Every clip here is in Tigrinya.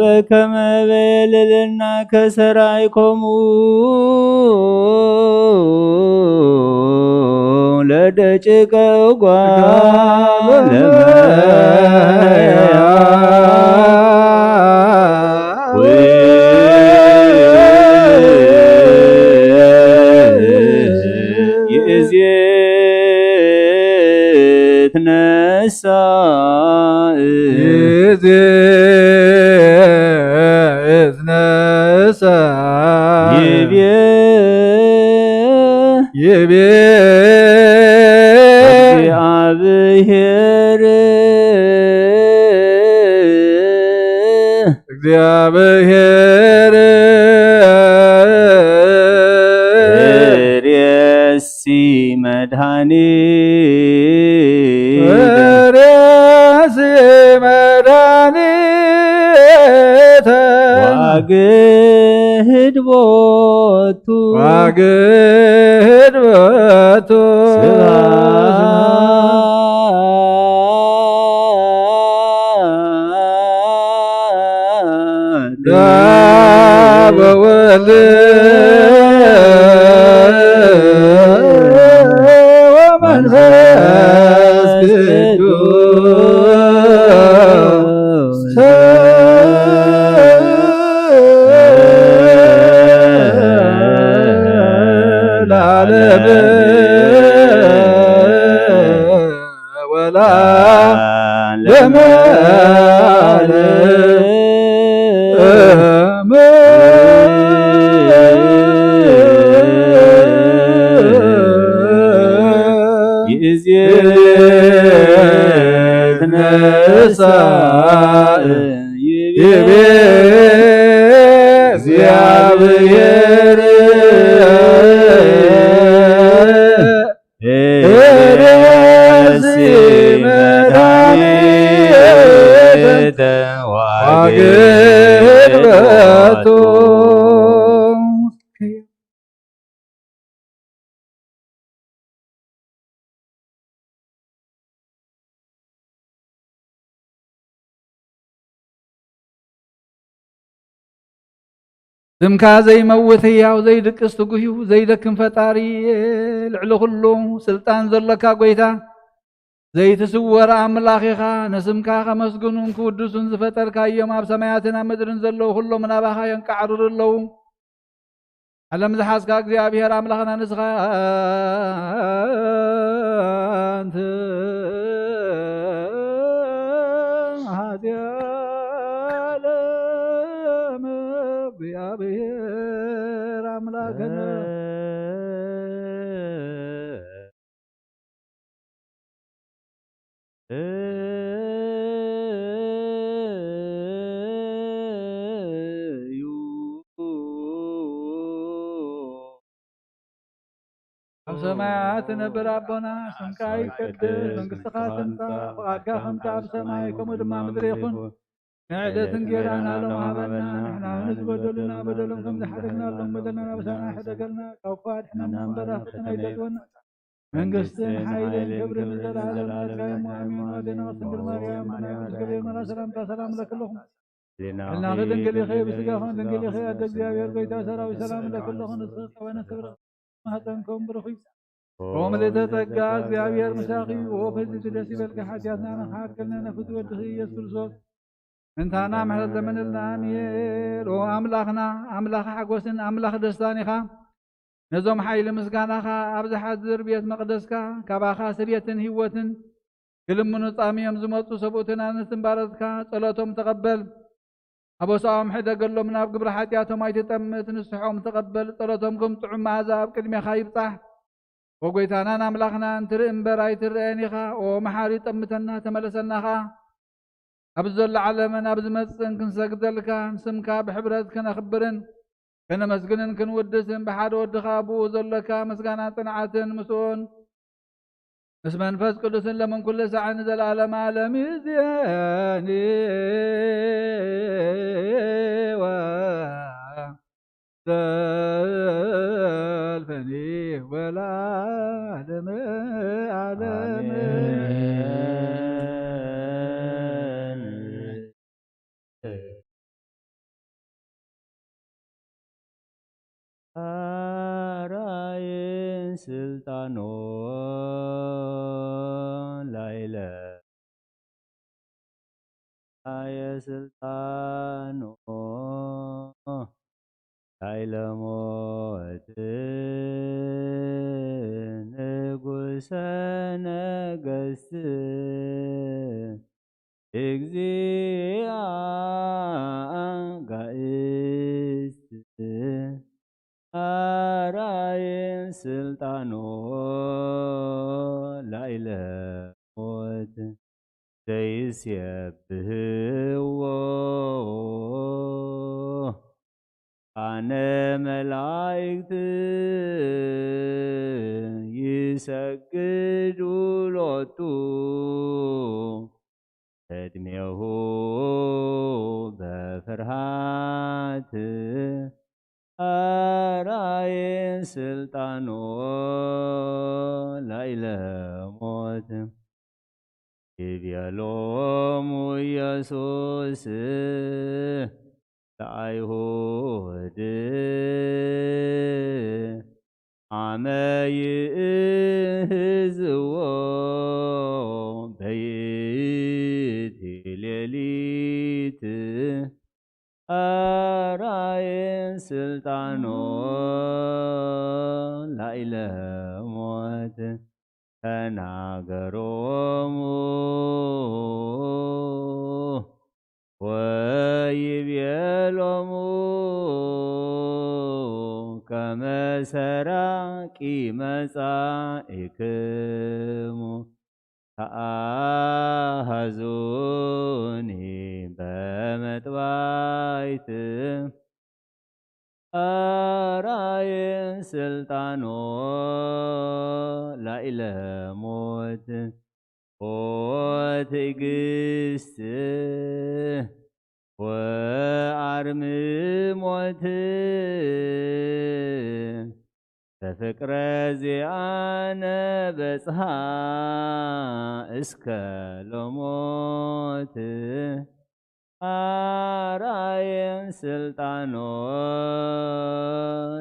በከመ በየለልና ከሰራይኮሙ ለደቂቀ እጓለ እመሕያው። ይእዜ ትነሳእ። ይእዜ ትነሳእ። ይቤ ይቤ እግዚአብሔር። እግዚአብሔር ርእሲ መድኃኒት። ርእሲ መድኃኒት። ዋግህድ ቦቱ። ዋግህድ ቦቱ። ስብሐት ለአብ ወወልድ ወመንፈስ ቅዱስ ለዓለመ ወለዓለመ ዓለም። ይእዜ ትነሳእ ይቤ እግዚአብሔር። ርእሲ መድኃኒት ዋግድ በቱ። ስምካ ዘይመውት ህያው ዘይድቅስ ትጉህ እዩ ዘይደክም ፈጣሪ፣ ልዕሊ ኩሉ ስልጣን ዘሎካ ጎይታ፣ ዘይትስወር ኣምላኽ ኢኻ። ንስምካ ከመስግኑን ክውድሱን ዝፈጠርካዮም ኣብ ሰማያትን ኣብ ምድርን ዘለዉ ኩሎም ናባኻ የንቃዕርሩ ኣለዉ። ዓለም ዝሓዝካ እግዚኣብሔር ኣምላኽና ንስኻ ኣንተ። እግዚኣብሔር ኣምላኽና። እዩ። ኣብ ሰማያት ትነብር ኣቦና፣ ስምካ ይቀደስ፣ መንግስትኻ ትምጻእ፣ ፍቓድካ ከምቲ ኣብ ሰማይ ከምኡ ድማ ምድሪ ይኹን። ንዕለት እንጌራና ሎም ሃበና፣ ንሕና ንዝበደሉና በደሎም ከም ዝሓደግናሎም በደልና ኣበሳና ይሕደገልና፣ ካብ ክፉእ ኣድሕነና እምበር፣ ናብ ፈተነ ኣይተእትወና። መንግስትን ሓይልን ክብርን ንዘለዓለም ናትካ እዩ። ኣሜን። ወደና ድንግል ማርያም፣ ብናትኪ ገብርኤል መልኣክ ሰላምታ ሰላም እለኪ ኣለኹ። ሕልናኺ ድንግል ኢኺ፣ ብስጋኺ ድንግል ኢኺ። ኣደ እግዚኣብሔር ጎይታ ሰራዊት ሰላም እለኪ ኣለኹ። ንስኺ ከበነ ክብሪ ማህፀንኩም ብሩኽ እዩ። ኦ ምልእተ ጸጋ፣ እግዚኣብሔር ምሳኺ እዩ። ኦ ፈዚዙ ደስ ይበልኪ፣ ሓጢኣትና ንኽሓክልና ነፍሲ ወድኺ ኢየሱስ ክርስቶስ ምእንታና ምሕረት ለምንልና። ኣሜን። ኦ ኣምላኽና፣ ኣምላኽ ሓጎስን ኣምላኽ ደስታን ኢኻ። ነዞም ሓይሊ ምስጋናኻ ኣብ ዝሓድር ቤት መቕደስካ፣ ካባኻ ስርየትን ህይወትን ክልምኑ ጻምዮም ዝመጹ ሰብኡትን ኣንስትን ባሮትካ ጸሎቶም ተቐበል። ኣበሳኦም ሕደገሎም፣ ናብ ግብሪ ሓጢኣቶም ኣይትጠምት፣ ንስሖም ተቐበል። ጸሎቶም ከም ጥዑም መኣዛ ኣብ ቅድሜኻ ይብጻሕ። ኦ ጎይታናን ኣምላኽናን፣ ትርኢ እምበር ኣይትረኣን ኢኻ። ኦ መሓሪ፣ ጠምተና፣ ተመለሰና ኸኣ። ኣብዚ ዘሎ ዓለምን ኣብ ዝመጽእን ክንሰግደልካን ስምካ ብሕብረት ከነኽብርን ከነመስግንን ክንውድስን ብሓደ ወድኻ ብኡ ዘሎካ ምስጋና ጽንዓትን ምስኡን ምስ መንፈስ ቅዱስን ለምን ኩሉ ሳዕ ንዘለዓለመ ዓለም ይእዜኒ ወዘልፈኒ ወለዓለመ ዓለም። ኣሜን። ስልጣኖ ላይለ ኣየ ስልጣኖ ላይለ ሞት ንጉሰ ነገስት እግዚአ አጋእዝት ኣራየ ስልጣኖ ላይለ ሞት ዘይስየብህዎ ኣነ መላእክት ይሰግዱ ሎቱ ቅድሜሁ በፍርሃት ኣራየ ስልጣኖ ላይለ ሞት ይቤሎሙ ኢየሱስ ለአይሁድ አመ ይእህዝዎ በይእቲ ሌሊት ኣራየ ስልጣኖ ላይለ ሞት ተናገሮሙ ወይቤሎሙ ከመ ሰራቂ መጻኢክሙ ተአሃዙኒ በመጥባይት ኣራየ ስልጣኖ ላይለ ሞት ኦ ትዕግስት ወአርምሞት በፍቅረ ዚአነ በጽሃ እስከ ለሞት ኣራየ ስልጣኖ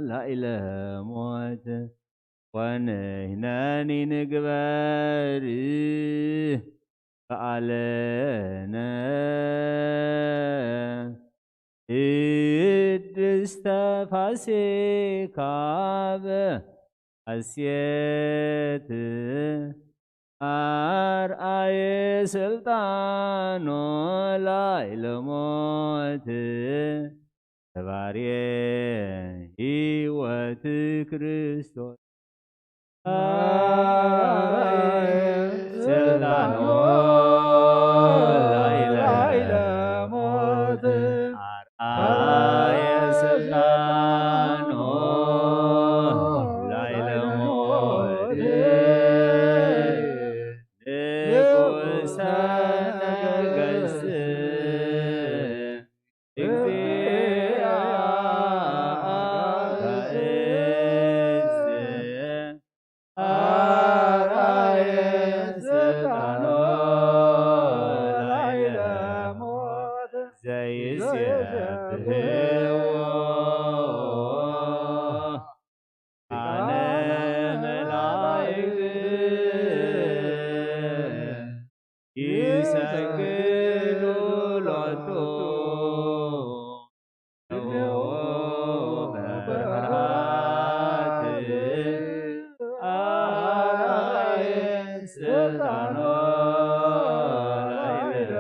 ላይለ ሞት ወንሕነኒ ንግበር በዓለነ ቅድስተ ፋሲካ በሐሴት ኣርአየ ስልጣኖ ላይለ ሞት ተባርየ ሕይወት ክርስቶስ ስልጣኖ ላይለ ሞት አርአየ ስልጣኖ ላይለ ሞት ንጉሰ ነገስት እግዚአ አጋእዝት አርአየ ስልጣኖ ላዕለ ሞት ዘይሴብሕዎ ሊቃነ መላእክት ይሰግዱ ሎቱ። በፍርሃት አርአየ ስልጣኖ ላዕለ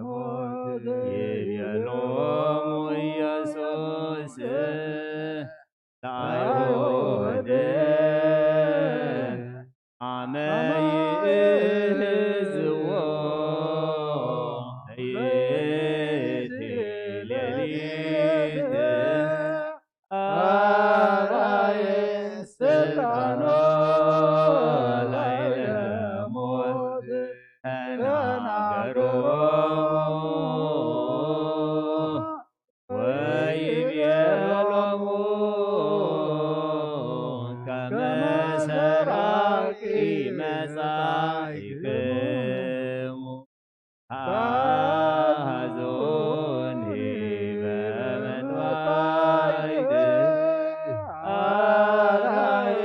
ሞት። ይቤሎሙ ኢየሱስ ለአይሁድ አመ ይእዝዎ ለይእቲ ሌሊት አርአየ ስልጣኖ ላዕለ ሞት ተናገሮሙ። ወይቤሎሙ ከመ ሰራቂ መጻኢክሙ ተአሃዙኒ በመጥባይት አርአየ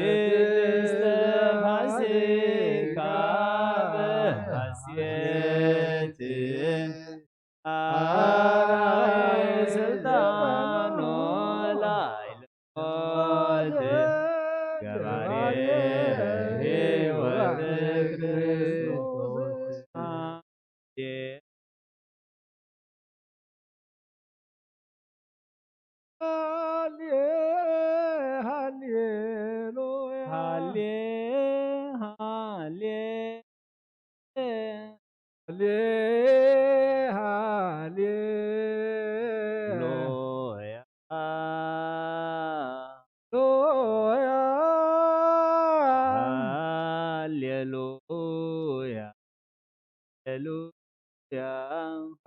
ቅድስተ ፋሲካ በሐሴት አራየ ስልጣኖ ላዕለ ሞት ገባሬ ሕይወት ክርስቶስ። ሃሌ ሃሌሉያ። ሃሌ ሃሌ ሃሌ ሃሌ ሉያ ሉያ ሃሌሉያ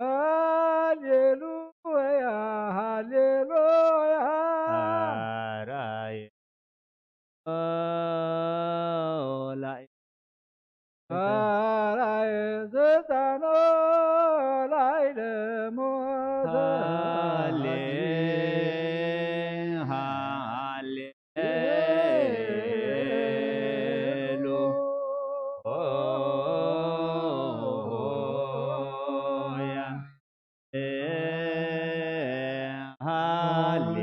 ሃሌሉያ ሃሌሉያ ሃሌሉያ። አራየ ኦላይ አራየ ስልጣኖ ላዕለ ሞት። ሃሌ ሃሌ ሉያ ሃሌ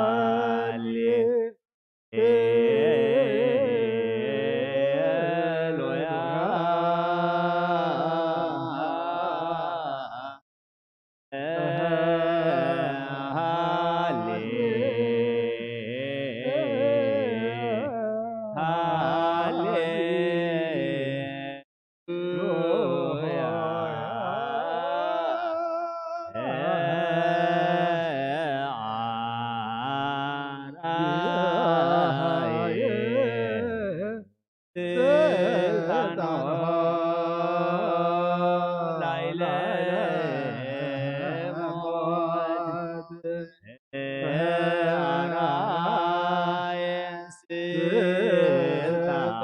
ሃሌ ሉያ ሃሌ ሃሌ ሉያ አራየ ስልጣኖ ላዕለ ሞት አራየ ስልጣኖ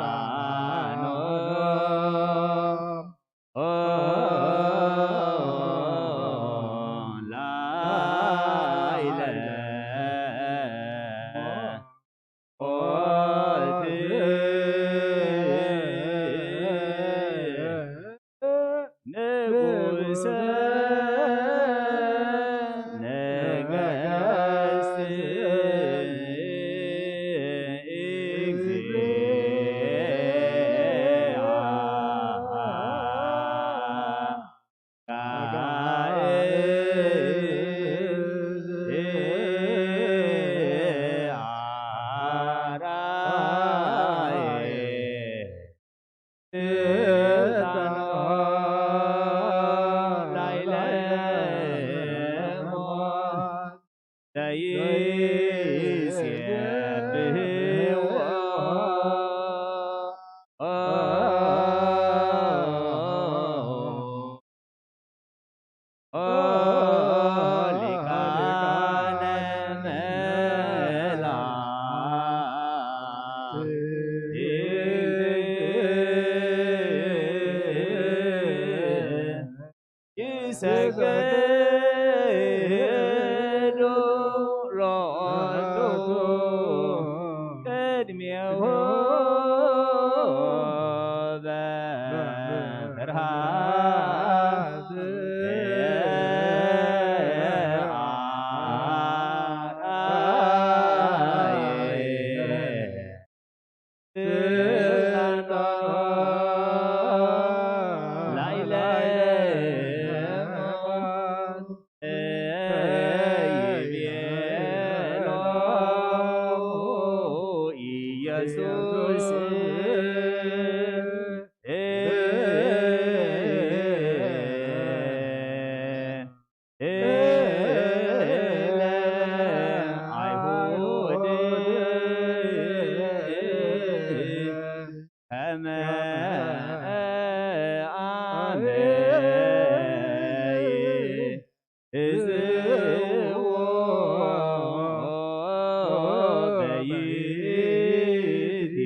ላዕለ ሞት። ንጉሰ ነገስት እግዚአ ጋእዝ አራየ ስልጣኖ ላዕለ ሞት ዘይሴብሕዎ ሊቃነ መላእክት ይሰግዱ ሎቱ ቅድሜሁ በፍርሃት አራየ ስልጣኖ ላዕለ ሞት ይቤሎ ኢየሱስ። እለ አይሁድ ከመ አመ ይእዝዎ በይእቲ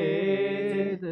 ሌሊት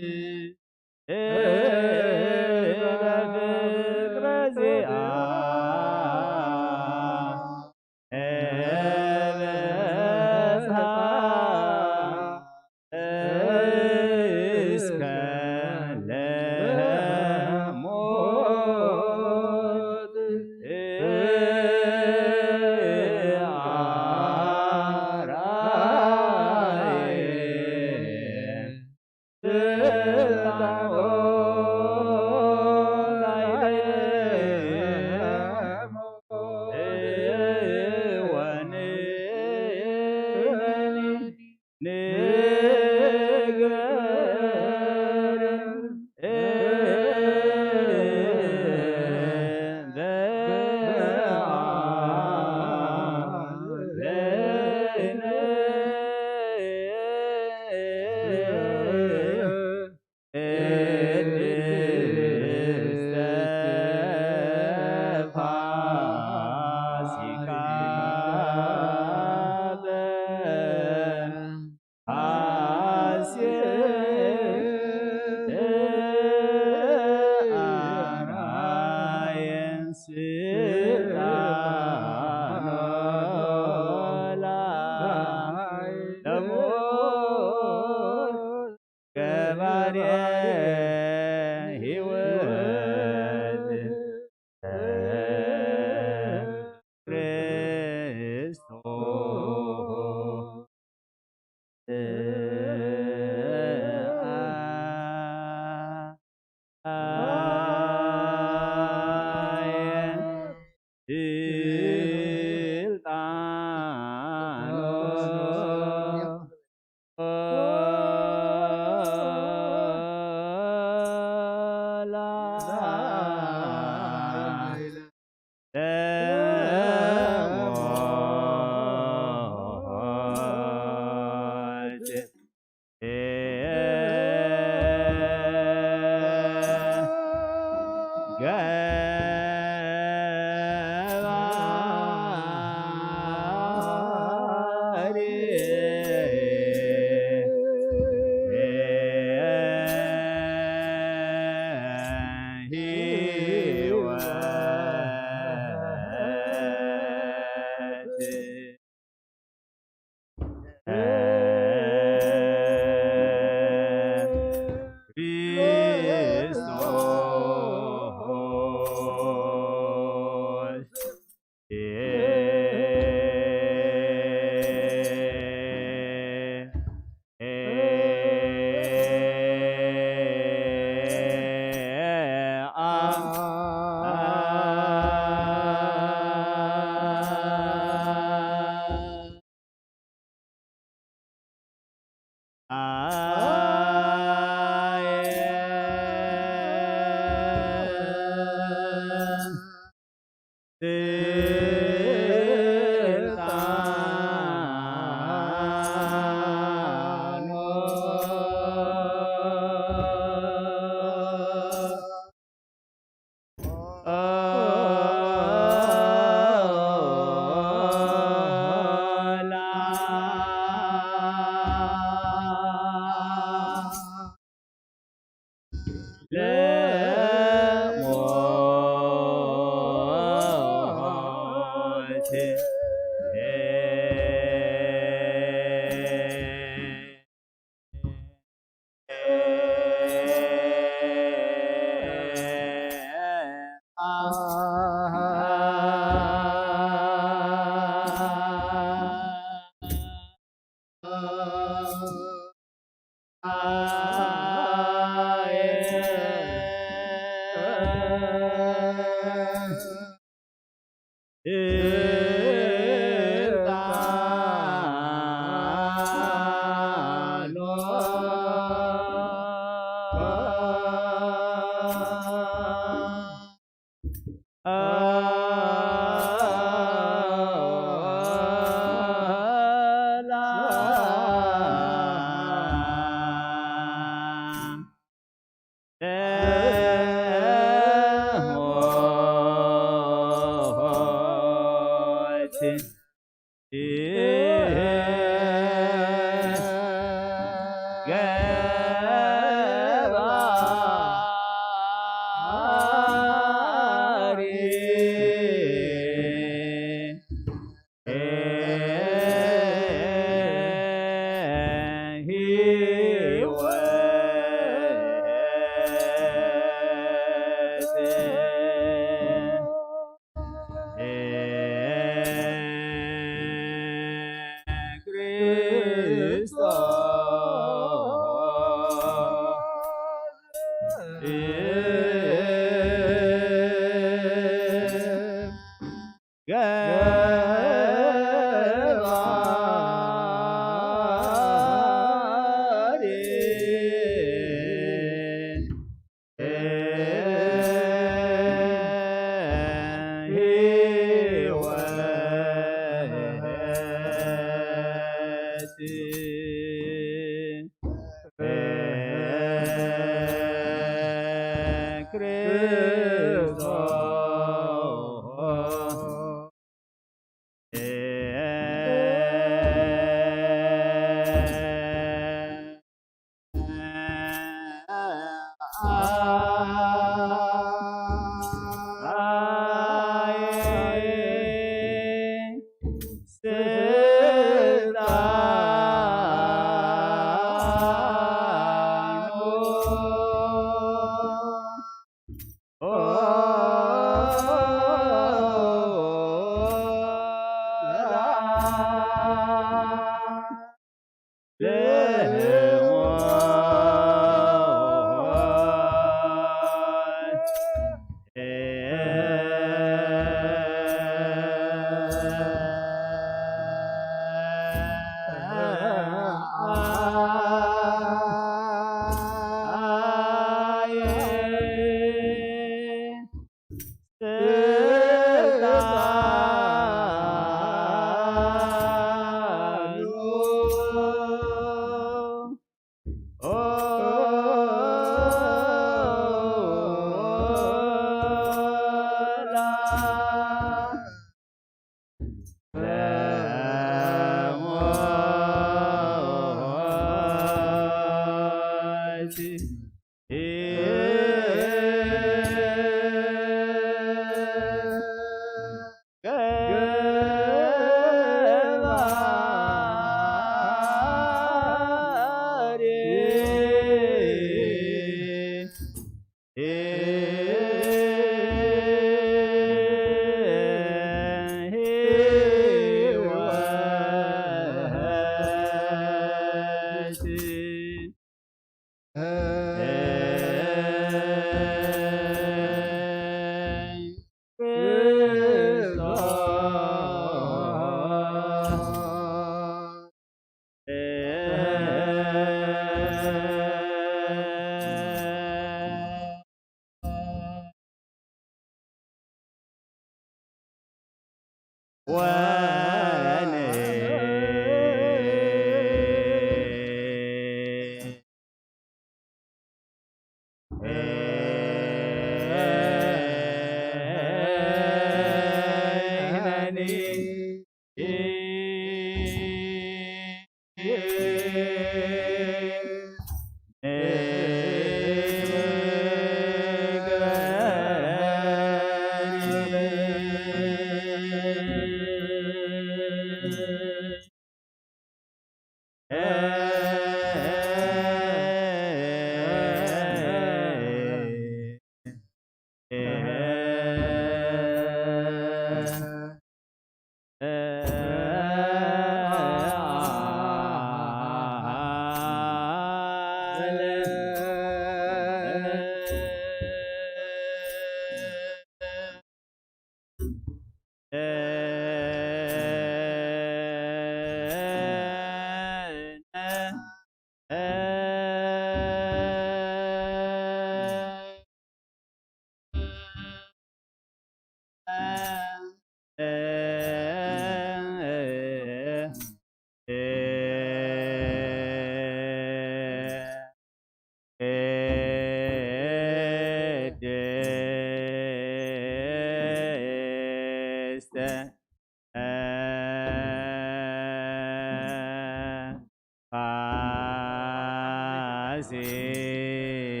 ፋሲካ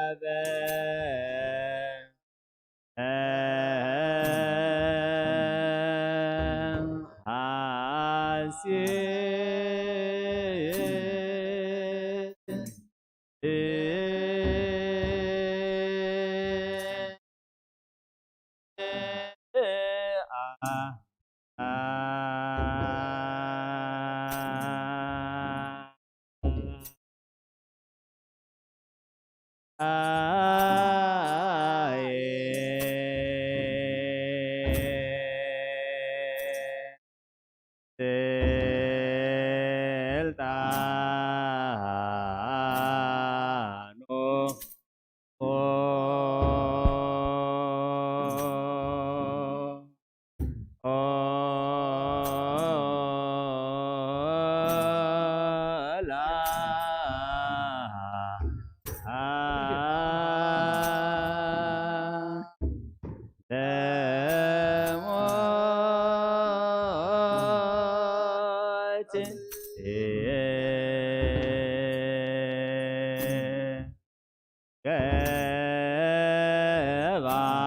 አበ ሐሴት ስልጣኑ ገባሬ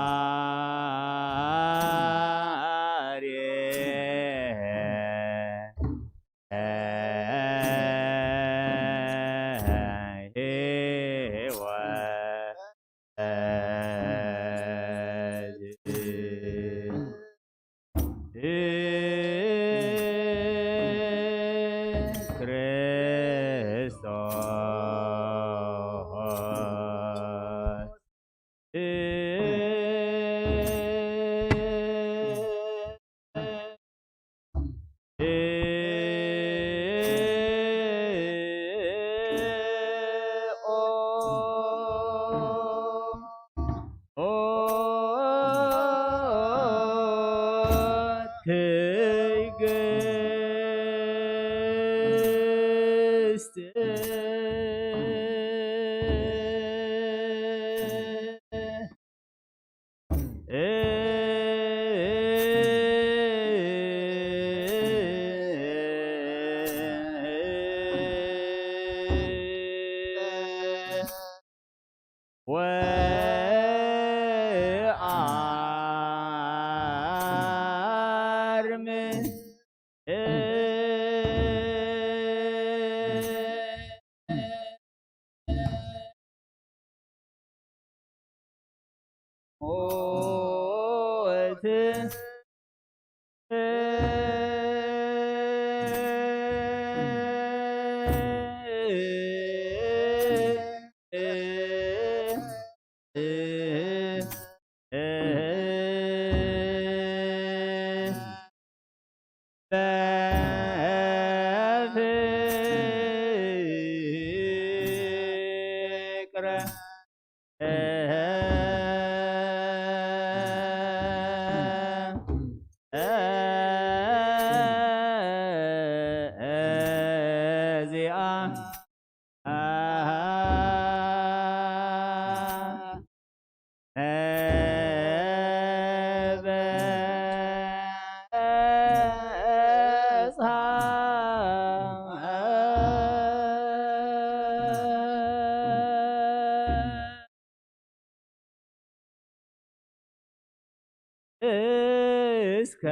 እስከ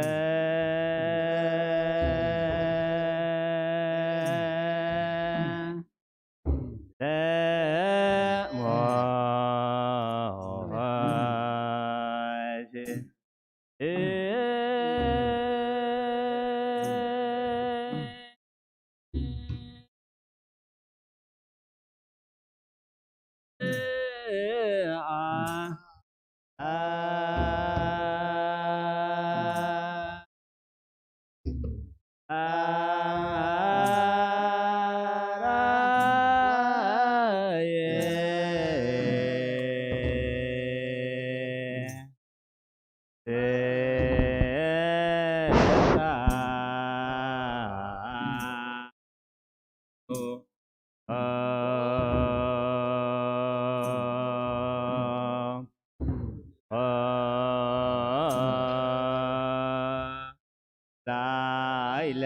ኢለ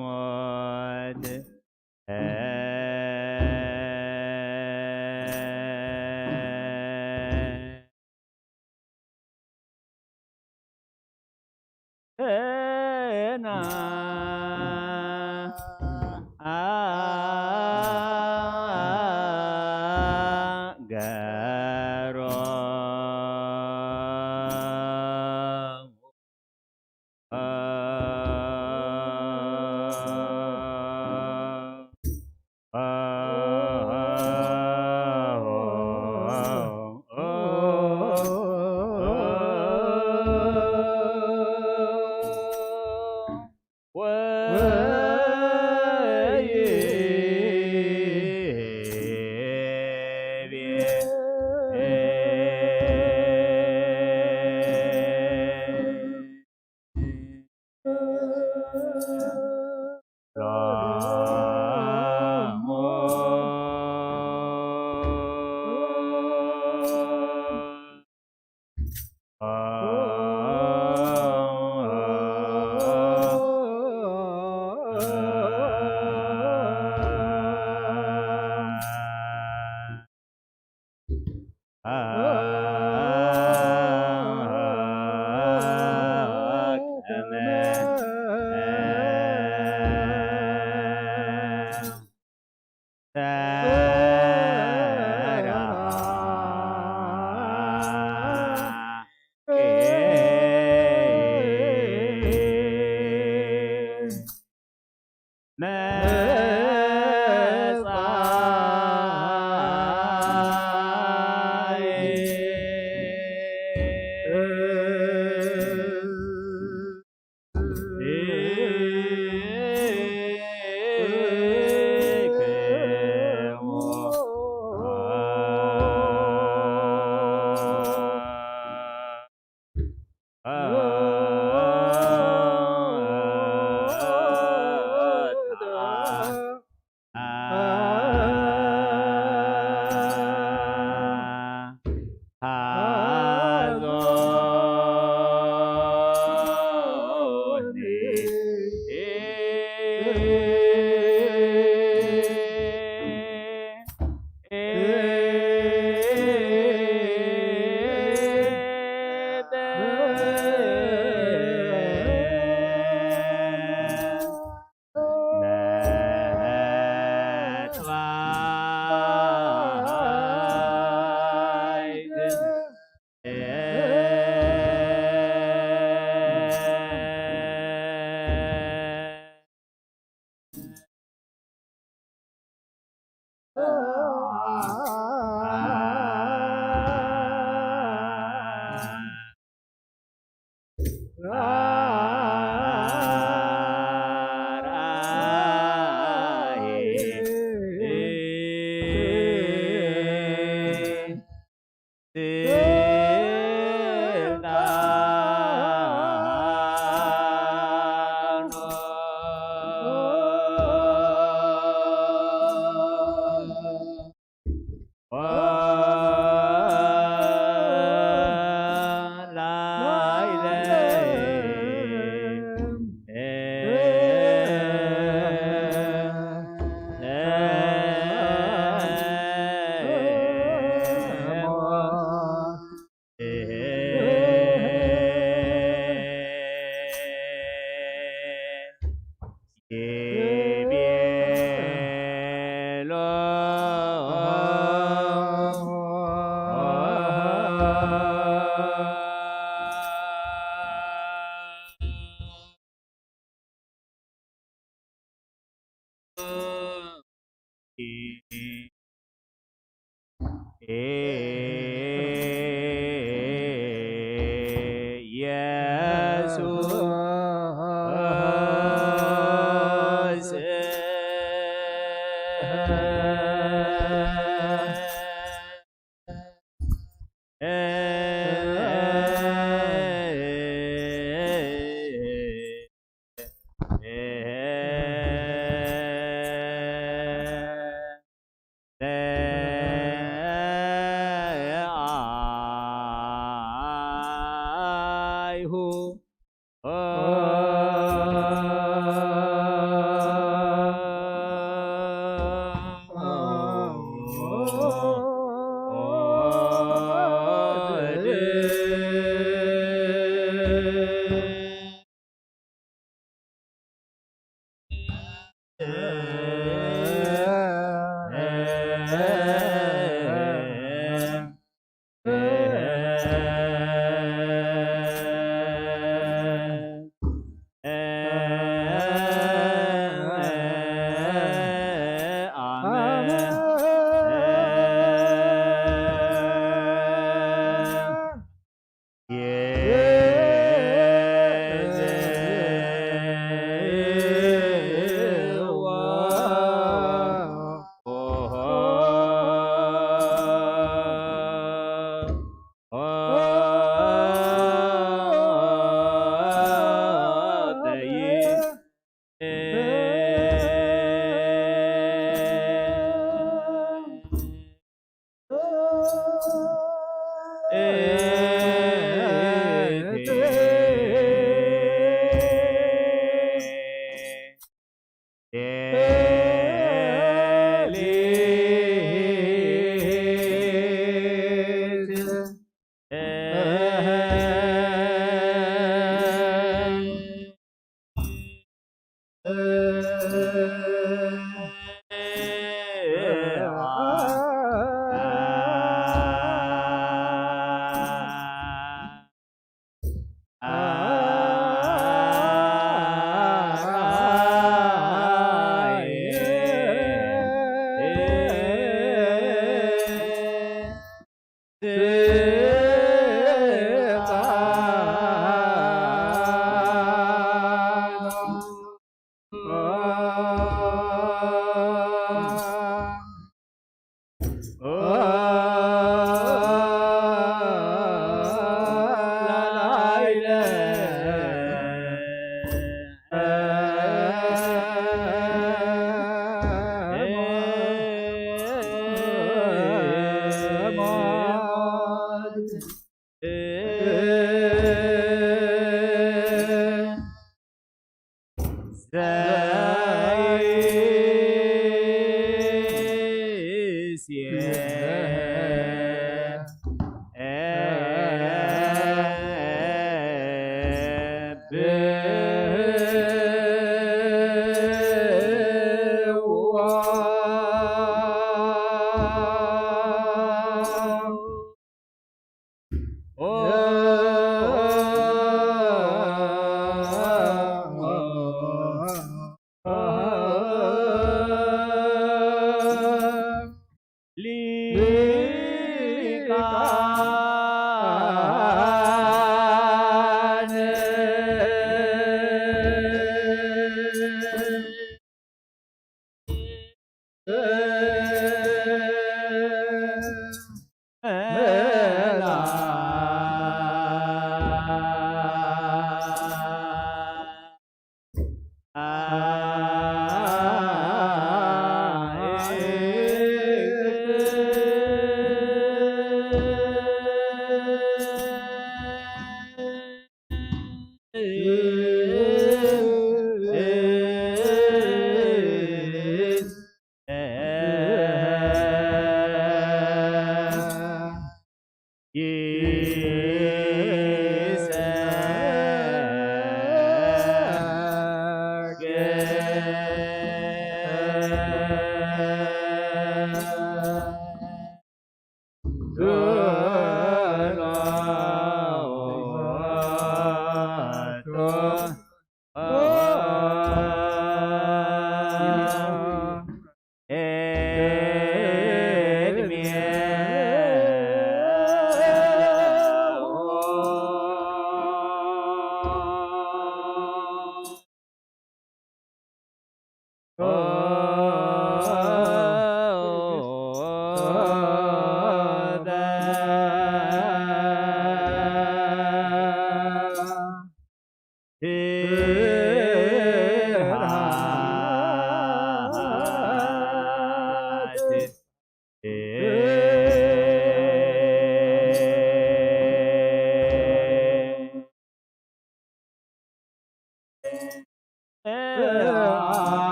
ሞት ና ገሮ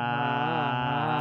ኣራየ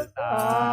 ስልጣኑ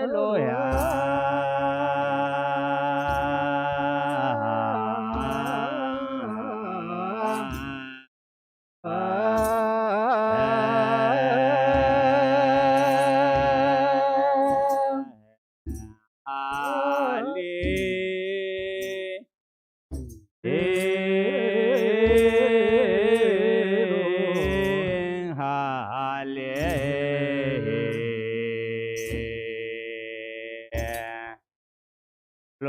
ሃሌሉያ። ሃሌ ሃሌ ሎ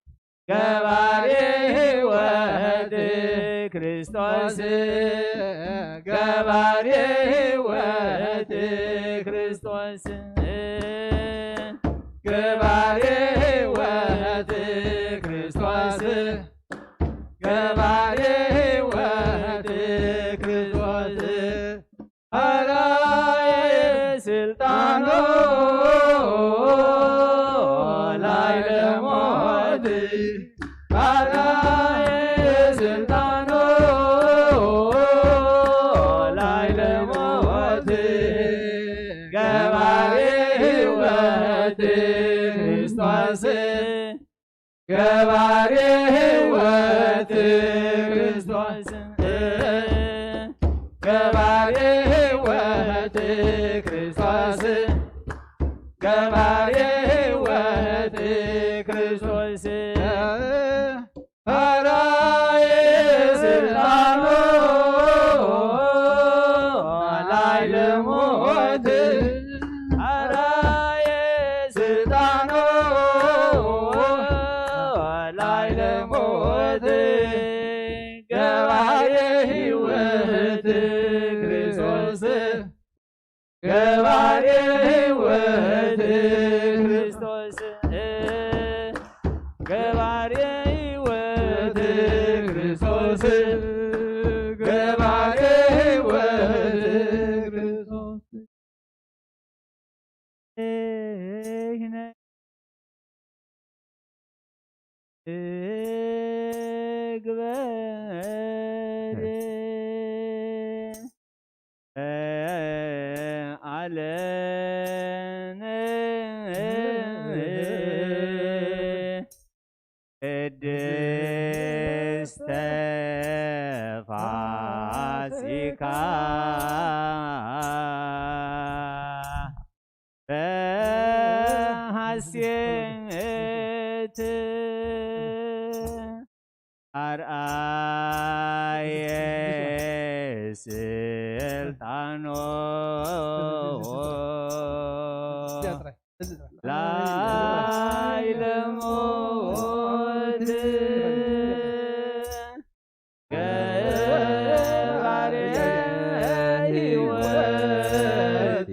ገባሬ ሕይወት ክርስቶስ፣ ገባሬ ሕይወት ክርስቶስ፣ ገባሬ ሕይወት ክርስቶስ፣ ገባሬ ሕይወት ክርስቶስ፣ ኣራየ ስልጣኖ ላዕለ ሞት፣ ኣራየ ስልጣኖ ላዕለ ሞት፣ ገባሬ ሕይወት ክርስቶስ፣ ገባሬ ሕይወት ክርስቶስ፣ ገባሬ ሕይወት ክርስቶስ፣ ገባሬ ሕይወት ክርስቶስ፣ ራእየ ስልጣኑ ላዕለ ሞት፣ ራእየ ስልጣኑ ላዕለ ሞት፣ ገባሬ ሕይወት ክርስቶስ፣ ገባሬ ሕይወት ክርስቶስ፣ ገባሬ ሕይወት ክርስቶስ፣ ገባሬ ሕይወት ክርስቶስ። እግበር ዓለም ቅድስተ ፋሲካ በሐሴት አርአየ ስልጣኖ ላዕለ ሞት፣ ገባሬ ሕይወት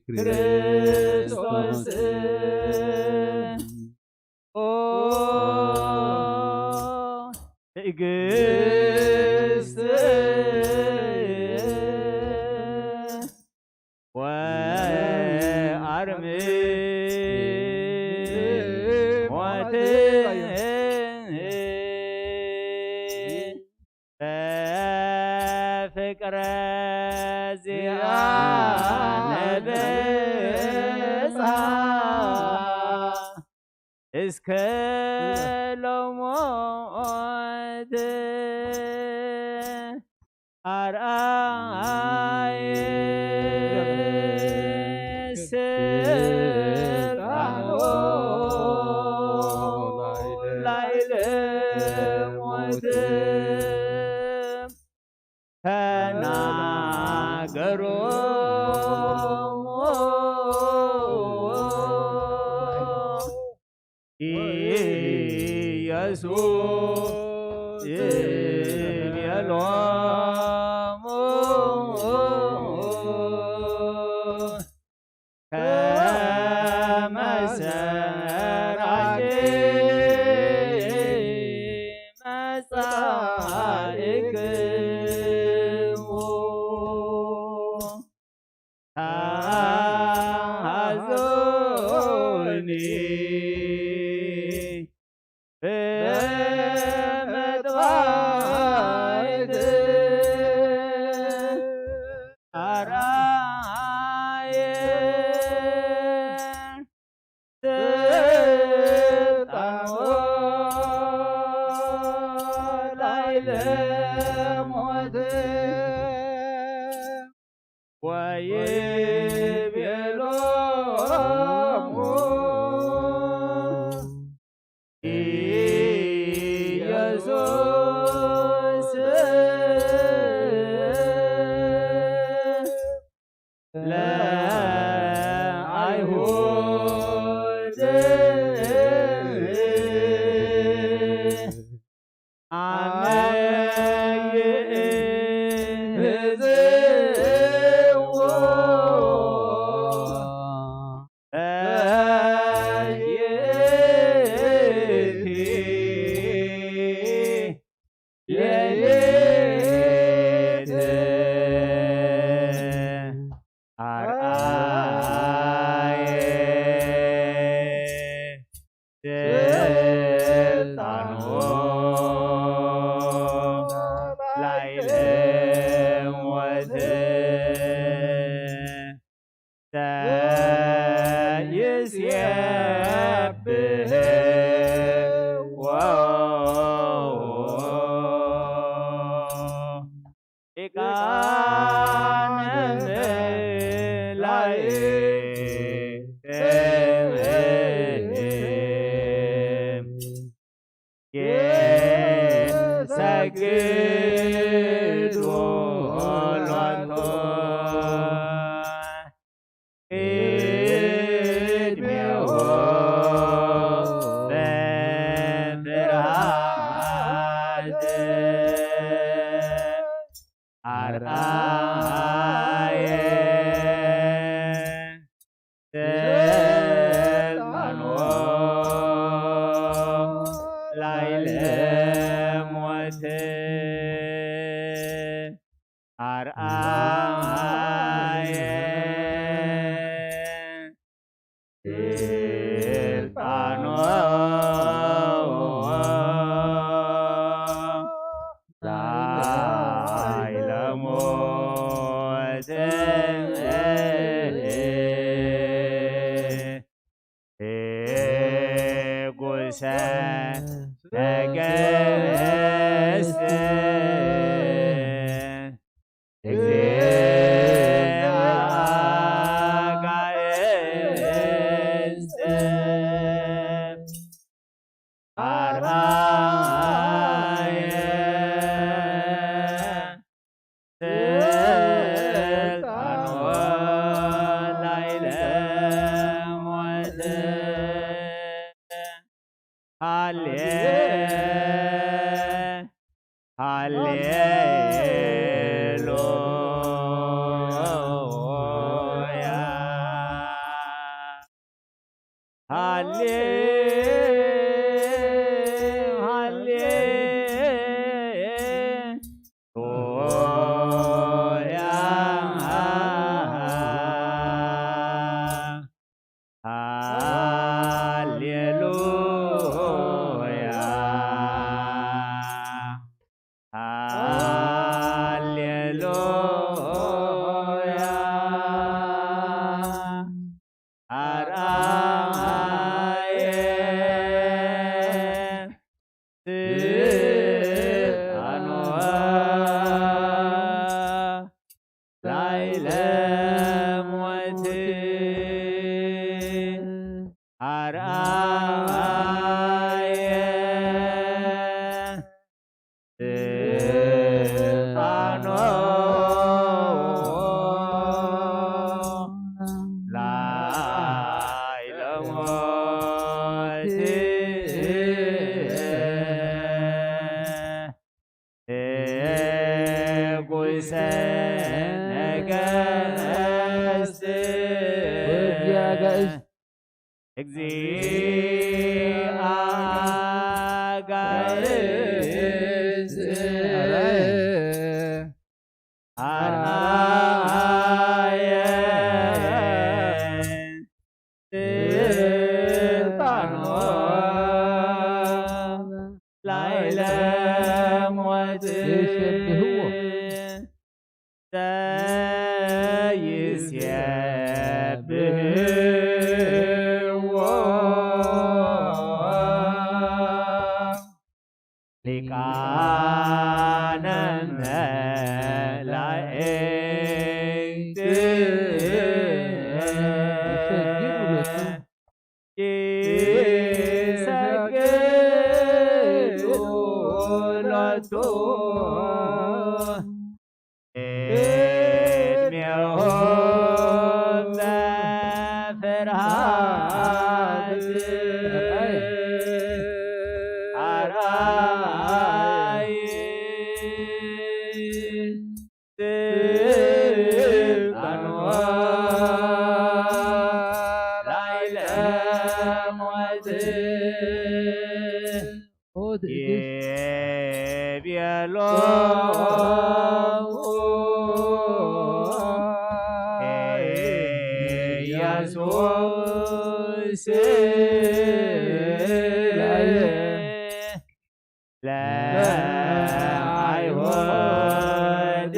ክርስቶስ። ኦ ትዕግስት ወአርምሞ በፍቅረ እስከ ለሞት ኣርኣየ ስልጣኑ ላዕለ ሞት ተናገሮሙ ኢየሱስ ይቤሎሙ ከመ ሠራቂ መጻእክሙ ተሐዞኒ በመጥባሕት ኣርኣየ ስልጣኑ ላዕለ ሞት ወይቤሎሙ ኢየሱስ ለአይሁድ አመ ይእህዝዎ በይእቲ ሌሊት አርአየ ስልጣኑ ላዕለ ሞት ዘይስየብሕዎ ሊቃነ መላእክት ይሰግዱ ሎቱ ቅድሜሁ በፍርሃት አርአየ ስልጣኑ ላዕለ ሞት አርአየ ስልጣኑ ላዕለ ሞት ንጉሰ ነገስት እግዚእ አጋእዝት አርአየ ስልጣኑ ላዕለ ሞት ሃሌ ሃሌሉያ ሃሌ ሃሌ ሉያ ሃሌሉያ ሃሌሉያ አርአየ ሞት ኣርኣየ ስልጣኖ ላዕለ ሞት ንጉሰ ነገስት ወእግዚእ ኣጋእዝት። እግዚእ ኣጋእዝት ኣርኣየ ስልጣኖ ላዕለ ሞት ይሴብሕዎ። ዘይሴብሕዎ ሊቃነ መላእክት ይሰግዱ ለቱ። ይሰግዱ ሎቱ። ቅድሜሆም በፍርሃት ኣርኣየ ስልጣኖ ላዕለ ሞት። ኦ ትዕግስት። ይቤሎሙ ኢየሱስ ለአይሁድ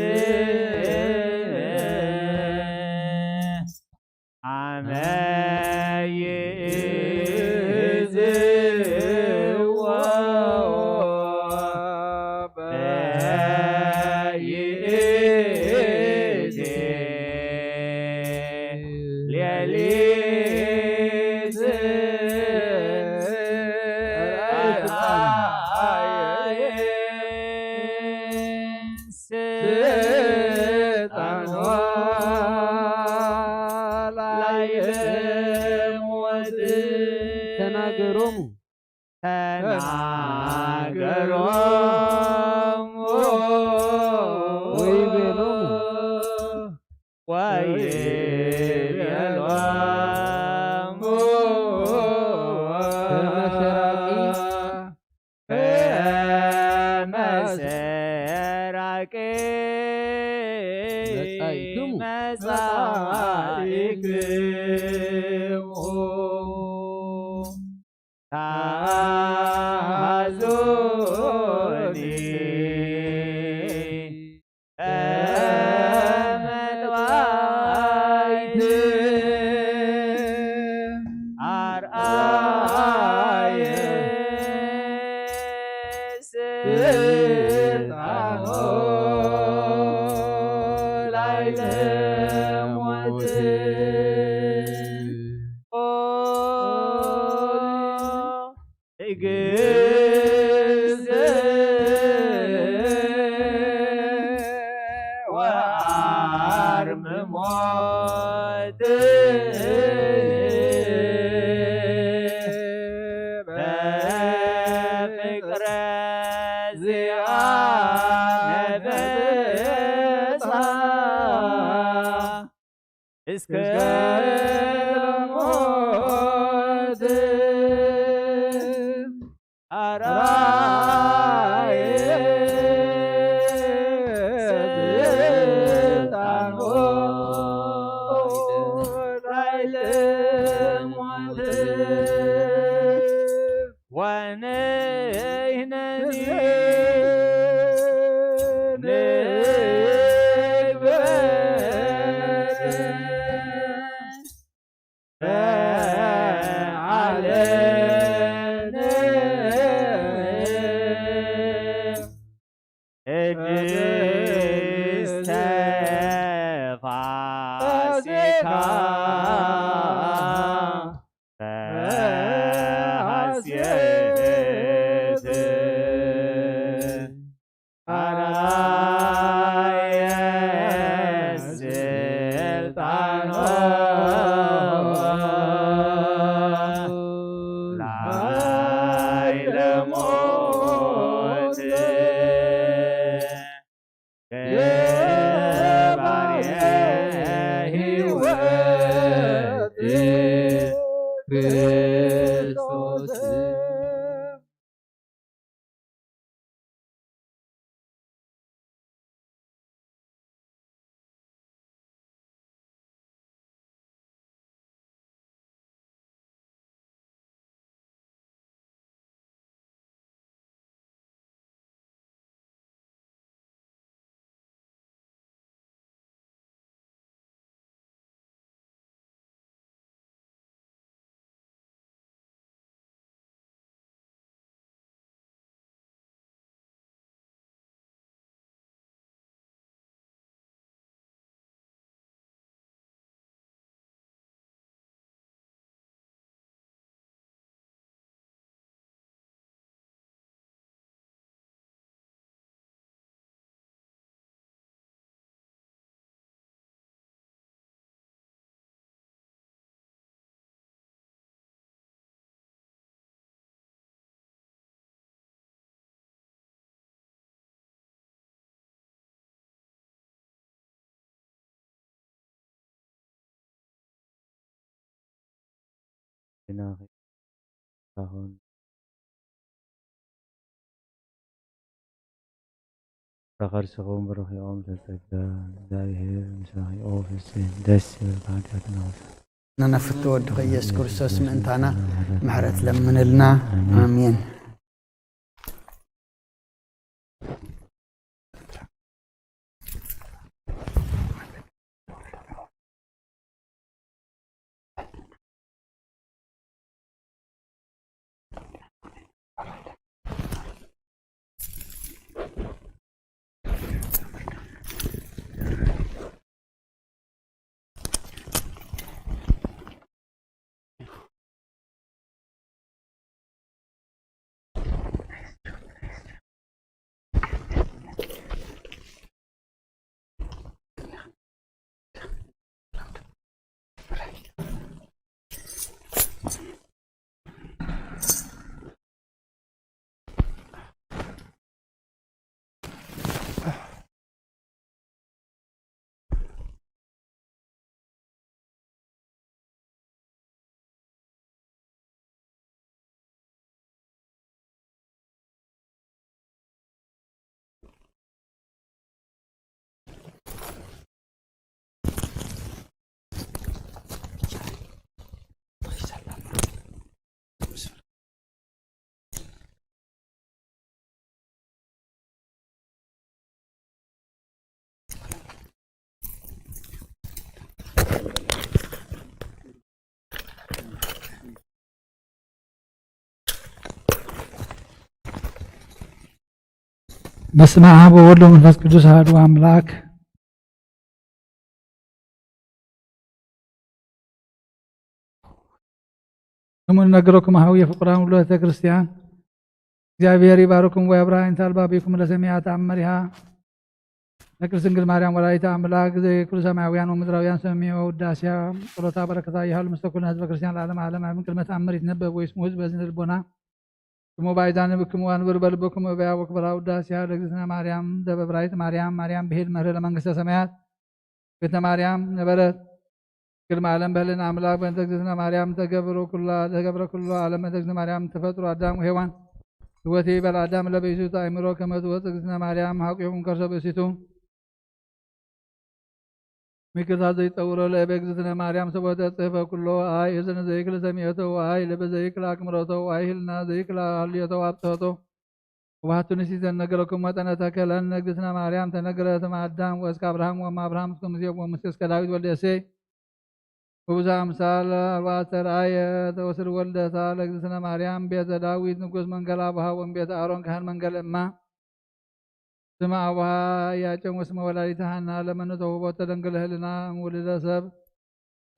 አመ ይእዝዎ በይእቲ ሌሊት ስልጣኖ ላዕለ ሞት። ተናገሮሙ። ተናገሮሙ። ወይቤሎሙ። ወይቤሎሙ። ከመ ሰራቂ ከመ ሰራቂ መጻኢክሙ። መጻኢክሙ። ተሃዙኒ በመጥባይት ኣርኣየ ስልጣኖ ላዕለ ሞት። ኦ ትዕግስት ወአርምሞ በፍቅረ ዚአነ በጽሐ እስከ ሞት። አርአየ ስልጣኖ ላዕለ ሞት። ወንሕነኒ ንግበር በዓለነ ቅድስተ ፋሲካ ተሐሴት አርአየ ስልጣኖ ላዕለ ሞት ገባሬ ሕይወት ክርስቶስ። ተኸርስኹም ብሩኽ ኢኹም ተጸጋ እግዚኣብሔር ምሳኺ። ኦ ፍጽም ደስ ይብል ብሓጢኣትና። ንነፍቶ ወድኸ ኢየሱስ ክርስቶስ ምእንታና ምሕረት ለምንልና። ኣሜን። በስመ አብ ወወልድ ወመንፈስ ቅዱስ አሐዱ አምላክ። ስሙ ንነግረኩም አሐውየ ፍቁራን ውሉደ ቤተ ክርስቲያን፣ እግዚኣብሔር ይባርኩም ወየብርሃ እንተ አልባቢኩም ለሰሚዓ ተአምሪሃ። ለቅድስት ድንግል ማርያም ወላዲተ አምላክ ዘይክሉ ሰማያውያን ወምድራውያን ሰሚዖ ውዳሴሃ ጸሎታ በረከታ ይሃሉ ምስለ ኩልነ ህዝበ ክርስቲያን ለዓለመ ዓለም። አምን ቅድመ ተአምር ይትነበብ ወይስሙ ህዝብ በዝነ ልቦና። ስሙ ባይዛን ብክሙ አንብር በልብኩም እበያ ወክብራ ውዳሴሃ ለእግዝእትነ ማርያም ዘበብራይት ማርያም ማርያም ብሂል መርህ ለመንግስተ ሰማያት ቤተ ማርያም ነበረት። ቅድመ ዓለም በህልን አምላክ በእንተ እግዝእትነ ማርያም ተገብረ ኩሉ ዓለም በእንተ እግዝእትነ ማርያም ተፈጥሮ አዳም ወሔዋን። ህይወቲ በል አዳም ለብእሲቱ አእምሮ ከመ ትወፅእ እግዝእትነ ማርያም ሀቁ ከርሰ ብእሲቱ። ምክታ ዘይጠውሮ ለእበ እግዝእትነ ማርያም ሰቦተ ጽሕፈ ኩሎ አይ እዝነ ዘይክል ሰሚዕቶ ወአይ ልብ ዘይክል አክምሮቶ ወአይ ህልና ዘይክል አልዮቶ አብጽሖቶ። ወባሕቱ ንሲተን ነገረኩም መጠነ ተከለን እግዝእትነ ማርያም ተነግረት እም አዳም ወእስከ አብርሃም ወእም አብርሃም እስከ ሙሴ ወሙሴ እስከ ዳዊት ወልደ እሴይ። ወብዙ አምሳል አልባተ ርአየ ተወስድ ወልደታ ለእግዝእትነ ማርያም ቤተ ዳዊት ንጉስ መንገል አቡሃ ወእም ቤተ አሮን ካህን መንገል እማ። ስመ አቡሃ ኢያቄም ወስመ ወላዲተ ሃና ለመኑ ተውህቦተ ደንግል ህልና እም ውልደ ሰብ።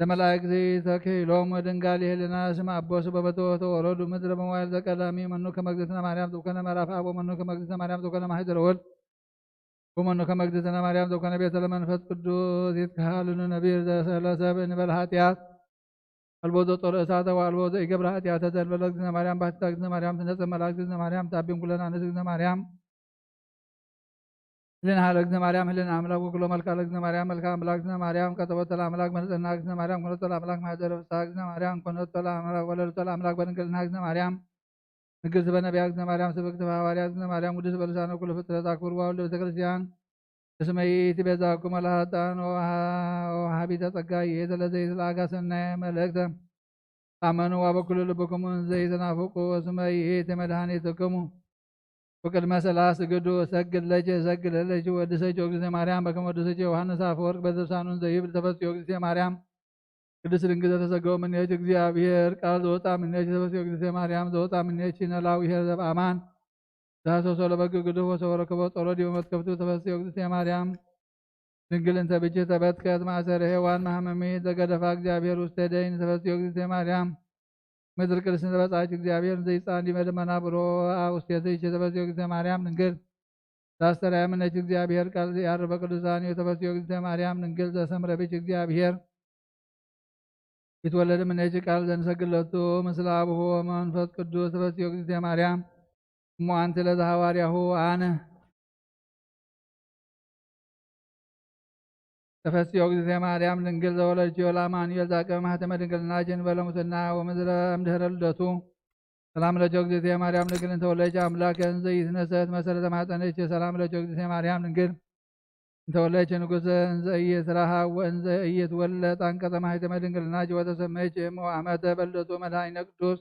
ለመላእክት ተክሂሎም ወድንጋል የህልና ስም ኣቦ ስበበቶ ተወረዱ ምድረ በመዋይል ዘቀዳሚ መኑ ከመ እግዝእትነ ማርያም ዘኮነ መራፍ ኣቦ መኑ ከመ እግዝእትነ ማርያም ዘኮነ ማሕደረ ወልድ ወመኑ ከመ እግዝእትነ ማርያም ዘኮነ ቤተ ለመንፈስ ቅዱስ ይትከሃልኑ ነቢር ዘሰለ ሰብ እንበል ኃጢአት ኣልቦ ዘጦረ እሳተ ወኣልቦ ዘኢገብረ ኃጢአተ ዘንበለ እግዝእትነ ማርያም ባሕቲታ እግዝእትነ ማርያም ትነጸ መላእክት እግዝእትነ ማርያም ታቢን ኩለን ኣንስት እግዝእትነ ማርያም ህልን ሃለ እግዝእትነ ማርያም ህልን ኣምላክ ወኩሎ መልካ ለእግዝእትነ ማርያም መልካ ኣምላክ እግዝእትነ ማርያም ቀጠበቶ ለኣምላክ መርጸና እግዝእትነ ማርያም ኮነቶ ለኣምላክ ማሕደረ ፍስሓ እግዝእትነ ማርያም ኮነቶ ለኣምላክ ወለደቶ ለኣምላክ በድንግልና እግዝእትነ ማርያም ንግስት በነቢያ እግዝእትነ ማርያም ስብክት በሐዋርያ እግዝእትነ ማርያም ውድስ በልሳነ ኩሉ ፍጥረት ኣክብርዋ ወልደ ቤተ ክርስቲያን እስመ ይእቲ ቤዛኩም ለኃጥኣን ወሃቢተ ጸጋ ይእቲ ለዘይትለአካ ሰናየ መልእክተ ታመኑ ወበኩሉ ልብኩም ዘይትናፍቁ እስመ ይእቲ መድኃኒትክሙ ወቅድመ ሥላሴ ስግዱ እሰግድ ለኪ እሰግድ ለኪ ወድሰኪ እግዝእትየ ማርያም በከመ ወድሰኪ ዮሐንስ አፈወርቅ በዘሳኑን ዘይብል ተፈስዮ እግዝእትየ ማርያም ቅድስት ድንግል ዘተሰገወ ምኔኪ እግዚአብሔር ቃል ዘወጣ ምኔኪ ተፈስዮ እግዝእትየ ማርያም ዘወጣ ምኔኪ ነላዊ ኄር ዘበአማን ዳሰሶ ለበግ ግዱፍ ወሰወረ ከቦ ጸሎት ዲበ መትከፍቱ ተፈስዮ እግዝእትየ ማርያም ድንግል እንተ ብኪ ተበትከት ማእሰረ ሔዋን መሐመሚ ዘገደፋ እግዚአብሔር ውስተ ደይን ተፈስዮ እግዝእትየ ማርያም ምድር ቅድስት እንተ በጻች እግዚአብሔር ዘይጻን ዲመ ደመና ብሮ ውስቴትኪ ተፈስዮ እግዝእትየ ማርያም ድንግል ዛስተራየ ምነች እግዚአብሔር ቃል ያርበ ቅዱሳን ተፈስዮ እግዝእትየ ማርያም ድንግል ዘሰምረ ብች እግዚአብሔር ይትወለድ ምኔኪ ቃል ዘንሰግለቱ ምስለ አቡሁ ወመንፈስ ቅዱስ ተፈስዮ እግዝእትየ ማርያም እሞ አንቲ ለዘሐዋርያሁ አነ ተፈስዮ እግዝእትየ ማርያም ድንግል ዘወለድኪዮ ለአማኑኤል ዛቀበ ማህተመ ድንግልናኪ እንበለ ሙስና ወምድረ እምድህረ ልደቱ ሰላም ለኪ እግዝእትየ ማርያም ድንግል እንተወለድኪ አምላክ እንዘ ኢትነሰት መሰረተ ማህፀንኪ ሰላም ለኪ እግዝእትየ ማርያም ድንግል እንተወለድኪ ንጉሰ እንዘ ኢይትረሃ ወእንዘ ኢይትወለድ አንቀጸ ማህተመ ድንግልናኪ ወተሰመይኪ እሞ አመተ በልደቱ መድኃኒነ ቅዱስ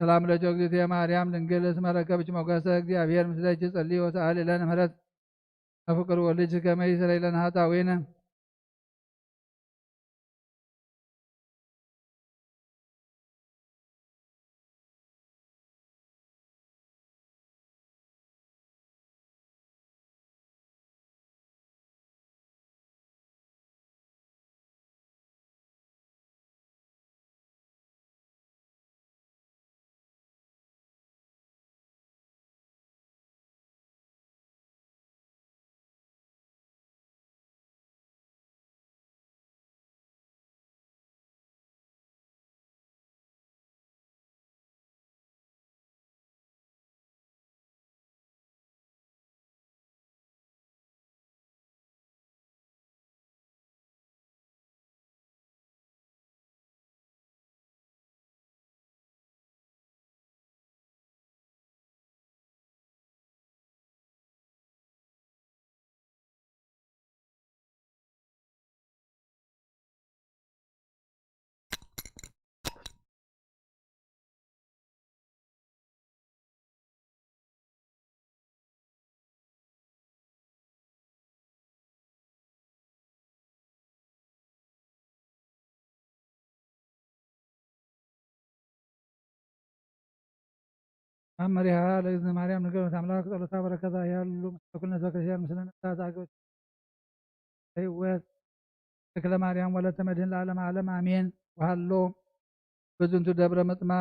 ሰላም ለኪ እግዝእትየ ማርያም ድንግል እስመ ረከብኪ ሞገሰ እግዚአብሔር ምስለኪ ጸልዪ ወሰአሊ ለነ ምሕረት አፍቅር ወልጅ ከመ ይስረይ ለነ ኃጣውኢነ ኣብ መሪሃ ለእግዝእትነ ማርያም ንግበር ኣምላክ ጸሎታ በረከታ ያሉ ምስለ ኩልነ ህዝበ ክርስቲያን ምስለ ነፍሳት ኣገበት ህይወት ተክለ ማርያም ወለተ መድህን ለዓለም ዓለም አሜን። ወሃሎ በዝንቱ ደብረ ምጥማ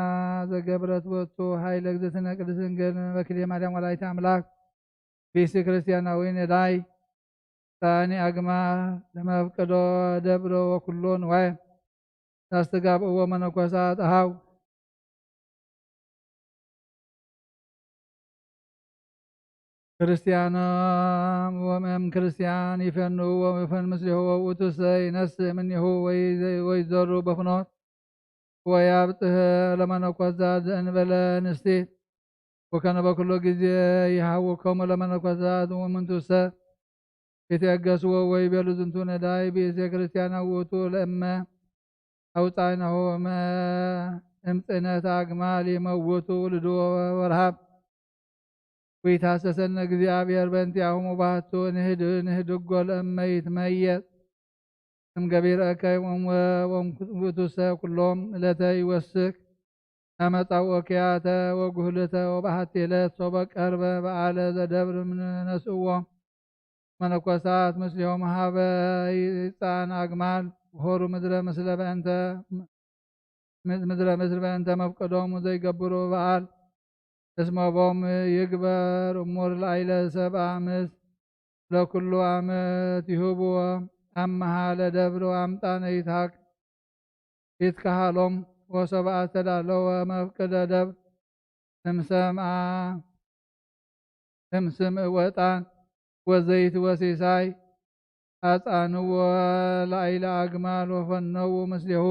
ዘገብረት ወቱ ኃይለ እግዝእትነ ቅድስት ድንግል በክልኤ ማርያም ወላዲተ አምላክ ብእሲ ክርስቲያናዊ ነዳይ ጣኒ አግማ ለመፍቀዶ ደብረ ወኩሎ ንዋይ ታስተጋብእዎ መነኮሳት አሃው ክርስቲያኖም ወእም ክርስቲያን ይፈንዎ ይፈን ምስሌሁ ወውእቱሰ ይነስእ እምኔሁ ወይ- ወይዘሩ በፍኖት ወያብጽሕ ለመነኮሳት ዘእንበለ ንስቲት ወከነ በኩሎ ጊዜ ይሃውኮሙ ለመነኮሳት ወምንቱሰ ይትዔገስዎ ወይቤሉ ዝንቱ ነዳይ ብእሴ ክርስቲያና ውእቱ ለእመ አውፃይናሁ እምፅዕነት አግማል ይመውቱ ውልዱ ወረሃብ ወይታሰሰነ እግዚአብሔር በእንቲአሁሙ ባቱ ንህድ ንህድጎ ለእመ ይትመየጥ እምገቢር እከይ ወእምውእቱሰ ኩሎም እለተ ይወስክ ናመጻውኦ ክያተ ወጉህልተ ወበሓቲ ዕለት ሶበ ቀርበ በዓለ ዘደብር ምነስእዎ መነኮሳት ምስሊሆም ሃበ ይጻን አግማል ሆሩ ምድረ ምስለ በእንተ ምድረ ምስር በእንተ መፍቀዶሙ ዘይገብሩ በዓል እስመቦም ይግበር እሙር ላይለ ሰብአ ምስ ለኩሉ ዓመት ይህብዎ። አመሃ ለደብር አምጣነ ይትሃክ ይትከሃሎም ወሰብአ ተዳለወ መፍቅደ ደብር እምሰምአ እምስም ወጣን ወዘይት ወሲሳይ አጻንዎ ላይለ አግማል ወፈነዉ ምስሌሁ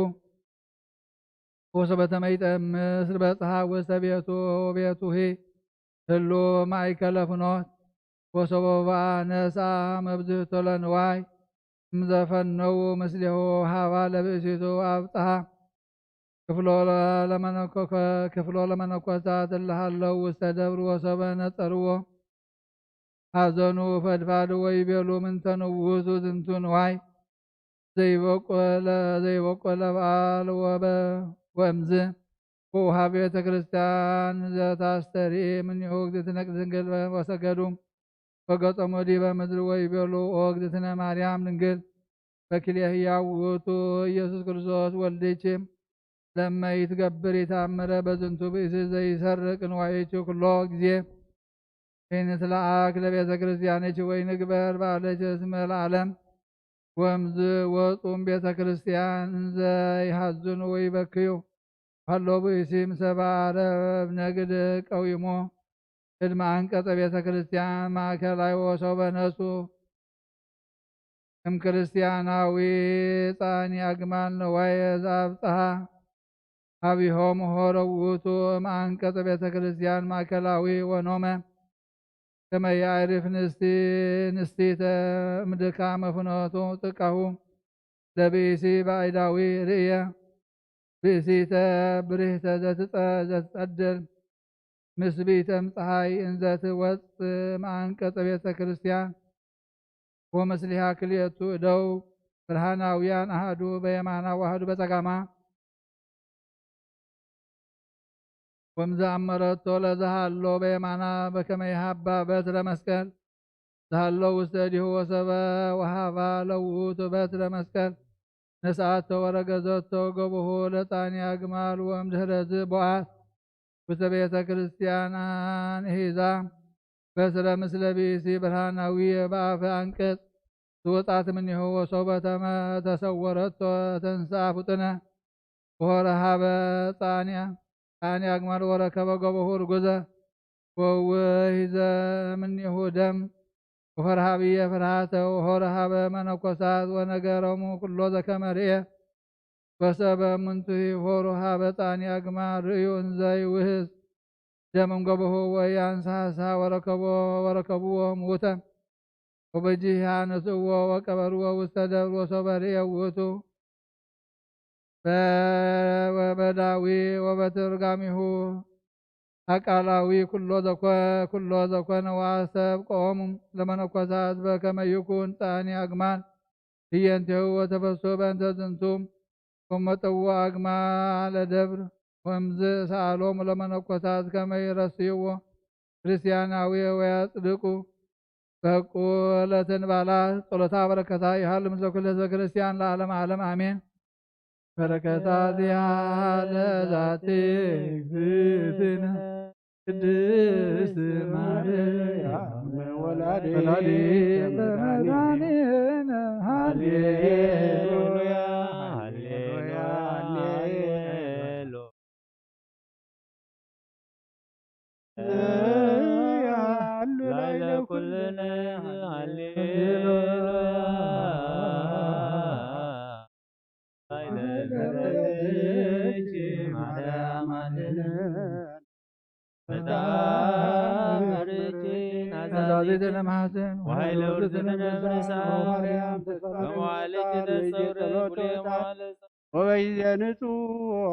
ወሶበ ተመይጠ ምስር በጽሐ ውስተ ቤቱ ወቤቱሂ ህሉ ማእከለ ፍኖት ወሶበ ነስአ መብዝህቶ ለንዋይ እምዘፈነዉ ምስሌሁ ሃባ ለብእሲቱ አብጽሐ ክፍሎ ለመነኮ- ክፍሎ ለመነኮሳት እለ ሀለው ውስተ ደብር ወሶበ ነጸርዎ ሐዘኑ ፈድፋድ ወይቤሉ ምንተ ንውቱ ዝንቱ ንዋይ ዘይበቆለ ዘይበቆለ በዓል ወበ- ወእምዝ ወውሃብ ቤተ ክርስቲያን ዘታስተርኢ ምኒሁ እግዝእትነ ቅድስት ድንግል ወሰገዱ ወገጾሙ ዲበ ምድር ወይቤሉ ኦ እግዝእትነ ማርያም ድንግል በክልኤ ህያው ውእቱ ኢየሱስ ክርስቶስ ወልድኪ ለመ ይትገብር ይታምረ በዝንቱ ብእሲ ዘይሰርቅ ንዋይኪ ኩሎ ጊዜ ይንትለአክ ለቤተ ክርስቲያንኪ ወይንግበር በዓለኪ እስመ ለዓለም ወምዝ ወፁም ቤተ ክርስቲያን እንዘ ይሃዝኑ ወይበክዩ ሀሎ ብእሲም ሰብአ አረብ ነግድ ቀዊሞ እድመ አንቀጸ ቤተ ክርስቲያን ማእከላይ ወሶበ ነሱ እም ክርስቲያናዊ ጻኒ አግማል ነዋየ ዘአብጽሐ አብሆም ሆረ ውእቱ እም አንቀጸ ቤተ ክርስቲያን ማእከላዊ ወኖመ ከመ የዕርፍ ንስቲ ንስቲተ እምድካ መፍኖቱ ጥቀሁ ለብእሲ ባዕዳዊ ርእየ ብእሲተ ብርህተ ዘትጸ- ዘትጸድል ምስቢተ እምፀሓይ እንዘትወፅእ መአንቀጸ ቤተ ክርስቲያን ወምስሊሃ ክልኤቱ እደው ብርሃናውያን አሃዱ በየማና ወአሃዱ በጸጋማ ወምዘአመረቶ ለዘሃሎ በየማና በከመ ይሃባ በትረ መስቀል ዘሃሎ ውስተ እዴሁ ወሰበ ወሃባ ለውእቱ በትረ መስቀል ነስአቶ ወረገዘቶ ገቦሁ ለጣንያ ግማል ወእምድህረዝ ቦአት ውስተ ቤተ ክርስቲያን አንሂዛ በትረ ምስለ ብእሲ ብርሃናዊ በአፈ አንቀጽ ትወጻት እምኔሁ ወሶበ ተመ- ተሰወረቶ ተንስአ ፍጡነ ወሆረ ሀበ ጻንያ ጻንያ አግማል ወረከበ ገቦሁ ርጉዘ ወውሂዘ እምኔሁ ደም ወፈርሃ ብየ ፍርሃተ ወሆረ ሀበ መነኮሳት ወነገሮሙ ኩሎ ዘከመ ርእየ ወሰበ እሙንቱሂ ሆሩ ሀበ ጻንያ ግማል ርእዩ እንዘ ይውህዝ ደምም ገቦሁ ወያንሳሳ ወረከቦ ወረከብዎ ምውተ ወበጂሃ ነስእዎ ወቀበርዎ ውስተ ደብር ወሶበ ርእየ ውእቱ በ- ወበዳዊ ወበትርጋሚሁ አቃላዊ ኩሎ ዘኮ- ኩሎ ዘኮነ ወአስተብቀኦሙ ለመነኮሳት በከመ ይኩን ጻኒ አግማል ህየንቴሁ ወተፈስሑ በእንተ ዝንቱ ወመጠዎ አግማለ ደብር ወእምዝ ሰአሎሙ ለመነኮሳት ከመ ይረስይዎ ክርስቲያናዊ ወያጽድቁ በቁ ለትንባላ ጸሎታ በረከታ ይሃሉ ምስለ ኩሉ ህዝበ ክርስቲያን ለዓለም ዓለም አሜን። በረከታ ዚሃለ ዛቲ እግዝእትነ ቅድስት ማርያም ወላዲተ መድኃኒነ ሃሌሉያ ሃሌሉያ ሃሌሉያ ሃሌሉያ ሃሌሉያ ኩልነ ሃሌሉያ ሃሌሉያ ናዛዚተ ለማሕፀን ወኃይለ ውርዝነ ነፍሳ ማርያም ተስፋ ከመዋልድ ተሰውረ ጸሎት ኩሌ መዋለ ወበይዘ ንጹሕ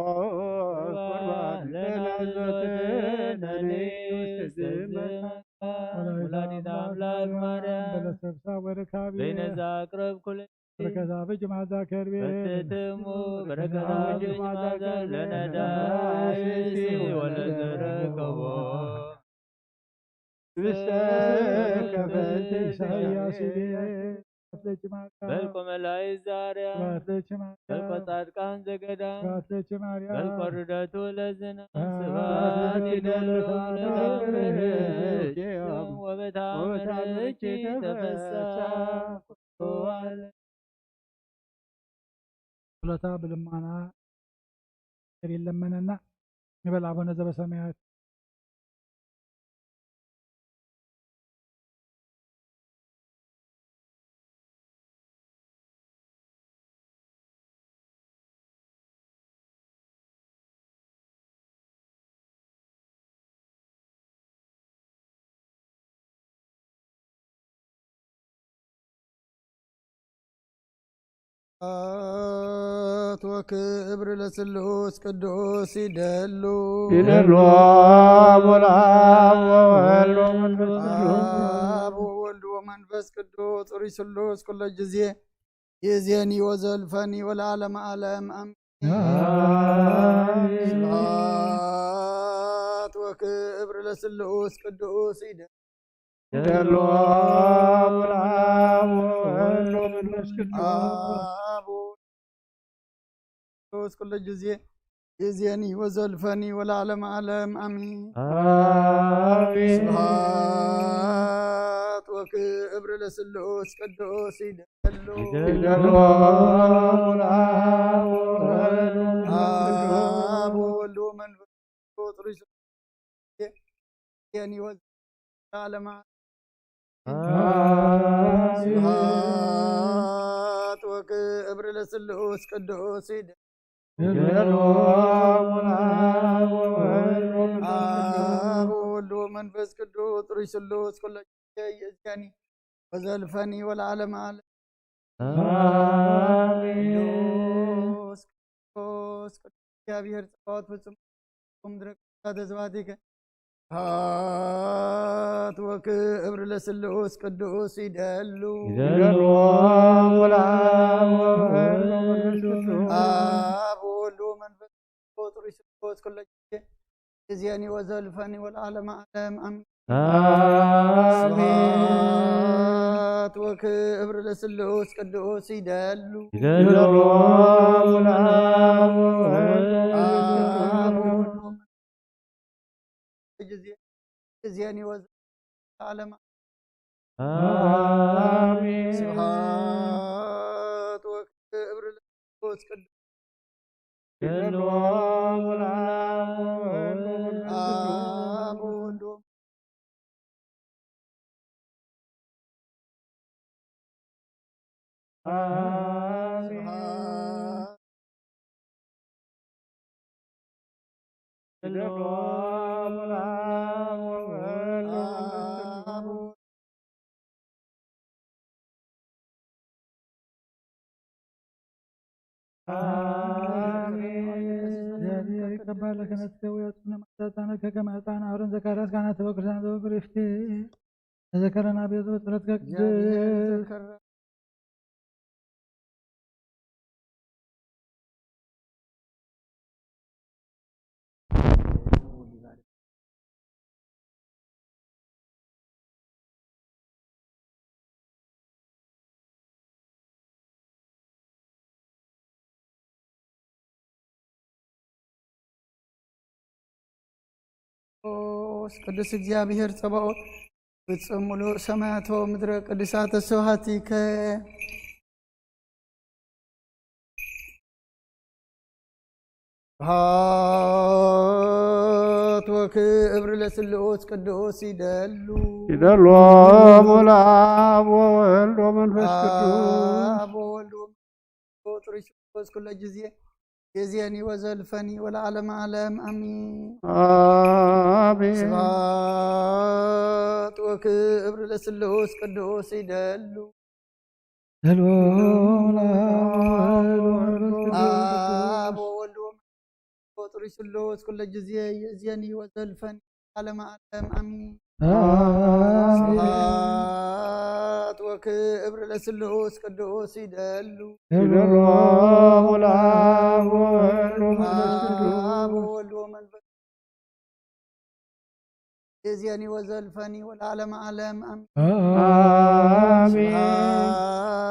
ቁርባን ለናዘተነኒ ውስተ ዝመ ወላዲተ አምላክ ማርያም በለሰብሳ ወርካቢ ዘይነዛ አቅረብ ኩሌ በረከታ በእጅ መዓዛ ከርቤ በትትሙ በረከታ በእጅ መዓዛ ከርቤ ለነዳይሲ ወለዘረከቦ ምስለ ከፈት ኢሳያስ ይቤ በልኮ መላእክት ዘአርያም፣ በልኮ ጻድቃን ዘገዳም፣ በልኮ ርደቱ ለዝና ስብሐት ይደሉ ለዘምር ወበታ መርች ተፈሳ ኩሉ ዓለም። ጸሎታ ብልማና ይለመነና። ንበል ኣቡነ ዘበሰማያት። ስብሐት ወክብር ለስሉስ ቅዱስ ይደሉ። ይደሉ። አብ ወልድ ወመንፈስ ቅዱስ። አብ ወወልድ ወመንፈስ ቅዱስ ጽሩይ ስሉስ ኩሎ ጊዜ ይእዜኒ ወዘልፈኒ ወለዓለመ ዓለም አሜን። አሜን። ስብሐት ወክብር ለስሉስ ቅዱስ ይደሉ። ይደሉ። አብ ወወልድ ወመንፈስ ቅዱስ። አብ ወወልድ ወመንፈስ ቅዱስ ኩሎ ጊዜ ይእዜኒ ወዘልፈኒ ወለዓለመ ዓለም አሜን። አሜን። ስብሐት ወክብር ለስሉስ ቅዱስ ይደሉ። ይደሉ። አብ ወወልድ ወመንፈስ ቅዱስ። አብ ወወልድ ወመንፈስ ቅዱስ። ይእዜኒ ወዘልፈኒ ወለዓለመ ዓለም። አሜን። ስብሐት ወክብር ለስሉስ ቅዱስ ይደሉ። ይደሉ። አብ ወወልድ ወመንፈስ ቅዱስ። አብ ወወልድ ወመንፈስ ቅዱስ ጽሩይ ስሉስ ኩሎ ጊዜ ይእዜኒ ወዘልፈኒ ወለዓለመ ዓለም። አሜን። ቅዱስ ቅዱስ ቅዱስ እግዚአብሔር ጸባኦት ፍጹም ቁም ድረቅ ተዘባቲከ። ስብሐት ወክብር ለስሉስ ቅዱስ ይደሉ። ይደሉ። አብ ወወልድ ወመንፈስ ቅዱስ። አብ ወወልድ ወመንፈስ ቅዱስ ጽሩይ ስሉስ ኩሎ ጊዜ ይእዜኒ ወዘልፈኒ ወለዓለመ ዓለም አሜን። አሜን። ስብሐት ወክብር ለስሉስ ቅዱስ ይደሉ። ይደሉ። አብ ወወልድ ወመንፈስ ቅዱስ። ጊዜ ይእዜኒ ወዘልፈኒ ወለዓለመ ዓለም። አሜን። ስብሐት ወክብር ለመንፈስ ቅዱስ። ይደሉ። አብ ወወልድ ወመንፈስ ቅዱስ። አብ ወወልድ ወመንፈስ አሜን። ስብሐት ይደሉ። አብ ወወልድ ወመንፈስ ቅዱስ። አሜን። እግዚአብሔር ይቀባል ለክህነትከ ወያጽነ ማዕዳታነ ከከመ ዕጣን አሮን ዘካርያስ ካህናተ ቤተክርስቲያን ዘወግር ይፍቴ ተዘከረና ቤቱ በጸሎትከ እግዚአብሔር ቅድስት። ይዘከረ። ቅዱስ ቅዱስ እግዚኣብሔር ጸባኦት፣ ፍጹም ምሉእ ሰማያት ወምድረ ቅዱሳተ ስብሐቲከ። ስብሐት ወክብር ለስሉስ ቅዱስ ይደሉ። ይደሉ ለአብ ወወልድ ወመንፈስ ቅዱስ። አብ ወወልድ ወመንፈስ ቅዱስ ኩሎ ጊዜ ይእዜኒ ወዘልፈኒ ወለዓለመ ዓለም አሜን። አሜን። ስብሐት ወክብር ለስሉስ ቅዱስ ይደሉ። ይደሉ ለአብ ወወልድ ወመንፈስ ቅዱስ። አብ ወወልድ ወመንፈስ ቅዱስ ስሉስ ኩሎ ጊዜ ይእዜኒ ወዘልፈኒ ዓለመ ዓለም አሜን። አሜን። ስብሐት ወክብር ለስሉስ ቅዱስ ይደሉ። ይደሉ ለአብ ወወልድ ወመንፈስ ቅዱስ። አብ ወወልድ ወመንፈስ ይእዜኒ ወዘልፈኒ ወለዓለመ ዓለም አሜን። አሜን። ስብሐት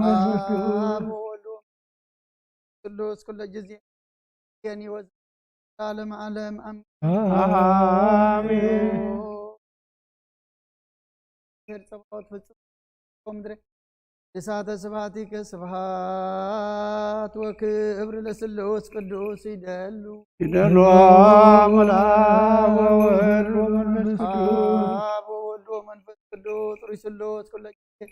መንፈስ ቅዱስ። አብ ወወልድ ወመንፈስ ቅዱስ ኩሎ ጊዜ የኒ ወዘ ለዓለመ ዓለም አሜን። አሜን። ሄር ጸባኦት ፍጹም ምድረ እሳተ ስብሐቲከ ስብሐት ወክብር ለስሉስ ቅዱስ ይደሉ ይደሉ አብ ወወልድ ወመንፈስ ቅዱስ። አብ ወወልድ ወመንፈስ ቅዱስ ሩይ ስሉስ ኩሎ ጊዜ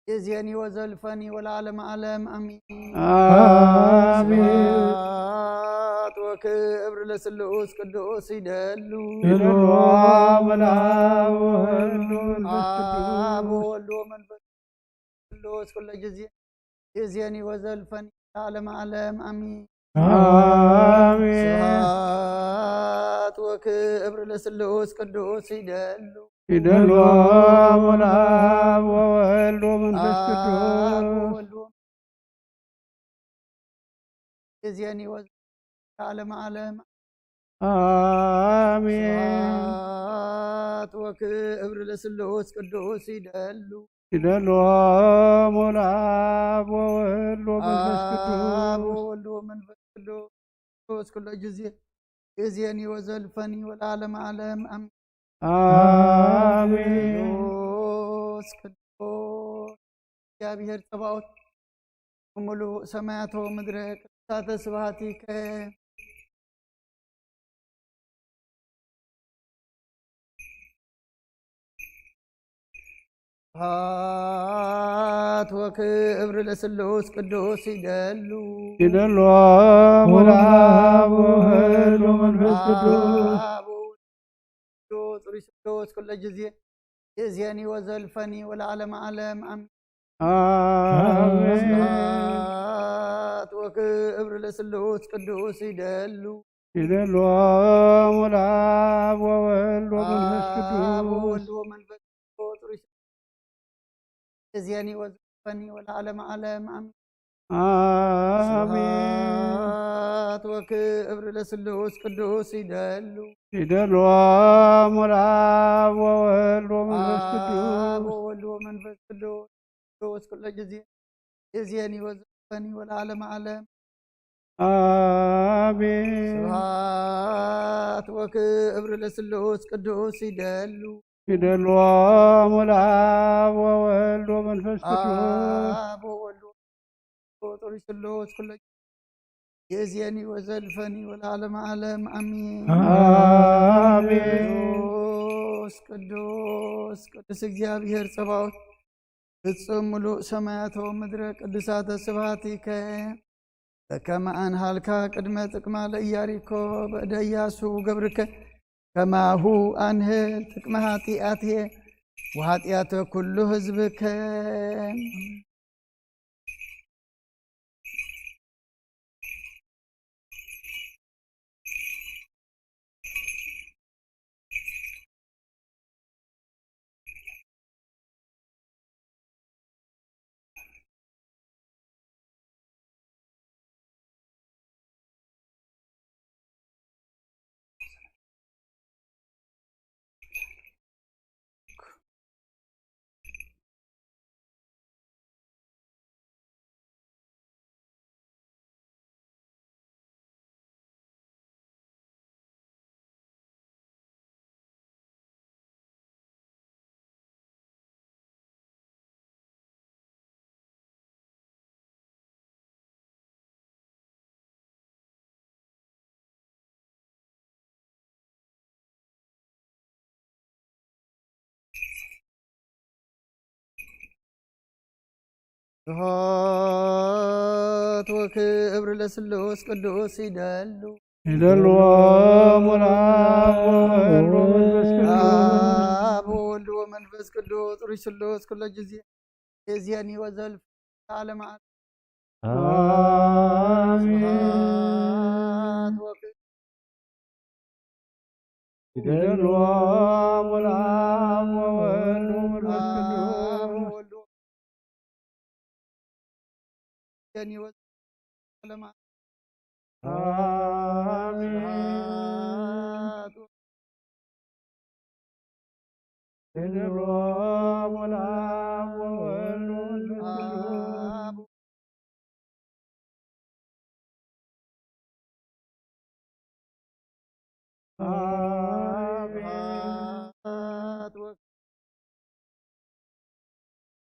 ይዜኒ ወዘልፈኒ ወለዓለመ ዓለም አሜን። አሜን። ስብሐት ወክብር ለስሉስ ቅዱስ ይደሉ ይደሉ አብ ወወልድ ወመንፈስ ቅዱስ። አብ ወወልድ ወመንፈስ ቅዱስ ኩሎ ጊዜ ይዜኒ ወዘልፈኒ ለዓለመ ዓለም አሜን። አሜን። ስብሐት ወክብር ለስሉስ ቅዱስ ይደሉ ይደሉ አብ ወወልድ ወመንፈስ አብ ቅዱስ። ወወልድ ወመንፈስ ይዜኒ ወዘልፈኒ ለዓለመ ዓለም አሜን። ስብሐት ወክብር ለስሉስ ቅዱስ ይደሉ ይደሉ አብ ወወልድ ወመንፈስ ቅዱስ። አብ ወወልድ ወመንፈስ ቅዱስ ኩሎ ጊዜ ይዜኒ ወዘልፈኒ ወለዓለመ ዓለም አሜን። አሜን። ቅዱስ ቅዱስ እግዚአብሔር ጸባኦት ሙሉ ሰማያት ወምድረ ቅዱሳተ ስብሐቲከ ስብሐት ወክብር ለስሉስ ቅዱስ ይደሉ ይደሉ አብ ወወልድ ወመንፈስ ቅዱስ። አብ ወወልድ ወመንፈስ ቅዱስ ኩሎ ጊዜ ይዜኒ ወዘልፈኒ ወለዓለመ ዓለም አሜን። አሜን። ስብሐት ወክብር ለስሉስ ቅዱስ ይደሉ ይደሉ አብ ወወልድ ወመንፈስ አብ ቅዱስ። ወወልድ ወመንፈስ ቅዱስ ሩይ ይዜኒ ወዘልፈኒ ወለዓለመ ዓለም አሜን። አሜን። ስብሐት ወክብር ለስሉስ ቅዱስ ይደሉ። ይደልዎም ለአብ ወወልድ ወመንፈስ ቅዱስ። አብ ወወልድ ወመንፈስ ቅዱስ። ቅዱስ ኩሎ ጊዜ ይእዜኒ ወዘልፈኒ ወለዓለመ ዓለም። አሜን። ስብሐት ወክብር ለስሉስ ቅዱስ ይደሉ። ይደልዎም ለአብ ወወልድ ወመንፈስ ቅዱስ። አብ ወወልድ ወጥሪ ስሉስ ኩሎ ይእዜኒ ወዘልፈኒ ወለዓለመ ዓለም አሜን። አሜን። ቅዱስ ቅዱስ ቅዱስ እግዚአብሔር ጸባኦት ፍጹም ምሉእ ሰማያተ ወምድረ ቅዱሳተ ስብሐቲከ በከመ አንሃልካ ቅድመ ጥቅማ ለኢያሪኮ በእደ ኢያሱ ገብርከ ከማሁ አንህል ጥቅመ ኃጢአትየ ወኃጢአተ ኩሉ ህዝብከ። ስብሐት ወክብር ለስሉስ ቅዱስ ይደሉ። ይደልዎም ለአብ ወወልድ ወመንፈስ ቅዱስ። አብ ወወልድ ወመንፈስ ቅዱስ ጥሩይ ስሉስ ኩሎ ጊዜ ይእዜኒ ወዘልፍ ለዓለመ ዓለም። አሜን። ስብሐት ወክብር ይደልዎም ለአብ ወወልድ ወመንፈስ ቅዱስ። አሜን። ይደልዎም ለአብ ወወልድ ወመንፈስ ቅዱስ። አሜን።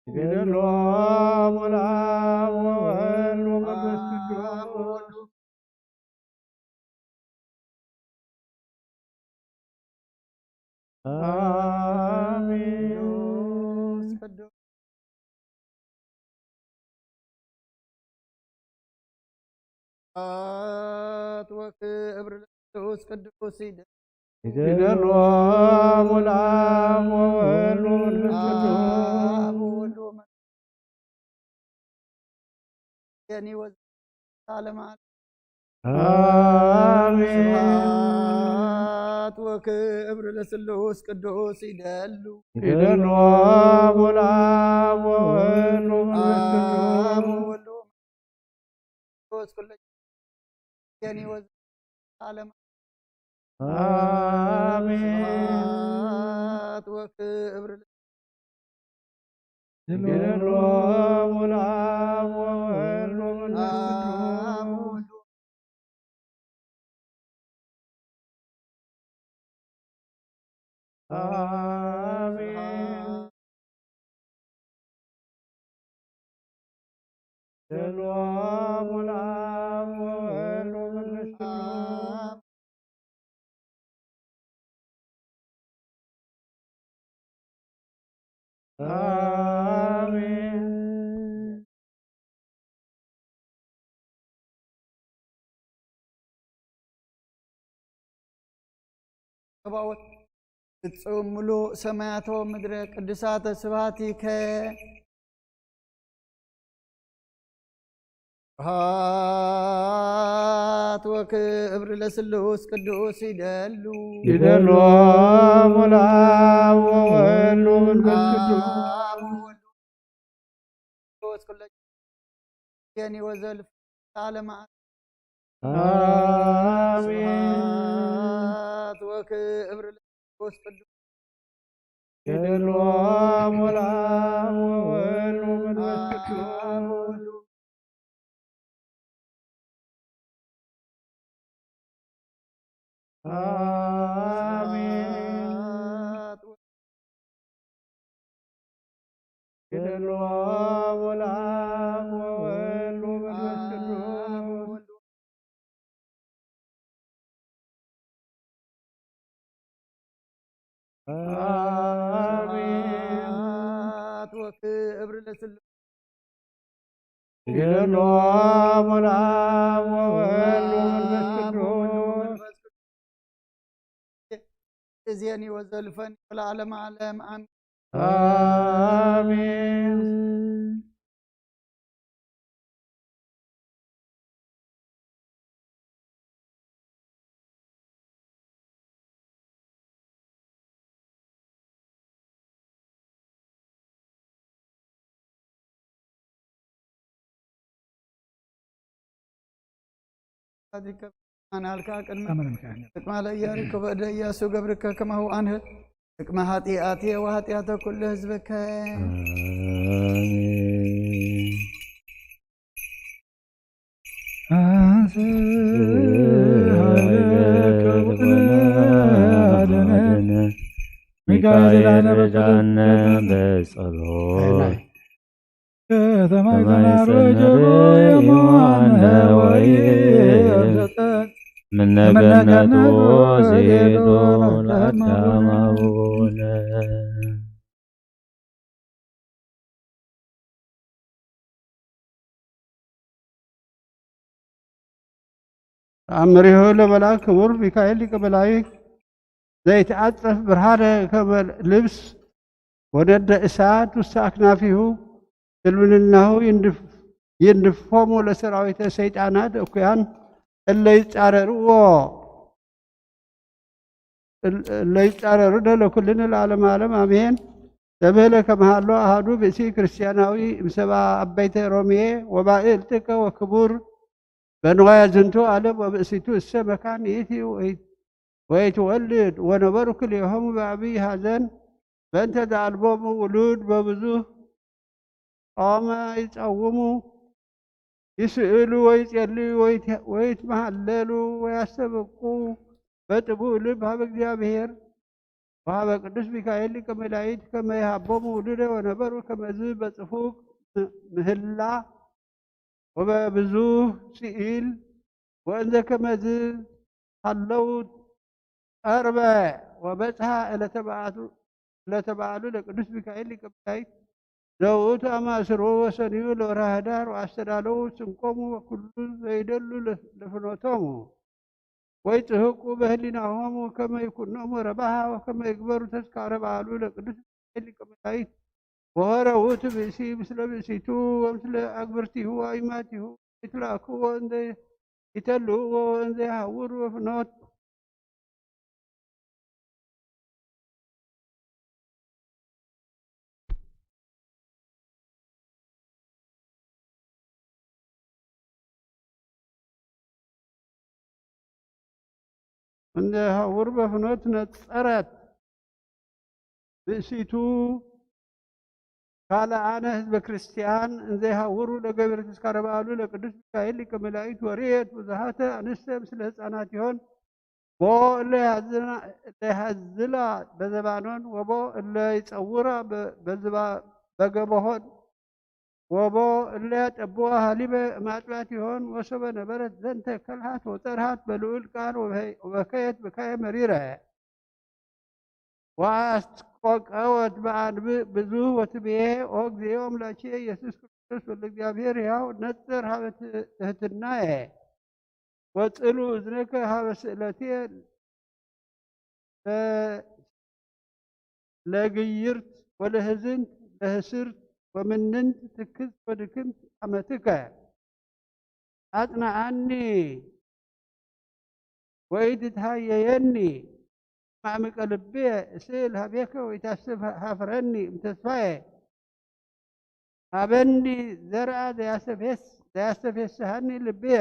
ይደልዎም ለአብ ወወልድ ወመንፈስ ቅዱስ። አሜን። ቅዱስ ቅዱስ ወክብር ለቅዱስ ቅዱስ ይደ- ይደልዎም ለአብ ወወልድ ወመንፈስ ቅዱስ። አብ ወወልድ ወመንፈስ ቅዱስ ወዘ- ለዓለመ ዓለም። አሜን። ስብሐት ወክብር ለስሉስ ቅዱስ ይደሉ። ይደልዎም ለአብ ወወልድ ወመንፈስ ቅዱስ። አብ ወወልድ ወመንፈስ ቅዱስ ኩሉ ይእዜኒ ወዘ- ዓለም። አሜን። ስብሐት ወክብር ለ- ይደልዎም ለአብ ወወልድ ወመንፈስ ቅዱስ። አብ ወወልድ አሜን። ስብሐት ይደልዎም ለአብ ወወልድ ወመንፈስ ቅዱስ። አሜን። ጸባኦት ፍጹም ምሉእ ሰማያቶ ምድረ ቅዱሳተ ስብሐቲከ። ስብሐት ወክብር ለስሉስ ቅዱስ ይደሉ። ይደልዎም ለአብ ወወልድ ወመንፈስ ቅዱስ። አብ ወወልድ ወመንፈስ ቅዱስ ኩለ ዜኒ ወዘልፍ ለዓለመ ዓለም። ኣሜን። ስብሐት ወክብር ለመንፈስ ቅዱስ። ይደልዎ ወለአብ ወወልድ ወመንፈስ ቅዱስ። አሜን። ይደልዎ ወለአብ ወወልድ ወመንፈስ ቅዱስ። አሜን። ስብሐት ወክብር ለስላሴ። ይደልዎ ወለአብ ወወልድ ወመንፈስ ቅዱስ። ዜኒ ወዘልፈኒ ወለዓለመ ዓለም። አሜን። አሜን። ጻድቅ ኣናልካ ቅድመ አመለምካ። ጥቅማ ለኢያሪኮ በእደ ኢያሱ ገብርከ ከማሁ አንህ ጥቅመ ኃጢአቴ ወኃጢአተ ኩሉ ህዝብከ። አሜን። አንስ ኃይለ ኃይለ ከውነ ከውነ አደነ አደነ። ሚካኤል ሚካኤል አነ ርዳነ በጸሎት። በጸሎት። ከተማ ከተማ ይሰናሮ ይሰናሮ ጀቦ የሞአነ የሞአነ ወይ ወይ ሰጠን። ምነ ምነ ገነት ገነት ወዜዶ ወዜዶ ለአዳም ለአዳም አቡነ። ተአምሪሁ ለመልአክ ክቡር ሚካኤል ሊቀ መላእክት ዘይትዓጸፍ ብርሃነ ከመ ልብስ ወነደ እሳት ውስተ አክናፊሁ ትልምልናሁ ይንድፍ-፣ ይንድፎሙ ለሰራዊተ ሰይጣናት እኩያን እለ ይጻረርዎ ለይጻረሩነ ለኩልነ ለዓለመ ዓለም አሜን። ተብህለ ከመሃሎ አሃዱ ብእሲ ክርስቲያናዊ እምሰባ አበይተ ሮሜ ወባእል ጥቀ ወክቡር በንዋያ ዝንቱ ዓለም ወብእሲቱ እሰ መካን ይእቲ ወይ-፣ ወይትወልድ ወነበሩ ክልኤሆሙ በአብይ ሐዘን በእንተ ዘአልቦሙ ውሉድ በብዙህ ጾመ ይጸውሙ፣ ይስእሉ ወይጼልዩ ወይት-፣ ወይትመሃለሉ ወያስተብቁ በጥቡእ ልብ ሀበ እግዚአብሔር ወሀበ ቅዱስ ሚካኤል ሊቀ መላእክት ከመ ይሃቦሙ ውሉደ ወነበሩ ከመዝ በጽፉቅ ም-፣ ምህላ ወበብዙህ ስኢል ወእንዘ ከመዝ ሀለው ቀርበ ወበጽሐ ዕለተ በዓቱ፣ ዕለተ በዓሉ ለቅዱስ ሚካኤል ሊቀ መላእክት ዘውእቱ አማስሮ ወሰንዩ ለወርሃ ህዳር ወአስተዳለዉ ስንቆሙ ወኩሉ ዘይደሉ ለ-፣ ለፍኖቶሙ ወይጽህቁ በህሊናሆሙ ከመ ይኩኖሙ ረባሃ ወከመ ይግበሩ ተስካረ በዓሉ ለቅዱስ ሚካኤል ሊቀ መላእክት። ወሆረ ውእቱ ብእሲ ምስለ ብእሲቱ ወምስለ አግብርቲሁ ወአይማቲሁ ይትላእክዎ እንዘ ይተልእዎ ወእንዘ ይሃውሩ በፍኖት። እንዘ ይሃውሩ በፍኖት ነጸረት ብእሲቱ ካልአነ ህዝበ ክርስቲያን እንዘ ይሃውሩ ለገቢረ ተስካረ በዓሉ ለቅዱስ ሚካኤል ሊቀ መላእክት ወርኤት ብዙሃተ አንስተ ምስለ ህፃናት ይሆን። ቦ እለ ይሃዝና-፣ እለ ይሃዝላ በዘባኖን ወቦ እለ ይጸውራ በ-፣ በዝባ-፣ በገበሆን ወቦ እለ ያጠብዋ ሀሊበ እማጥባት ይሆን። ወሶበ ነበረት ዘንተ ከልሃት ወጸርሃት በልዑል ቃል ወበ-፣ ወበከየት ብካየ መሪረ። ወአስተቆቀወት በአንብዕ ብዙህ ወትቤ ኦ እግዚኦ አምላኬ ኢየሱስ ክርስቶስ ወልደ እግዚአብሔር ሕያው ነጽር ሀበ ትህትናየ ወጽሉ እዝነከ ሀበ ስእለቴ ለ-፣ ለግይርት ወለህዝንት ለህስርት ወምንንት ትክዝት ወድክምት አመትከ። አጽንዓኒ ወኢትትሃየየኒ ማዕምቀ ልብየ እስእል ሀቤከ ወኢታስተሃፍረኒ እምተስፋየ። ሀበኒ ዘርአ ዘያስተፌስ-፣ ዘያስተፌስሃኒ ልብየ፣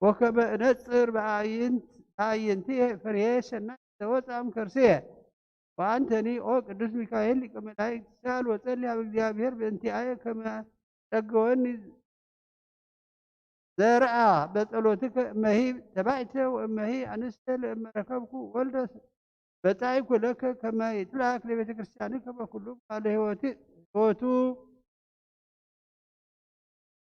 ወከመ እነጽር ብኣይንት-፣ ብኣይንትየ ፍርየ ሰናይ ዘወፅኣም ከርስየ። ወኣንተኒ ኦ ቅዱስ ሚካኤል ሊቀ መላእክት፣ ሳል ወጸሊ ኣብ እግዚኣብሔር ብእንቲኣየ ከመ ጸገወኒ ዘርኣ በጸሎትከ እመሂ ተባዕተ ወእመሂ ኣንስተ ለእመ ረከብኩ ወልደ በጻይኩ ለከ ከመ ይትላክ ለቤተ ክርስቲያን ከመ ኩሉ ቃለ ሕይወት ሕይወቱ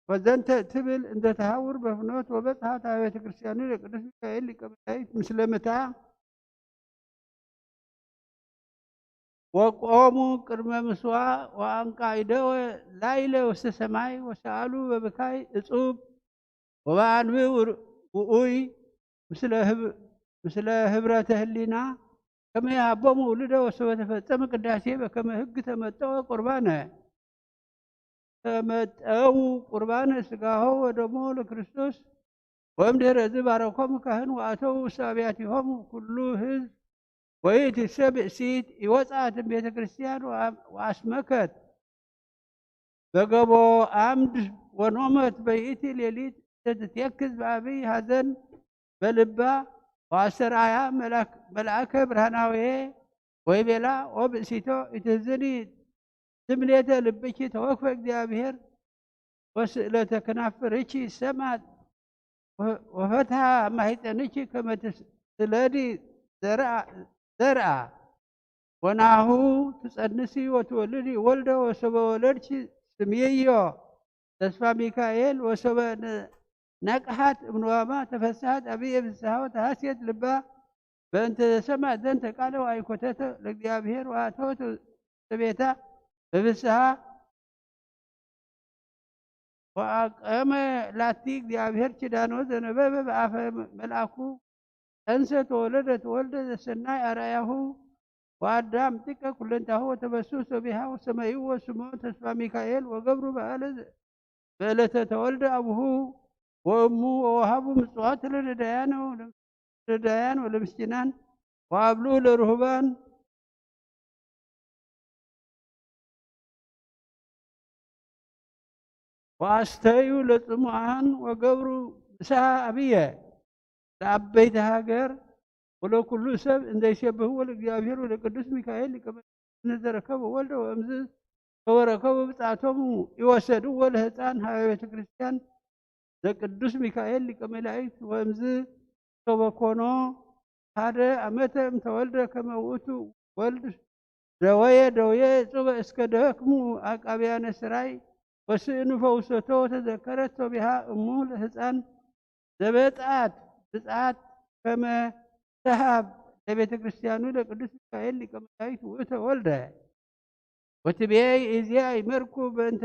ወዘንተ ትብል እንተ ተሃውር በፍኖት ወበጽሓት ኣብ ቤተ ክርስቲያኑ ለቅዱስ ሚካኤል ሊቀ መላእክት ምስለ ምታ ወቆሙ ቅድመ ምስዋ ወኣንቃይደወ ላይለ ውስተ ሰማይ ወሰኣሉ በብካይ እጹብ ወበኣንቢ ውር-፣ ውኡይ ምስለ ህብ-፣ ምስለ ህብረተ ህሊና ከመ ይሃቦሙ ውሉደ ወሰበ ተፈጸመ ቅዳሴ በከመ ህግ ተመጠወ ቁርባነ። ተመጠው ቁርባነ ስጋሆ ወደሞ ለክርስቶስ። ወእምድህረ እዚ ባረኮሙ ካህን ወኣተው ውስተ አብያቲሆሙ ኩሉ ህዝብ ወይእቲ ሰብ ብእሲት ይወፅኣት እምቤተ ክርስቲያን ወኣም-፣ ወኣስመከት በገቦ አምድ ወኖመት በይእቲ ሌሊት እንተ ትትየክዝ በአብይ ሐዘን በልባ ወአስተርአያ መልአክ-፣ መልአከ ብርሃናውየ ወይቤላ ኦ ብእሲቶ ኢትሕዝኒ ትምኔተ ልብኪ ተወክፈ እግዚኣብሔር ወስእለተ ከናፍርኪ ሰምዐት ወፈትሐ ማሕፀንኪ ከመ ትስ-፣ ትለዲ ዘርአ፣ ዘርአ። ወናሁ ትጸንሲ ወትወልዲ ወልደ ወሰበ ወለድኪ ስምይዮ ተስፋ ሚካኤል ወሰበ ነ-፣ ነቅሐት እምንዋማ ተፈስሐት አብየ ፍስሐ ወተሐሴት ልባ በእንተ ዘሰምዐት ዘንተ ቃለ ወአይኮተተ ለእግዚአብሔር ወአተወት ውስተ ቤታ በፍስሐ ወአቀመ ላቲ እግዚአብሔር ኪዳኖ ዘነበበ በአፈ መልአኩ ጠንሰት ወወለደት ወልደ ዘሰናይ አርአያሁ ወአዳም ጥቀ ኩለንታሁ ወተበሱ ሶቢሃ ወሰመይዎ ስሞ ተስፋ ሚካኤል ወገብሩ በዓለ በዕለተ ተወልደ አቡሁ ወእሙ ወወሃቡ ምጽዋት ለነዳያን ወለ-፣ ለነዳያን ወለምስኪናን ወአብሉ ለርሁባን ወአስተዩ ለጽሙዓን ወገብሩ ምሳ አብየ ለአበይቲ ሃገር ወለኩሉ ሰብ እንዘይሴብህዎ ለእግዚአብሔር ወለቅዱስ ሚካኤል ሊቀ መላእክት እንዘረከቡ ወልደ ወእምዝ ተወረከቡ ብጻቶሙ ይወሰድዎ ለህፃን ሃበ ቤተ ክርስቲያን ዘቅዱስ ሚካኤል ሊቀ መላእክት ወእምዝ ተወኮኖ ሓደ አመተ እምተወልደ ከመ ውእቱ ወልድ ደወየ ደውየ እጹበ እስከ ደክሙ አቃብያነ ስራይ ወስእኑ ፈውሰቶ ተዘከረት ሶቢሃ እሙ ለህፃን ዘበጽአት ብጽዓት ከመ ተሃብ ለቤተ ክርስቲያኑ ለቅዱስ ሚካኤል ሊቀ መላእክት ውእተ ወልደ። ወትቤ ይእዜአ ይመርኩ በእንተ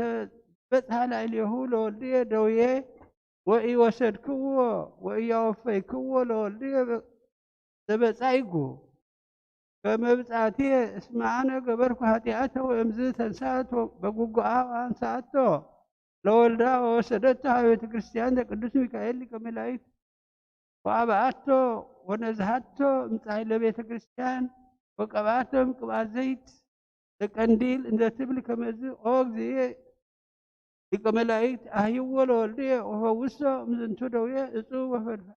በጽሐ ላዕሌሁ ለወልድየ ደውየ ወኢወሰድክዎ ወኢያወፈይክዎ ለወልድየ ዘበጻይኩ። ከመ ብጻትየ እስመ አነ ገበርኩ ኃጢአተ ወእምዝ ተንሳት በጉጉአ ወአንሳአቶ ለወልዳ ወወሰደቶ ሀበ ቤተ ክርስቲያን ዘቅዱስ ሚካኤል ሊቀ መላእክት ወአብአቶ ወነዝሃቶ እምጻሕለ ቤተ ክርስቲያን ወቀብአቶ እምቅብአ ዘይት ዘቀንዲል እንዘ ትብል ከመዝ ኦ እግዚእየ ሊቀ መላእክት አህይዎ ለወልድየ ወፈውሶ እምዝንቱ ደውየ እጹብ ወፈድፋድ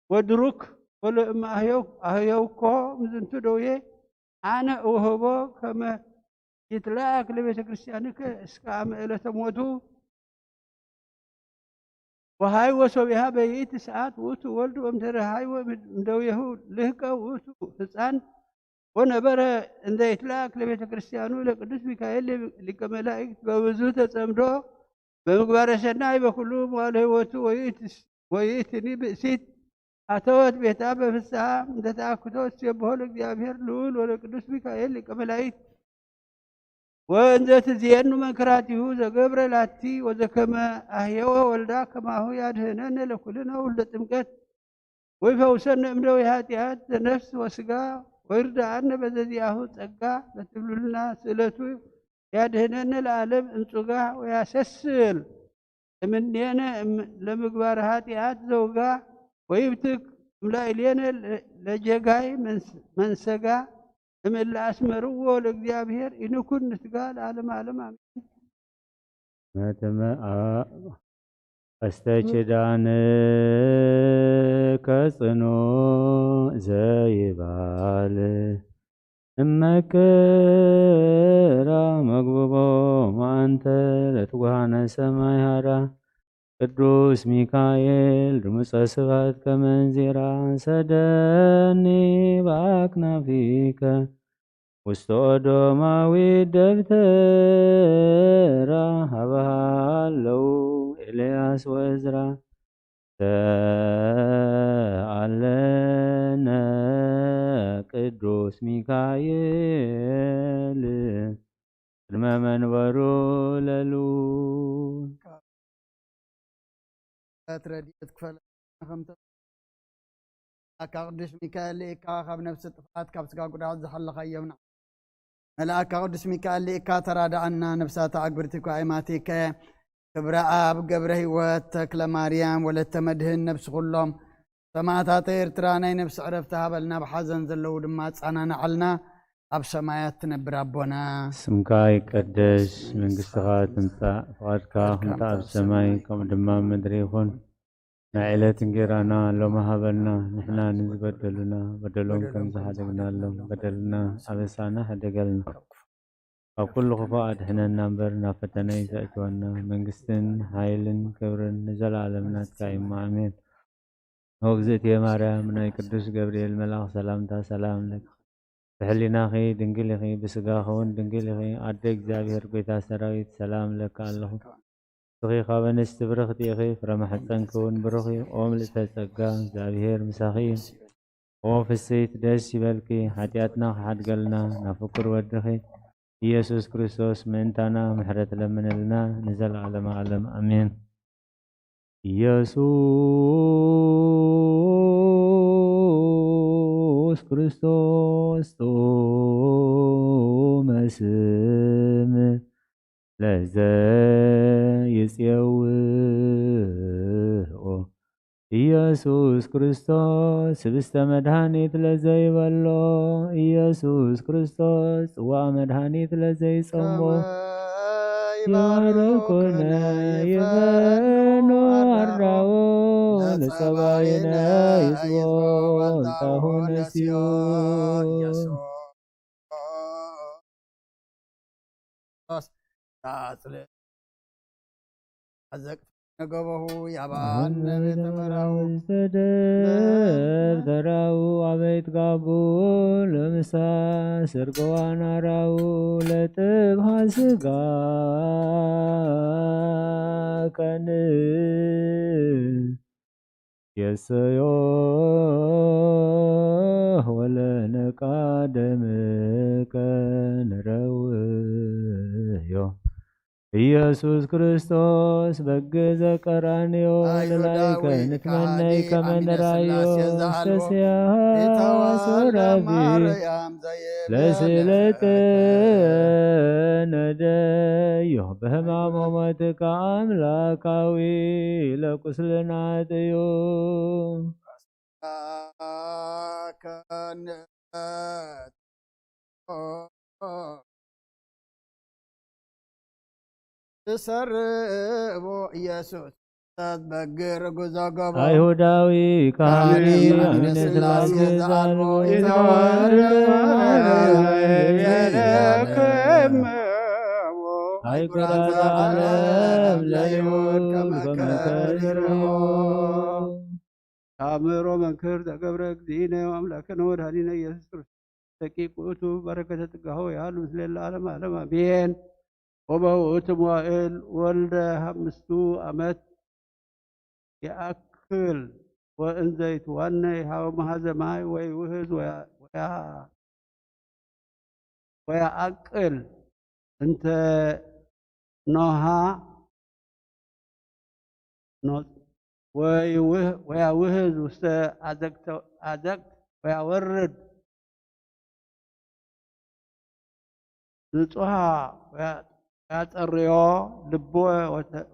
ወድሩክ ወለእመ አህየው-፣ አህየውኮ እምዝንቱ ደውየ አነ እውህቦ ከመ ይትለአክ ለቤተ ክርስቲያንከ እስከ አመ ዕለተ ሞቱ ወሃይወ ሶቢሃ በይእቲ ሰዓት ውእቱ ወልድ ወምድረ ሃይወ እምደውየሁ ልህቀ ውእቱ ህፃን ወነበረ እንዘ ይትለአክ ለቤተ ክርስቲያኑ ለቅዱስ ሚካኤል ሊቀ መላእክት በብዙ ተጸምዶ በምግባረ ሰናይ በኩሉ መዋዕለ ሕይወቱ ወይእቲ-፣ ወይእትኒ ብእሲት አተወት ቤታ በፍስሐ እንተ ተአክቶ እሴብሖ ለእግዚአብሔር ልዑል ወለቅዱስ ሚካኤል ሊቀ መላእክት ወእንዘ ትዜኑ መንክራቲሁ ዘገብረ ላቲ ወዘከመ አህየወ ወልዳ ከማሁ ያድህነነ ለኩልነ ውልደ ጥምቀት ወይፈውሰነ እምደዌ ኃጢአት ዘነፍስ ወስጋ ወይርዳአነ በዘዚአሁ ጸጋ ለትብሉልና ስእለቱ ያድህነነ ለዓለም እምጹጋ ወያሰስል እምኔነ እም-፣ ለምግባር ኃጢአት ዘውጋ ወይብትክ እምላዕሌነ ለ-፣ ለጀጋይ መንስ-፣ መንሰጋ እምእለ አስመርዎ ለእግዚአብሔር ኢንኩን ንትጋ ለዓለመ ዓለም አሜን። መተመ አ-፣ ቀስተ ኪዳንከ ጽኑዕ ዘይባል እመክራ መግብቦም ኣንተ ለትጓሃነ ሰማይ ሃራ። ቅዱስ ሚካኤል ድምፀ ስባት ከመንዚራ ሰደኒ በአክናፊከ ውስተ ኦዶማዊ ደብተራ ሀበሃለው ኤልያስ ወዝራ ሰአለነ ቅዱስ ሚካኤል ቅድመ መንበሩ ለሉ። ረድኤት ክፈለና ከምተ ኣካ ቅዱስ ሚካኤል ልኢካ ካብ ነፍሲ ጥፍኣት ካብ ስጋ ጉድኣት ዝሓለኻዮም ንዓ። መልኣካ ቅዱስ ሚካኤል ልኢካ ተራዳኣና፣ ነፍሳት ኣዕግብርቲ ኳ ኣይማቲከ። ክብረ ኣብ ገብረ ህይወት ተክለ ማርያም ወለተ መድህን ነፍሲ ኩሎም ሰማዕታተ ኤርትራ ናይ ነፍሲ ዕረፍቲ ሃበልና፣ ብሓዘን ዘለዉ ድማ ኣጻናንዓልና። ኣብ ሰማያት ትነብር ኣቦና። ስምካ ይቀደስ፣ መንግስትኻ ትምጻእ፣ ፍቓድካ ከምታ ኣብ ሰማይ ከምኡ ድማ ኣብ ምድሪ ይኹን። ናይ ዕለት እንጌራና ሎሚ ሃበና፣ ንሕና ንዝበደሉና በደሎም ከም ዝሓደግናሎም በደልና ኣበሳና ሓደገልና። ካብ ኩሉ ክፉእ ኣድሕነና እምበር ናብ ፈተነ ይዘእትወና። መንግስትን ሓይልን ክብርን ንዘለኣለም ናትካ እዩ። ኣሜን። እግዝእትየ ማርያም ናይ ቅዱስ ገብርኤል መልኣኽ ሰላምታ ሰላም ለኪ። ብሕሊናኺ ድንግል ኢኺ፣ ብስጋኺ እውን ድንግል ኢኺ። ኣደ እግዚኣብሔር ጎይታ ሰራዊት ሰላም ለኪ ኣለኹ። ንስኺ ካብ ኣንስቲ ብርኽቲ ኢኺ፣ ፍረ ማሕፀንኪ እውን ብሩኽ እዩ። ኦ ምልእተ ጸጋ እግዚኣብሔር ምሳኺ እዩ። ኦ ፍስሕቲ ደስ ይበልኪ፣ ሓጢኣትና ክሓድገልና ናብ ፍቁር ወድኺ ኢየሱስ ክርስቶስ ምእንታና ምሕረት ለምንልና ንዘለዓለመ ዓለም ኣሜን። ኢየሱስ ክርስቶስ ጥዑመ ስም ለዘ ይጽየውኦ ኢየሱስ ክርስቶስ ህብስተ መድኃኒት ለዘይበሎ ኢየሱስ ክርስቶስ ጽዋ መድኃኒት ለዘይጸሞ ይባርኩነ ይፈኑ አራው ለጸባይነ ይጽቦ ወንታሁ ነስዮ። ኣዘቅት ነገበሁ ያባን ቤተ መራው ዝተደርደራው ኣበይት ጋቡ ለምሳ ስርገዋን ኣራው ለጥብሃ ስጋ ከን የሰዮ ወለነቃደምከ ንረውዮ ኢየሱስ ክርስቶስ በግ ዘቀራንዮ ለላይከ ንትመነይ ከመ ንራዮ ስተስያ ሶራቢ ለስለተ ነደዮ በህማሞ ሞትከ ኣምላካዊ ለቁስልና ጥዩ። ትሰርቦ ኢየሱስ ተትበግር ጉዞ ገቦ። አይሁዳዊ ካህን ካህን አሚነ ስላሴ ስላሴ ዘአልቦ ዘአልቦ ኢተዋረደ ኢተዋረደ የለከመ አይኩራተ ዓለም ለይሁድ ከመከርቦ። ተአምሮ መንክር ዘገብረ እግዚእነ አምላክነ ወድኃኒነ ኢየሱስ ክርስቶስ ደቂቅ ውእቱ በረከተ ጸጋሁ ያሉ ምስለ ለዓለመ ዓለም አሜን። ወበውእቱ መዋእል ወልደ ሐምስቱ ዓመት ይአክል ወእንዘ ይትዋነይ ሀበ መሐዘ ማይ ወይውህዝ ወያ- ወያ- ወያአቅል እንተ ኖሃ ኖ- ወይውህ- ወያውህዝ ውስተ አዘቅተ- አዘቅት ወያወርድ ንጹሃ ወያጸርዮ ልቦ ወተ-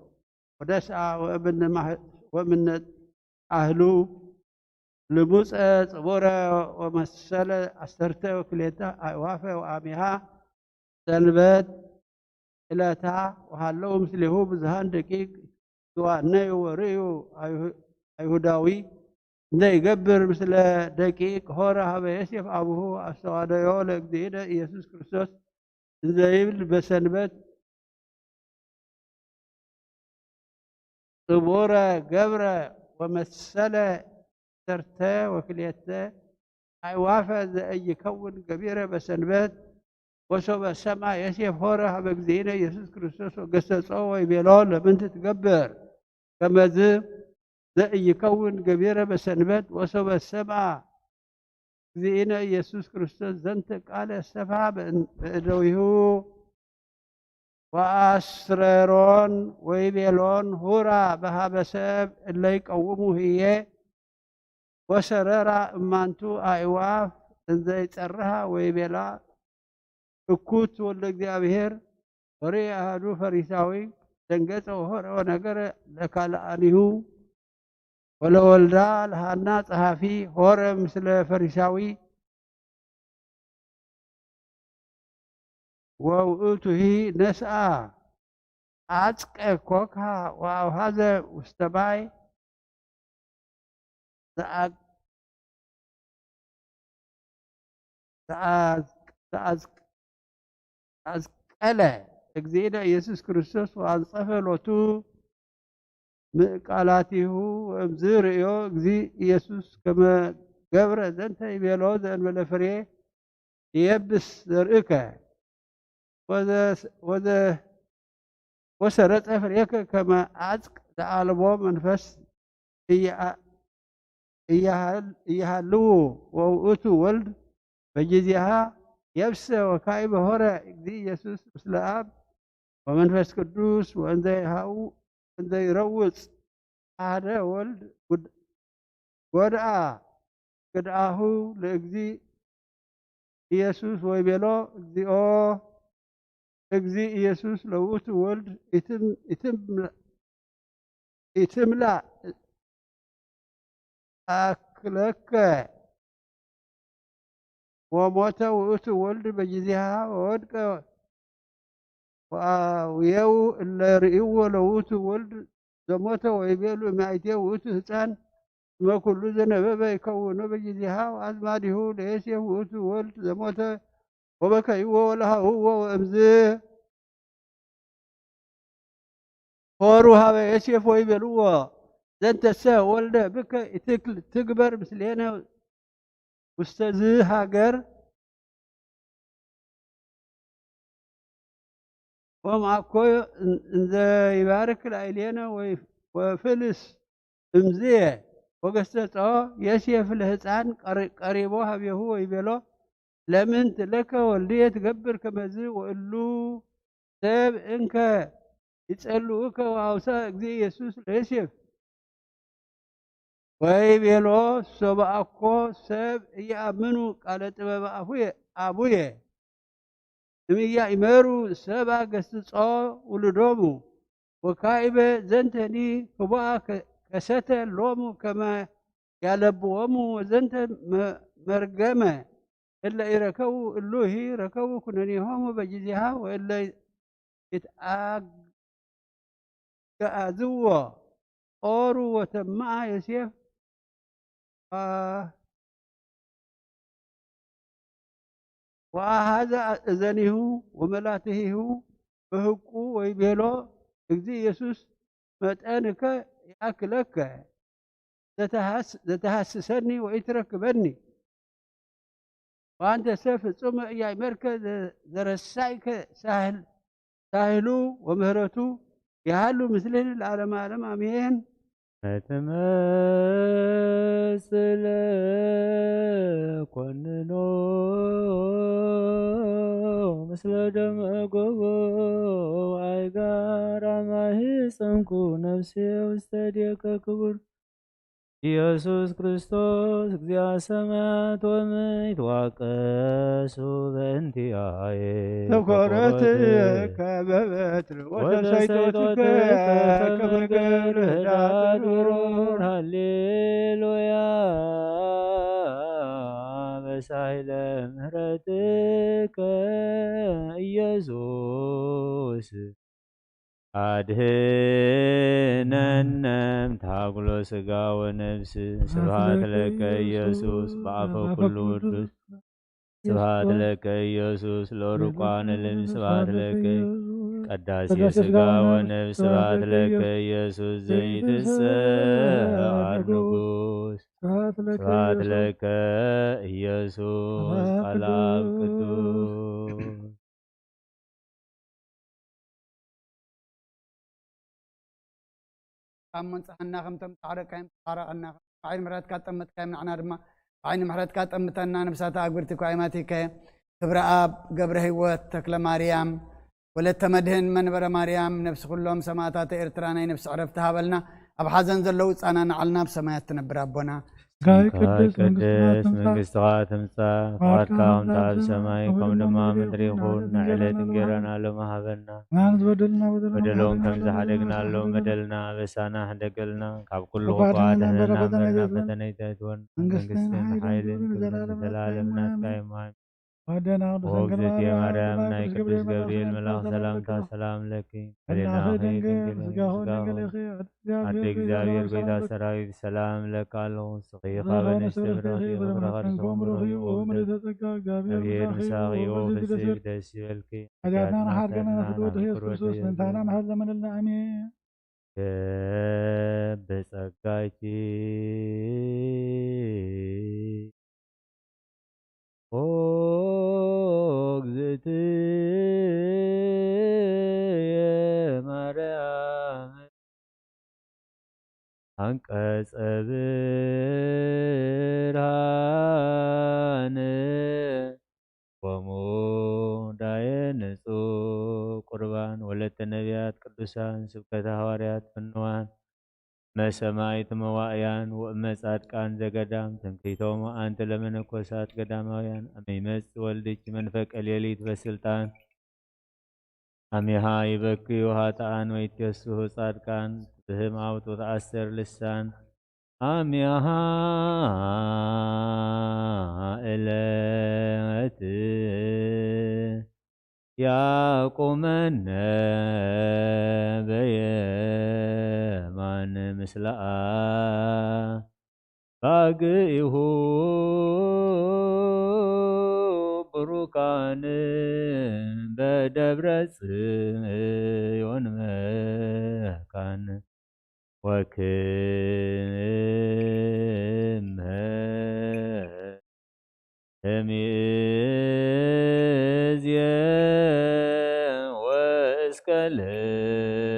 ወደስአ ወእምነ ማህ- ወእምነ አህሉ ልሙጸ ጽቡረ ወመሰለ አሰርተ ወክልኤተ አእዋፈ ወአሚሃ ሰንበት ዕለታ ወሃለው ምስሌሁ ብዙሃን ደቂቅ ይዋነዩ ወርእዩ ኣይሁ-፣ ኣይሁዳዊ እንዘይገብር ምስለ ደቂቅ ሆረ ሀበ ዮሴፍ አቡሁ አስተዋደዮ ለእግዚእነ ኢየሱስ ክርስቶስ እንዘይብል በሰንበት ጽቡረ ገብረ ወመሰለ ሰርተ ወክልኤተ አይዋፈ ዘእይከውን ገቢረ በሰንበት ወሶበ ሰማ ዮሴፍ ሆረ ሀበ እግዚእነ ኢየሱስ ክርስቶስ ወገሰጾ ወይቤሎ ለምንት ትገብር ከመዝ ዘእይከውን ገቢረ በሰንበት ወሶበ ሰማ እግዚእነ ኢየሱስ ክርስቶስ ዘንተ ቃለ ሰፋ በእደዊሁ ወአስረሮን ወይቤሎን ሁራ በሃበ ሰብ እለይ ቀውሙ ህዬ ወሰረራ እማንቱ አእዋፍ እንዘይጸርሃ ወይቤላ እኩት ወልደ እግዚኣብሔር ወርኢ አሐዱ ፈሪሳዊ ደንገጸ ወሆረ ወነገረ ለካልአኒሁ ወለወልዳ ለሃና ጸሐፊ ሆረ ምስለ ፈሪሳዊ ወውእቱሂ ነስአ አጽቀ ኮካ ወአውሃዘ ውስተ ማይ ዘአግ-፣ ዘአዝ-፣ ዘአዝ-፣ ዘአዝቀለ እግዚእነ ኢየሱስ ክርስቶስ ወአንጸፈ ሎቱ ምእቃላቲሁ። ወእምዝ ርእዮ እግዚእ ኢየሱስ ከመ ገብረ ዘንተ ይቤሎ ዘእንበለ ፍሬ ይየብስ ዘርእከ ወዘ-፣ ወዘ-፣ ወሰረጸ ፍሬከ ከመ አጽቅ ዘአልቦ መንፈስ እያ-፣ እያሃል-፣ እያሃልዉ ወውእቱ ወልድ በጊዜሃ የብሰ ወካዕበ ሆረ እግዚእ ኢየሱስ ምስለ አብ ወመንፈስ ቅዱስ ወእንዘ ይሃው-፣ እንዘ ይረውጽ አሐደ ወልድ ጉድ-፣ ጎድአ ግድአሁ ለእግዚእ ኢየሱስ ወይቤሎ፣ እግዚኦ፣ እግዚእ ኢየሱስ ለውእቱ ወልድ ኢትም-፣ ኢትም-፣ ኢትምላእ አክለከ ወሞተ ውእቱ ወልድ በጊዜሃ ወወድቀ ወአውየው እለ ርእይዎ ለውእቱ ወልድ ዘሞተ ወይቤሉ እማይቴ ውእቱ ህፃን እስመ ኩሉ ዘነበበ ይከውኖ በጊዜሃ ወአዝማዲሁ ለዮሴፍ ውእቱ ወልድ ዘሞተ ወበከይዎ ወለሃውዎ ወእምዝ ሆሩ ሀበ ዮሴፍ ወይቤልዎ፣ ዘንተሰ ወልደ ብከ ኢትክል ትግበር ምስሌነ ውስተ ዝ ሃገር፣ ወም አኮ እንዘ ይባርክ ላዕሌነ ወፍልስ እምዝየ። ወገሰጾ ዮሴፍ ለህፃን ቀሪ-፣ ቀሪቦ ሀቤሁ ወይቤሎ፣ ለምንት ለከ ወልድየ ትገብር ከመዝ ወእሉ ሰብ እንከ ይጸልኡከ ወአውሳ እግዚእ ኢየሱስ ለዮሴፍ ወይቤሎ፣ ሶበ አኮ ሰብ እየአምኑ ቃለ ጥበበ አፉየ-፣ አቡየ እምያእመሩ ሰብአ ገስጾ ውሉዶሙ ወካዕበ ዘንተኒ ህቡአ ከ-፣ ከሰተ ሎሙ ከመ ያለብዎሙ ወዘንተ መ-፣ መርገመ እለ ኢረከቡ እሉሂ ረከቡ ኩነኔሆሙ በጊዜሃ ወእለ ይትአገአዝዎ ኦሩ ወተማአ ዮሴፍ አ-፣ ወአሃዘ እዘኒሁ ወመላትሂሁ በህቁ ወይቤሎ፣ እግዚእ ኢየሱስ መጠንከ ይአክለከ ዘተሃስ-፣ ዘተሃስሰኒ ወኢትረክበኒ። ወአንተሰ ፍጹመ ኢያእመርከ ዘ-፣ ዘረሳይከ ሳህል-፣ ሳህሉ ወምህረቱ ይሃሉ ምስሌነ ለዓለመ ዓለም አሜን። ትመስል ኮንኖ ምስለ ደመ ጎቦ ወአይጋር አማሂ ጸምኩ ነፍሴ ውስተ እዴከ ክቡር ኢየሱስ ክርስቶስ እግዚአ ሰማያት ወምድር ይትዋቀሱ በእንቲአየ። ተኮረት ተኮረት ከመ በትር ወተሰይጦትከ ወተሰይጦትከ ከመ ገል ህዳት ብሩር። ሃሌሉያ በሳይለ ምህረትከ ኢየሱስ። አድህነነ እምታጉሎ ስጋ ወነብስ። ስብሐት ለከ ኢየሱስ በአፈ ኩሉ ውዱስ። ስብሐት ለከ ኢየሱስ ለሩቋን ልም። ስብሐት ለከ ቀዳሴ ስጋ ወነብስ። ስብሐት ለከ ኢየሱስ ዘይትሰዓር ንጉስ። ስብሐት ለከ ኢየሱስ ቃል አብ ቅዱስ። ካብ መንጽሐና ከም ተምጻዕረካዮም ተጻረቐና። ብዓይኒ ምሕረትካ ጠመትካዮም ንዓና ድማ ብዓይኒ ምሕረትካ ጠምተና። ነብሳት ኣግብርቲ እኳ ኣይማቲካዮ። ክብረ ኣብ ገብረ ህይወት ተክለ ማርያም ወለተ መድህን መንበረ ማርያም ነብሲ ኩሎም ሰማእታት ኤርትራ ናይ ነብሲ ዕረፍቲ ሃበልና። ኣብ ሓዘን ዘለዉ ጻና ንዓልና ኣብ ሰማያት ትነብር ኣቦና። ስጋይ ስምካ ቅድስ መንግስትኻ ይቀደስ፣ ትምጻእ፣ መንግስትኻ ትምጻእ፣ ፍቓድካ ፍቓድካ ከምታ ኣብ ከምታ ሰማይ ከም ከምኡ ድማ ድማ ምድሪ ምድሪ ይኹን። ይኹን። ንዕለት እንጀራና ሎም ሃበና። ንዓና ዝበደልና በደልና በደሎም ከም ከም ዝሓደግናሎም በደልና ኣበሳና ሕደገልና። ካብ ኩሉ ካብ ክፉእ ክፉእ ኣድሕነና ኣድሕነና እምበር ናብ እምበር ናብ ፈተነ ፈተነ ኣይተእትወና። መንግስትን መንግስትን ሓይልን ሓይልን ክብርን ክብርን ዘለዓለምን ዘላለምን ናትካ እዩ። ኣሜን። ወደና ቅዱስ ኦ ድንግል እግዝእትየ ማርያም፣ ማርያም፣ ናይ ቅዱስ ቅዱስ ገብርኤል ገብርኤል መልኣክ መልኣክ ሰላምታ ሰላምታ ሰላም ለኪ። ህሊናኺ ህሊናኺ ድንግል ድንግል፣ ስጋኺ ስጋኺ ድንግል ድንግል፣ ድንግል፣ ኣደ ኣደ እግዚአብሔር እግዚአብሔር ጐይታ ጐይታ ሰራዊት ሰላም እለኪ ኣለኹ። ንስኺ ካብ ኣንስቲ ብርኽቲ፣ ብርኽቲ ፍረ ከርሥኺ ብሩኽ እዩ። ኦ ምልዕተ ጸጋ፣ እግዚኣብሔር ምሳኺ እዩ። ብዝሒ ደስ ይበልኪ። ኃጢአትና መሓር ገና ፍትወት ኢየሱስ ክርስቶስ ምእንታና መሓር ለመለልና። ኣሜን። ብጸጋኪ ኦ እግዝእትየ ማርያም፣ አንቀጸ ብርሃን ወሙዳየ ንጹሕ ቁርባን፣ ወለተ ነቢያት ቅዱሳን፣ ስብከተ ሃዋርያት ፍንዋን፣ መሰማይት መዋእያን ወእመ ጻድቃን ዘገዳም። ትምክሕቶም አንቲ ለመነኮሳት ገዳማውያን፣ አመ ይመጽእ ወልድኪ መንፈቀ ሌሊት በስልጣን፣ አሚሃ ይበክዩ ኃጥኣን ወይትየስሑ ጻድቃን። ትብህም አውቶ ተአሰር ልሳን፣ አሚሃ እለት ያቁመነ በየማን ምስለ አባግኢሁ ብሩካን በደብረ ጽዮን መካን። ወክመ እምይእዜ ወእስከ ለዓለም።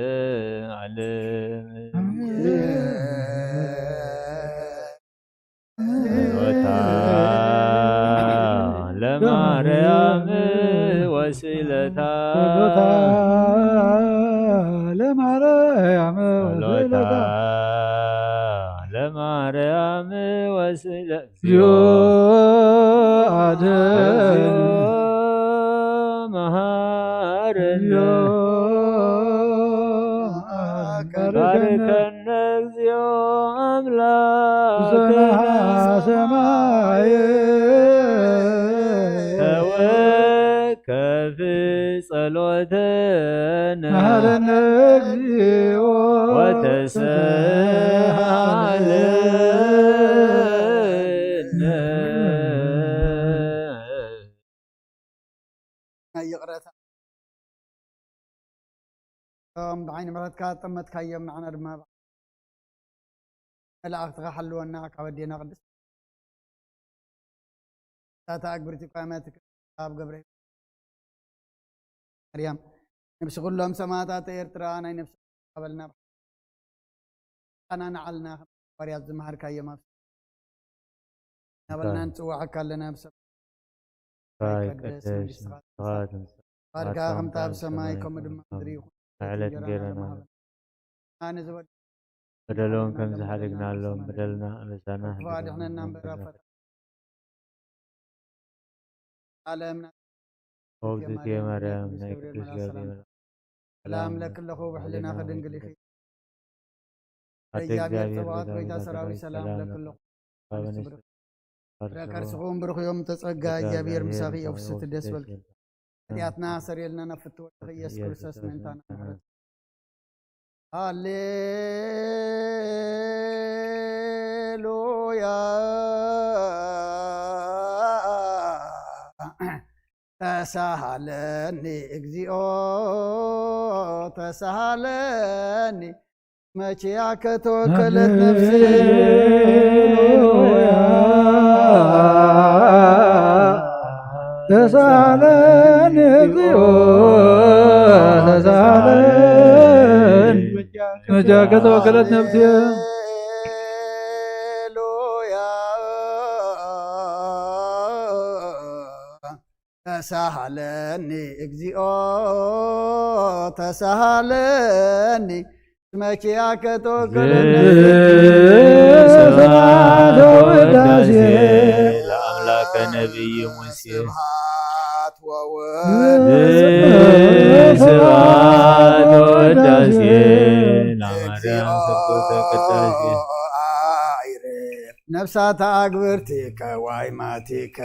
ጸሎታ ለማርያም ወስእለታ። ጸሎታ ለማርያም ጸሎታ ወስእለታ። ለማርያም ወስእለ-፣ እግዚኦ አድን። እግዚኦ መሐረነ። እግዚኦ መሐረነ። ባርከነ እግዚኦ አምላክነ። ሰማይ ተወከፍ ጸሎተነ። መሐረነ እግዚኦ ወተሳሃለነ። ናይ ይቕረታ እቶም ብዓይኒ ምሕረትካ ጠመትካዮም፣ ንዓና ድማ መላእኽትኻ ሓልወና። ካብ ኣዴና ቅድስት እታ ኣግብርቲ ቋመት ኣብ ገብረ ማርያም፣ ነብሲ ኩሎም ሰማዕታት ኤርትራ ናይ ነብሲ ሃበልና። ኣና ንዓልና ከም ሃዋርያት ዝመሃርካዮም ኣብ እናበልና ንጽውዓካ ኣለና። ኣብ ሰማይ ይትቀደስ መንግስትኻ ትምጻእ። ፍቃድካ ከምታ ኣብ ሰማይ ከምኡ ድማ ምድሪ ይኹን። ዕለት እንጀራና ሃበና። ኣነ ዝበል በደሎም ከም ዝሓደግናሎም በደልና ኣበሳና ክፉ ኣድሕነና እምበር ኣብ ፈተና ዓለም ና-፣ ኦ እግዝእትየ ማርያም፣ ናይ ቅዱስ ገብርኤል መልኣክ ሰላም ለኪ ኣለኹ፣ ብሕልናኺ ድንግል ኢኺ። ኣደ ኣደ እግዚኣብሔር እግዚኣብሔር ጸባኦት ጸባኦት ጐይታ ጐይታ ሰራዊት ሰራዊት ሰላም ሰላም ለኪ ለኪ ኣለኹ። ኣለኹ። ፍረ ከርስኹም ብሩኽ እዮም፣ ተጸጋ ጸጋ እግዚኣብሔር እግዚኣብሔር ምሳኺ ምሳኺ እዮም፣ ፍስሕቲ እዮም፣ ደስ ፍስሕቲ በልኪ። ደስ በልኪ። ኃጢአትና ሰርየልና፣ ናብ ፍትወትኺ ኢየሱስ ኢየሱስ ክርስቶስ ክርስቶስ ምእንታና ምእንታና ምሕረት። ሃሌሉያ። ተሳሃለኒ እግዚኦ፣ ተሳሃለኒ። መቼ ያከተወከለት ነፍሴ። ሃሌሉያ። ተሳሃለኒ እግዚኦ፣ ተሳሃለኒ። መቼ ያከተወከለት ነፍሴ። ሃሌሉያ። ተሳሃለኒ እግዚኦ፣ ተሳሃለኒ። መቼ ያከተወከለት ነፍሴ። ስብሐት ወውዳሴ ለአምላከ ነቢይ ሙሴ። ስብሐት ወወልድ። ስብሐት ወውዳሴ ለማርያም ስብሐተ ቅዳሴ። ነፍሳት አግብርቲከ ዋይማቲከ።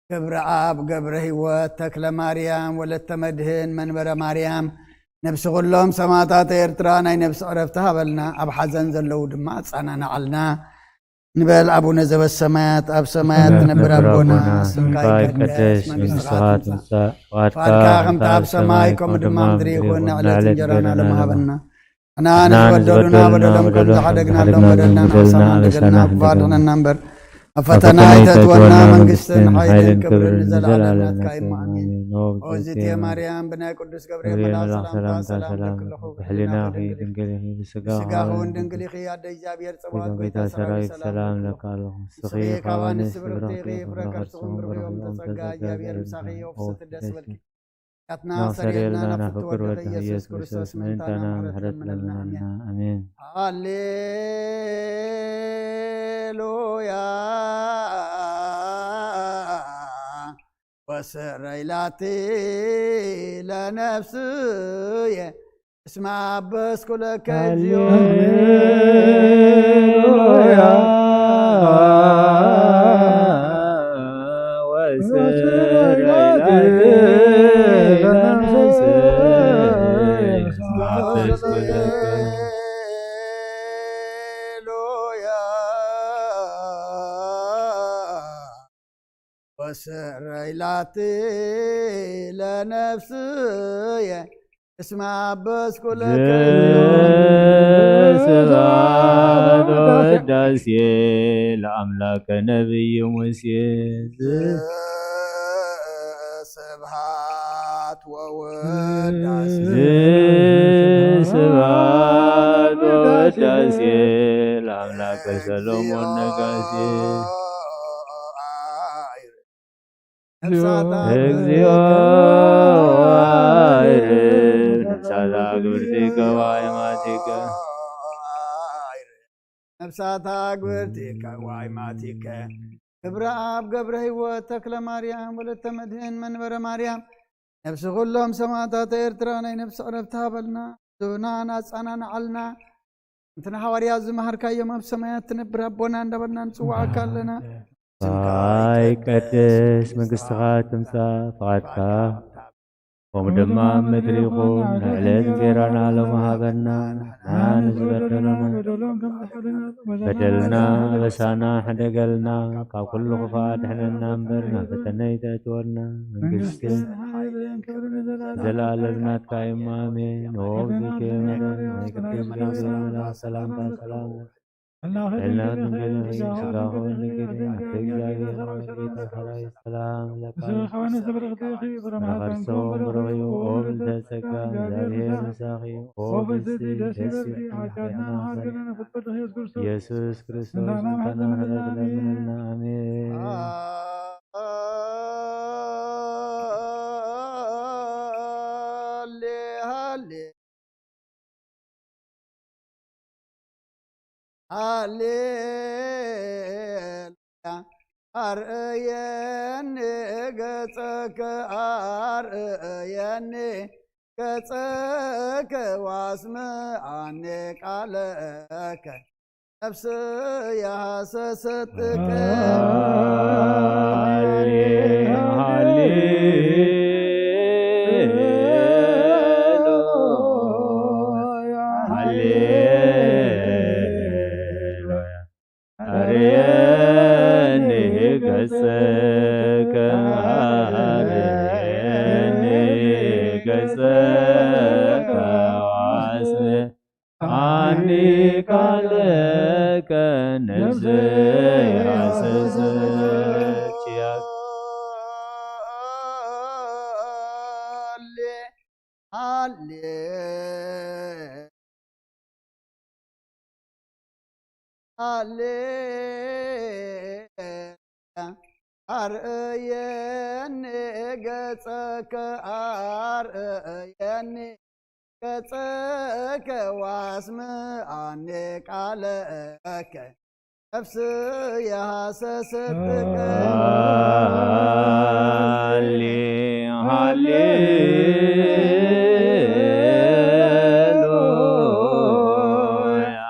ክብረ አብ ገብረ ሕይወት ተክለ ማርያም ወለተ መድህን መንበረ ማርያም። ነብሲ ኩሎም ሰማዕታት ኤርትራ ናይ ነብሲ ዕረፍቲ ሃበልና፣ ኣብ ሓዘን ዘለዉ ድማ ኣጸናንዓልና። ንበል። ኣቡነ ዘበሰማያት፣ ኣብ ሰማያት ትነብር ኣቦና፣ ስምካ ይቀደስ፣ መንግስትኻ ትምጻእ፣ ፍቓድካ ከምቲ ኣብ ሰማይ ከምኡ ድማ ምድሪ ይኹን። ንዕለት እንጀራና ሎሚ ሃበና። ንሕና ንዝበደሉና በደሎም ከም ዝሓደግናሎም በደልና ንኽሰና፣ ንበደልና ኣበሳና ክፋ ኣድሕነና እምበር፣ ኣብ ፈተና ኣይተእትወና። መንግስትን ሓይልን ክብርን ንዘለኣለም ናትካ እዩ። ኣሜን። ኦ እግዝእትየ ማርያም፣ ብናይ ቅዱስ ገብርኤል መልኣኽ ሰላምታ ሰላም ንብለኪ ኣለኹ። ብሕሊናኺ ድንግል ኢኺ፣ ብስጋኺ እውን ድንግል ኢኺ። ኣደ እግዚኣብሔር ጸባኦት፣ ጎይታ ሰራዊት፣ ሰላም እለኪ ኣለኹ። ንስኺ ካብ ኣንስቲ ብርኽቲ ኢኺ፣ ፍረ ከርስኺ እውን ብሩኽ እዩ። እመ ጸጋ፣ እግዚኣብሔር ምሳኺ እዩ። ኦ ፍስሕቲ ደስ ይበልኪ። ኃጢአትና ሠርየልና፣ ናብ ፍትወት ወደኸ ኢየሱስ ክርስቶስ ምእንታና ምሕረት ለምነልና። አሜን። ሃሌሉያ። ወስረይ ላቲ ለነፍስየ እስመ አበስኩ ለከ እግዚኦ። ሃሌሉያ። ወስረይ ላቲ ለነፍስየ እስመ አበስኩ ለከ። ሃሌሉያ። ወስረይ ላቲ ለነፍስየ እስመ አበስኩ ለከ። ስብሐት ወውዳሴ ለአምላከ ነቢይ ሙሴ። ስብሐት ወወዳሴ። ስብሐት ወወዳሴ ለአምላከ ሰሎሞን ነጋሴ። እግዚኦ አይርፍ ነፍሳታ ግብርቲከ ወአይማቲከ። ነፍሳታ ግብርቲከ ወአይማቲከ። ክብረ አብ ገብረ ሕይወት ተክለ ማርያም ወለተ መድህን መንበረ ማርያም። ነፍሲ ኩሎም ሰማዕታት ኤርትራ ናይ ነፍሲ ዕረፍቲ ሃበልና። ዝብናን ኣጸናንዓልና። እንተ ንሓዋርያት ዝመሃርካዮም ኣብ ሰማያት ትነብር ኣቦና እንዳበልና ንጽውዓካ ኣለና። ስምካ ይቀደስ፣ መንግስትኻ ትምጻእ፣ ፍቓድካ ከምኡ ድማ ኣብ ምድሪ ይኹን። ንዕለት እንጌራና ሎሚ ሃበና። ንሕና ንዝበደሉና በደልና ኣበሳና ሕደገልና፣ ካብ ኩሉ ክፉእ ኣድሕነና እምበር ናብ ፈተነ ኣይተእትወና። መንግስትን ሓይልን ክብርን ንዘለኣለም ዘለኣለም ናትካ እዩ። ኣሜን። ኦ እግዝእትየ ማርያም፣ ናይ ቅድስት ድንግል ማርያም ሰላምታ ሰላም። ሕልና ድንግል ነኪ፣ ስጋኺ እውን ድንግል እዩ። ኣቲ እግዚኣብሔር ኣምላክ፣ ጌታ ሰራዊት፣ ሰላም ለኪ። ብሩኽ ኢኺ፣ ፍረ ማህፀንኪ እውን ብሩኽ እዩ። ኦ ምልዕተ ጸጋ፣ እግዚኣብሔር ምሳኺ እዩ። ኦ ብእሲ ደስ ይበልኪ፣ ሓጢኣትና ሓገለነ ፍትወልኪ ኢየሱስ ክርስቶስ። ኢየሱስ ክርስቶስ፣ ምሕረትና ምሕረት ለምንልና። ኣሜን። ሃሌ ሃሌ ሃሌሉያ። ኣርእየኒ ገጸከ፣ ኣርእየኒ ገጸከ፣ ወአስምዓኒ ቃለከ። ነፍስየ ሐሰሰትከ። ሃሌ-፣ ሃሌሉያ። ሃሌ ሃሌ ኣርእየኒ ገጸከ ኣርእየኒ ገጸከ ዋስምዓኒ ቃለከ ነፍስየ ሃሰሰትከ። ሃሌ ሃሌሉያ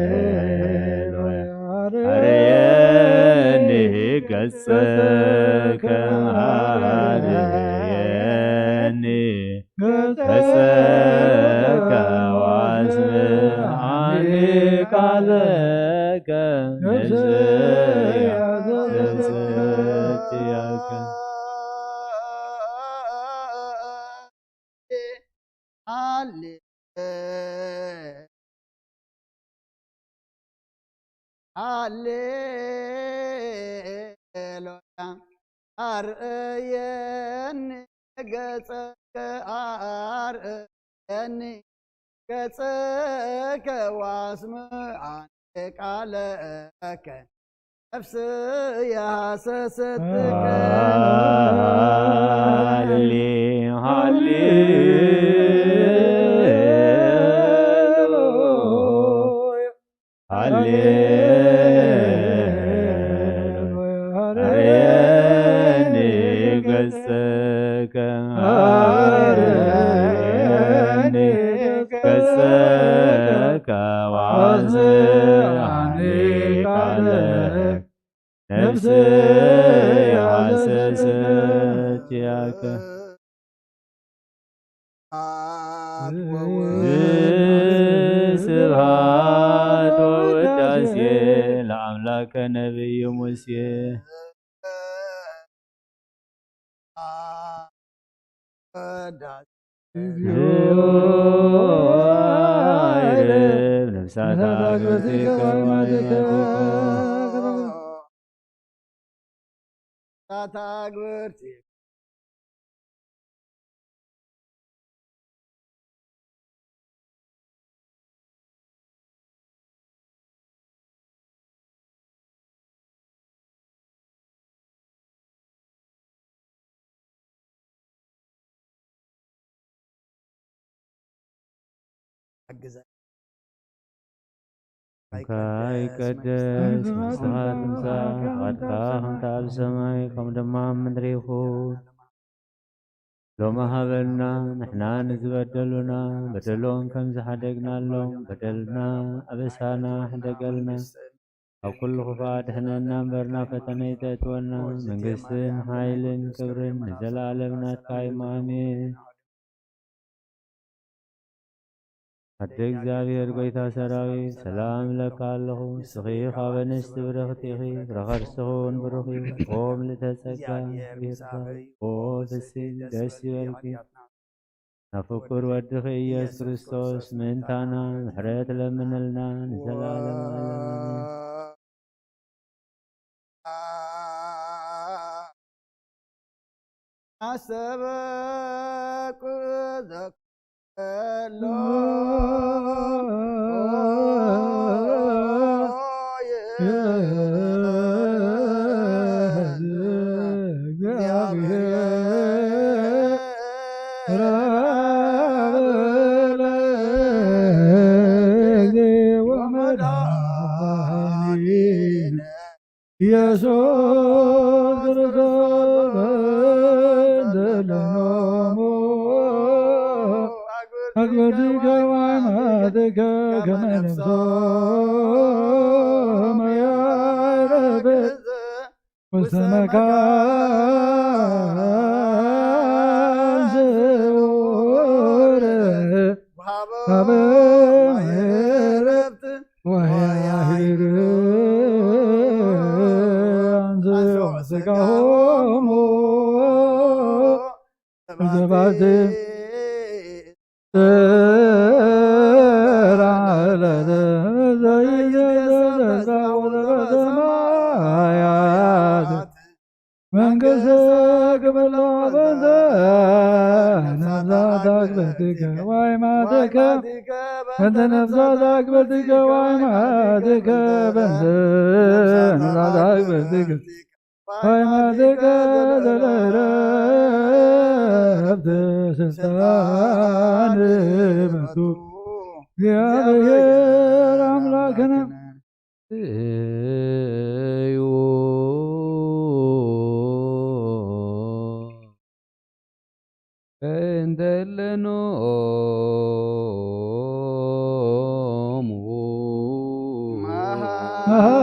ሃሌሉያ ኣርየኒ ገጸከ ኣርየኒ ገጸከ ዋስምዓኒ ቃለከ ነፍስየ ሃሰሰትከ። ሃሌ ሃሌሉያ ኣርእየኒ ገጸከ ኣርእየኒ ገጸከ ዋስምዓኒ ቃለከ ነፍስየ ሃሰሰትከ። ሃሌ ሃሌሉያ ሃሌ ኣርየኒ ገጸከ ኣርየኒ ገጸከ ዋስምዓኒ ቃለከ ነፍስየ ሃሰሰትከ። ስብሐት ወውዳሴ ለአምላከ ነቢዩ ሙሴ። ነፍሳት አግብርቲከ ወአዝማዲከ። ነፍሳት አግብርቲከ። ሓግዘ። እንካ ይቀደስ መንግስትኻ ትምጻእ፣ ፍቓድካ ከምቲ ኣብ ሰማይ ከም ድማ ኣብ ምድሪ ይኹን። ሎሚ ሃበና ንሕና ንዝበደሉና በደሎም ከም ዝሓደግናሎም በደልና ኣበሳና ሕደገልና። ካብ ኩሉ ክፋእ ድሕነና እምበር ናብ ፈተነ ይተእትወና። መንግስትን ሓይልን ክብርን ንዘለኣለም ናትካ እዩ። ኣሜን። ኣደ እግዚኣብሔር ጎይታ ሰራዊት ሰላም እብለካ ኣለኹ። ንስኺ ካብ ኣንስቲ ብርኽቲ ኢኺ፣ ፍረ ከርስኺ እውን ብሩኽ እዩ። ኦ ምልእተ ጸጋ፣ እግዚኣብሔር ምሳኺ፣ ኦ ፍስሕቲ ደስ ይበልኪ። ናብ ፍቁር ወድኺ ኢየሱስ ክርስቶስ ምእንታና ምሕረት ለምንልና ንዘለዓለመ ዓለም። ኣሜን። ኣሰበኩ ዘኩሎ ኢየሱስ ክርስቶስ በእንተ ለኖሙ አግብርቲከ ወአማትከ ከመ ነፍሶሙ ያዕርፍ ውስተ መካን ስውር ወሀቦሙ ዕረፍት ወያህድር አንስኦ ስጋሆሙ። ዘባቲ ስራ ለዘይገሰ ተሳውረ በሰማያት መንግስት ግብሎ በንተ ነፍሳት ኣክብርቲከ ዋይማትከ በንተ ነፍሳት ኣክብርቲከ ዋይማትከ በንተ ነፍሳት ኣክብርቲከ ዋይማትከ ዘለረፍት ስልጣን መቱ እግዚአብሔር ኣምላክነ እዩ። እንተ ለኖሙ መሃራ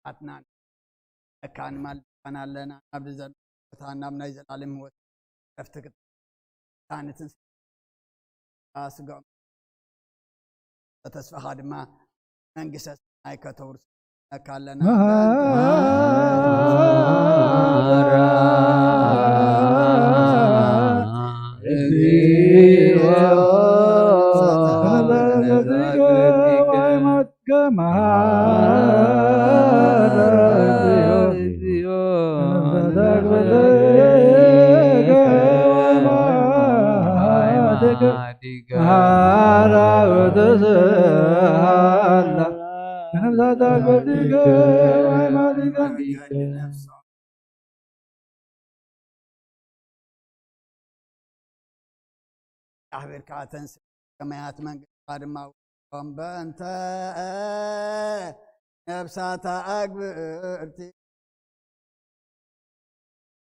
ኣትናን መካን ማልዳን ኣለና። ኣብዚ ዘሎ ቦታ ናብ ናይ ዘላለም ህይወት ዕረፍቲ ክትታንትን ስጋኦም ተስፋኻ ድማ መንግስተ ሰማይ ከተውርስ ነካ ኣለና። ኣሕቢርካ ተንስ ከመያት መንግስታ ድማ በእንተ ነብሳታ ኣግብርቲ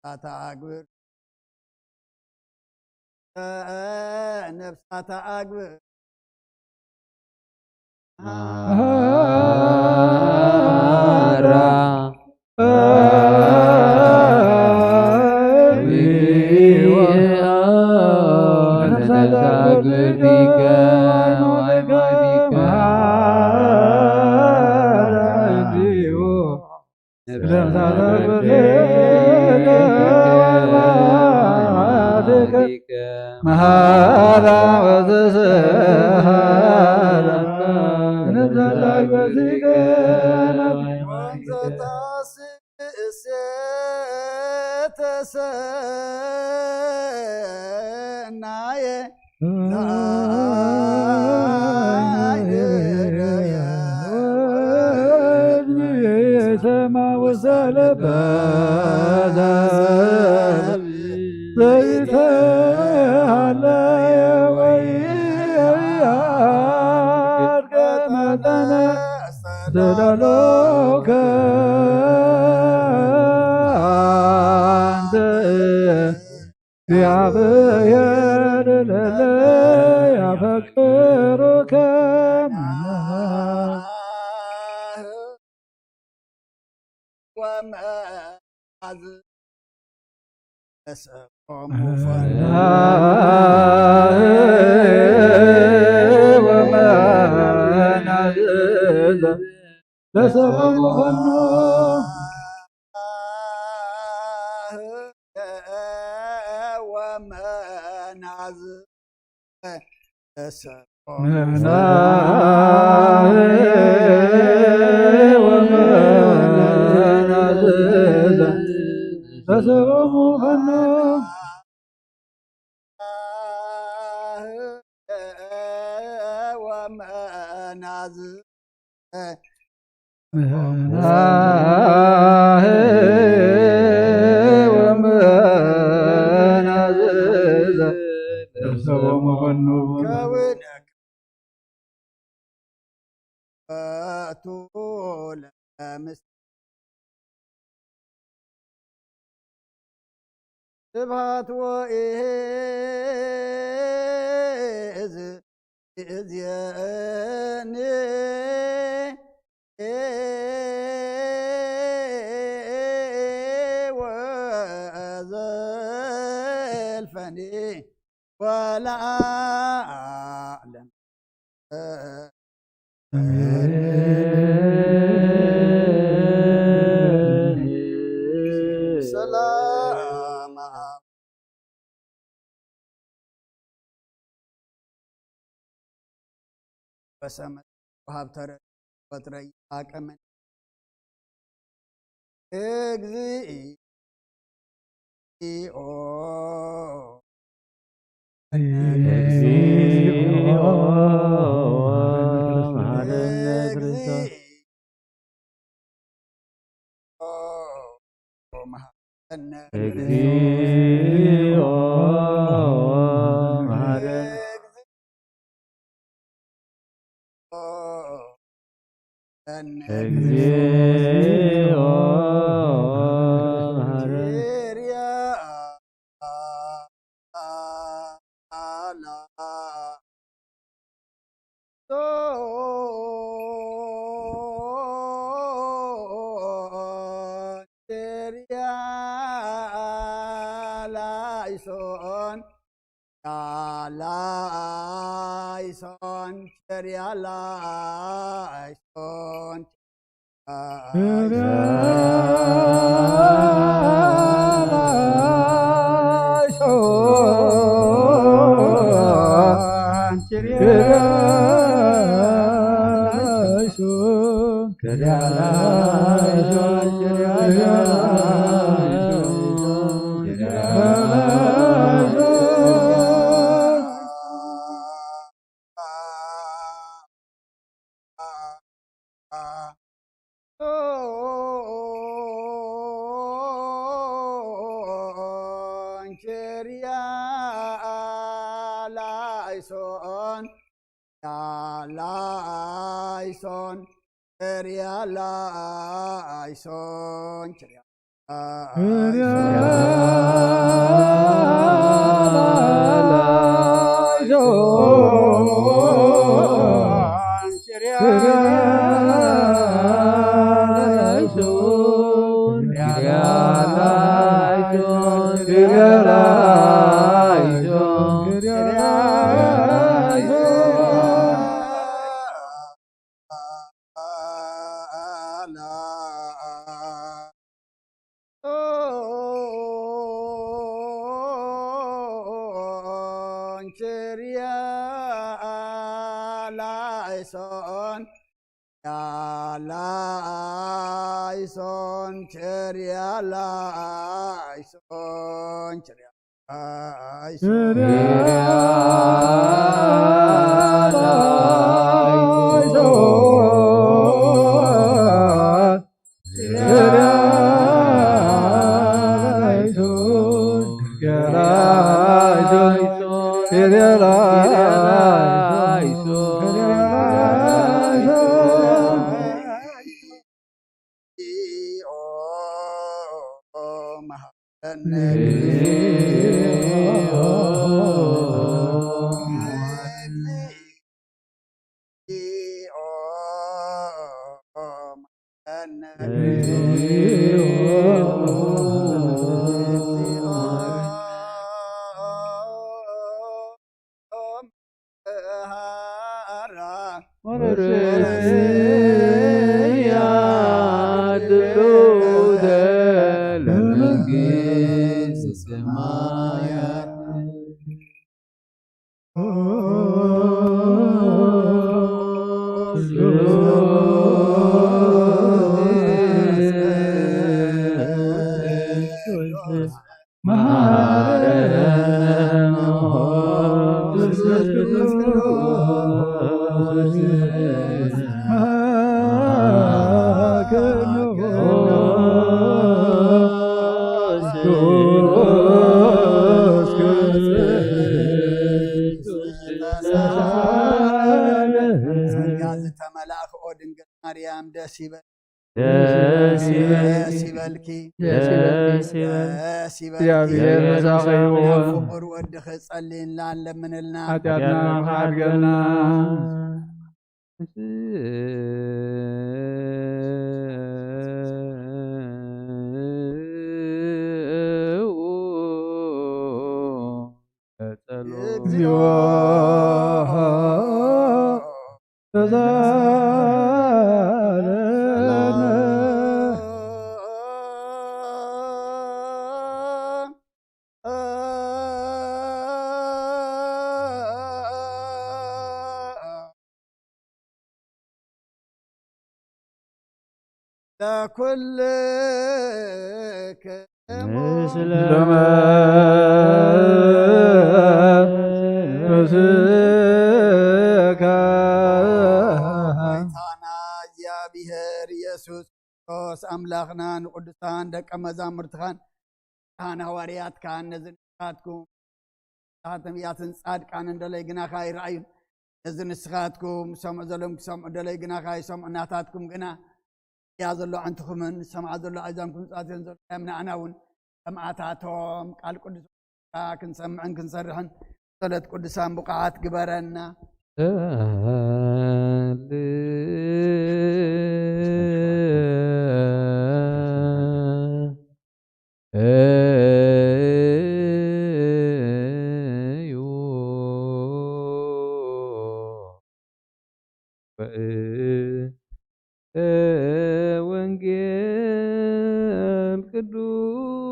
ነብሳታ ኣግብርቲ ነብሳታ ኣግብርቲ ስብሐት ወኢዝእዝየኒ ወዘልፈኒ ወለዓለም። ሰላም በሰመ ወሀብተረ ወጥረይ አቀመን እግዚኦ እግዚኦ መሐረነ እግዚኦ መሐረነ። ላይሶን ላይሶን ቸር ያላይሶን ቸርያ ላይሶን ያላይሶን ቸርያ ላይሶን ቸርያ ቸርያ ላይሶን ያላይሶን ቸርያ ላይሶን ቸርያ ጸጋ ዝተመላእክኦ ድንግል ማርያም ደስ ይበል። ደስ ይበልኪ። ደስ ይበልኪ። ደስ ይበልኪ። ደስ ይበልኪ። እግዚኣብሔር ምሳኺ ይኹን። ፍቁር ወድኺ ጸልይልና፣ ለምንልና። ሓጢኣትና ይሓድገልና። እግዚኦ ተሳለነ። ለኩልክሙ ምስለ መንፈስከ። ጎይታና እግዚኣብሔር ኢየሱስ ክርስቶስ ኣምላኽና ንቅዱሳን ደቀ መዛሙርትኻን ካህን ሃዋርያትካን ነዚ ንስኻትኩም ነቢያትን ጻድቃንን ደለይ ግናኻ ይረኣዩን፣ ነዚ ንስኻትኩም ዝሰምዑ ዘለዎም ክሰምዑ ደለይ ግናኻ ይሰምዑ፣ ናታትኩም ግና እያ ዘሎ ኣዕንትኹምን ዝሰምዓ ዘሎ ኣእዛንኩም ጻትዮም ዘሎ እምናኣና እውን ከምኣታቶም ቃል ቅዱስ ክንሰምዕን ክንሰርሕን ጸሎት ቅዱሳን ብቑዓት ግበረና። ወንጌል ቅዱስ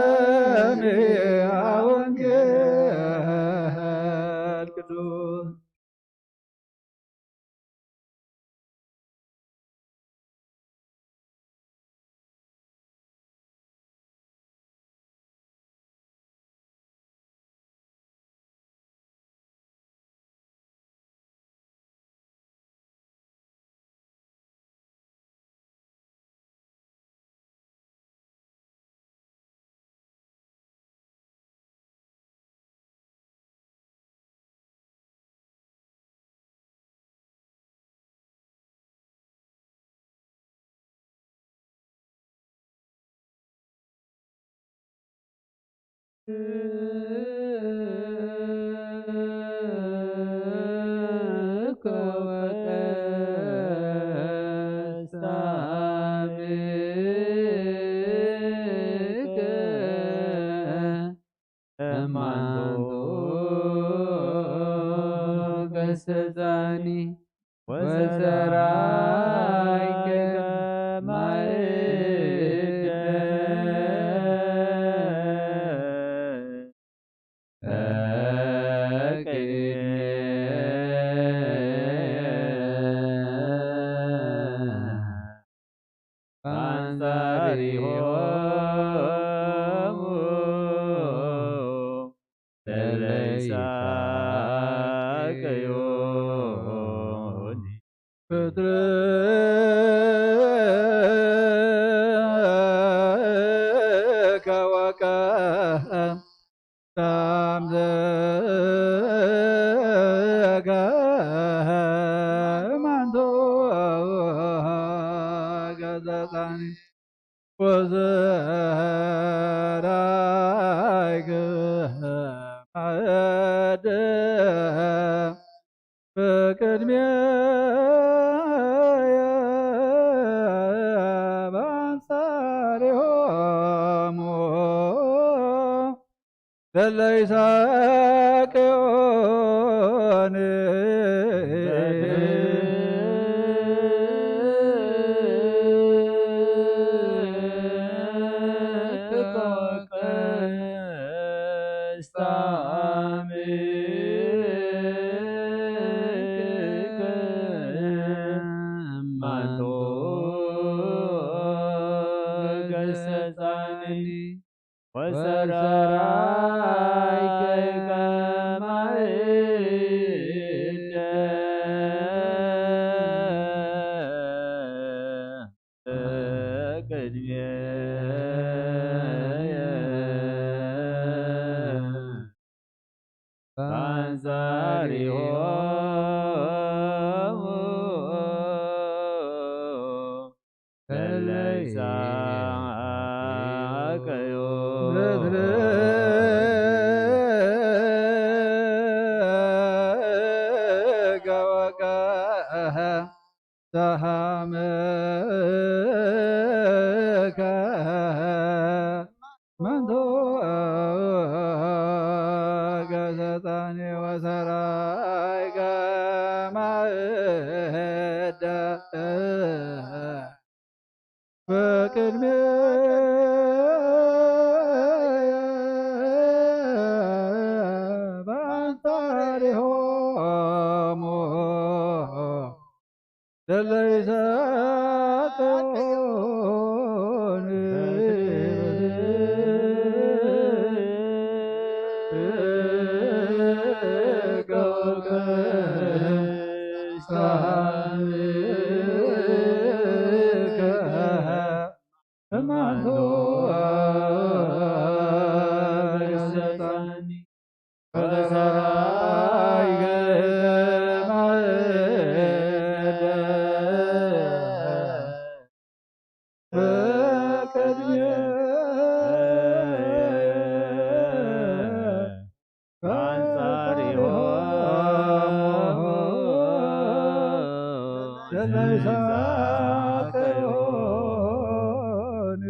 ተዘምያ ወንጌል ቅዱስ። ገሰጻኒ ወሰራይከ ማእደ ኣንጻሪሆሙ እለ ይሳቀዩ። ሰሃምከ መንቱ ገሰጸኒ ወሰራይከ ማእደ በቅድሜ በአንጻሪሆሙ ለለይሳቀዮን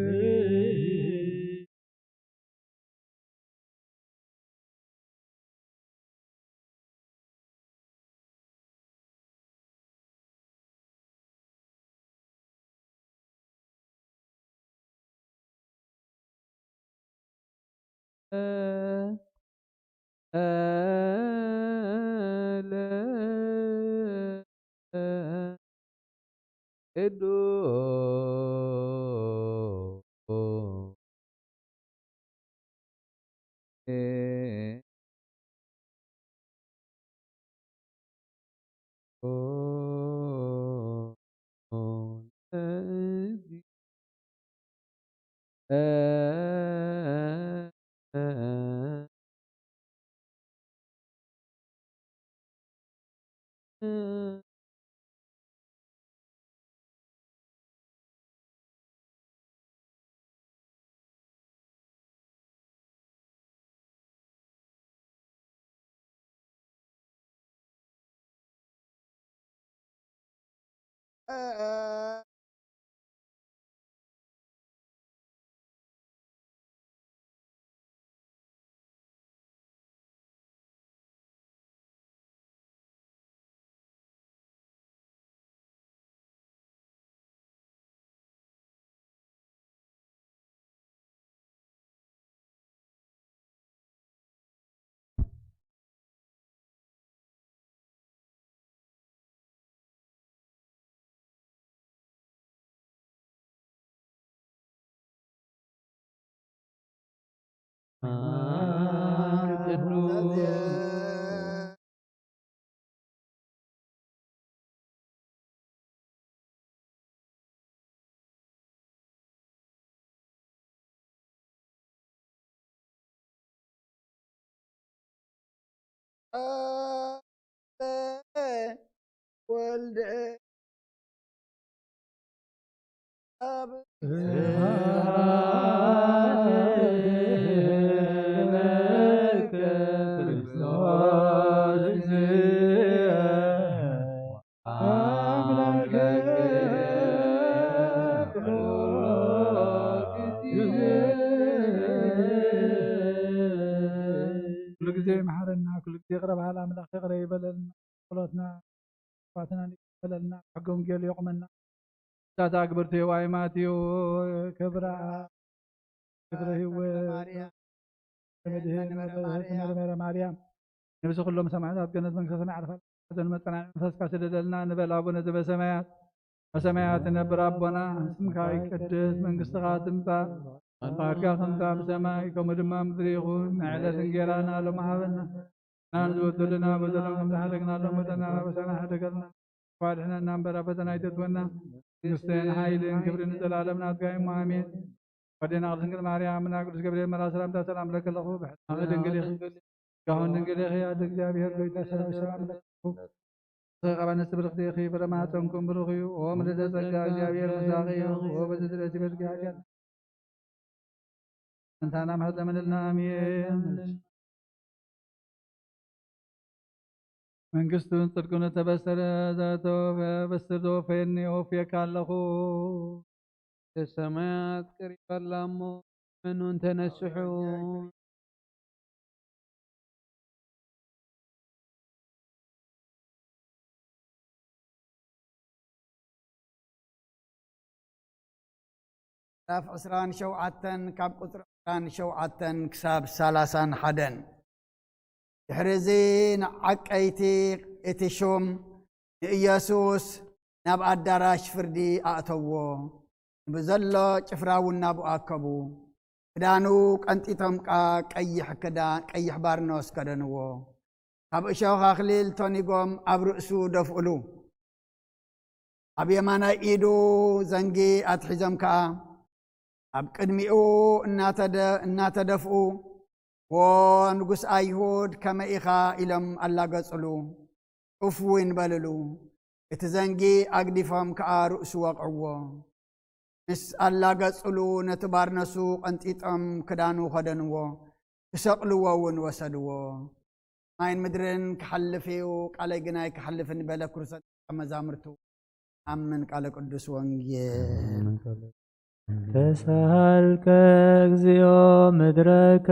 ወልደ ኣብ ኩሉ ግዜ ይምሓረና፣ ኩሉ ግዜ ይቕረ በሃል ኣምላኽ ይቕረ ይበለልና። ጸሎትና ኣሕዋትና ይቀበለልና፣ ሕገ ወንጌል የቑመና። እሳት ኣግብርቲ ዋይ ማትዩ ክብራ ክብረ ህይወት መድህን መድህን መረ ማርያም ነብሲ ኩሎም ሰማዕታት ገነት መንግስተ ሰማይ ዓርፋ። ዘን መጸናዕቲ መንፈስካ ስደደልና ንበል። ኣቡነ ዘበሰማያት በሰማያት ትነብር ኣቦና፣ ስምካ ይቀደስ፣ መንግስትኻ ትምጻእ፣ ፈቃድካ ከምታ ብሰማይ ከምኡ ድማ ምድሪ ይኹን። ናይ ዕለት እንጌራና ሎሚ ሃበና፣ ናን ዝወደልና በደሎም ከም ዝሓደግናሎም መጠና በሰና ሓደገልና፣ ዋድሕነና እምበር ኣብ ፈተና ኣይተትወና። መንግስትን ሓይልን ክብርን ንዘለኣለም ናትካ እሞ ኣሜን። ወዴና ቅድስት ድንግል ማርያም እና ቅዱስ ገብርኤል መራ ሰላምታ ሰላም ለኪ ኣለኹ። ብሕና ድንግል ኢኺ። ካሁን ድንግል ኢኺ ኣደ እግዚኣብሔር ጎይታ ሰራዊት ሰላም ለኪ። ጸጋ ብርኽቲ ኢኺ ፍረ ማህፀንኩም ብሩኽ እዩ። ኦ ምልዕተ ጸጋ እግዚኣብሔር ምሳኺ እዩ። ኦ በዚ ድረቲ በዝጊ ሓጢኣት እንታና ምሕረት ለምንልና ኣሜን። መንግስቱን ጽድቁን እተበሰረ ዘተወፈ በስር ዘወፈየኒ ወፍየካ ኣለኹ። ሰማያት ቀሪባ ኣላ እሞ መኑን ተነስሑ። ምዕራፍ ዕስራን ሸውዓተን ካብ ቁጽሪ ዕስራን ሸውዓተን ክሳብ ሰላሳን ሓደን። ድሕሪ እዚ ንዓቀይቲ እቲ ሹም ንኢየሱስ ናብ ኣዳራሽ ፍርዲ ኣእተዎ። ብዘሎ ጭፍራ እውን ናብኡ ኣከቡ። ክዳኑ ቀንጢጦም ከኣ ቀይሕ ክዳን፣ ቀይሕ ባርኖስ ከደንዎ። ካብ እሾኽ ኣኽሊል ተኒጎም ኣብ ርእሱ ደፍእሉ። ኣብ የማናይ ኢዱ ዘንጊ ኣትሒዞም ከኣ ኣብ ቅድሚኡ እናተደ-፣ እናተደፍኡ፣ "ዎ ንጉስ ኣይሁድ ከመይ ኢኻ?" ኢሎም ኣላገጹሉ። ኡፍ እውን በልሉ። እቲ ዘንጊ ኣግዲፎም ከኣ ርእሱ ወቕዕዎ። ምስ ኣላገጹሉ ነቲ ባርነሱ ቀንጢጦም ክዳኑ ከደንዎ፣ ክሰቕልዎ እውን ወሰድዎ። ማይን ምድርን ክሓልፍ እዩ፣ ቃለይ ግን ኣይክሓልፍን በለ። ክርስቶስ ደቀ መዛሙርቱ ኣምን ቃለ ቅዱስ ወንጌል። ተሳሃልከ እግዚኦ ምድረከ።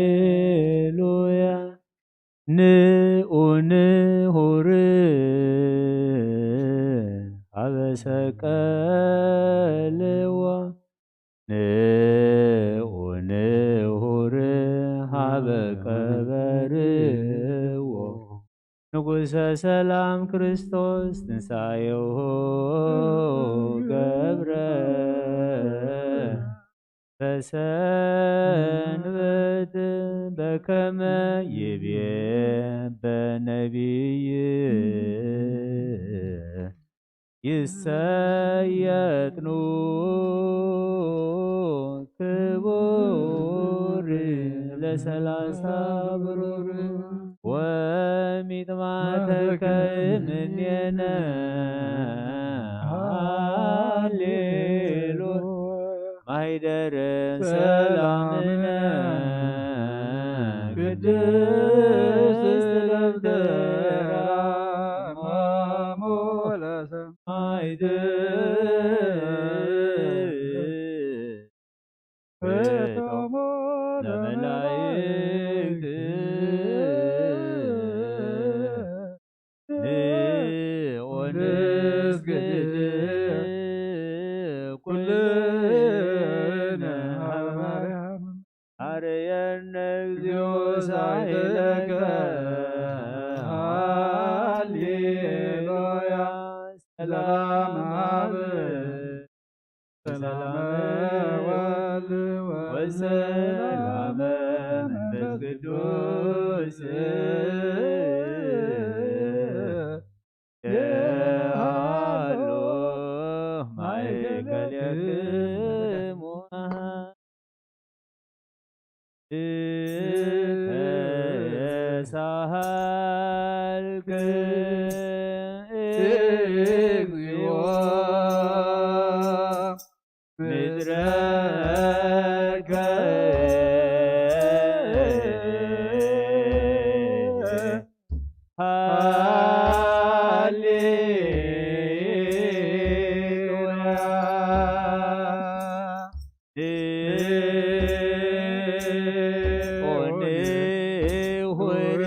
ሃሌሉያ። ንኡ ንሁር ሀበ ሰቀልዎ። ንኡ ንሁር ሀበ ቀበርዎ። ንጉሰ ሰላም ክርስቶስ ትንሳኤሁ ገብረ። በሰንበት በከመ ይቤ በነቢይ። ይሰየጥኑ ክቡር ለሰላሳ ብሩር። ወሚጥማተከ እምኔነ። ሃሌሉያ። ማይደረ ሰላምነ። ቅድስት ደብተራ ማሞ ለሰማይት። ፍቶሞ ለመላእክት። ወንስግድ ኩልነ ሀበ ማርያም። አርየነ እግዚኦ ሳይለከ። ሃሌሉያ። ሰላም አብ ሰላም ወልድ ወሰላም መንፈስ ቅዱስ። የሃሎ ማእከሌክሙ። ተሳሃልክ እግዚኦ ምድረከ። ሃሌሉያ። ኦኔ ሆሬ።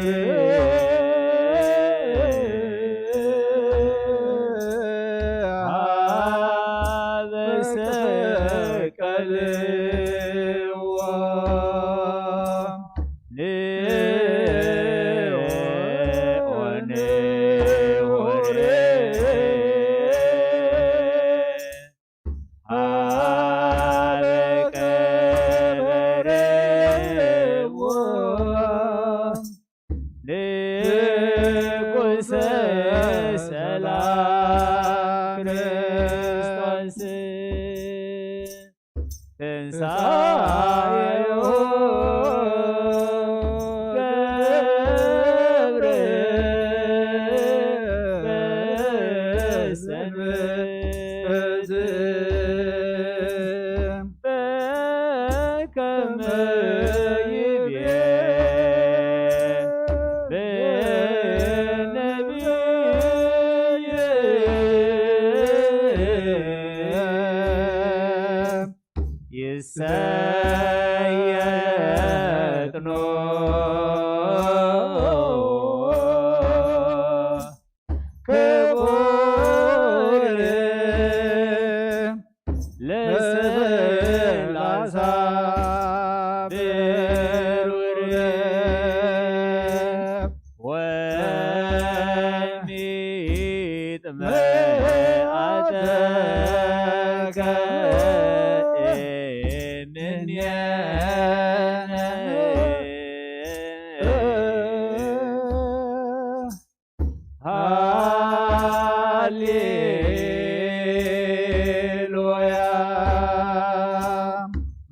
ሃሌሉያ።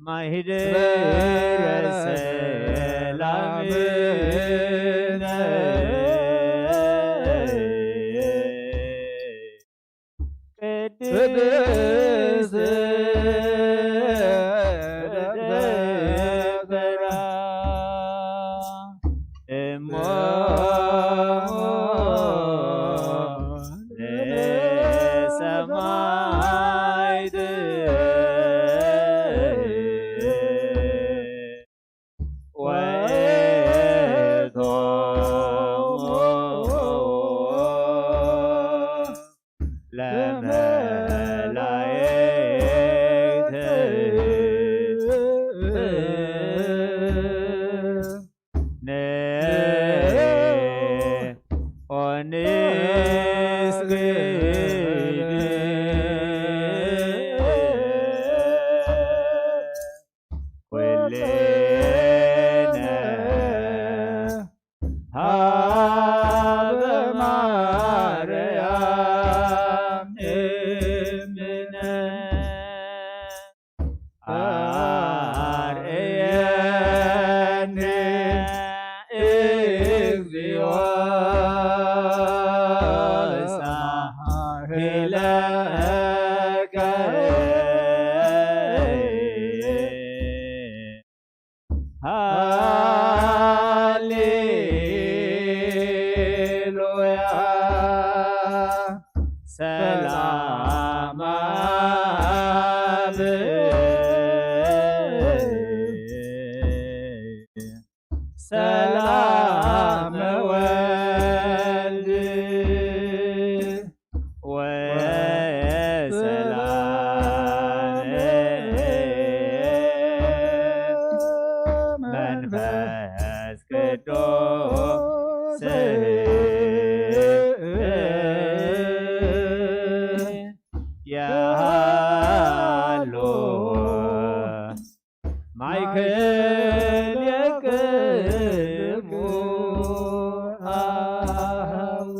ማሂደረ ሰላምነ ቅድስት ደብረ እሞ ለሰማዕት ወእቶሙ ለመላእክት ንኦ ንስግድ ኩልነ ሀበ ማርያም እምነ። አርእየኒ እግዚኦ ሳህለከ። ሃሌሉያ። ሰላም አብ ሰላም ወልድ ወሰላም መንፈስ ቅዱስ ያሃሎ ማእከሌክሙ አሃው።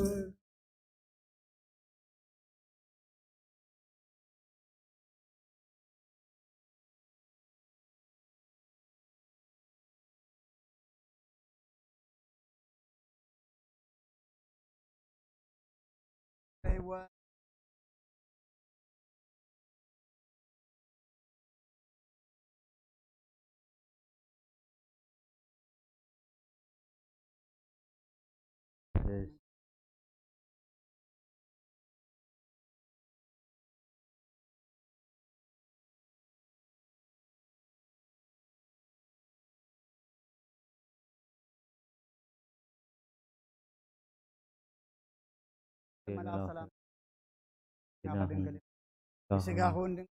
ስጋኹን ድንግል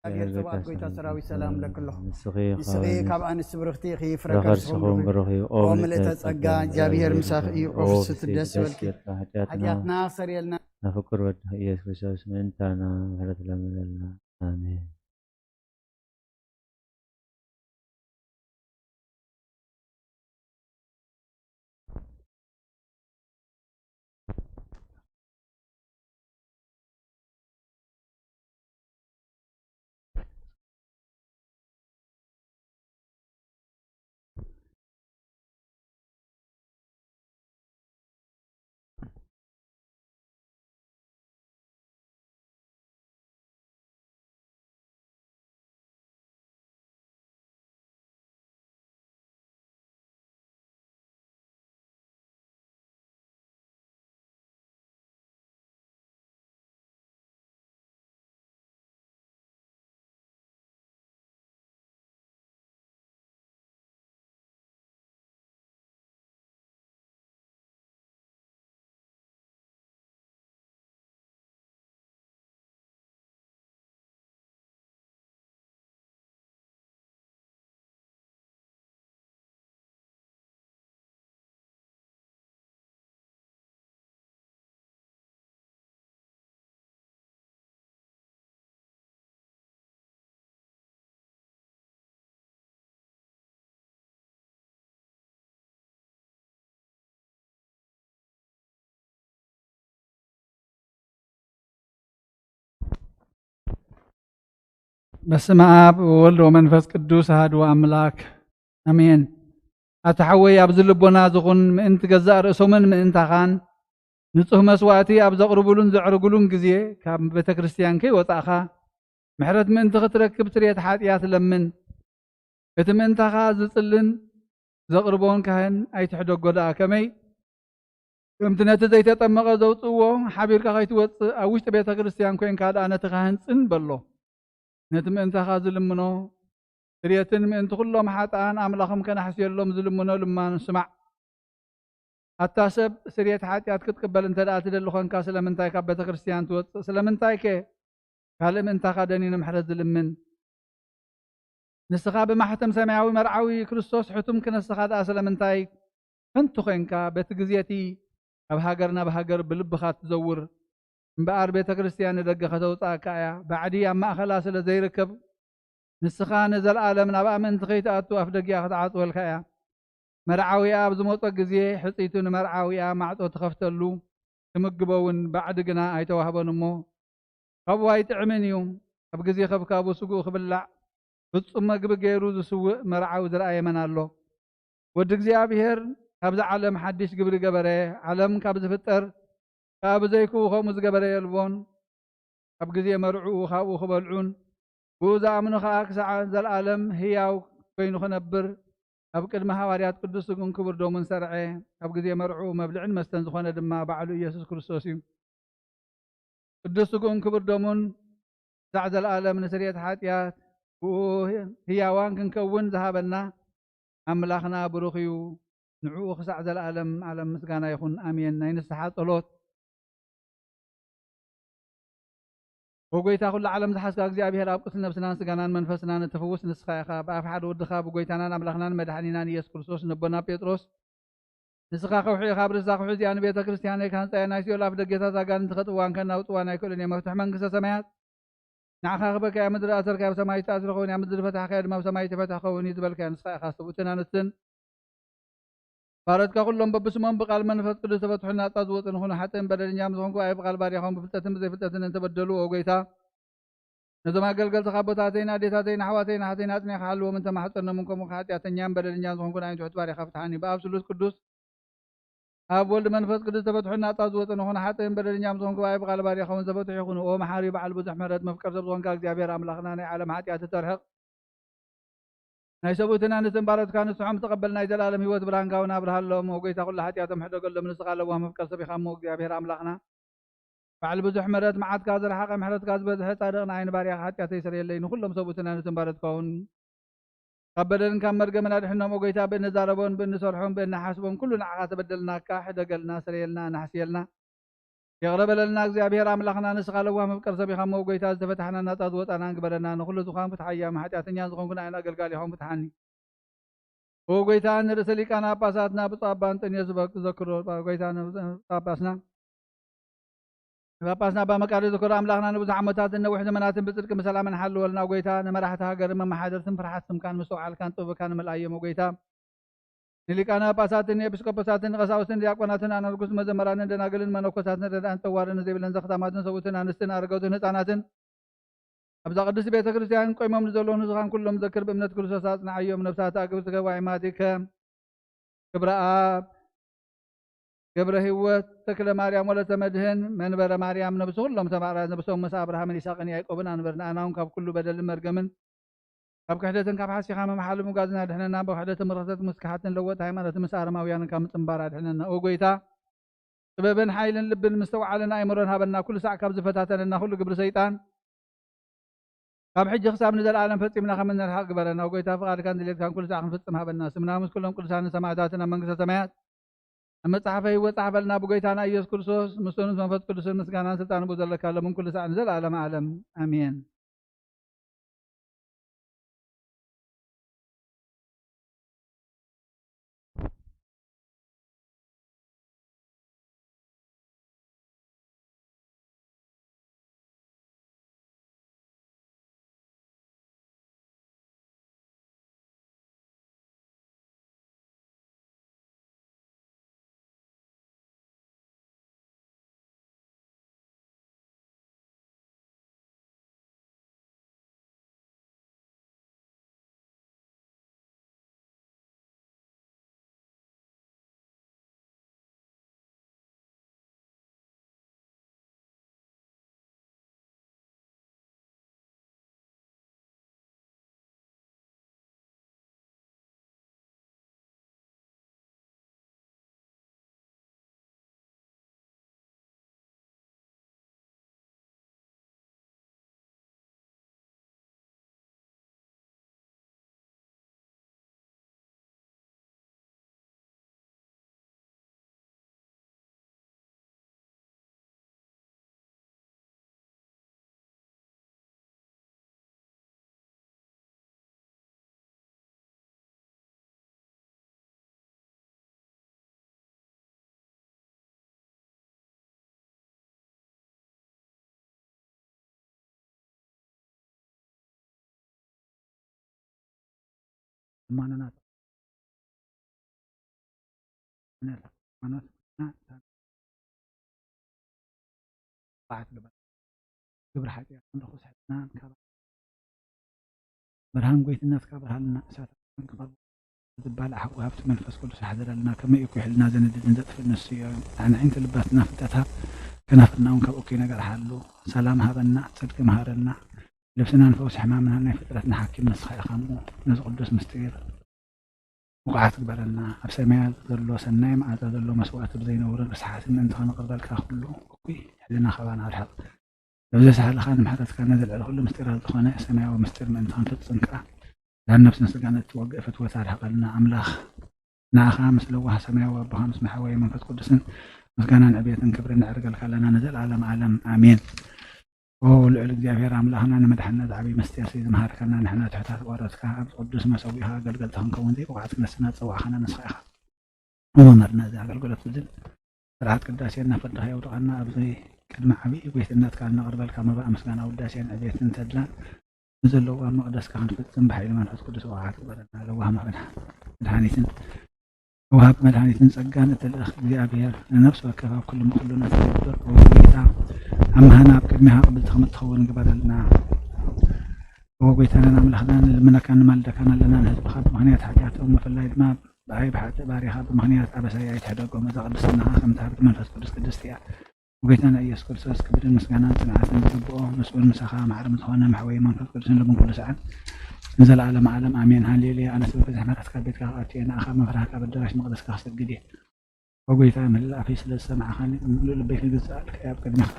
እግዚኣብሔር ዘብኣት ጎይታ ሰራዊት ሰላም ለክሎ። ንስኺ ካብ ኣንስቲ ብርኽቲ ኢኺ፣ ፍረ ከርስኹም ብሩኽ እዩ። ኦ ምልእተ ጸጋ እግዚኣብሔር ምሳኺ እዩ። ኦ ፍስቲ ደስ ይበልኪ። ሓጢኣትና ሰሪየልና። ነፍቅር ወድኺ ኢየሱስ ክርስቶስ ምእንታና ምሕረት ለምለልና። ኣሜን። በስመ አብ ወወልድ ወመንፈስ ቅዱስ አሐዱ አምላክ አሜን። ኣታ ሓወይ፣ ኣብዚ ልቦና ዝኹን ምእንቲ ገዛእ ርእሶምን ምእንታኻን ንጹህ መስዋእቲ ኣብ ዘቕርቡሉን ዘዕርጉሉን ግዜ ካብ ቤተ ክርስቲያን ከይወጻእኻ ምሕረት ምእንቲ ክትረክብ ስርየት ሓጢኣት ለምን። እቲ ምእንታኻ ዝጽልን ዘቕርቦን ካህን ኣይትሕደጎ ደኣ ከመይ ከምቲ ነቲ ዘይተጠመቐ ዘውጽእዎ ሓቢርካ ከይትወጽእ ኣብ ውሽጢ ቤተ ክርስቲያን ኮይንካ ደኣ ነቲ ካህን ጽን በሎ። ነቲ ምእንታኻ ዝልምኖ ስርየትን ምእንቲ ኩሎም ሓጥኣን ኣምላኽም ከናሕስየሎም ዝልምኖ ልማኑ ስማዕ። ኣታ ሰብ ስርየት ሓጢኣት ክትቅበል እንተ ደኣ ትደሊ ኾንካ ስለምንታይ ካብ ቤተ ክርስቲያን ትወጽእ? ስለምንታይከ ካልእ ምእንታኻ ደኒኑ ምሕረት ዝልምን? ንስኻ ብማሕተም ሰማያዊ መርዓዊ ክርስቶስ ሕቱም ክነስኻ ደኣ ስለምንታይ ከንቱ ኾንካ በቲ ግዜ እቲ ካብ ሃገር ናብ ሃገር ብልብኻ ትዘውር? እምበኣር ቤተ ክርስቲያን ንደገ ከተውጽኣካ እያ። ባዕዲ ኣብ ማእኸላ ስለ ዘይርከብ ንስኻ ንዘለኣለም ናብኣ ምእንቲ ከይትኣቱ ኣፍ ደጊኣ ክትዓጽወልካ እያ። መርዓዊኣ ኣብ ዝመጾ ግዜ ሕጽይቱ ንመርዓዊኣ ማዕጾ ትኸፍተሉ ትምግቦ እውን ባዕዲ ግና ኣይተዋህቦን እሞ ካብኡ ኣይጥዕምን እዩ። ኣብ ግዜ ከብካቡ ስግኡ ክብላዕ ፍጹም መግቢ ገይሩ ዝስውእ መርዓዊ ዝረኣየ መን ኣሎ? ወዲ እግዚኣብሔር ካብዛ ዓለም ሓድሽ ግብሪ ገበረ። ዓለም ካብ ዝፍጠር ከኣ ብዘይክኡ ከምኡ ዝገበረ የልቦን። ኣብ ግዜ መርዕኡ ካብኡ ክበልዑን ብኡ ዝኣምኑ ከኣ ክሳዕ ዘለኣለም ህያው ኮይኑ ክነብር ኣብ ቅድሚ ሃዋርያት ቅዱስ ስግኡን ክቡር ደሙን ሰርዐ። ኣብ ግዜ መርዕኡ መብልዕን መስተን ዝኾነ ድማ ባዕሉ ኢየሱስ ክርስቶስ እዩ። ቅዱስ ስግኡን ክቡር ደሙን ክሳዕ ዘለኣለም ንስርየት ሓጢኣት ብኡ ህያዋን ክንከውን ዝሃበና ኣምላኽና ብሩኽ እዩ። ንዕኡ ክሳዕ ዘለኣለም ዓለም ምስጋና ይኹን፣ ኣሜን። ናይ ንስሓ ጸሎት። ኦ ጎይታ፣ ኩሉ ዓለም ዝሓዝካ እግዚኣብሔር፣ ኣብ ቁስሊ ነብስናን ስጋናን መንፈስናን እትፍውስ ንስኻ ኢኻ። ብኣፍ ሓደ ወድኻ ብጎይታናን ኣምላኽናን መድሓኒናን ኢየሱስ ክርስቶስ ነቦና ጴጥሮስ፣ ንስኻ ከውሒ ኢኻ፣ ኣብ ርእሳ ከውሒ እዚኣ ንቤተ ክርስቲያነይ ክሃንጻ እየ፣ ናይ ሲኦል ኣፍ ደገታት ኣጋንንቲ ከጥዋን ከናውጥዋን ኣይክእሉን እዮም። መፍትሒ መንግስተ ሰማያት ንዓኻ ክበካ እያ። ምድሪ ኣሰርካያ ኣብ ሰማይ ዝተኣስረ ክኸውን እያ፣ ምድሪ ፈታሕካያ ድማ ኣብ ሰማይ ተፈትሐ ክኸውን እዩ ዝበልካዮ ንስኻ ኢኻ። ሰብኡትን ኣንስትን ባሮትካ ኩሎም በብስሞም ብቃል መንፈስ ቅዱስ ተፈትሑ ናጻ ዝወጹ ንኹኑ። ሓጥእን በደለኛም ዝኾንኩ ኣየ ብቃል ባርያኹም ብፍልጠትን ብዘይፍልጠትን እንተበደሉ፣ ኦ ጎይታ፣ ነዞም ኣገልገልትኻ ኣቦታተይን ኣዴታተይን ኣሕዋተይን ኣሓተይን ኣጽኒዕካ ሓልዎም እንተማሕጸኖምን፣ ከምኡ ሓጢኣተኛን በደለኛን ዝኾንኩ ንኣይን ትሑት ባርያኻ ፍትሓኒ። ብኣብ ስሉስ ቅዱስ ኣብ ወልድ መንፈስ ቅዱስ ተፈትሑ ናጻ ዝወጹ ንኹኑ። ሓጥእን በደለኛም ዝኾንኩ ኣየ ብቃል ባርያኹም ተፈትሑ ይኹኑ። ኦ መሓሪ በዓል ብዙሕ ምሕረት መፍቀር ሰብ ዝኾንካ እግዚኣብሔር ኣምላኽና፣ ናይ ዓለም ሓጢኣት እተርሕቕ ናይ ሰብኡትን ኣንስትን ባሮትካ ንስሖም ዝተቐበል ናይ ዘላለም ህይወት ብርሃንካ እውን ኣብርሃሎም። ኦ ጎይታ፣ ኩሉ ሓጢኣቶም ሕደገሎም፣ ንስኻ ለዋህ መፍቀር ሰብ ኢኻ እሞ እግዚኣብሔር ኣምላኽና፣ በዓል ብዙሕ ምሕረት፣ መዓትካ ዝረሓቐ፣ ምሕረትካ ዝበዝሐ፣ ጻድቕ ንዓይ ንባርያኻ ሓጢኣተይ ስረየለይ፣ ንኹሎም ሰብኡትን ኣንስትን ባሮትካ እውን ካብ በደልን ካብ መርገምን ኣድሕኖም። ኦ ጎይታ፣ ብእንዛረቦን ብእንሰርሖን ብእንሓስቦን ኩሉ ንዓኻ ተበደልናካ፣ ሕደገልና፣ ስረየልና፣ ኣናሕስየልና። ይቕረ በለልና እግዚኣብሔር ኣምላኽና፣ ንስኻ ለዋህ መፍቀር ሰብ ኢኻ እሞ፣ ጎይታ፣ ዝተፈታሕና ናጻ ዝወጻና ግበረና። ንኹሉ ዝዃን ፍትሓያ፣ ሓጢኣተኛ ዝኾንኩ ንኣይን ኣገልጋሊኹም ፍትሓኒ። ኦ ጎይታ፣ ንርእሰ ሊቃነ ጳጳሳትና ብፁዕ ኣባ እንጠንዮስ ዝበ-፣ ዘክሮ፣ ጎይታ፣ ንብፁዕ ጳጳስና፣ ንጳጳስና ኣባ መቃርዮስ ዘክሮ፣ ኣምላኽና ንብዙሕ ዓመታትን ነዊሕ ዘመናትን ብጽድቂ ብሰላምን ሓልወልና። ኦ ጎይታ፣ ንመራሕቲ ሃገርን መመሓደርትን ፍርሓት ስምካን ምስትውዓልካን ጥበብካን ምልኣዮም። ኦ ጎይታ፣ ንሊቃነ ጳጳሳትን ንኤጲስቆጶሳትን ንቐሳውስትን ዲያቆናትን ኣናርጉስ መዘመራንን ደናግልን መነኮሳትን ረድኣን ጠዋርን ዘይብለን ዘኽታማትን ሰብኡትን ኣንስትን ኣረገውትን ህፃናትን ኣብዛ ቅድስቲ ቤተ ክርስቲያን ቆይሞም ንዘለዉ ንስኻን ኩሎም ዘክር ብእምነት ክርስቶስ ኣጽንዓዮም። ነፍሳት ኣግብርትከ ዋይማቲከ ክብረኣብ ገብረ ህይወት ተክለ ማርያም ወለተ መድህን መንበረ ማርያም ነብሲ ኩሎም ተማራ ነብሶም ምስ ኣብርሃምን ይስሐቅን ያዕቆብን ኣንበር ንኣና እውን ካብ ኩሉ በደልን መርገምን ካብ ክሕደትን ካብ ሓሲኻ ምምሓልን ምጓዝን ኣድሕነና። ብክሕደትን ብርኽሰትን ምስ ክሓድትን ለወጥ ሃይማኖትን ምስ ኣረማውያንን ካብ ምጽንባር ኣድሕነና። ኦ ጎይታ፣ ጥበብን ሓይልን ልብን ምስትውዓልን ኣእምሮን ሃበና። ኩሉ ሳዕ ካብ ዝፈታተነና ኩሉ ግብሪ ሰይጣን ካብ ሕጂ ክሳብ ንዘለኣለም ፈጺምና ከም እንርሓቕ ግበረና። ኦ ጎይታ፣ ፍቓድካን ድሌትካን ኩሉ ሳዕ ክንፍጽም ሃበና። ስምና ምስ ኩሎም ቅዱሳንን ሰማዕታትን ኣብ መንግስተ ሰማያት ኣብ መጽሓፈ ህይወት ጸሓፈልና። ብጎይታና ኢየሱስ ክርስቶስ ምስኡ ምስ መንፈስ ቅዱስን ምስጋናን ስልጣን ብኡ ዘለካ ሎምን ኩሉ ሳዕ ንዘለኣለም ዓለም ኣሜን። እማኖና እምነት፣ ሃይማኖት፣ ና-፣ ጣዓት ግበር። ግብሪ ሓጢኣትን ርኹስ ሕልናን ካብ ብርሃን ጎይትነትካ ብርሃንና እሳት ክቐርቡ ዝባል ሓቂ ሃብቲ መንፈስ ቅዱስ ኣሕደረልና። ከመይ እኮ ሕልና ዘነድድን ዘጥፍእ ንሱ እዮ። ኣዕንዕንቲ ልባትና ፍልጠት ሃብ፣ ከናፍርና እውን ካብ እኩይ ነገር ሓሉ። ሰላም ሃበና፣ ጽድቂ መሃረና። ልብስናን ፈውሲ ሕማምና ናይ ፍጥረትና ሓኪም ንስኻ ኢኻ እሞ፣ ነዚ ቅዱስ ምስጢር ብቑዓት ግበረና። ኣብ ሰማያት ዘሎ ሰናይ መዓዛ ዘሎ መስዋእቲ ብዘይነውርን ርስሓትን ምእንቲ ከነቕርበልካ፣ ኩሉ እኩይ ሕልና ካባና ኣርሕቕ። ዘብዘሳህልኻ ንምሕረትካ ነዚ ልዕሊ ኩሉ ምስጢራት ዝኾነ ሰማያዊ ምስጢር ምእንቲ ክንፍጽም ከኣ፣ ዳን ነፍስን ስጋን እትወግእ ፍትወት ኣርሕቐልና። ኣምላኽ ንዓኻ ምስ ለዋህ ሰማያዊ ኣቦኻ ምስ መሓወየ መንፈስ ቅዱስን ምስጋናን ዕብየትን ክብርን ነዕርገልካ ኣለና ንዘለኣለም ዓለም። ኣሜን። ኦ ልዑል እግዚኣብሔር ኣምላኽና፣ ንመድሓንና ዝዓብይ መስትያሲ ዝመሃርከና፣ ንሕና ትሑታት ቆረትካ ኣብዚ ቅዱስ መሰዊኻ ኣገልገልቲ ክንከውን ዘይብቑዓት ክነስና ዝጸዋዕኻና ንስኻ ኢኻ። እሞ መርና እዚ ኣገልግሎት እዝን ስርዓት ቅዳሴ እናፈደኻ የውድቐና። ኣብዚ ቅድሚ ዓብዪ ጎይትነትካ እነቕርበልካ መባእ ምስጋና ውዳሴን ዕቤትን ተድላን ንዘለዎ ኣብ መቕደስካ ክንፍጽም ብሓይሊ መንፈስ ቅዱስ ወዓት ግበረና። ለዋህ መድሓ-፣ መድሓኒትን ወሃቢ መድሓኒትን ጸጋን እትልእኽ እግዚኣብሔር፣ ንነፍሲ ወከፍ ኣብ ኩሉ ምኽሉና ትነብር፣ ኦ ጎይታ፣ ኣምሃና ኣብ ቅድሚኻ ቅብልቲ ከም እትኸውን ግበረልና። ኦ ጎይታናን ኣምላኽናን፣ ንልምነካን ንማልደካን ኣለና። ንህዝብኻ ብምኽንያት ሓጢኣቶም፣ ብፍላይ ድማ ብኣይ ብሓጥእ ባሪኻ ብምኽንያት ኣበሳይ ኣይትሕደጎም። እዛ ቅድስናኻ ከምቲ ሃብቲ መንፈስ ቅዱስ ቅድስቲ እያ። ጎይታና ኢየሱስ ክርስቶስ ክብርን ምስጋናን ጽንዓትን ዝግብኦ፣ ምስኡን ምሳኻ ማዕረ ዝኾነ መሕወይ መንፈስ ቅዱስን ልብን ኩሉ ሰዓን ንዘለዓለመ ዓለም ኣሜን። ሃሌሉያ። ኣነስ ብብዝሒ ምሕረትካ ኣብ ቤትካ ክኣቱ እየ፣ ንኣኻ ኣብ ምፍራህካ ኣብ ኣዳራሽ መቕደስካ ክሰግድ እየ። ኦ ጎይታ፣ ምህላፌ ስለ ዝሰማዕኻኒ ብምሉእ ልበይ ክግዛኣልካ እየ። ኣብ ቅድሚኻ፣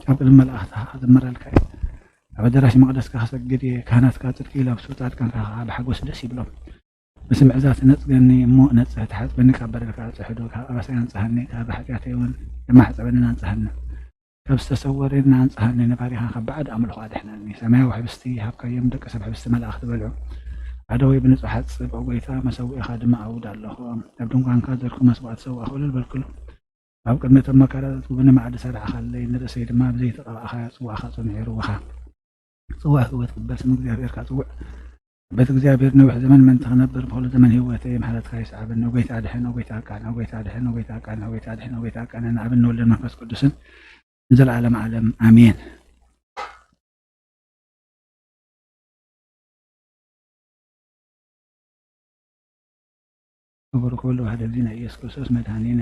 ኣብ ቅድሚ መላእኽትኻ ክዝምረልካ እየ። ኣብ ኣዳራሽ መቕደስካ ክሰግድ እየ። ካህናትካ ጽድቂ ይለብሱ፣ ጻድቃንካ ከኣ ብሓጎስ ደስ ይብሎም። ብስምዒ እዛ ትነጽገኒ እሞ ነጽህ፣ ትሓጽበኒ ካብ በደልካ ኣጽሕዶ፣ ካብ ኣበሳይ ኣንጽሃኒ፣ ካብ ሓጢኣተይ እውን ድማ ሕጸበንን ኣንጽሃኒ። ካብ ዝተሰወረኒ ኣንጽሃኒ፣ ንባሪኻ ካብ ባዕድ ኣምልኾ ኣድሕነኒ። ሰማያዊ ሕብስቲ ይሃብካዮም፣ ደቂ ሰብ ሕብስቲ መላእኽቲ በልዑ። ኣደወይ ብንጹሕ ሓጽብ፣ ኦ ጎይታ፣ መሰውኢኻ ድማ ኣውድ ኣለኹ። ኣብ ድንኳንካ ዘርኩ መስዋእቲ ሰዋእኹ እልል በልኩሉ። ኣብ ቅድሚ እቶም መካራታት እውን መኣዲ ሰራዕኻለይ፣ ንርእሰይ ድማ ብዘይተቐባእኻዮ ጽዋእኻ ጽኑዕ ይርውኻ። ጽዋእ ህይወት ክበል ስም እግዚኣብሔር ካጽውዕ። ቤት እግዚኣብሔር ነዊሕ ዘመን ምእንቲ ክነብር ብኹሉ ዘመን ህይወተይ ምሕረትካ ይስዓበኒ። ጎይታ ኣድሕን፣ ጎይታ ኣቃንዕ፣ ጎይታ ኣድሕን፣ ጎይታ ኣቃንዕ፣ ጎይታ ኣድሕን፣ ጎይታ ኣቃንዕ። ንኣብን ንወልድን መንፈስ ቅዱስን ንዘለዓለም ዓለም ኣሜን። ክቡር ኩሉ ዋሕድ እግዚእነ ኢየሱስ ክርስቶስ መድኃኒነ።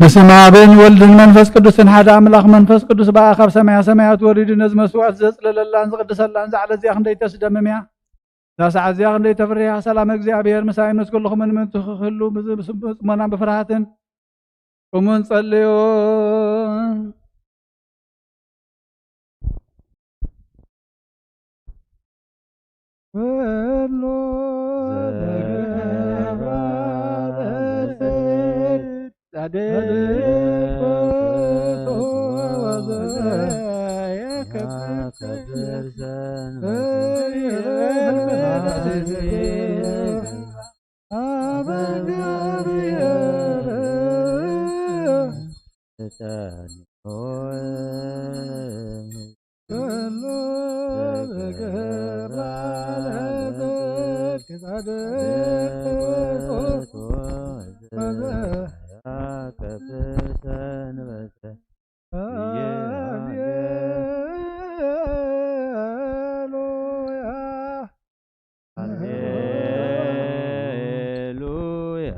በስመ ኣብን ወልድን መንፈስ ቅዱስን ሓደ ኣምላኽ። መንፈስ ቅዱስ በኣ ካብ ሰማያ ሰማያት ወሪዱ ነዚ መስዋዕት ዘጽለለላን ዝቕድሰላን ዛዕለ እዚኣ ክንደይ ተስደምም እያ። እዛ ሰዓት እዚኣ ክንደይ ተፍርያ። ሰላም እግዚኣብሔር ምሳይ ምስ ኩልኹምን ምእንቲ ክህሉ ብጽሞናን ብፍርሃትን ቁሙን ጸልዩ። ኩሉ ዘገብራ ጻድቅ ሃሌሉያ።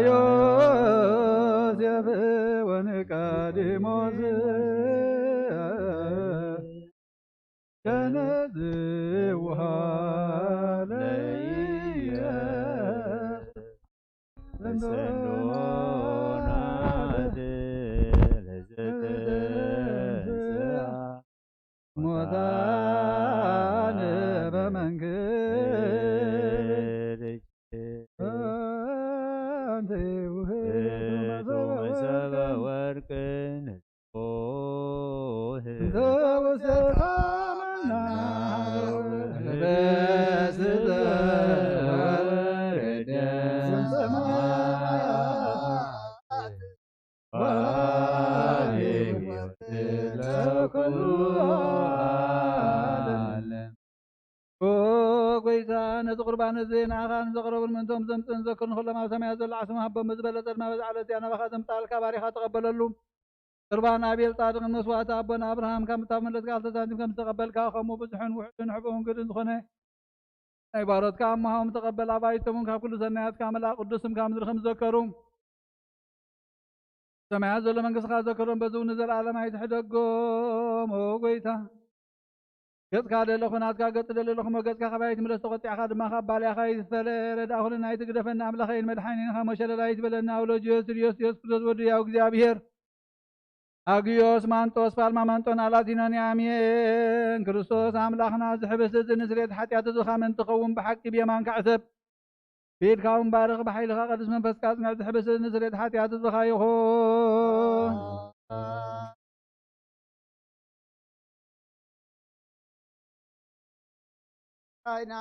ዮሴፍ ወኒቃዲሞስ ከነዝውሃ ለኢየሱስ ተንዶናት ለዘተንስአ ሙታን በመንግስት። አንቲ ውህቱ መሰበ ወርቅ ንጹህ እንተ ውስተ ሰማይ ለበስተ ወረደ ሰማያት። ለኩሉ ዓለም። ኦ ጎይታ፣ ነዚ ቁርባን እዚ ንዓኻ ንዘቕረቡን ምእንቶም ዘምጽእን ዘክርን ኩሎም ኣብ ሰማያት ዘሎ ዓስቦም ሃቦም። ብዝበለጸ ድማ በዛ ዕለት እዚኣ ናባኻ ዘምጽኣልካ ባሪኻ ተቐበለሉ። ቁርባን ኣቤል ጻድቕን መስዋእቲ ኣቦና ኣብርሃም ካብ ምታፍመለት ቃል ተሳንቲም ከም ዝተቐበልካ፣ ከምኡ ብዙሕን ውሑድን ሕቡእን ግድን ዝኾነ ናይ ባሮትካ ኣምሃዎም ተቐበል። ኣባይቶም እውን ካብ ኩሉ ሰናያትካ መልኣ፣ ቅዱስ ስምካ ምድሪ ከም ዝዘከሩ ሰማያት ዘሎ መንግስትኻ ዘከሮም፣ በዚ እውን ንዘለኣለም ኣይትሕደጎም። ኦ ጎይታ፣ ገጽካ ደለኹ ናትካ ገጽ ደለኹ፣ እሞ ገጽካ ካባይ ትምለስ፣ ተቖጢዕካ ድማ ካብ ባልያኻ ይትፈለ። ረድኣ ኩልና ኣይትግደፈና፣ ኣምላኸይን መድሓኒን ካብ ሞት ሸለል ኣይትበለና። ኣውሎጅዮስ፣ ዮስዮስ፣ ዮስ ክርስቶስ ወዲ ያው እግዚኣብሔር፣ ኣግዮስ፣ ማንጦስ፣ ፓልማ፣ ማንጦን፣ ኣላቲኖን፣ ኣሜን። ክርስቶስ ኣምላኽና፣ ዝሕብስ እዚ ንስርየት ሓጢኣት ህዝብኻ ምእንቲ ኸውን ብሓቂ ብየማንካ ዕሰብ። ብኢድካ እውን ባርኽ፣ ብሓይልኻ ቅዱስ መንፈስካ ኣጽንዕ፣ ዝሕብስ ንስርየት ሓጢኣት ህዝብኻ ይኹን። ቻይና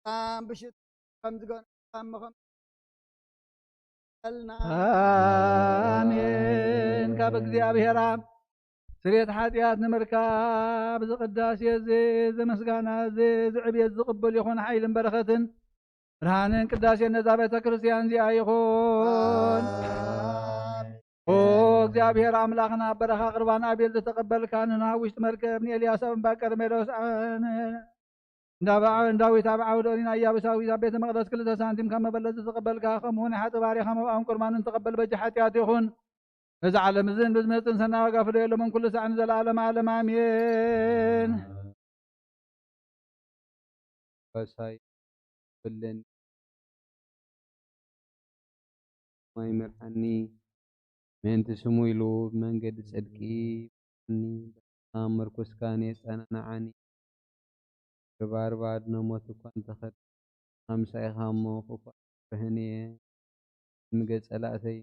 ብጣም ብሽት ከም ዝገ-፣ ከም ምኸም-፣ ኣሜን። ካብ እግዚኣብሔር ኣብ ስርየት ሓጢኣት ንምርካብ፣ እዚ ቅዳሴ እዚ፣ እዚ ምስጋና እዚ፣ እዚ ዕብየት ዝቕበል ይኹን። ሓይልን በረኸትን ብርሃንን ቅዳሴን ነዛ ቤተ ክርስቲያን እዚኣ ይኹን። ኦ እግዚኣብሔር ኣምላኽና፣ ኣብ በረኻ ቁርባን ኣቤል ዝተቐበልካ፣ ንኖህ ኣብ ውሽጢ መርከብ፣ ንኤልያስ ኣብ እምባ ቀርሜሎስ፣ ንዳዊት ኣብ ዓውደ ኦሪን ኣያቡሳዊት ኣብ ቤተ መቕደስ ክልተ ሳንቲም ካብ መበለት ዝተቐበልካ፣ ከምኡ ናይ ሓጥእ ባሪኻ መብኣውን ቁርባንን ተቐበል፣ በጃ ሓጢኣት ይኹን። በዚ ዓለም እዝን ብዝመጽእን ሰናይ ዋጋ ፍደየሎምን ኩሉ ሳዕ ንዘለኣለም ዓለም ኣሜን። ባሳይ ብለኒ ማይ መርሓኒ፣ ምእንቲ ስሙ ኢሉ ብመንገዲ ጽድቂ ምርሓኒ። ብሓሳብ ምርኩስካን የጸናንዓኒ፣ ርባርባ ኣድኖ ሞት እኳ እንተኸድኒ፣ ኣምሳይኻ እሞ ክፉኣት ክፍርህን እየ። ንገጸ ላእተይ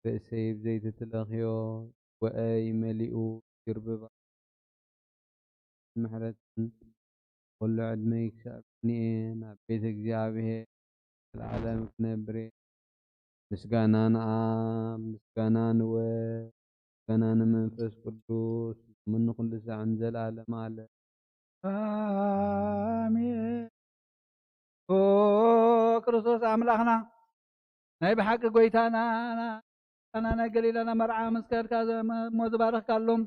ርእሰይ ብዘይቲ ትለኽዮ፣ ወአይ መሊኡ ይርብባ። ምሕረትን ኩሉ ዕድመይ ክሳብ እኔ ናብ ቤት እግዚኣብሔር ዘለዓለም ክነብር እየ። ምስጋና ንኣብ፣ ምስጋና ንወልድ፣ ምስጋና ንመንፈስ ቅዱስ፣ ሎምን ንኹሉ ሳዕን ዘለዓለም ኣለ። ኣሜን። ኦ ክርስቶስ ኣምላኽና፣ ናይ ብሓቂ ጎይታና፣ ቃና ናይ ገሊላና መርዓ ምስ ከድካ ዘ-፣ እሞ ዝባረኽካሎም፣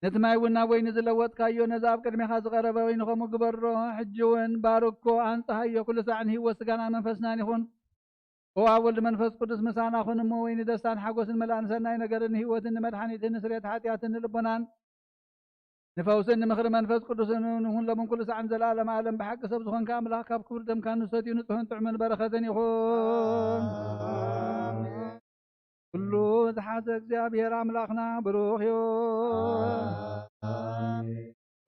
ነቲ ማይ እውን ናብ ወይኒ ዝለወጥካዮ፣ ነዚ ኣብ ቅድሜኻ ዝቐረበ ወይኒ ከምኡ ግበሮ። ሕጂ እውን ባርኮ፣ ኣንጽሃዮ፣ ኩሉ ሳዕ ንህይወት ስጋናን መንፈስናን ይኹን። ኦ ኣብ ወልድ መንፈስ ቅዱስ ምሳና ኩን እሞ፣ ወይኒ ደስታን ሓጎስን መላእን ሰናይ ነገርን ንህይወትን ንመድሓኒትን ንስርየት ሓጢኣትን ንልቦናን ንፈውስን ንምኽሪ መንፈስ ቅዱስን እውን ንኹን ሎምን ኩሉ ሳዕን ዘለዓለም ዓለም። ብሓቂ ሰብ ዝኾንካ ኣምላኽ ካብ ክቡር ደምካ ንሰትዩ ንጹሕን ጥዑምን በረኸትን ይኹን። ኩሉ ዝሓዘ እግዚኣብሔር ኣምላኽና ብሩኽ እዩ።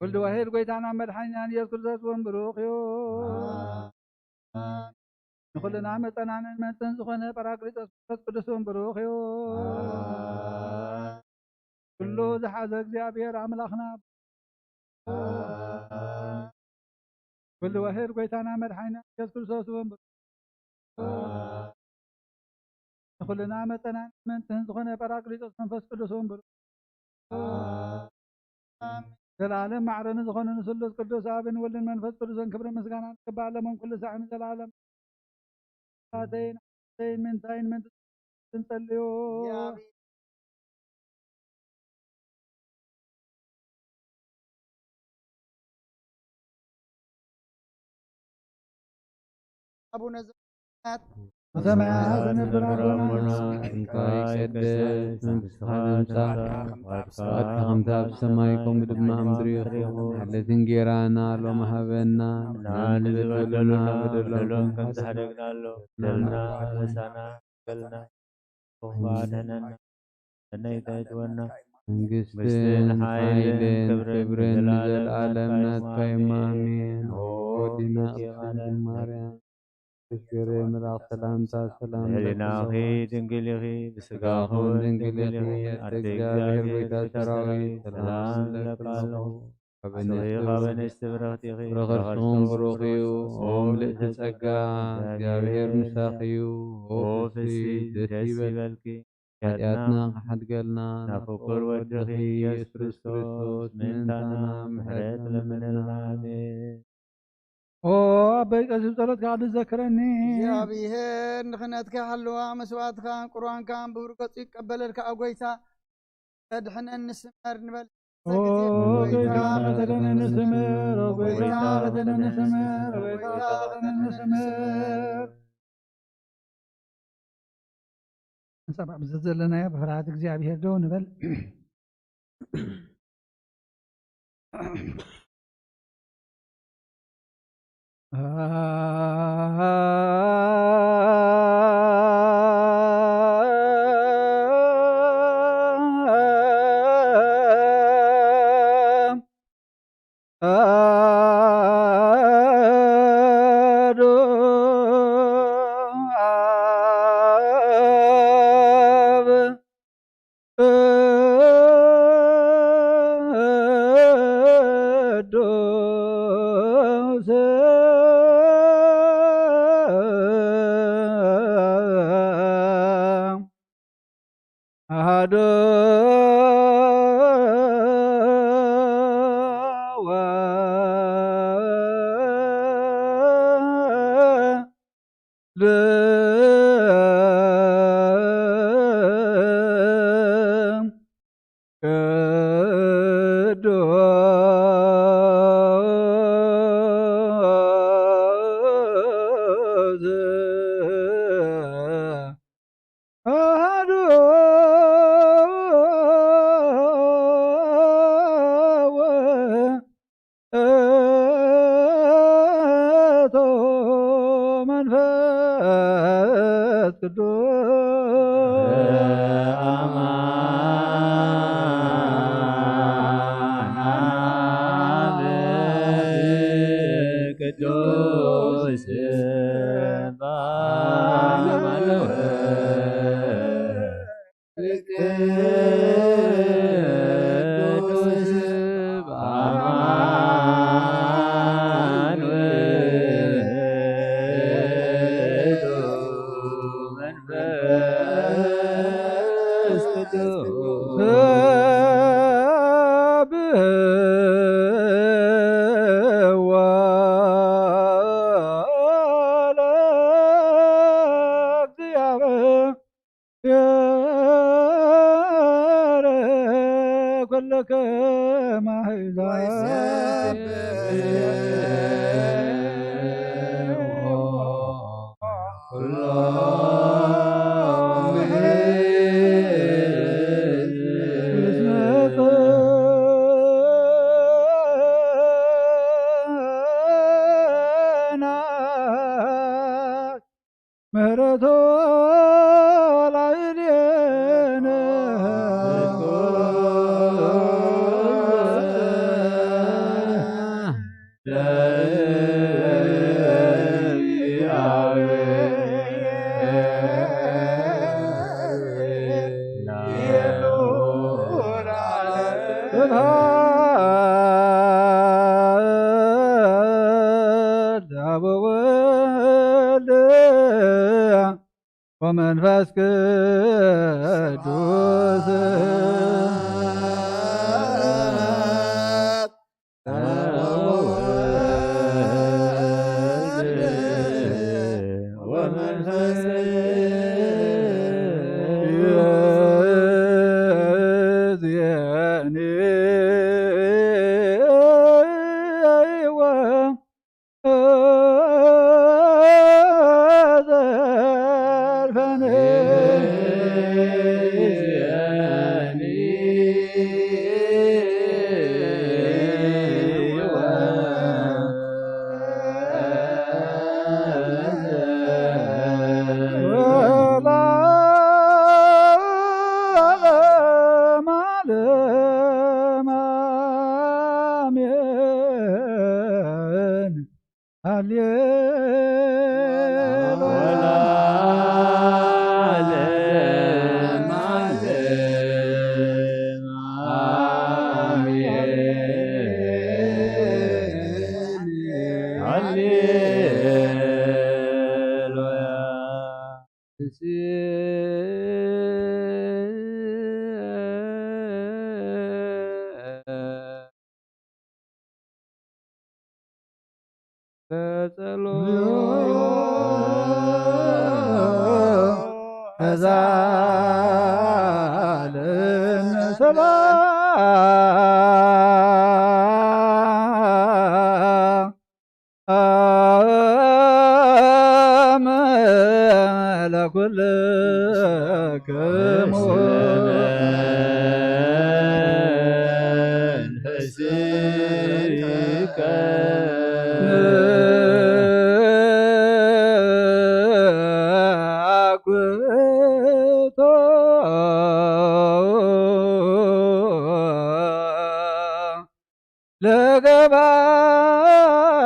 ወልድ ዋሕድ ጎይታና መድሓኒናን ኢየሱስ ክርስቶስ እውን ብሩኽ እዩ። ንኹልና መጸናንን መንጽን ዝኾነ ጳራቅሊጦስ መንፈስ ቅዱስ እውን ብሩኽ እዩ። ኩሉ ዝሓዘ እግዚኣብሔር ኣምላኽና፣ ኩሉ ዋሕድ ጎይታና መድሓኒና ኢየሱስ ክርስቶስ እውን ብሩኽ፣ ንኹልና መጸናን መንጽህን ዝኾነ ጳራቅሊጦስ መንፈስ ቅዱስ እውን ብሩኽ፣ ዘላለም ማዕረኒ ዝኾነ ንስሉስ ቅዱስ ኣብን ወልድን መንፈስ ቅዱስን ክብሪ ምስጋና ንግባእ ለመን ኩሉ ሳዕ ንዘላለም። ኣተይን ኣተይን ምንታይን ምንት-፣ እንጸልዮ። ኣቡነ ዘበሰማያት በሰማያት ዝነብር ኣቦና፣ ስምካ ይቀደስ፣ መንግስትኻ ትምጻእ፣ ፍቃድካ ከምቲ ኣብ ሰማይ ከምኡ ድማ ኣብ ምድሪ ይኹን። ዕለት እንጌራና ሎሚ ሃበና፣ ንበደልና በደሎም ከም ዝሓደግናሎም በደልና፣ ኣበሳና በልና፣ ኣድሕነና፣ ሰናይት ኣይትወና። መንግስትን ሓይልን ክብርን ንዘለዓለም ናትካ እዩ። ኣሜን። ኦ ወዲና ቅድስት ድንግል ማርያም፣ ቅዱስ ገብርኤል መልኣክ ሰላምታ ሰላም ልዕሌናኺ እለኪ። ድንግል ኢኺ፣ ብስጋኺ እውን ድንግል ኢኺ። ኣደ እግዚኣብሔር ጎይታ ሰራዊት፣ ሰላም እለኪ ኣለኹ። ካብ ኣንስቲ ብርኽቲ ኢኺ፣ ፍረ ከርስኺ እውን ብሩኽ እዩ። ኦ ምልእቲ ጸጋ፣ እግዚኣብሔር ምሳኺ እዩ። ኦ ፍስሕቲ ደስ ይበልኪ፣ ሓጢኣትና ክሓድገልና ናብ ፍቁር ወድኺ ኢየሱስ ክርስቶስ ምእንታና ምሕረት ለምንልና። ኣሜን። ኦ ኣቦይ ቀሲስ ጸሎትካ ዝዘክረኒ። እግዚኣብሔር ንኽነትካ ይሓልዋ፣ መስዋዕትካን ቁርባንካን ብብሩህ ገጹ ይቀበለልካ። ኣብ ጎይታ ተድሕነኒ ስመር ንበል። ኦ ጎይታ ፈተነኒ ስምር፣ ኦ ጎይታ ፈተነኒ ስምር፣ ኦ ጎይታ ፈተነኒ ስምር። ንሰማዕ ብዘለናዮ ብፍርሃት እግዚኣብሔር ደው ንበል። ምሕረቱ ላዕሌነ። ስብሐት ለአብ ወወልድ ወመንፈስ ቅዱስ።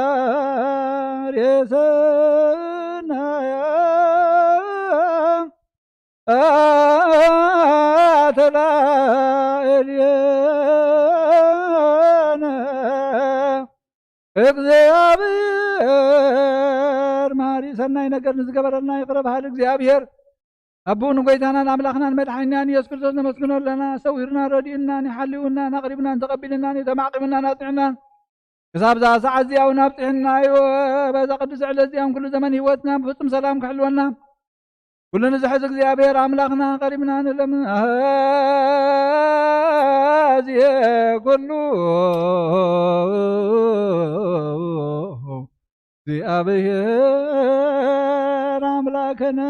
ለገባሬ ሰናይ አተላ እልየነ። እግዚኣብሔር መሃሪ ሰናይ ነገር ንዝገበረልና ይቕረ በሃሊ እግዚኣብሔር ኣቦኡ ንጎይታናን ኣምላኽናን መድሓኒናን ኢየሱስ ክርስቶስ ነመስግኖ ኣለና። ሰዊሩና፣ ረዲኡናን፣ ይሓልውናን፣ ኣቕሪብናን፣ ተቐቢልናን፣ ተማዕቂብናን፣ ኣጽኒዕናን፣ ክሳብ እዛ ሰዓት እዚኣ እውን ኣብጽሕናዮ። በዛ ቅዱስ ዕለት እዚኣ እውን ኩሉ ዘመን ህይወትና ብፍጹም ሰላም ክሕልወና ኩሉ ንዝሕዝ እግዚኣብሔር ኣምላኽና ቀሪብና ንለምን። ኣዜ ኩሉ እግዚኣብሔር ኣምላክነ።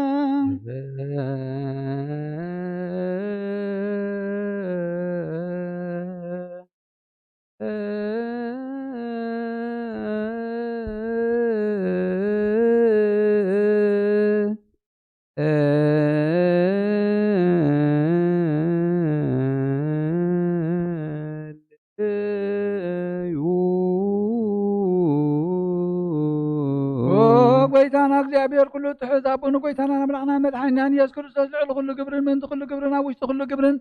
ኦ ጎይታና እግዚኣብሔር ኩሉ ትሑት ኣቦ ንጎይታናን ኣምላኽናን መድሓኒናን ኢየሱስ ክርስቶስ ልዕሊ ኩሉ ግብርን ምእንቲ ኩሉ ግብርን ኣብ ውሽጢ ኩሉ ግብርን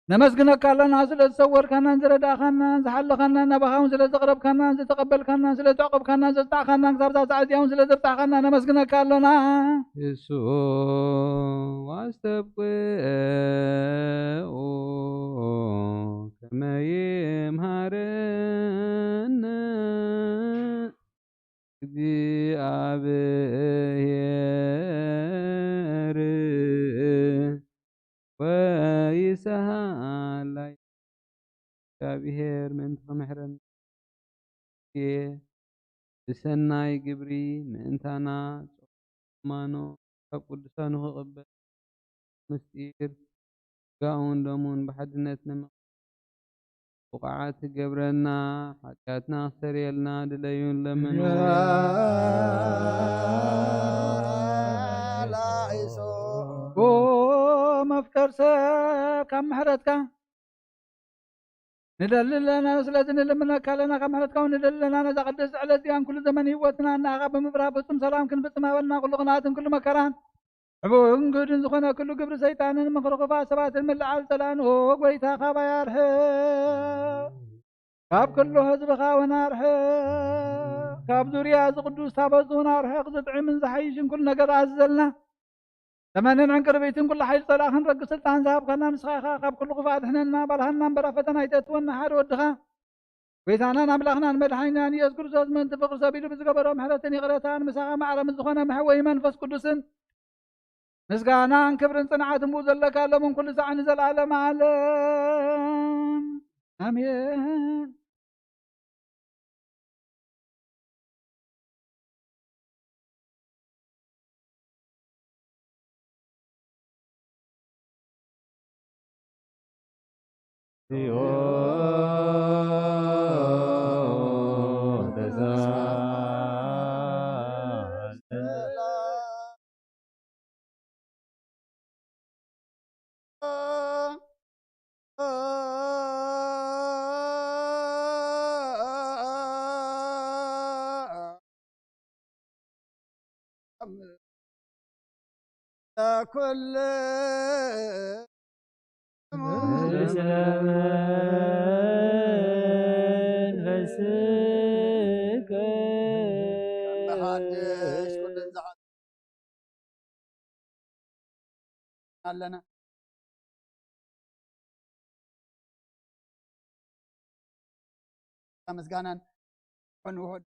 ነመስግነካ ኣለና ስለ ዝሰወርካናን ዝረዳእካናን ዝሓለኻናን ናባኻ እውን ስለ ዘቕረብካናን ዝተቐበልካናን ስለ ዘዕቆብካናን ዘጽናዕካናን ክሳብ እዛ ሰዓት እዚኣ እውን ስለ ዘብጻሕካና ነመስግነካ ኣሎና። እሱ ዋስተብቅዑ ከመ ይምሃረነ እግዚኣብሔር ወይስሃላ። እግዚኣብሔር ምእንቲ ክምሕረና ብሰናይ ግብሪ ምእንታና ጾም ሃይማኖት ካብ ቅዱሳኑ ክቕበል ምስጢር ሥጋኡን ደሙን ብሓድነት ንምቕባል ብቑዓት ክገብረና፣ ሓጢኣትና ክሰርየልና ድለዩን ለምኑ። ላኢሶ። ኦ መፍቀር ሰብ ካብ ምሕረትካ ንደሊ ኣለና፣ ስለዚ ንልምነካ ኣለና፣ ካብ ምሕረትካ እውን ንደሊ ኣለና። ነዛ ቅድስቲ ዕለት እዚኣን ኩሉ ዘመን ህይወትና ንኣኻ ብምብራህ ፍጹም ሰላም ክንፍጽም ሃበና። ኩሉ ቅንኣትን ኩሉ መከራን፣ ሕቡእን ግህድን ዝኾነ ኩሉ ግብሪ ሰይጣንን ምኽሪ ክፉኣት ሰባትን ምልዓል ጸላእን፣ ኦ ጐይታ፣ ካባይ ኣርሕቕ። ካብ ኩሉ ህዝብኻ እውን ኣርሕቕ። ካብ ዙርያ እዚ ቅዱስ ታቦት እውን ኣርሕቕ። ዝጥዕምን ዝሓይሽን ኩሉ ነገር ኣዝዘልና። ዘመንን ዕንቅርቢትን ኩሉ ሓይሊ ጸላእኽን ረግ ስልጣን ዝሃብካና ንስኻ ኢኻ። ካብ ኩሉ ክፉእ ኣድሕነና፣ ባልሃና እምበር ኣብ ፈተና ኣይተእትወና። ሓደ ወድኻ ጐይታናን ኣምላኽናን መድሓኒናን ኢየሱስ ክርስቶስ ምእንቲ ፍቕሪ ሰብ ኢሉ ብዝገበሮ ምሕረትን ይቕረታን ምሳኻ ማዕረ ምስ ዝኾነ መሕወዪ መንፈስ ቅዱስን ምስጋናን ክብርን ጽንዓትን ብኡ ዘለካ ሎምን ኩሉ ሳዕ ንዘለዓለመ ዓለም ኣሜን። ኩሉ ብሓድሽ ኩሉ ኣለና። ምስጋናን ይኹን ውሑድ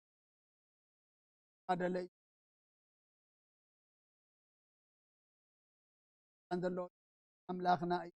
ኣደለይ ዘሎ ኣምላኽና እዩ።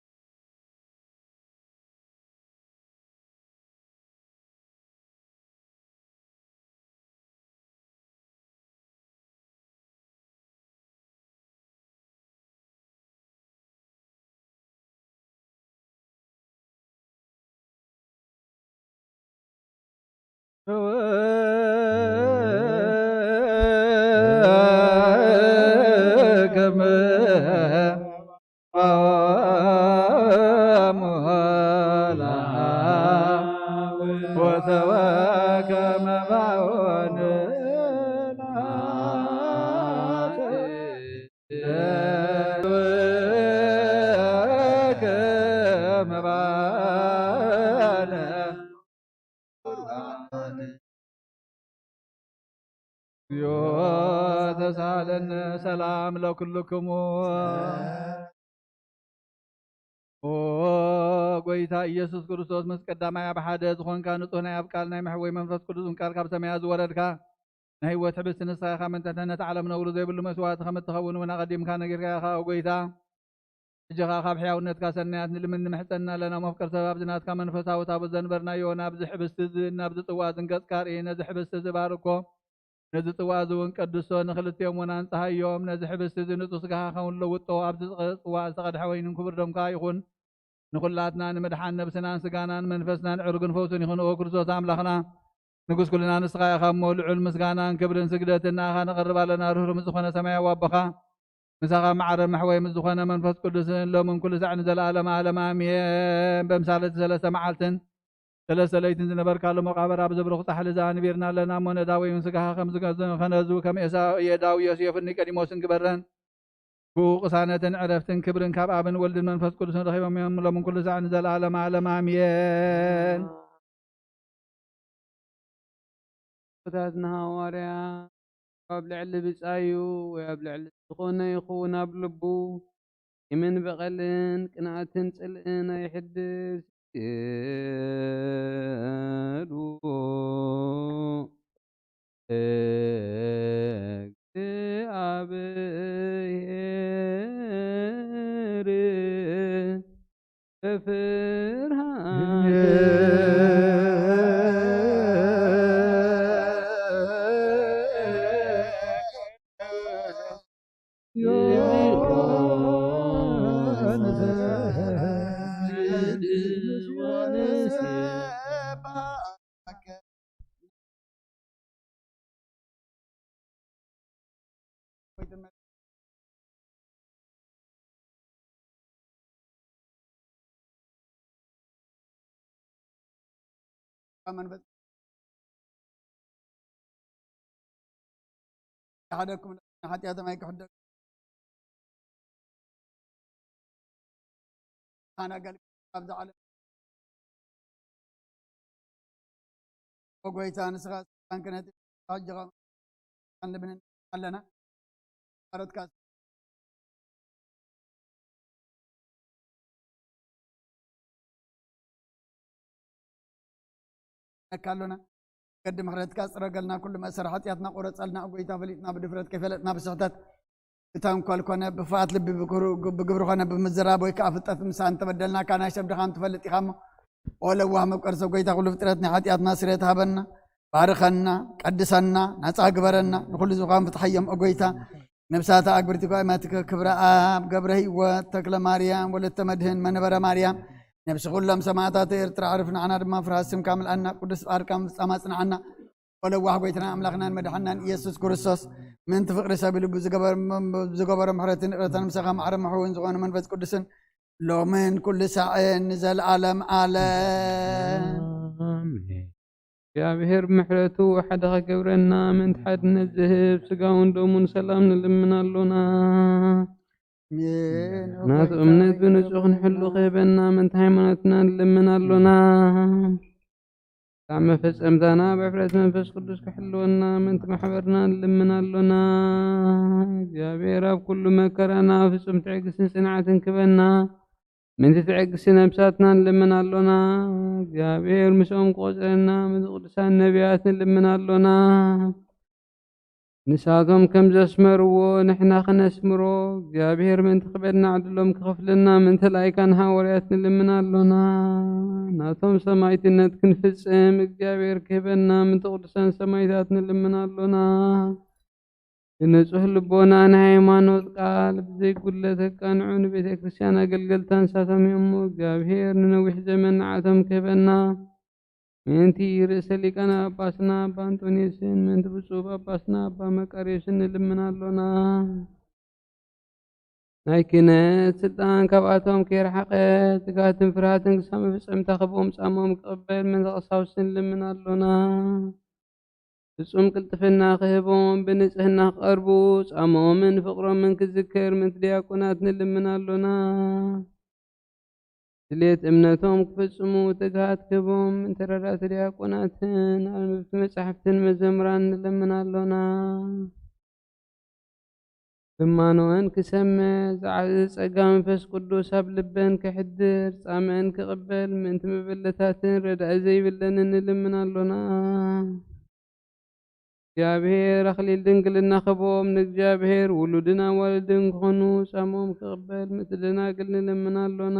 ተሳሃለነ ሰላም ለኩልክሙ። ኦ ጐይታ ኢየሱስ ክርስቶስ፣ ምስ ቀዳማይ ኣብ ሓደ ዝኾንካ፣ ንጹህ ናይ ኣብ ቃል ናይ መሕወይ መንፈስ ቅዱስን ቃል ካብ ሰማያት ዝወረድካ፣ ናይ ህይወት ሕብስቲ ንስኻ ኢኻ። ምእንቲ ድሕነት ዓለም ነውሪ ዘይብሉ መስዋእቲ ከም እትኸውን እውን ኣቐዲምካ ነጊርካ ኢኻ። ኦ ጐይታ፣ ሕጂ ኸኣ ካብ ሕያውነትካ ሰናያት ንልምን ንምሕጸንና ኣለና። መፍቀር ሰብ፣ ኣብዚ ናትካ መንፈሳዊ ታቦት ዘንበርናዮ፣ ናብዚ ሕብስቲ እዚ፣ ናብዚ ጽዋ እዚ ገጽካ ኣርኢ። ነዚ ሕብስቲ እዚ ባርኮ፣ ነዚ ጽዋ እዚ እውን ቀድሶ፣ ንኽልቲኦም እውን ኣንጽሃዮም። ነዚ ሕብስቲ እዚ ንጹህ ስጋኻ ኸውን ለውጦ፣ ኣብዚ ጽዋ ዝተቐድሐ ወይንን ክቡር ደምካ ይኹን። ንኹላትና ንምድሓን ነብስናን ስጋናን መንፈስናን ዕርግን ፈውስን ይኹን። ኦ ክርስቶስ ኣምላኽና፣ ንጉስ ኩልና ንስኻ ኢኻ እሞ፣ ልዑል ምስጋናን ክብርን ስግደትን ንኣኻ ነቐርብ ኣለና። ርህሩህ ምስ ዝኾነ ሰማያዊ ኣቦኻ፣ ምሳኻ ማዕረ መሕወይ ምስ ዝኾነ መንፈስ ቅዱስን፣ ሎምን ኩሉ ሳዕ ንዘለኣለመ ዓለም ኣሜን። በምሳሌ እቲ ሰለስተ መዓልትን ሰለስተ ለይትን ዝነበርካሉ መቓብር ኣብዚ ብሩኽ ጻሕሊ እዚ ኣንቢርና ኣለና እሞ፣ ነዳዊውን ስጋኻ ከም ዝገ-፣ ከነዙ ከም ኤሳው፣ የዳዊ፣ ዮሴፍን ኒቆዲሞስን ግበረን። ብኡ ቅሳነትን ዕረፍትን ክብርን ካብ ኣብን ወልድን መንፈስ ቅዱስን ረኺቦም እዮም። ሎምን ኩሉ ሳዕ ንዘለኣለመ ዓለም ኣሜን። ኣቦታትና ሃዋርያ ኣብ ልዕሊ ብጻዩ ወይ ኣብ ልዕሊ ዝኾነ ይኹን ኣብ ልቡ ቂምን በቐልን ቅንኣትን ጽልእን ኣይሕድስ። ስግዱ ለእግዚኣብሔር በፍርሃት መንፈስ ይሓደኩም፣ ንሓጢኣቶም ኣይክሕደኩም። ኣነ ኣገልግል ኣብዚ ዓለም። ኦ ጎይታ፣ ንስኻ ስልጣን ክህነቲ ሕጂ ኸም ንብንን ኣለና። ባሮትካ ነካ ኣሎና። መገዲ ምሕረትካ ጽረገልና፣ ኩሉ መእሰሪ ሓጢኣትና ቁረጸልና። ኦ ጎይታ፣ ፈሊጥና ብድፍረት፣ ከይፈለጥና ብስሕተት፣ ብተንኮል ኮነ ብኽፍኣት ልቢ፣ ብግብሪ፣ ብግብሪ ኮነ ብምዝራብ ወይ ከኣ ፍልጠት ምሳን እንተበደልናካ፣ ናይ ሰብ ድኻም ትፈልጥ ኢኻ እሞ፣ ኦ ለዋህ መፍቀሪ ሰብ ጎይታ፣ ኩሉ ፍጥረት ናይ ሓጢኣትና ስርየት ሃበና፣ ባርኸና፣ ቀድሰና፣ ናጻ ግበረና፣ ንኹሉ ዝኻን ፍትሓዮም ኦ ጎይታ። ነብሳት ኣግብርቲ ጓይማትከ ክብረ ኣብ ገብረ ህይወት ተክለ ማርያም ወለተ መድህን መንበረ ማርያም ነብሲ ኩሎም ሰማዕታት ኤርትራ ዕርፍ ንዓና ድማ ፍርሃት ስምካ ምልኣና። ቅዱስ ጻድቃን ፍጻማ ጽንዓና። ወለዋህ ጎይትና ኣምላኽናን መድሓናን ኢየሱስ ክርስቶስ ምእንቲ ፍቕሪ ሰብ ኢሉ ብዝገበር-፣ ብዝገበሮ ምሕረትን ይቕረታን ምሳኻ ማዕረ ምሕውን ዝኾነ መንፈስ ቅዱስን ሎምን ኩሉ ሳዕን ንዘለኣለም ኣለም። ኣሜን። እግዚኣብሔር ምሕረቱ ሓደ ከገብረና፣ ምእንቲ ሓድነት ዝህብ ስጋውን ደሙን ሰላም ንልምን ኣሎና። ኣሜን። ናቱ እምነት ብንጹህ ክንሕሉ ክህበና፣ ምእንቲ ሃይማኖትና ንልምን ኣሎና። ካብ መፈጸምታና ብሕፍረት መንፈስ ቅዱስ ክሕልወና፣ ምእንቲ ማሕበርና ንልምን ኣሎና። እግዚኣብሔር ኣብ ኩሉ መከራና ፍጹም ትዕግስትን ጽንዓትን ክበና፣ ምእንቲ ትዕግስቲ ነብሳትና ንልምን ኣሎና። እግዚኣብሔር ምስኦም ክቆጽረና፣ ምእንቲ ቅዱሳን ነቢያት ንልምን ኣሎና። ንሳቶም ከም ዘስመርዎ ንሕና ክነስምሮ፣ እግዚኣብሔር ምእንቲ ክበድና ዕድሎም ክኸፍለና፣ ምእንቲ ላይካን ሃዋርያት ንልምን ኣሎና። ናቶም ሰማዕትነት ክንፍጽም እግዚኣብሔር ክህበና፣ ምእንቲ ቅዱሳን ሰማዕታት ንልምን ኣሎና። ንንጹህ ልቦና፣ ንሃይማኖት ቃል ብዘይጉድለት ከቃንዑ፣ ንቤተ ክርስቲያን ኣገልገልታ ንሳቶም እዮም እሞ፣ እግዚኣብሔር ንነዊሕ ዘመን ንዓቶም ክህበና፣ ምእንቲ ርእሰ ሊቃነ ጳጳስና ኣባ ኣንጦንዮስን ምእንቲ ብፁዕ ጳጳስና ኣባ መቃርዮስን ንልምን ኣሎና። ናይ ክህነት ስልጣን ካብኣቶም ከይረሓቐ፣ ትግሃትን ፍርሃትን ክሳብ መፈጸምታ ክህቦም ጻምኦም ክቕበል ምእንቲ ቀሳውስቲ ንልምን ኣሎና። ፍጹም ቅልጥፍና ክህቦም፣ ብንጽህና ክቐርቡ፣ ጻምኦምን ፍቕሮምን ክዝከር ምእንቲ ዲያቆናት ንልምን ኣሎና። ድሌት እምነቶም ክፍጽሙ ትግሃት ክህቦም፣ ምእንቲ ረዳእቲ ዲያቆናትን ኣንበብቲ መጻሕፍትን መዘምራን ንልምን ኣሎና። ልማኖአን ክሰምዕ፣ ዝዓዘዘ ጸጋ መንፈስ ቅዱስ ኣብ ልበን ከሕድር፣ ጻምአን ክቕበል፣ ምእንቲ መበለታትን ረዳኢ ዘይብለንን ንልምን ኣሎና። እግዚኣብሔር ኣኽሊል ድንግልና ክህቦም፣ ንእግዚኣብሔር ውሉድን ኣዋልድን ክኾኑ ጻምኦም ክቕበል፣ ምእንቲ ደናግል ንልምን ኣሎና።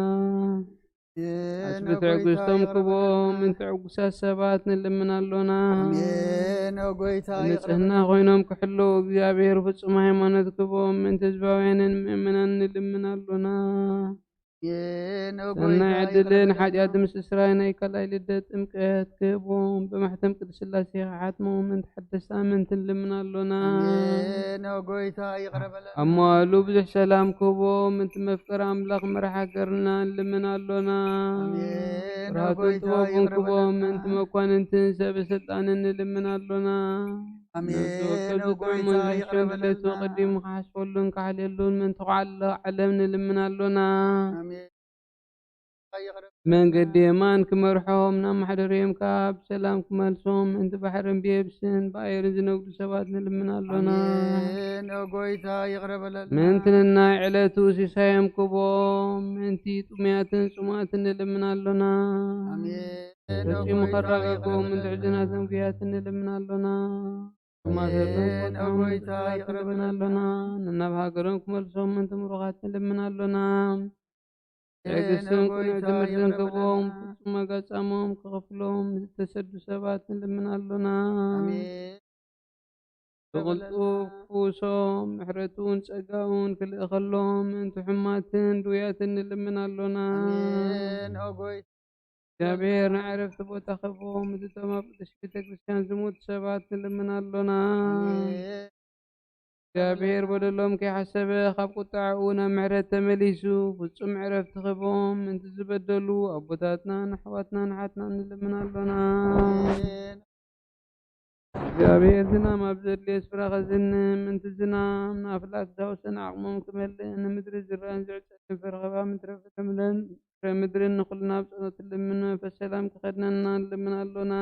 ኣሜን። ኣስቢ ኦ ጎይታ ትዕግስቶም ይቕረ ክቦም፣ በለልና። ምእንቲ ዕጉሳት ሰባት ንልምን ኣሎና። ኣሜን። ኦ ጎይታ ይቕረ ንጽህና በለልና። ኮይኖም ክሕለዉ እግዚኣብሔር ፍጹም ሃይማኖት ክቦም፣ ምእንቲ ህዝባውያንን ምእመናን ንልምን ኣሎና። ኣሜን። ኦ ሰናይ ጎይታ ይቕረ ዕድልን በለልና። ሓጢኣት ምስስራይ ናይ ካልኣይ ልደት ጥምቀት ክህቦም፣ ብማሕተም ቅድስት ሥላሴ ክሓትሞም፣ ምእንቲ ሓደስቲ ኣመንቲ ንልምን ኣሎና። ኣሜን። ኦ ጎይታ ይቕረ በለልና። ኣብ መዋእሉ ብዙሕ ሰላም ክህቦም፣ ምእንቲ መፍቀሪ ኣምላኽ መራሕ ሃገርና ንልምን ኣሎና። ኣሜን። ብርሃቱን ኦ ጎይታ ጥበቡን ይቕረ ክቦም፣ በለልና። ምእንቲ መኳንንትን ሰበ ስልጣንን ንልምን ኣሎና። ኣሜን። ነፍሲ ወከፍ ኦ ዝጥዕሞን ጎይታ ዝሕሾን ይቕረ ድሌቱ በለልና። ቀዲሙ ክሓስበሉን ክሓልየሉን፣ ምእንቲ ኳዕሎ ዓለም ንልምን ኣሎና። ኣሜን። መንገዲ የማን ክመርሖም፣ ናብ ማሕደርዮም ከኣ ብሰላም ክመልሶም፣ ምእንቲ ባሕርን ብየብስን ብኣየርን ዝነግዱ ሰባት ንልምን ኣሎና። ኣሜን። ኦ ጎይታ ይቕረ በለልና። ምእንቲ ነናይ ዕለቱ ሲሳዮም ክቦም፣ ምእንቲ ጥሙያትን ጽሙኣትን ንልምን ኣሎና። ኣሜን። ኦ ፈጺሙ ጎይታ ከራግጎም፣ ይቕረ ምእንቲ በለልና። ሕዙናትን ጉያትን ንልምን ኣሎና። ኣሜን። ኦ ጎይታ ይቕረ ንልምን በለልና። ኣሎና። ነናብ ሃገሮም ክመልሶም፣ ምእንቲ ምሩኻት ንልምን ኣሎና። ትዕግስትን ኦ ቅኑዕ ጎይታ ትምህርትን ይቕረ ክቦም፣ በለልና። ፍጹም ዋጋ ጻምኦም ክኸፍሎም፣ ዝተሰዱ ሰባት ንልምን ኣሎና። ኣሜን። ብቕልጡፍ ክፍውሶም፣ ምሕረቱን ጸጋኡን ክልእኸሎም፣ ምእንቲ ሕማትን ድውያትን ንልምን ኣሎና። ኣሜን። ኦ ጎይ እግዚኣብሔር ንዕረፍቲ ቦታ ክህቦም፣ ምስቶም ኣብ ቅድስቲ ቤተ ክርስቲያን ዝሞቱ ሰባት ንልምን ኣሎና። ኣሜን። እግዚኣብሔር በደሎም ከይሓሰበ፣ ካብ ቁጣዕኡ ናብ ምሕረት ተመሊሱ፣ ፍጹም ዕረፍቲ ክህቦም፣ ምእንቲ ዝበደሉ ኣቦታትናን ኣሕዋትናን ኣሓትናን ንልምን ኣሎና። ኣሜን። እግዚኣብሔር ዝናም ኣብ ዘድልዮ ስፍራ ከዝንም፣ ምእንቲ ዝናም ንኣፍላክ ዛውሰን ዓቕሞም ክመልእ፣ ንምድሪ ዝረአን ዝዕጸድን ፍረ ኸባ ምድረ ፍረ ምድርን ንኹልና ኣብ ጸሎት ልምን መንፈስ ሰላም ክኸድነና ንልምን ኣሎና።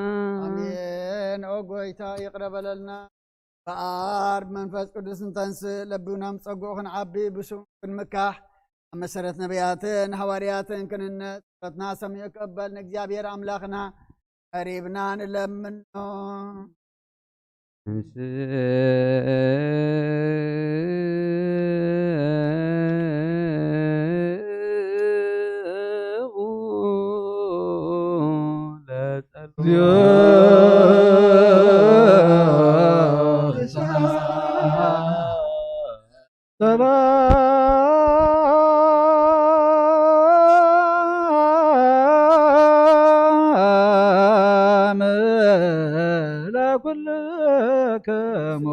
ኣሜን። ኦ ጎይታ ይቕረ በለልና። በኣብ መንፈስ ቅዱስ እንተንስእ ለቢውና ምጸግኡ ክንዓቢ ብስሙ ክንምካሕ ኣብ መሰረት ነቢያትን ሃዋርያትን ክንነት ጸሎትና ሰሚዑ ክቕበል ንእግዚኣብሔር ኣምላኽና ቀሪብና ንለምኖ። ሰላም ለኩልክሙ።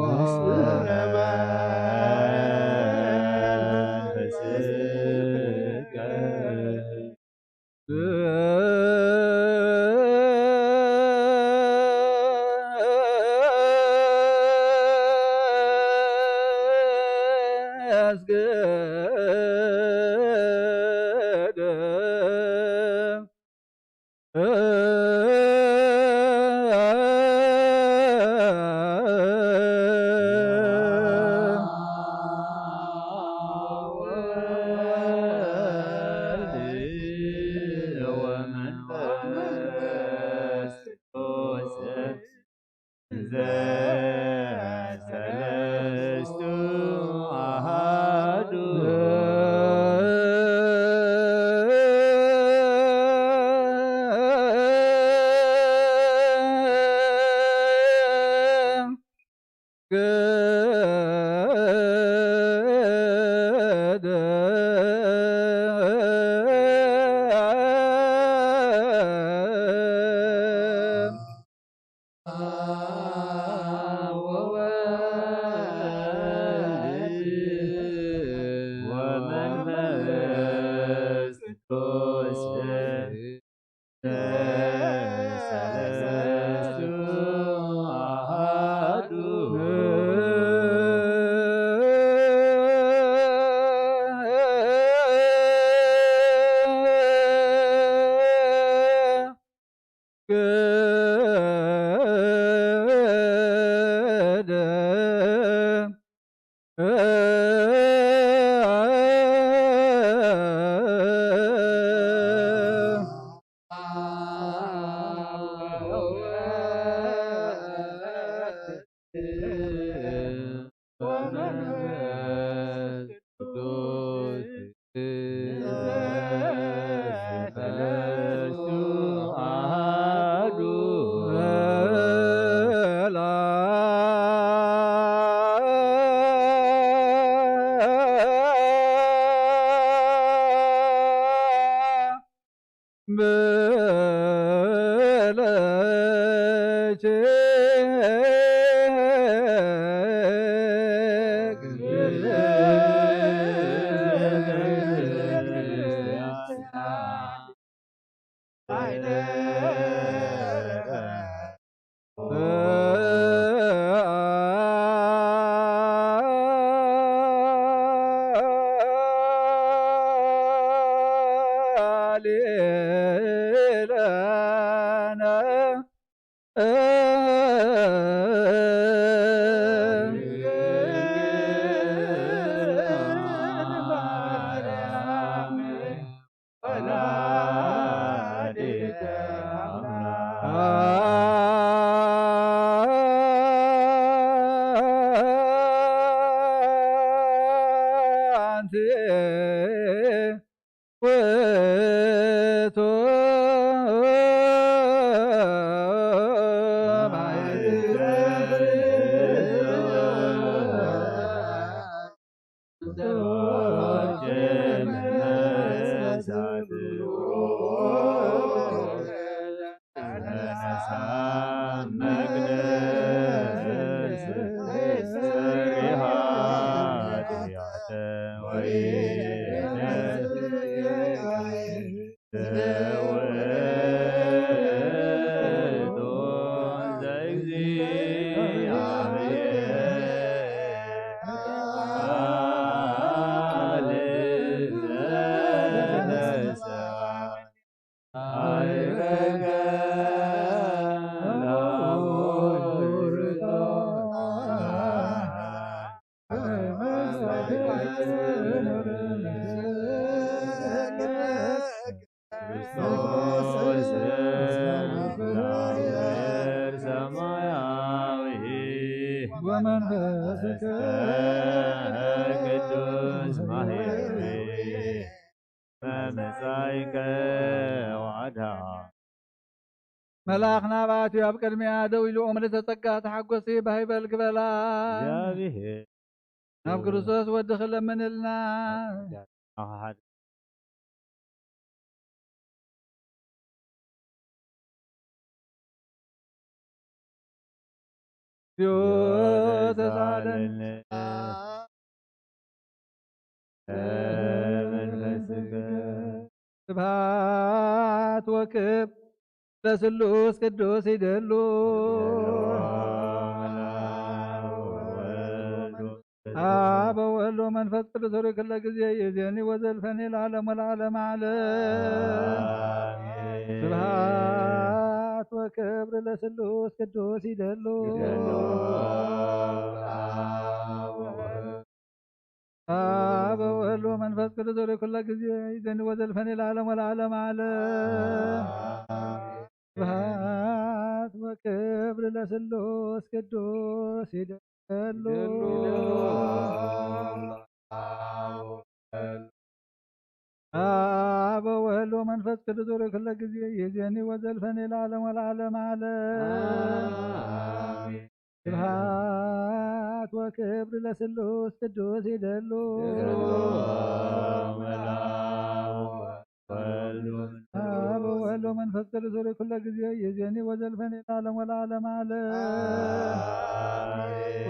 ክርስቶስ እግዚአብሔር ሰማያዊ ወመንፈስከ ቅዱስ ማህየዊ መመጻእከ ወዓዳ። መልኣኽ ናብኣትዩ ኣብ ቅድሚኣ ደው ኢሉ፣ "ምልዕተ ጸጋ ተሓጎሲ፣ ባህ ይበል" ክበላ። እግዚኣብሔር ናብ ክርስቶስ ወዲ ክለምንልና። ዮ ተሳለነ። መንፈስከ። ስብሐት ወክብር ለስሉስ ቅዱስ ይደሉ። አብ ወወልድ ወመንፈስ ቅዱስ ሆሪ ኩለ ጊዜ ይዜኒ ወዘልፈኒ ለዓለም ወለዓለም ዓለም። ስብሐት ወክብር ለስሉስ ቅዱስ ይደሉ። አብ ወወልድ ወመንፈስ ቅዱስ ሆሪ ኩለ ጊዜ ይዜኒ ወዘልፈኒ ለዓለም ወለዓለም ዓለም። ስብሐት ወክብር ለስሉስ ቅዱስ ይደሉ። አብ ወወልድ ወመንፈስ ቅዱስ ሆሪ ኩለ ጊዜ ይዜኒ ወዘልፈኒ ለዓለም ወለዓለም ዓለም። ስብሐት ወክብር ለስሉስ ቅዱስ ይደሉ። አብ ወወልድ ወመንፈስ ቅዱስ ሆሪ ኩለ ጊዜ ይዜኒ ወዘልፈኒ ለዓለም ወለዓለም ዓለም።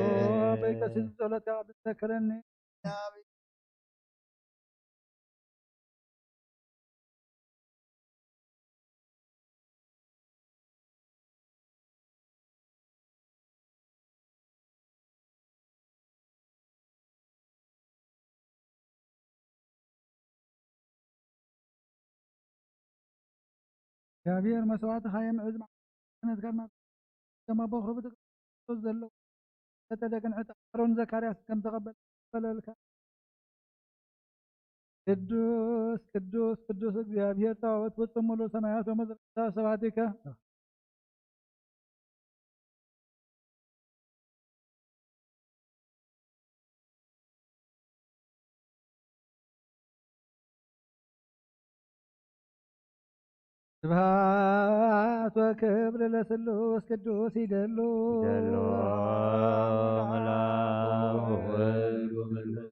ኦ በይቀሲስ ጸሎትካ ትዘክረኒ። እግዚኣብሔር መስዋዕትኻ የምዕዝ፣ ክህነትካ ድማ ከም ኣብ በኹሪ ቤተ ክርስቶስ ዘለዉ ተደግን ዕጣ ኣሮን ዘካርያስ ከም ተቐበለ ይቐበለልካ። ቅዱስ ቅዱስ ቅዱስ እግዚኣብሔር ጸባኦት ፍጹም ሙሉ ሰማያት ወምድሪ ስብሐቲከ። ስብሐት ወክብር ለስሉስ ቅዱስ ይደሉ። ይደሉ። መልአክ ወወልድ ወመንፈስ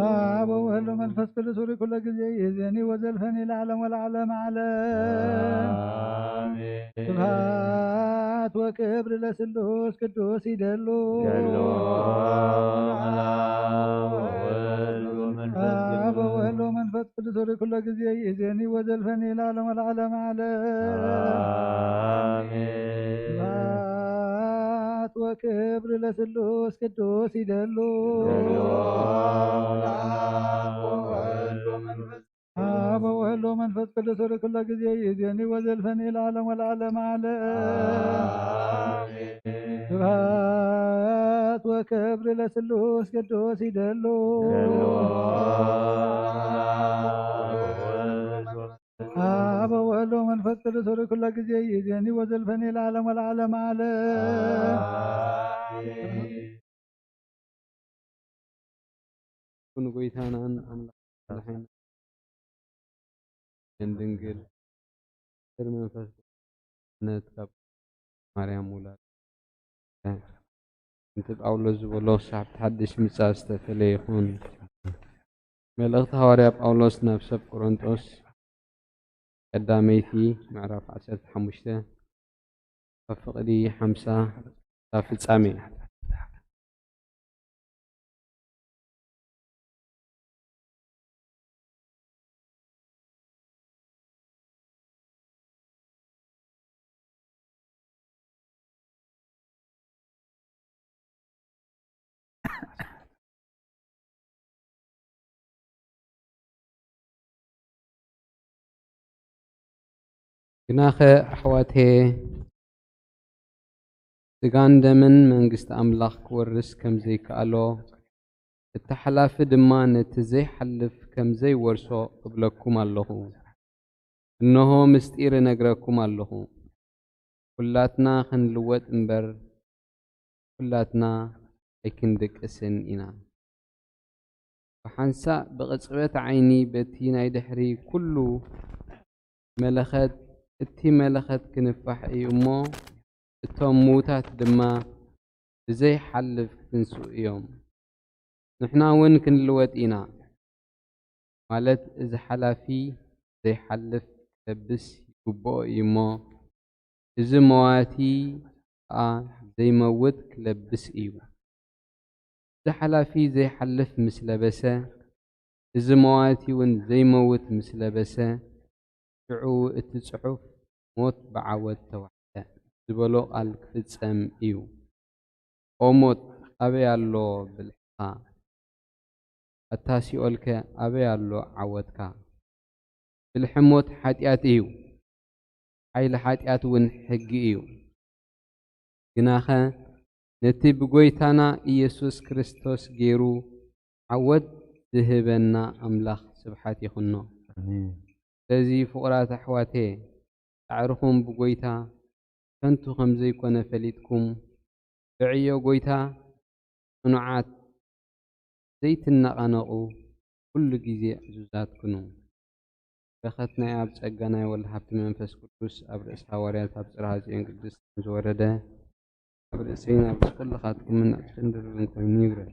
አብ ወወልድ ወመንፈስ ቅዱስ ሆሪ ኩለ ጊዜ ይዜኒ ወዘልፈኒ ለዓለም ወለዓለም ዓለም። አሜን። ስብሐት ወክብር ለስሉስ ቅዱስ ይደሉ። ይደሉ። አብ ወወልድ ወመንፈስ አብ ቅዱስ ወወልድ ወመንፈስ ቅዱስ ሆሪ ኩለ ጊዜ ይዜኒ ወዘልፈኒ ለዓለም ወለዓለም ዓለም። አሜን። ስብሐት ወክብር ለስሉስ ቅዱስ ይደሉ። አብ ወወልድ ወመንፈስ ቅዱስ ሆሪ ኩለ ጊዜ ይዜኒ ወዘልፈኒ ለዓለም ወለዓለም ዓለም። ስብሐት ወክብር ለስሉስ ቅዱስ ይደሉ። አብ ወወልድ ወመንፈስ ቅዱስ ሆሪ ኩለ ጊዜ ይዜኒ ወዘልፈኒ ለዓለም ወለዓለም ዓለም። ንጎይታናን ኣምላኽ መድሓኒና ድንግል ስር መንፈስ ቅዱስነት ካብ ማርያም ውላድ እንተ ጳውሎስ ዝበሎ ሳብ ሓድሽ ምጻእ ዝተፈለየ ይኹን። መልእኽቲ ሃዋርያ ጳውሎስ ናብ ሰብ ቆሮንጦስ ቀዳመይቲ ምዕራፍ ዓሰርተ ሓሙሽተ ካብ ፍቕዲ ሓምሳ ክሳብ ፍጻሜ። ግናኸ ኣሕዋተየ፣ ስጋን ደምን መንግስቲ ኣምላኽ ክወርስ ከም ዘይከኣሎ እቲ ሓላፊ ድማ ነቲ ዘይሓልፍ ከም ዘይወርሶ እብለኩም ኣለኹ። እንሆ፣ ምስጢር እነግረኩም ኣለኹ፣ ኩላትና ክንልወጥ እምበር፣ ኩላትና ኣይክንድቅስን ኢና። ብሓንሳእ ብቕጽበት ዓይኒ በቲ ናይ ድሕሪ ኩሉ መለኸት፣ እቲ መለኸት ክንፋሕ እዩ እሞ፣ እቶም ምዉታት ድማ ብዘይሓልፍ ክትንስኡ እዮም። ንሕና እውን ክንልወጥ ኢና፣ ማለት እዚ ሓላፊ ዘይሓልፍ ክለብስ ይግብኦ እዩ እሞ፣ እዚ መዋቲ ከኣ ዘይመውት ክለብስ እዩ። እዚ ሓላፊ ዘይሓልፍ ምስ ለበሰ፣ እዚ መዋቲ እውን ዘይመውት ምስ ለበሰ፣ ሽዑ እቲ ጽሑፍ፣ "ሞት ብዓወት ተዋሕደ" ዝበሎ ቃል ክፍጸም እዩ። "ኦ ሞት፣ ኣበይ ኣሎ ብልሕኻ? ኣታ ሲኦልከ፣ ኣበይ ኣሎ ዓወትካ?" ብልሒ ሞት ሓጢኣት እዩ፣ ሓይሊ ሓጢኣት እውን ሕጊ እዩ። ግናኸ ነቲ ብጎይታና ኢየሱስ ክርስቶስ ገይሩ ዓወት ዝህበና ኣምላኽ ስብሓት ይኹኖ። ኣሜን። ስለዚ ፍቑራት ኣሕዋቴ፣ ጻዕርኹም ብጎይታ ከንቱ ከም ዘይኮነ ፈሊጥኩም፣ ብዕዮ ጎይታ ጽኑዓት ዘይትነቓነቑ፣ ኩሉ ግዜ ዕዙዛት ኩኑ። በረኸት ናይ ኣብ ጸጋ ናይ ወልድ ሃብቲ መንፈስ ቅዱስ ኣብ ርእሲ ሃዋርያት ኣብ ጽርሃ ጽዮን ቅድስት ከም ዝወረደ፣ ኣብ ርእሰይን ኣብ ርእሲ ኩልኻትኩምን ዕጽፍን ድርብን ኮይኑ ይብረር።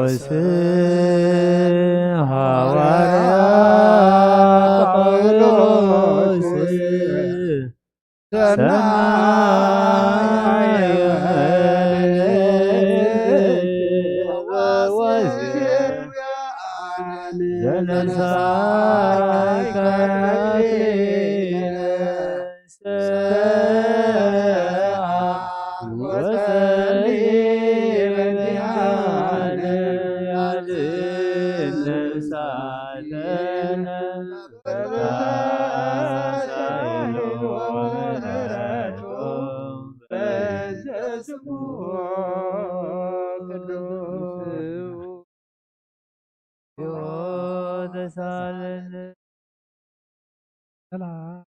ቅዱስ ሃዋርያ ጳውሎስ ሰናይ ሰላም።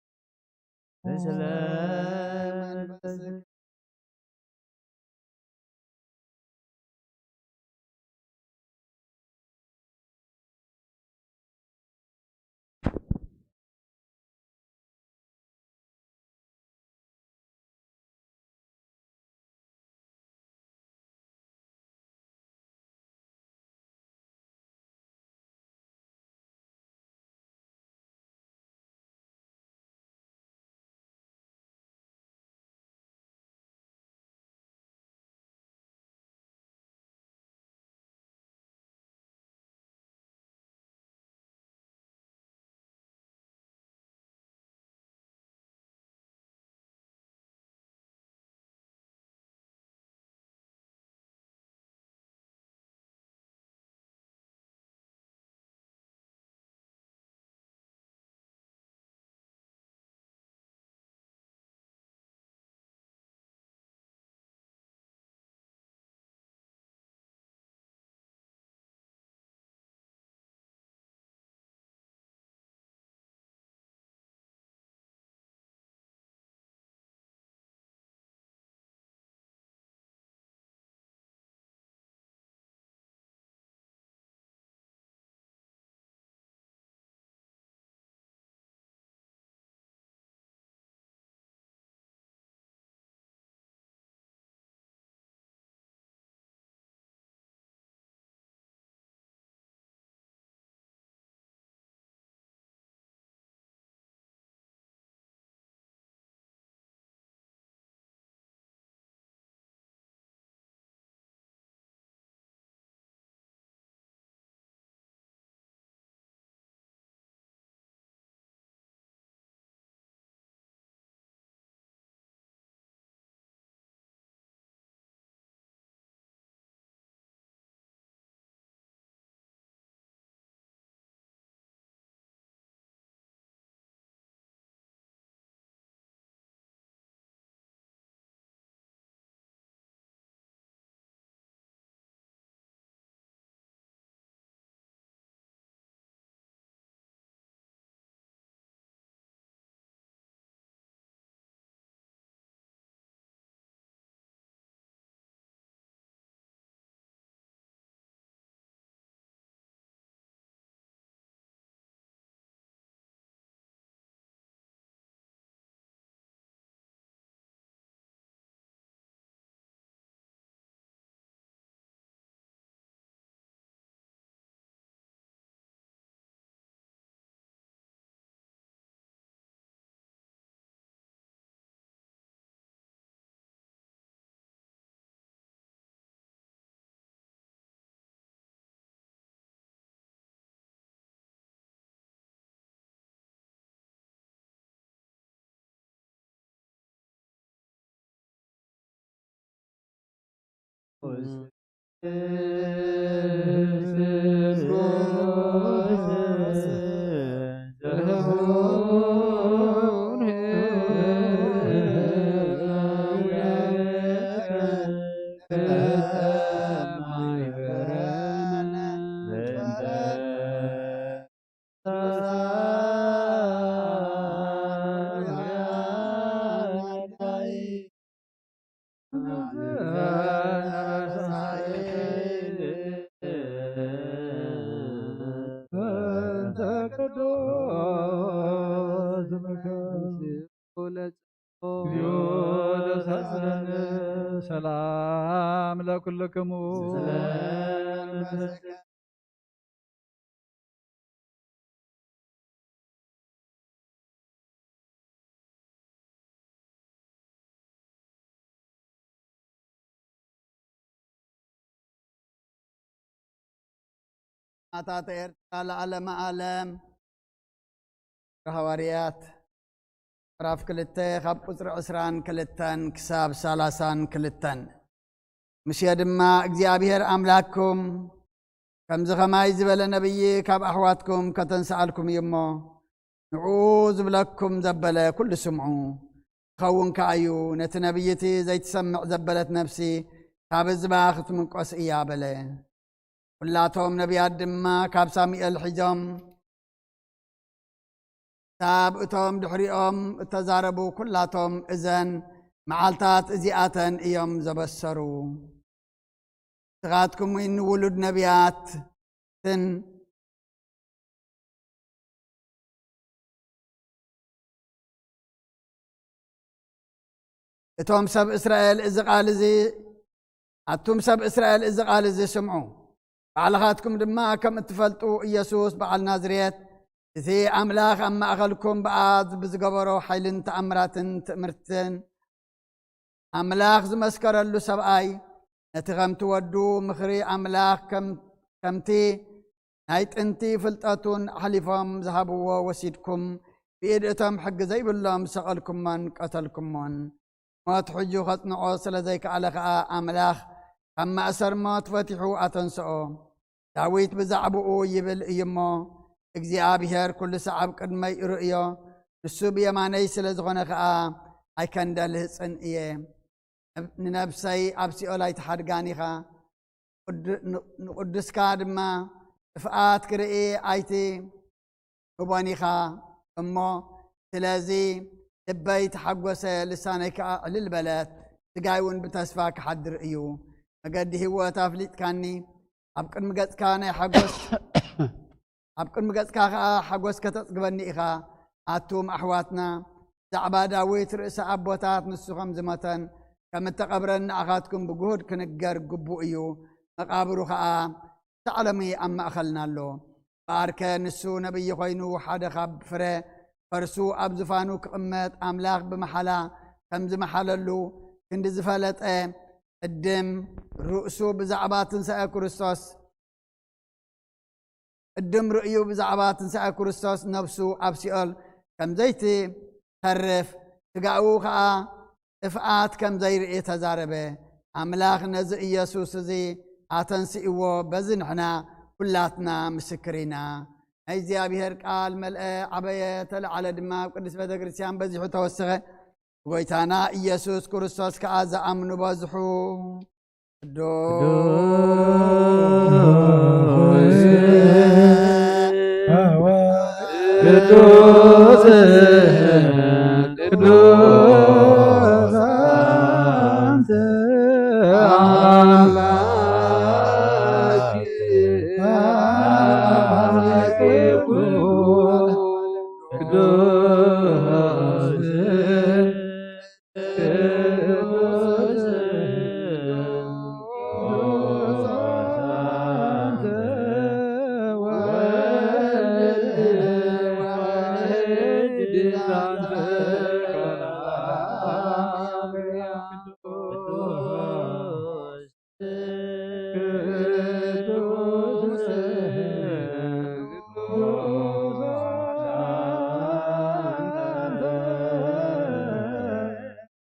ሰላም ለኩልክሙ። ኣታተ ኤርትራ ለዓለመ ዓለም። ሃዋርያት ምዕራፍ ክልተ ካብ ቁጽሪ ዕስራን ክልተን ክሳብ ሰላሳን ክልተን። ሙሴ ድማ እግዚኣብሔር ኣምላክኩም ከምዚ ኸማይ ዝበለ ነብዪ ካብ ኣሕዋትኩም ከተንስኣልኩም እዩ እሞ፣ ንዕኡ ዝብለኩም ዘበለ ኩሉ ስምዑ። ክኸውን ከኣ እዩ፣ ነቲ ነብዪ እቲ ዘይትሰምዕ ዘበለት ነፍሲ ካብ ህዝባ ክትምንቆስ እያ በለ። ኩላቶም ነቢያት ድማ ካብ ሳሙኤል ሒዞም ክሳብ እቶም ድሕሪኦም እተዛረቡ ኩላቶም እዘን መዓልታት እዚኣተን እዮም ዘበሰሩ። ንስኻትኩም እውን ንውሉድ ነቢያትን እቶም ሰብ እስራኤል እዚ ቃል እዚ፣ ኣቱም ሰብ እስራኤል እዚ ቃል እዚ ስምዑ። ባዕልኻትኩም ድማ ከም እትፈልጡ ኢየሱስ በዓል ናዝሬት እቲ ኣምላኽ ኣብ ማእኸልኩም ብኣ ብዝገበሮ ሓይልን ተኣምራትን ትእምርትን ኣምላኽ ዝመስከረሉ ሰብኣይ፣ ነቲ ከምቲ ወዱ ምኽሪ ኣምላኽ ከም-፣ ከምቲ ናይ ጥንቲ ፍልጠቱን ኣሕሊፎም ዝሃብዎ ወሲድኩም፣ ብኢድ እቶም ሕጊ ዘይብሎም ሰቐልኩሞን ቀተልኩሞን። ሞት ሕጁ ከጽንዖ ስለ ዘይከኣለ ከኣ ኣምላኽ ካብ ማእሰር ሞት ፈቲሑ ኣተንስኦ። ዳዊት ብዛዕባኡ ይብል እዩ እሞ፣ እግዚኣብሔር ኩሉ ሳዕ ኣብ ቅድመይ እርእዮ፣ ንሱ ብየማነይ ስለ ዝኾነ ከኣ ኣይከንደልህጽን እየ። ንነብሰይ ኣብ ሲኦል ኣይትሓድጋን ኢኻ፣ ቅዱ-፣ ን-፣ ንቅዱስካ ድማ ጥፍኣት ክርኢ ኣይትህቦን ኢኻ እሞ፣ ስለዚ ልበይ ተሓጎሰ፣ ልሳነይ ከኣ ዕልል በለት፣ ስጋይ እውን ብተስፋ ክሓድር እዩ። መገዲ ህይወት ኣፍሊጥካኒ፣ ኣብ ቅድሚ ገጽካ ናይ ሓጎስ ኣብ ቅድሚ ገጽካ ኸኣ ሓጎስ ከተጽግበኒ ኢኻ። ኣቱም ኣሕዋትና፣ ብዛዕባ ዳዊት ርእሲ ኣቦታት፣ ንሱ ከም ዝሞተን ከም እተቐብረን ንኣኻትኩም ብግሁድ ክንገር ግቡእ እዩ። መቓብሩ ኸኣ ክሳዕ ሎሚ ኣብ ማእኸልና ኣሎ። እምበኣርከ ንሱ ነቢይ ኾይኑ ሓደ ካብ ፍረ ፈርሱ ኣብ ዝፋኑ ክቕመጥ ኣምላኽ ብመሓላ ከም ዝመሓለሉ ክንዲ ዝፈለጠ፣ ቅድም ርእሱ ብዛዕባ ትንሳኤ ክርስቶስ ቅድም ርእዩ ብዛዕባ ትንሳኤ ክርስቶስ ነፍሱ ኣብ ሲኦል ከም ዘይትተርፍ፣ ስጋኡ ኸኣ ጥፍኣት ከም ዘይርኢ ተዛረበ። ኣምላኽ ነዚ ኢየሱስ እዚ ኣተንስእዎ፣ በዚ ንሕና ኩላትና ምስክር ኢና። ናይ እግዚኣብሔር ቃል መልአ፣ ዓበየ፣ ተለዓለ ድማ፣ ኣብ ቅድስት ቤተ ክርስቲያን በዚሑ ተወሰኸ። ብጎይታና ኢየሱስ ክርስቶስ ከኣ ዝኣምኑ በዝሑ። ቅዱስ ቅዱስ ቅዱስ አንተ አምላክ ቅዱስ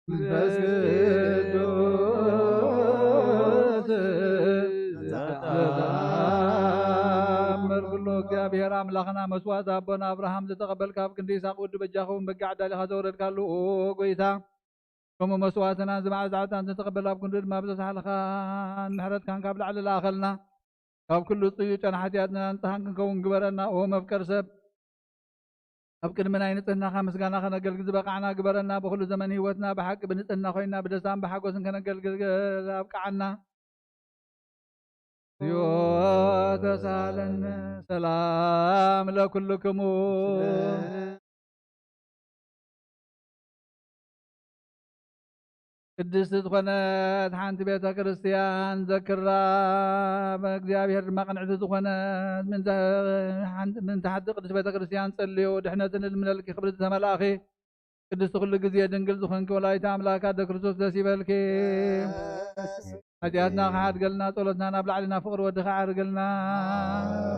መንፈስ ቅዱስ ኣምላኽና መስዋእቲ ኣቦና ኣብርሃም ዝተቐበልካ፣ ኣብ ክንዲ ይስሐቅ ወዲ በጃኻ እውን በጊዕ ኣዳሊኻ ዘውረድካሉ፣ ኦ ጎይታ፣ ከምኡ መስዋእትና ዝመዓልቲ ዕጣን ዝተቐበል፣ ኣብ ክንዱ ድማ ብተሳሕልኻን ምሕረትካን ካብ ላዕሊ ለኣኸልና። ካብ ኩሉ ጽዩይ ጨና ሓጢኣትና ንጽሃን ክንከውን ግበረና። ኦ መፍቀር ሰብ፣ ኣብ ቅድሚ ናይ ንጽህናኻ ምስጋና ከነገልግል ዝበቃዕና ግበረና። ብኹሉ ዘመን ህይወትና ብሓቂ ብንጽህና ኮይና ብደስታን ብሓጎስን ከነገልግል ኣብቃዓና። ዮ ተሳለነ። ሰላም ለኩልክሙ። ቅድስቲ ዝኾነት ሓንቲ ቤተ ክርስቲያን ዘክራ፣ ብእግዚኣብሔር ድማ ቅንዕቲ ዝኾነት ምንተ ሓንቲ ቅድስቲ ቤተ ክርስቲያን ጸልዩ። ድሕነትን እልምነልኪ ክብርቲ ተመላእኺ፣ ቅድስቲ ኩሉ ግዜ ድንግል ዝኾንኪ ወላዲተ ኣምላክ ኣደ ክርስቶስ ደስ ይበልኪ። ሓጢኣትና ክሓድገልና፣ ጸሎትና ናብ ላዕሊ ናብ ፍቕሪ ወድኻ ዓርግልና።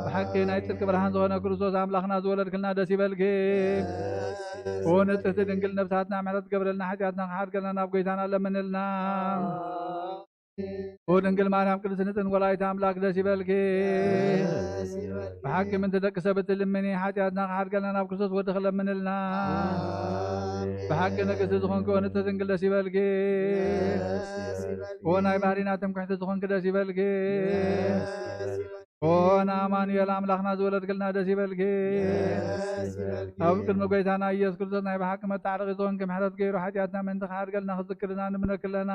ብሓቂ ናይ ጽድቂ ብርሃን ዝኾነ ክርስቶስ ኣምላኽና ዝወለድክልና ደስ ይበልኪ። ኦ ንጽህቲ ድንግል ነፍሳትና ምሕረት ገብረልና፣ ሓጢኣትና ክሓድገልና ናብ ጎይታና ለምንልና። ኦ ድንግል ማርያም ቅድስቲ ንጽህን ወላዲተ ኣምላክ ደስ ይበልኪ። ብሓቂ ምንቲ ደቂ ሰብ እትልምኒ፣ ሓጢኣትና ክሓድገልና ናብ ክርስቶስ ወድኺ ለምንልና። ብሓቂ ንግስቲ ዝኾንኪ ኦ ንጽህቲ ድንግል ደስ ይበልኪ። ኦ ናይ ባህሪና ትምክሕቲ ዝኾንኪ ደስ ይበልኪ። ኦ ንኣማኑኤል ኣምላኽና ዝወለድክልና ደስ ይበልኪ። ኣብ ቅድሚ ጎይታና ኢየሱስ ክርስቶስ ናይ ብሓቂ መታዕረቒ ዝኾንኪ፣ ምሕረት ገይሩ ሓጢኣትና ምእንቲ ክሓድገልና ክዝክርና ንምነክለና።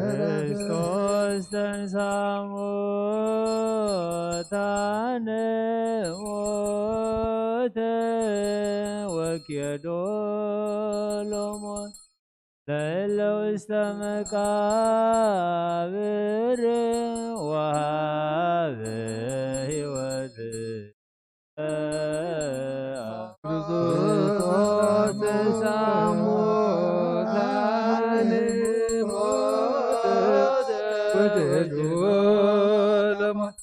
ክርስቶስ ተንሳ ሙታነ ሞተ ወኪዶ ሎሞት ለእለ ውስተ መቃብር ወሃበ ሕይወት። ክርስቶስ ተንሳ ሙታነ ሞተ ወኪዶ ሎሞት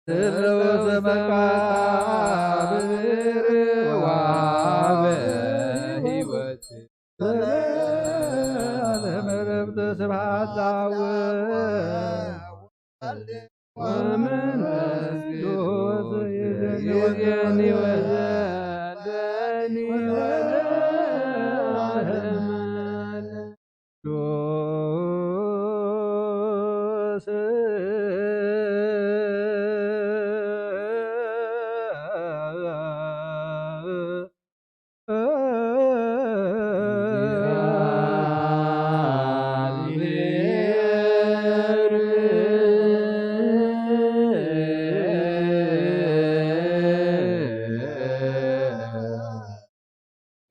ለእለ ውስተ መቃብር ወሃበ ሕይወት። ለዓለመ ዓለም ዕረፍት ስብሐት ለአብ ወወልድ ወመንፈስ ቅዱስ ይእዜኒ ወዘልፈኒ ወለዓለመ ዓለም።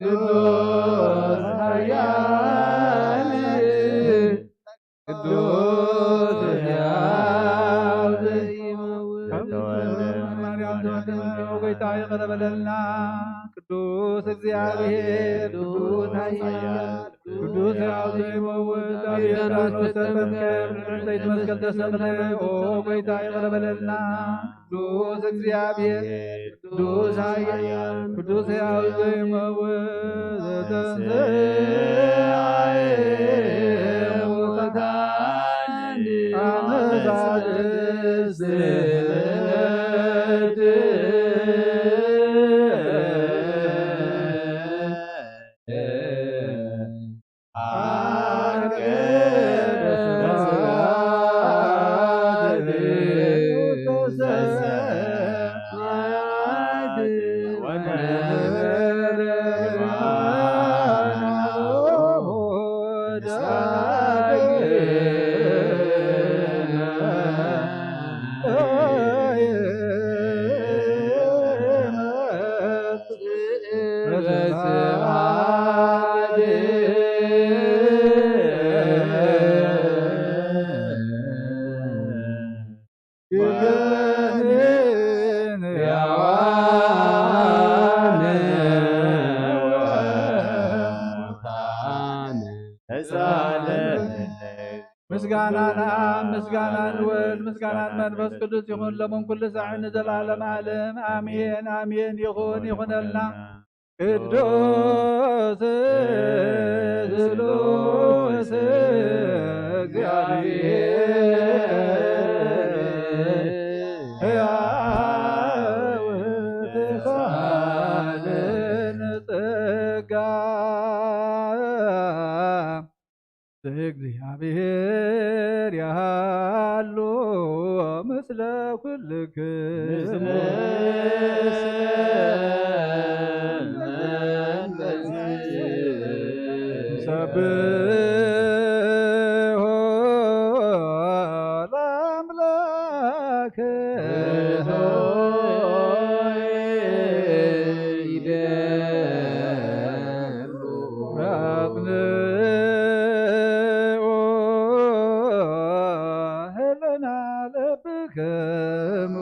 ቅዱስ ቅዱስ ኃያል ቅዱስ ሕያው ዘይመውት ማርያም ተወልደ ጌታ ይቕረ በለልና። ቅዱስ እግዚኣብሔር ቅዱስ ኃያል ቅዱስ ሕያው ዘይመውት ኣብ ዮርዳኖስ ተጠምቀ ብዕንጸይቲ መስቀል ተሰቕለ። ኦ ጌታ ይቕረ በለልና። ቅዱስ እግዚኣብሔር ቅዱስ ኃያል ቅዱስ ሕያው ዘይመውት ዘተንሥአ እሙታን አመ ሳልስት ዕለት ምስጋና ናብ ምስጋና ንወልድ ምስጋና ንመንፈስ ቅዱስ ይኹን ሎምን ኩሉ ሳዕ ንዘለዓለም ዓለም ኣሜን ኣሜን። ይኹን ይኹነልና። ቅዱስ ስሉስ እግዚአብሔር ሕያው ተሳልን ጸጋ እግዚአብሔር ያሉ ምስለ ኩልክሙ። ሰብሖ ለአምላክ አጽንዑ ህልና ለብክሙ።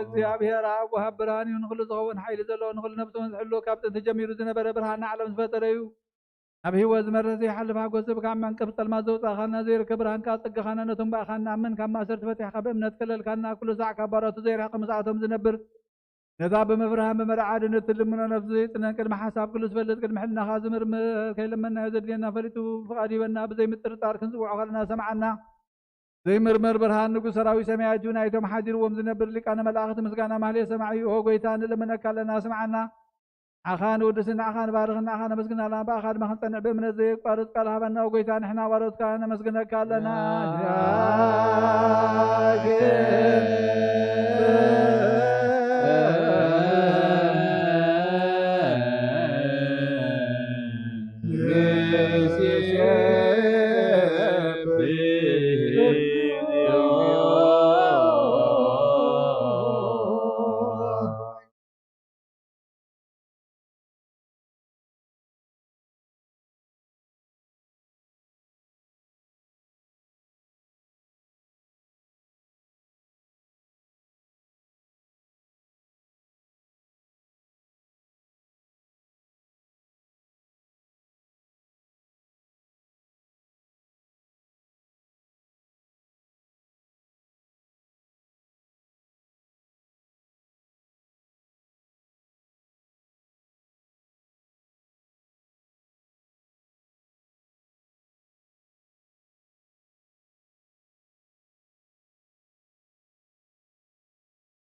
እግዚአብሔር ኣብ ወሃብ ብርሃን እዩ። ንኹሉ ዝኸውን ሓይሊ ዘለዎ፣ ንኹሉ ነፍሲ እውን ዝሕሉ፣ ካብ ጥንቲ ጀሚሩ ዝነበረ፣ ብርሃን ንዓለም ዝፈጠረ እዩ። ናብ ህይወት ዝመርሕ ዘይሓልፍ ሓጎስ ዝህብካ፣ ካብ መንቀፍ ጸልማት ዘውጻእካና፣ ዘይርከብ ብርሃን ከኣ ጸጋኻና፣ ነቶም ብኣኻ እንኣምን ካብ ማእሰርቲ ፈቲሕካ ብእምነት ከለልካና፣ ኩሉ ሳዕ ካብ ባሮቱ ዘይርሕቕ ምስኣቶም ዝነብር፣ ነታ ብምፍርሃን ብምርዓድን እትልምኖ ነፍሲ ዘይጽነን፣ ቅድሚ ሓሳብ ኩሉ ዝፈልጥ፣ ቅድሚ ሕልናኻ ዝምርምር፣ ከይለመናዮ ዘድልየና ፈሊጡ ብፍቓዱ ይበና። ብዘይምጥርጣር ክንጽውዖ ከለና ሰምዓና። ዘይምርመር ብርሃን ንጉሥ ሰራዊት ሰማያት እዩ። ናይቶም ሓዲርዎም ዝነብር ሊቃነ መላእኽት ምስጋና ማህሌት ሰማዒ። ኦ ጎይታ፣ ንልምነካ ኣለና፣ ስምዓና። ንዓኻ ንውድስ፣ ንዓኻ ንባርኽ፣ ንዓኻ ነመስግን ኣለና። ብኣኻ ድማ ክንጸንዕ ብእምነት ዘየቋርጽ ቃል ሃበና። ኦ ጎይታ፣ ንሕና ባሮትካ ነመስግነካ ኣለና።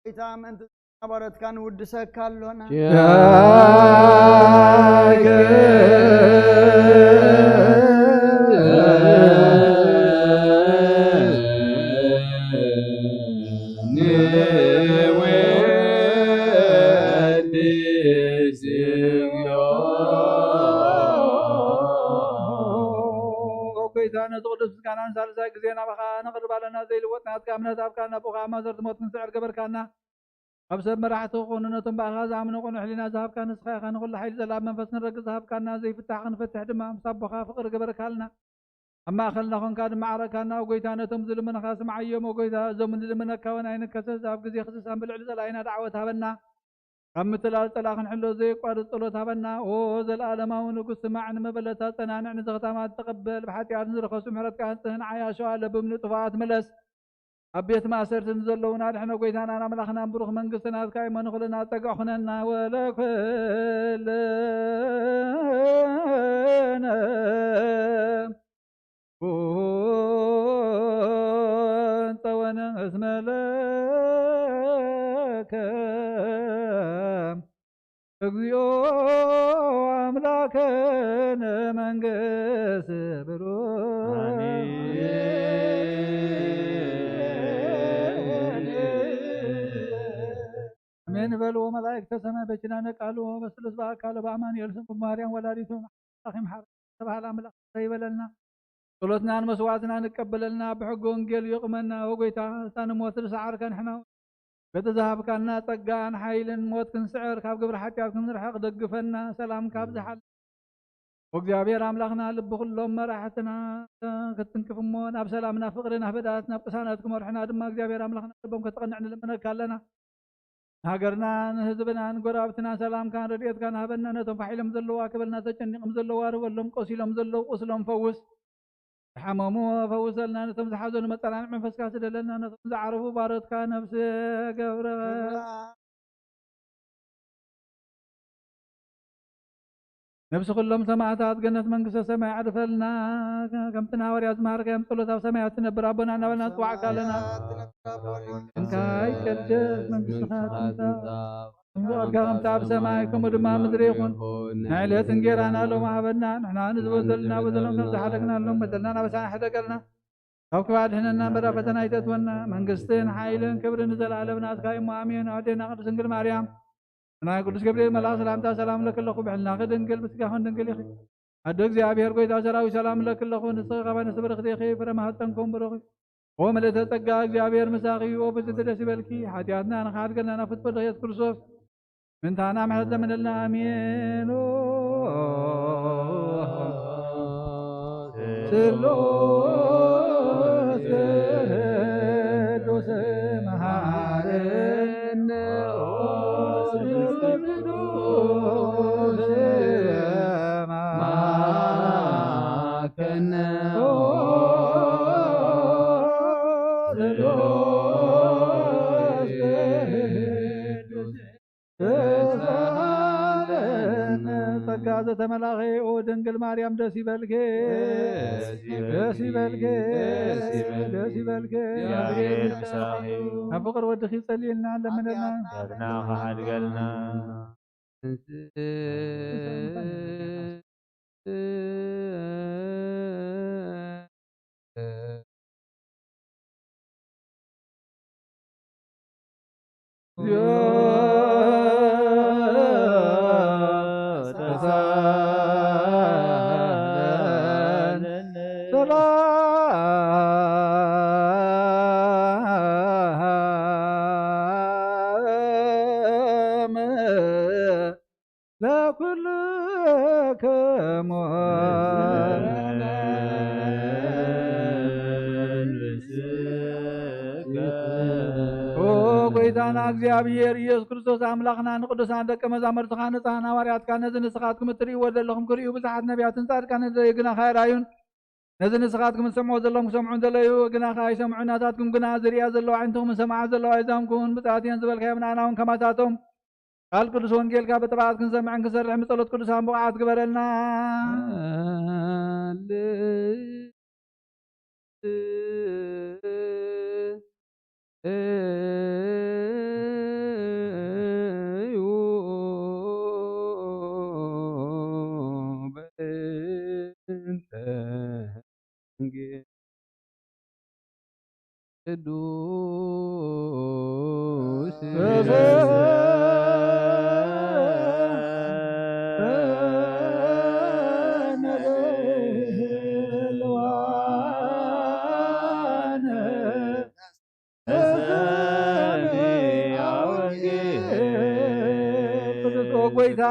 ጎይታ፣ ምእንቲ ዝነበረትካ ንውድሰካ ኣሎና። ጎይታ፣ ነዚ ቅዱስ ምስጋናን ሳልሳይ ግዜ ናባኻ ነቕርብ ኣለና። ዘይልወጥ ናትካ እምነት ኣብካ፣ ናብኡኻ ማእሰርቲ ሞት ክንስዕር ገበርካና። ኣብ ሰብ መራሕቲ ክኾኑ ነቶም ብኣኻ ዝኣምኑ ቅኑዕ ሕሊና ዝሃብካ ንስኻ ኢኻ። ንኹሉ ሓይሊ ጸላም መንፈስ ክንረግጽ ዝሃብካና፣ ዘይፍታሕ ክንፈትሕ ድማ ምስ ኣቦኻ ፍቕሪ ገበርካልና። ኣብ ማእከልና ኾንካ ድማ ዓረካና። ኦ ጎይታ፣ ነቶም ዝልምንኻ ስምዓዮም። ኦ ጎይታ፣ እዞም ንልምነካ እውን ኣይንከሰስ። ኣብ ግዜ ክስሳን ብልዕሊ ጸላኢና ደዓወት ሃበና። ካብ ምትላል ጸላኢ ክንሕሎ ዘየቋርጽ ጸሎት ሃበና። ኦ ዘለኣለማዊ ንጉስ፣ ስማዕ። ንመበለታት ጸናንዕ፣ ንዘኽታማት ተቐበል። ብሓጢኣት ንዝረኸሱ ምሕረትካ ኣንጽህ። ንዓያሾ ኣለብም ንጥፉኣት ምለስ። ኣብ ቤት ማእሰርቲ ንዘለዉን ኣድሕኖ። ጎይታናን ኣምላኽናን ብሩኽ መንግስቲ ናትካ እሞ ንኹልና ጸግዒ ኩነና። ወለኩልነ ኩን ጸወነ እስመ ለከ እግዚኦ ኣምላከነ መንግስት ብሩክ። አሜን። ንበልዎ መላእክተ ሰማይ በችና ነቃልዎ በስሉስ በአካል በአማኑኤል ስም ብማርያም ወላዲቱ ኣምላኽ ይምሓር ተባህል ኣምላኽ ይበለልና። ጸሎትናን መስዋዕትናን ይቀበለልና። ብሕጊ ወንጌል ይቕመና። ወጎይታ እታ ንሞት ዝሰዓርካ ንሕና በቲ ዝሃብካና ጸጋን ሓይልን ሞት ክንስዕር ካብ ግብሪ ሓጢኣት ክንርሕቕ ደግፈና። ሰላም ካብ ዝሓል ወእግዚኣብሔር ኣምላኽና ልቢ ኩሎም መራሕትና ክትንክፍ እሞ ናብ ሰላም ናብ ፍቕሪ ናብ ህዳት ናብ ቅሳነት ክመርሑና ድማ እግዚኣብሔር ኣምላኽና ልቦም ከተቐንዕ ንልምነካ ኣለና። ንሃገርና ንህዝብና ንጎረባብትና ሰላምካን ረድኤትካን ሃበና። ነቶም ፋሕ ኢሎም ዘለዉ ኣክበልና። ተጨኒቖም ዘለዉ ኣርበሎም። ቆሲሎም ዘለዉ ቁስሎም ፈውስ። ዝሓመሙ ፈውሰልና። ነቶም ዝሓዘኑ መጸናንዒ መንፈስካ ስደለና። ነቶም ዝዓረፉ ባሮትካ ነፍሲ ገብረ ነብሲ ኩሎም ሰማዕታት ገነት መንግስተ ሰማይ ኣዕርፈልና። ከምቲ ንሃዋርያት ዝመሃርካዮም ጸሎት ኣብ ሰማያት ትነብር ኣቦና እናበልና ንጽዋዕካ ኣለና። እንካ ይትቀደስ መንግስትኻ ትምጻእ። ትምጻእ። ፍቃድካ ከምቲ ኣብ ሰማይ ከምኡ ድማ ኣብ ምድሪ ይኹን። ናይ ዕለት እንጌራና ሎሚ ሃበና። ንሕና ንዝበደሉና በደሎም ከም ዝሓለግናሎም በደልና ናበሳና ሕደገልና። ካብ ክፋ ድሕነና እምበር ኣብ ፈተና ኣይተእትወና። መንግስትን ሓይልን ክብርን ንዘለኣለም ናትካ እዩ እሞ ኣሜን። ኣዴና ቅድስት ድንግል ማርያም ናይ ቅዱስ ገብርኤል መልኣኽ ሰላምታ ሰላም ለኪ ኣለኹ። ብሕልናኺ ድንግል ብስጋኽን ድንግል ኢኺ። ኣደ እግዚኣብሔር ጎይታ ሰራዊት ሰላም ለኪ ኣለኹ። ንስኺ ካብ ኣንስቲ ብርኽቲ ኢኺ። ፍረ ማህፀንኩም ብሩኽ እዩ። ኦ ምልእተ ጸጋ እግዚኣብሔር ምሳኺ እዩ። ኦ ብፅዕቲ ደስ ይበልኪ። ሓጢኣትና ንኽሓድገልና ናብ ፍትወ ድኽየት ክርስቶስ ምንታና ምሕረት ለምንልና። ኣሜን። ኦ ስሉስ ቅዱስ መሃረነ። ኦ ስሉስ ቅዱስ መሃረነ። ኦ ስሉስ ቅዱስ ተሳለን። ጸጋ ዘተመላኸ ኦ ድንግል ማርያም ደስ ይበልኪ፣ ደስ ይበልኪ፣ ደስ ይበልኪ። ካብ ፍቕሪ ወድኺ ጸልይልና ለምንና። ዳግና ከሓድገልና። ለኩልክሙ። ኦ ጎይታና እግዚኣብሔር ኢየሱስ ክርስቶስ ኣምላኽና ንቅዱሳን ደቀ መዛሙርትኻ ንጻን ሃዋርያትካ ነዚ ንስኻትኩም እትርእይዎ ዘለኹም ክርእዩ ብዙሓት ነቢያትን ጻድቃንን ደለዩ ግናኻ ኣይረኣዩን። ነዚ ንስኻትኩም ትሰምዑ ዘለኹም ክሰምዑ እንደለዩ ግናኻ ኣይሰምዑ። ናታትኩም ግና ዝርእያ ዘለዋ ኣዒንትኹም ዝሰምዓ ዘለዋ ኣእዛንኩም ብፅዓት እየን ዝበልካዮም ንኣና እውን ከማታቶም ቃል ቅዱስ ወንጌልካ ብጥብዓት ክንሰምዕን ክንሰርሕን ብጸሎት ቅዱሳን ብቑዓት ግበረልና። ቅዱስ ቅዱስ ጎይታ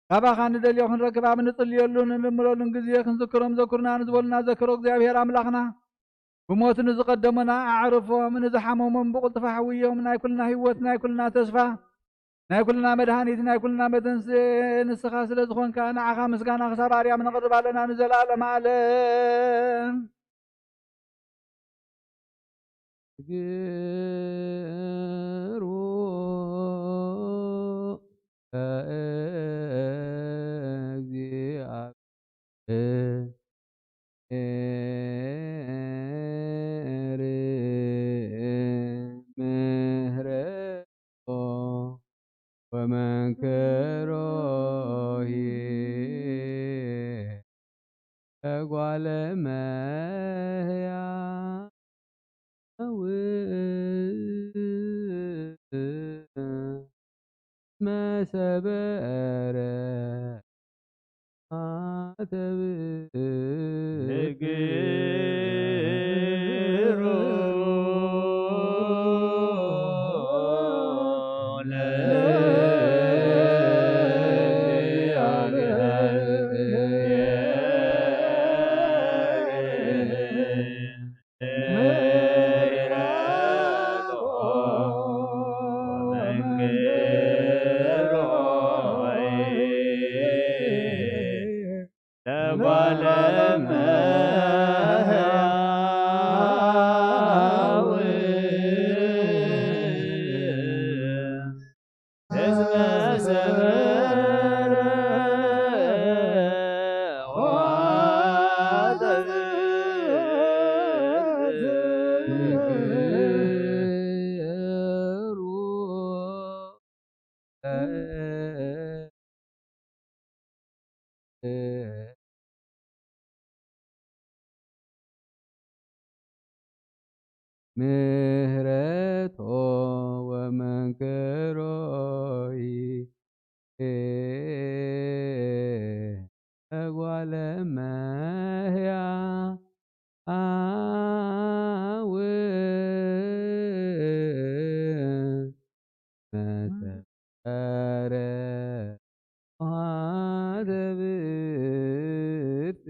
ካባኻ ንደልዮ ክንረክብ ኣብ ንጽልየሉን ንልምለሉን ግዜ ክንዝክሮም ዘኩርና ንዝበሉና ዘክሮ እግዚኣብሔር ኣምላኽና። ብሞት ንዝቐደሙና ኣዕርፎም፣ ንዝሓመሞም ብቕልጥፋ ሕውዮም። ናይ ኩልና ህይወት፣ ናይ ኩልና ተስፋ፣ ናይ ኩልና መድሃኒት፣ ናይ ኩልና መተንስኤ ንስኻ ስለ ዝኾንካ ንዓኻ ምስጋና ክሳብ ኣርያም ነቕርብ ኣለና ንዘለኣለም ኣለም። ግሩ እግዚአብሔር ምህረቶ ወመንክሮሂ ለጓለ እመሕያው። ሰበረ ማተብ። ምህረቶ ወመንክሮይ ለጓለ መህያ ኣው መተረ ማተብት።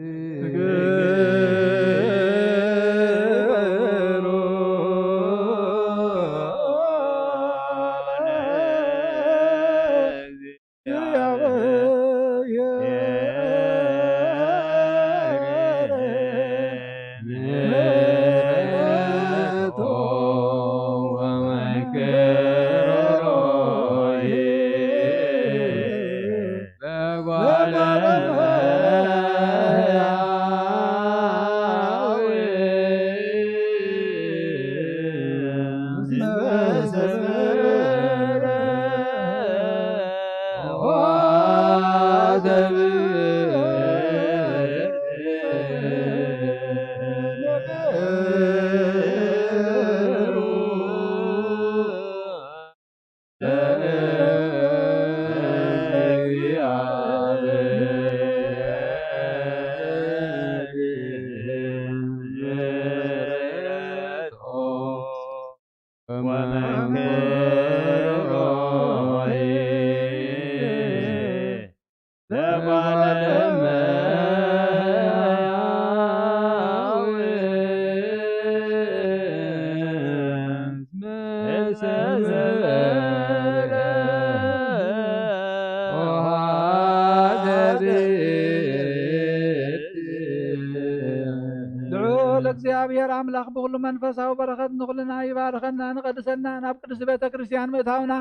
ልዑል እግዚኣብሔር ኣምላኽ ብኹሉ መንፈሳዊ በረኸት ንኹልና ይባርኸና፣ ንቐድሰና፣ ናብ ቅድስቲ ቤተ ክርስቲያን ምእታውና፣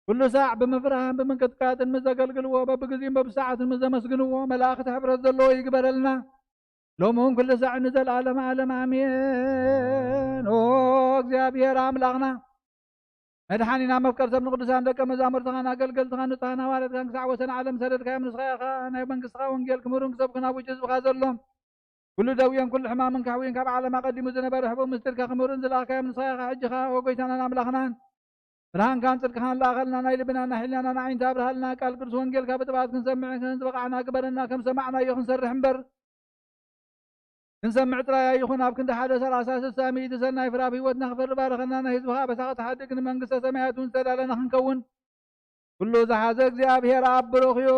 ኩሉ ሳዕ ብምፍራህን ብምንቅጥቃጥን ምስ ዘገልግልዎ፣ በብግዜን በብሰዓትን ምስ ዘመስግንዎ፣ መላእኽቲ ሕብረት ዘለዎ ይግበረልና። ሎሚ እውን ኩሉ ሳዕ ንዘለዓለመ ዓለም ኣሜን። ኦ እግዚኣብሔር ኣምላኽና፣ መድሓኒና፣ መፍቀር ሰብ ንቅዱሳን ደቀ መዛሙርትኻን ኣገልገልትኻን ንጹሃን ሃዋርያትካን ክሳዕ ወሰን ዓለም ሰደድካዮም። ንስኻ ኢኻ ናይ መንግስትኻ ወንጌል ክምህሩን ክሰብኩን ኣብ ውሽጢ ህዝብኻ ዘሎ ኩሉ ደውየን ኩሉ ሕማምን ከሕውይን ካብ ዓለም ኣቐዲሙ ዝነበረ ሕቡእ ምስጢርካ ክምህሩን ዝለኣኽካዮም። ንስኻ ኢኻ ሕጂ ኸኣ፣ ኦ ጎይታናን ኣምላኽናን፣ ብርሃንካን ጽድቅኻን ለኣኸልና፣ ናይ ልብናን ናይ ሕልናናን ኣዒንቲ ኣብርሃልና፣ ቃል ቅዱስ ወንጌልካ ብጥብዓት ክንሰምዕን ክንዝበቓዕና ግበረና፣ ከም ሰማዕናዮ ክንሰርሕ እምበር፣ ክንሰምዕ ጥራይ ኣይኹን፣ ኣብ ክንዲ ሓደ ሠላሳ፣ ስሳ፣ ሚእቲ ሰናይ ፍረ ኣብ ህይወትና ክፈሪ ባርኸና፣ ናይ ህዝብኻ ኣበሳ ክትሓድግ ንመንግስተ ሰማያት እውን ዝተዳለና ክንከውን፣ ኩሉ ዝሓዘ እግዚኣብሔር ኣብ ብሩኽ እዩ።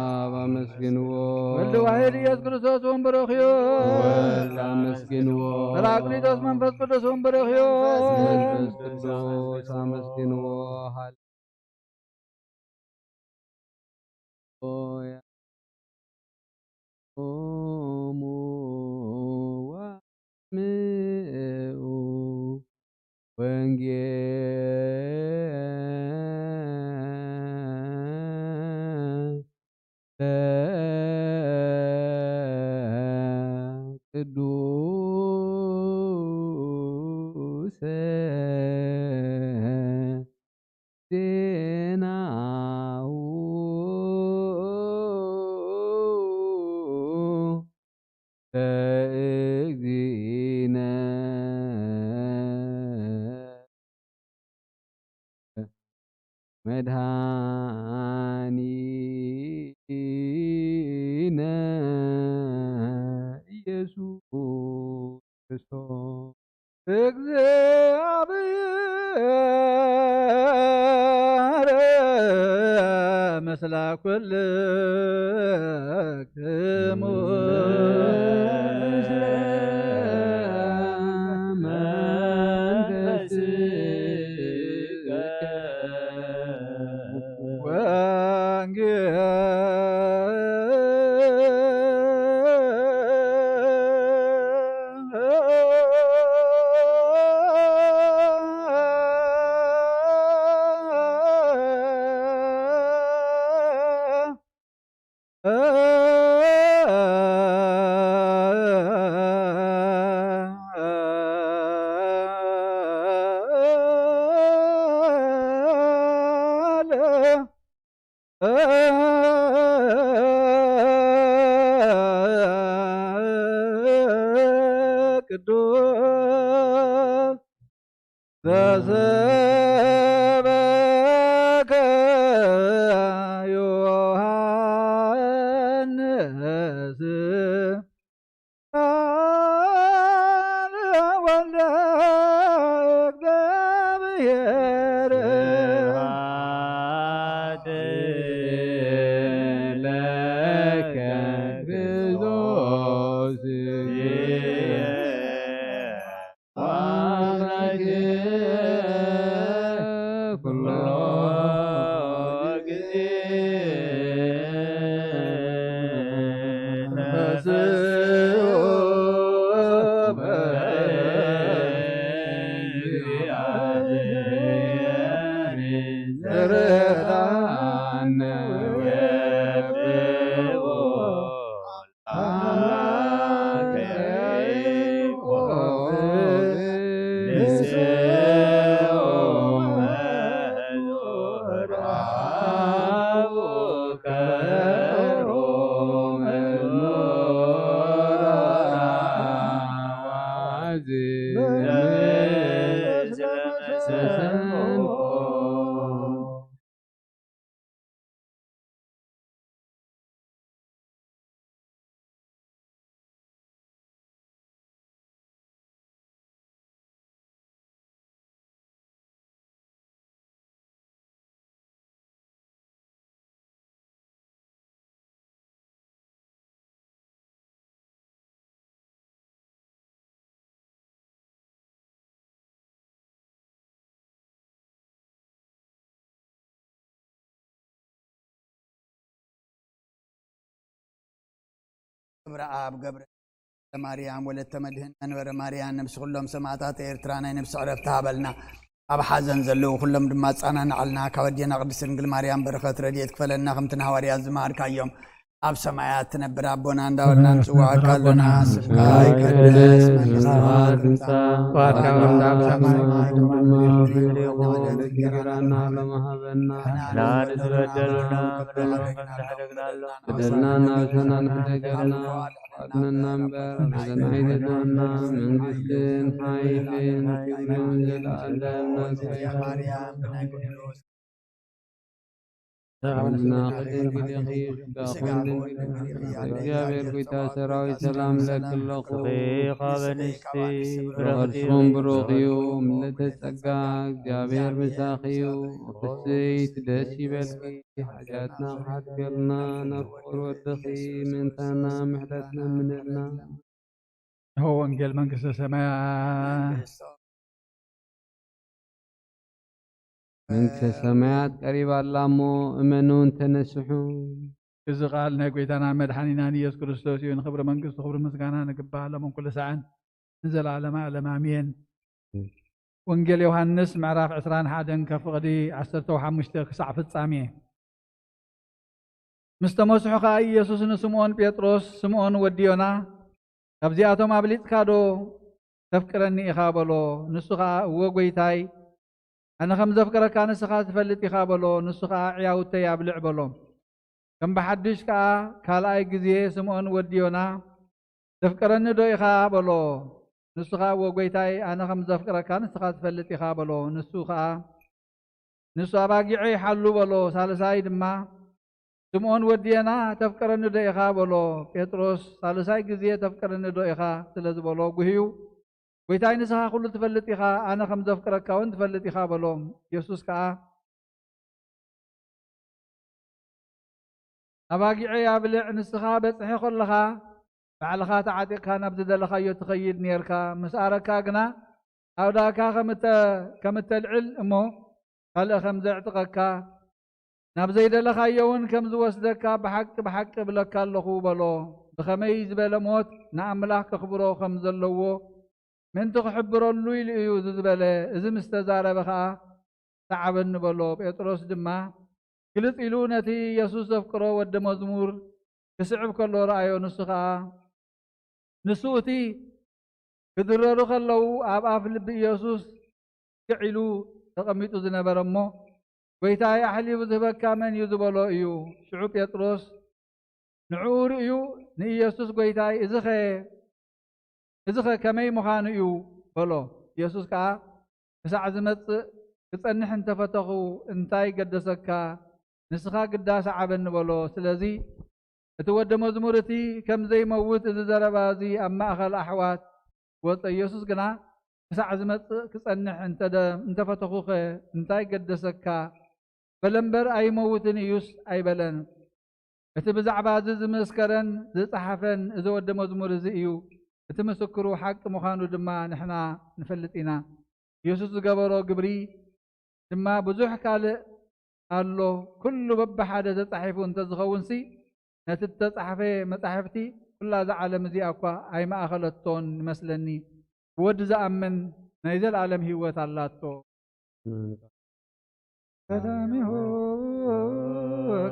ኣብ ኣመስግንዎ። ወልድ ዋሕድ ኢየሱስ ክርስቶስ እውን ብሩኽ እዩ። ወልድ ኣመስግንዎ። ጰራቅሊጦስ መንፈስ ቅዱስ እውን ብሩኽ እዩ። መንፈስ ቅዱስ ኣመስግንዎ። ሃሌ-፣ ሉያ። ቁሙ ወስምዑ ወንጌለ ቅዱሰ ዜናሁ ለእግዚእነ። መድኃኒነ ኢየሱስ ክርስቶስ። እግዚኣብሔር ምስለ ኩልክሙ ወንጌል ቅዱስ ዘሰበከ ዮሐንስ ቃል ወልደ እግዚአብሔር። ስብሐት ለከ ክርስቶስ ኩሎ ጊዜ ተስኡ በእግዚአብሔር ገብረኣብ ገብረ ማርያም ወለተ መድህን መንበረ ማርያም ነብሲ ኩሎም ሰማዕታት ኤርትራ ናይ ነብሲ ዕረፍቲ ሃበልና። ኣብ ሓዘን ዘለዉ ኩሎም ድማ ኣጻናንዓልና። ካብ ኣዴና ቅድስት ድንግል ማርያም በረኸት ረድኤት ክፈለና። ከምቲ ንሃዋርያት ዝመሃርካዮም ኣብ ሰማያት ትነብር ኣቦና እንዳበልና ንጽውዓካ ኣሎና። ስምካ ይቀደስ፣ መንግስትኻ ትምጻእ፣ ፍቓድካ ከምቲ ኣብ ሰማይ ከምኡ ድማ ኣብ ምድሪ ይኹን። እንጀራና ሎሚ ሃበና። ንዓና ዝበደሉና በደሎም ከም ንሕደግ ንኣሎም። በደልና ናብ ሰናን ሕደገልና። ኣድነና እምበር፣ ብዘናይ ተትወና መንግስትን ሓይልን ክብርን ዘለዓለም ናትካ እዩ። ሰላምና ከደንግደኺ፣ ስጋኹን ድንግል፣ እግዚኣብሔር ጐይታ ሰራዊት ሰላም እለኪ ኣለኹ። ብሩኽ ኣንስቲ፣ ብሩኽ ፍሬ ከርሥኺ ብሩኽ እዩ። ምልዕተ ጸጋ፣ እግዚኣብሔር ምሳኺ እዩ። ፍስሕቲ ደስ ይበልኪ፣ ሓጢኣትና ክሓድገልና፣ ናብ ፍቑር ወድኺ ምእንታና ምሕረት ለምንልና። እነሆ ወንጌል መንግስተ ሰማያት። መንግስተ ሰማያት ቀሪባ ኣላ እሞ እመኑን ተነስሑ። እዚ ቃል ናይ ጐይታናን መድሓኒናን ኢየሱስ ክርስቶስ እዩ። ንኽብሪ መንግስቱ ክብሪ ምስጋና ንግባእ፣ ሎምን ኩሉ ሳዕን ንዘለዓለመ ዓለም ኣሜን። ወንጌል ዮሃንስ ምዕራፍ ዕስራን ሓደን ከፍቕዲ ዓሰርተ ሓሙሽተ ክሳዕ ፍጻሜ። ምስ ተመስሑ ኸኣ ኢየሱስ ንስምኦን ጴጥሮስ፣ ስምኦን ወዲ ዮና፣ ካብዚኣቶም ኣብሊጽካዶ ተፍቅረኒ ኢኻ? በሎ። ንሱ ኸኣ፣ እወ ጐይታይ፣ ኣነ ኸም ዘፍቅረካ ንስኻ ትፈልጥ ኢኻ፣ በሎ። ንሱ ኸኣ፣ ዕያውተይ ኣብልዕ፣ በሎ። ከም ብሓድሽ ከኣ ካልኣይ ግዜ ስምኦን ወዲ ዮና፣ "ተፍቅረኒ ዶ ኢኻ?" በሎ። ንሱ ኸኣ፣ "እወ ጐይታይ፣ ኣነ ኸም ዘፍቅረካ ንስኻ ትፈልጥ ኢኻ" በሎ። ንሱ ኸኣ፣ ንሱ ኣባጊዐይ ሓሉ በሎ። ሳልሳይ ድማ ስምዖን ወዲ ዮና ተፍቅረኒ ዶ ኢኻ በሎ። ጴጥሮስ ሳልሳይ ግዜ ተፍቅረኒ ዶ ኢኻ ስለ ዝበሎ ጉህዩ፣ ጎይታይ ንስኻ ኩሉ ትፈልጥ ኢኻ፣ ኣነ ከም ዘፍቅረካ እውን ትፈልጥ ኢኻ በሎ። ኢየሱስ ከኣ ኣባጊዐይ ኣብልዕ፣ ንስኻ በጽሒ ከለኻ ባዕልኻ ተዓጢቕካ ናብ ዝደለኻዮ ትኸይድ ኔርካ፣ ምስ ኣረካ ግና ኣእዳካ ከም እተ-፣ ከም እተልዕል እሞ ካልእ ከም ዘዕጥቐካ ናብ ዘይደለኻዮ እውን ከም ዝወስደካ ብሓቂ ብሓቂ እብለካ ኣለኹ በሎ። ብኸመይ ዝበለ ሞት ንኣምላኽ ከኽብሮ ከም ዘለዎ ምእንቲ ክሕብረሉ ኢሉ እዩ እዚ ዝበለ። እዚ ምስ ተዛረበ ኸኣ ሰዓበኒ በሎ። ጴጥሮስ ድማ ግልጽ ኢሉ ነቲ የሱስ ዘፍቅሮ ወዲ መዝሙር ክስዕብ ከሎ ረኣዮ። ንሱ ኸኣ ንሱ እቲ ክድረሩ ከለዉ ኣብ ኣፍ ልቢ ኢየሱስ ክዕ ኢሉ ተቐሚጡ ዝነበረ እሞ፣ "ጐይታይ፣ ኣሕሊፉ ዝህበካ መን እዩ?" ዝበሎ እዩ። ሽዑ ጴጥሮስ ንዕኡ ርእዩ ንኢየሱስ፣ "ጐይታይ፣ እዚኸ፣ እዚኸ ከመይ ምዃኑ እዩ?" በሎ። ኢየሱስ ከኣ፣ "ክሳዕ ዝመጽእ ክጸንሕ እንተፈተኹ እንታይ ገደሰካ? ንስኻ ግዳ ሰዓበኒ" በሎ። ስለዚ እቲ ወደ መዝሙር እቲ ከም ዘይመውት እዚ ዘረባ እዚ ኣብ ማእከል ኣሕዋት ወጸ። ኢየሱስ ግና፣ "ክሳዕ ዝመጽእ ክጸንሕ እንተ ደ-፣ እንተ ፈተኹኸ እንታይ ገደሰካ?" በለ እምበር፣ "ኣይመውትን እዩስ" ኣይበለን። እቲ ብዛዕባ እዚ ዝመስከረን ዝጸሓፈን እዚ ወደ መዝሙር እዚ እዩ። እቲ ምስክሩ ሓቂ ምዃኑ ድማ ንሕና ንፈልጥ ኢና። ኢየሱስ ዝገበሮ ግብሪ ድማ ብዙሕ ካልእ ኣሎ። ኩሉ በብሓደ ተጻሒፉ እንተዝኸውንሲ፣ ነቲ እተጻሕፈ መጻሕፍቲ ኩላ እዛ ዓለም እዚኣ እኳ ኣይመኣኸለቶን ይመስለኒ። ብወዲ ዝኣምን ናይ ዘለኣለም ህይወት ኣላቶ። ቀዳሚሁ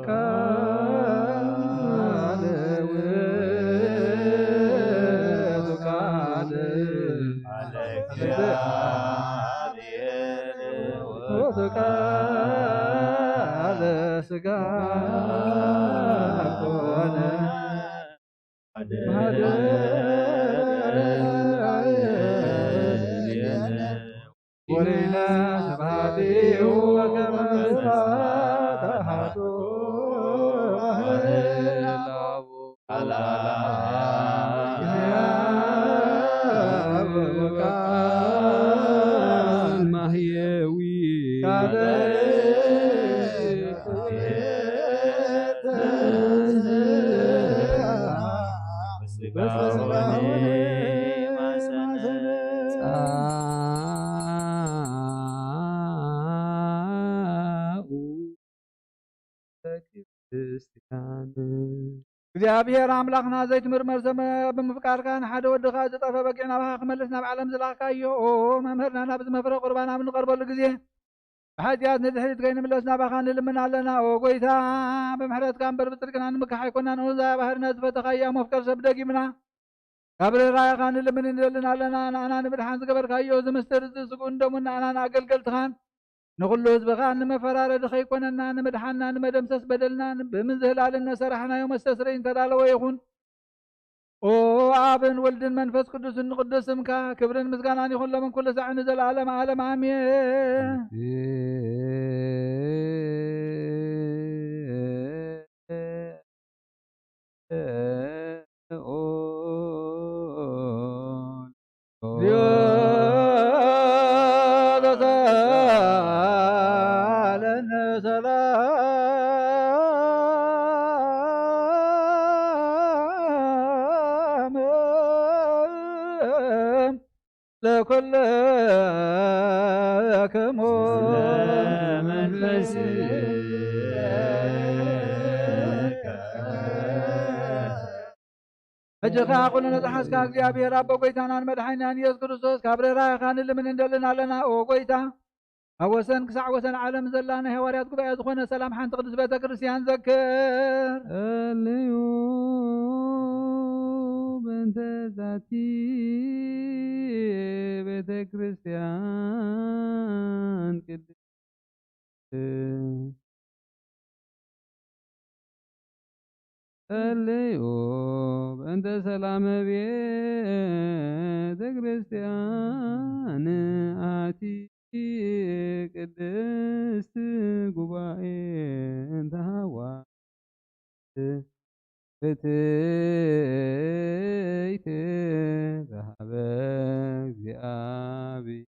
ቃል ውእቱ ቃል ውእቱ ቃል ሥጋ ኮነ። ወሬና ስብሐቲሁ ወከመ ስብሐት አሐዱ ቃል ማህየዊ ጻኡ ለክርስትያን። እግዚኣብሔር ኣምላኽና ዘይትምርመር ሰመ ብምፍቃርካ ንሓደ ወድኻ ዝጠፈ በጊዕ ናባኻ ክመልስ ናብ ዓለም ዝላኽካዮ፣ ኦ መምህርና፣ ናብዚ መፍረ ቁርባን ኣብ ንቐርበሉ ግዜ ብሓጢኣት ንድሕሪት ከይንምለስ ናባኻ ንልምን ኣለና። ኦ ጎይታ፣ ብምሕረትካ እምበር ብጽድቅና ንምካሕ ኣይኮናን። ኦዛ ባህርና ዝፈተኻያ መፍቀር ሰብ ደጊምና ካብ ርህራሄኻ ንልምን ንደልን ኣለና። ንኣና ንምድሓን ዝገበርካዮ እዚ ምስጢር እዚ ስግኡን ደሙን ንኣና ንኣገልገልትኻን ንኹሉ ህዝብኻ ንመፈራረዲ ከይኮነና፣ ንምድሓንና፣ ንመደምሰስ በደልና ብምዝህላልን ነሰራሕናዮ መስተስረይ እንተዳለወ ይኹን። ኦ ኣብን ወልድን መንፈስ ቅዱስን ንቅዱስ ስምካ ክብርን ምስጋናን ይኹን ሎምን ኩሉ ሳዕ ንዘለኣለም ዓለም ኣሜን። ለኩልክሙ ሕጂ ኸዓ ኩሉ ነዝሓዝካ እግዚኣብሔር ኣቦ፣ ጎይታናን መድሓኒናን ኢየሱስ ክርስቶስ፣ ካብ ርህራሄኻ ንልምን እንደልን ኣለና። ኦ ጎይታ፣ ካብ ወሰን ክሳዕ ወሰን ዓለም ዘላ ናይ ሃዋርያት ጉባኤ ዝኾነ ሰላም ሓንቲ ቅድስት ቤተ ክርስቲያን ዘክር። ጸልዩ በእንተ ዛቲ ቤተ ክርስቲያን ቅድስት። ጸልዩ በእንተ ሰላም ቤተ ክርስቲያን ኣቲ ቅድስት። ትእይቲ በሃበ እግዚኣብሔር።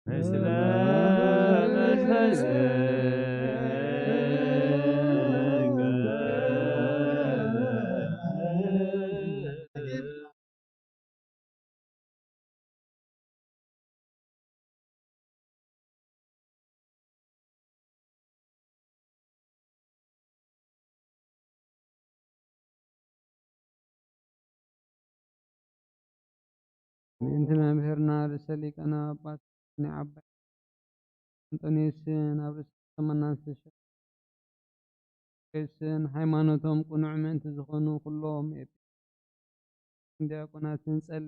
ምስለ መንፈስከ። ምእንቲ መምህርና ርእሰ ሊቃነ ጳጳሳት ናይ ዓባይ እንጦንዮስን ኣብ ርእሰ ከተማና ዝተሸ- ዮስን ሃይማኖቶም ቅኑዕ ምእንቲ ዝኾኑ ኩሎም ኤጲስቆጶሳትን ዲያቆናትን ጸሊ።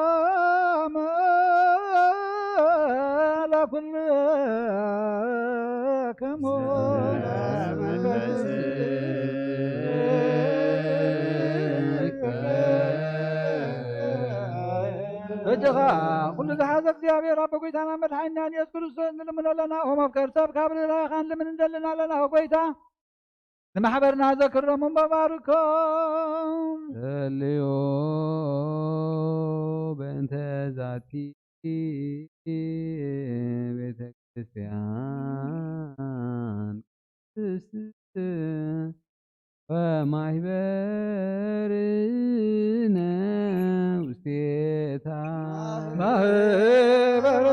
ሰላም ለኩልክሙ። ሕጂ ኸኣ ኩሉ ዝሓዘ እግዚኣብሔር ኣቦ ጐይታና መድሓኒና ኢየሱስ ክርስቶስ ንልምኖ ኣለና። ኦ መፍቀር ሰብ፣ ካብ ርህራሄኻ ንልምን እንደልን ኣለና። ኦ ጐይታ፣ ንማሕበርና ዘክሮም እሞ ባርኮም። ጸልዩ በእንተ ዛቲ ቤተ ክርስቲያን ቅድስት ወማሕበርነ ውስቴታ። ማህበርነ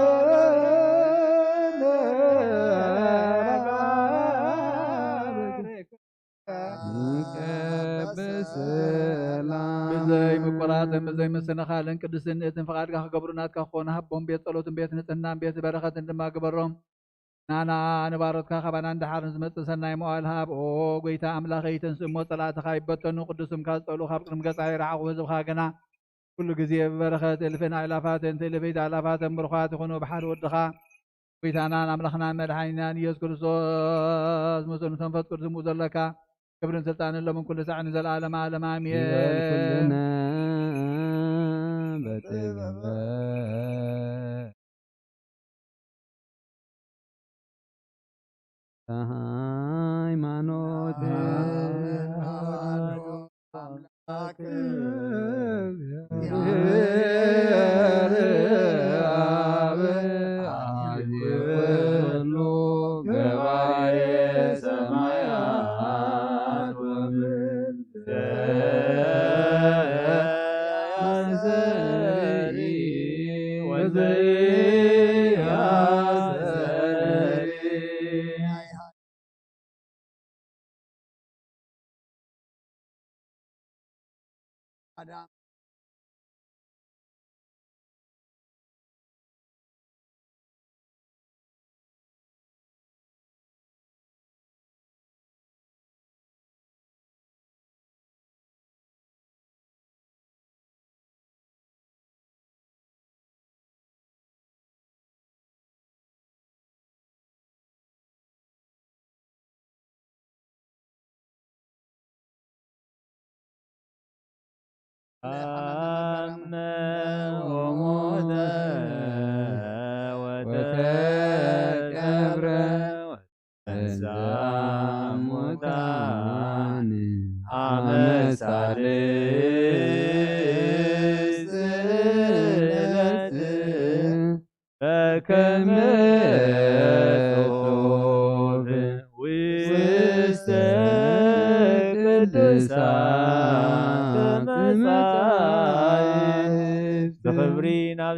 ባርክ። ብዘይ ምቁራጽን ብዘይ ምስንኻልን ቅድስነትን ፍቓድካ ክገብሩ ናትካ ክኾኑ ሃቦም። ቤት ጸሎትን ቤት ንጽህናን ቤት በረኸትን ድማ ግበሮም። ናና ንባሮትካ ካባና ንደሓር ንዝመጽእ ሰናይ መዋእል ሃብ። ኦ ጐይታ ኣምላኸይ፣ ተንስእ እሞ ጸላእትኻ ይበተኑ፣ ቅዱስ ስምካ ዝጸልኡ ካብ ቅድሚ ገጻ ይርሓቑ። ህዝብኻ ግና ኩሉ ግዜ ብበረኸት እልፍን ኣእላፋትን ትእልፊት ኣእላፋትን ብሩኻት ይኹኑ። ብሓደ ወድኻ ጐይታናን ኣምላኽናን መድሓኒናን ኢየሱስ ክርስቶስ፣ ምስኡ ንመንፈስ ቅዱስ ምኡ ዘለካ ክብርን ስልጣንን ሎምን ኩሉ ሳዕ ንዘለዓለመ ዓለም ኣሜን። ይበል ኩልነ በጥበበ ሃይማኖት። አምላክ እግዚአብሔር አብ አሐቲ ኩሉ ገባሬ ሰማያት ወምድር። ዘያስተሪ ወዘያስተሪ። አመ ወሞተ ወተቀብረ ወተንሥአ እሙታን አመ ሳልስት ዕለት።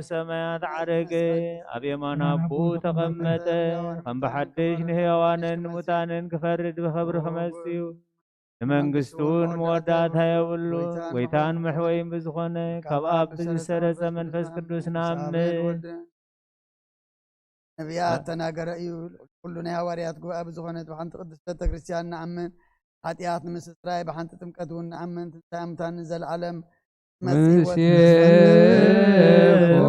ሰማያት ዓረገ፣ ኣብ የማን ኣቦኡ ተቐመጠ። ከም ብሓድሽ ንሕያዋንን ንሙታንን ክፈርድ ብኽብሪ ክመጽእ እዩ። ንመንግስቱን መወዳእታ የብሉ። ጎይታን መሕወይን ብዝኾነ ካብ ኣብ ብዝሰረጸ መንፈስ ቅዱስ ንኣምን። ነቢያት ተናገረ እዩ። ኩሉ ናይ ሃዋርያት ጉባኤ ብዝኾነት ብሓንቲ ቅድስት ቤተ ክርስቲያን ንኣምን። ሓጢኣት ንምስስራይ ብሓንቲ ጥምቀት እውን ንኣምን። ትንሳኤ ሙታን ንዘለዓለም መጺእ ወት-፣ ምስየኮ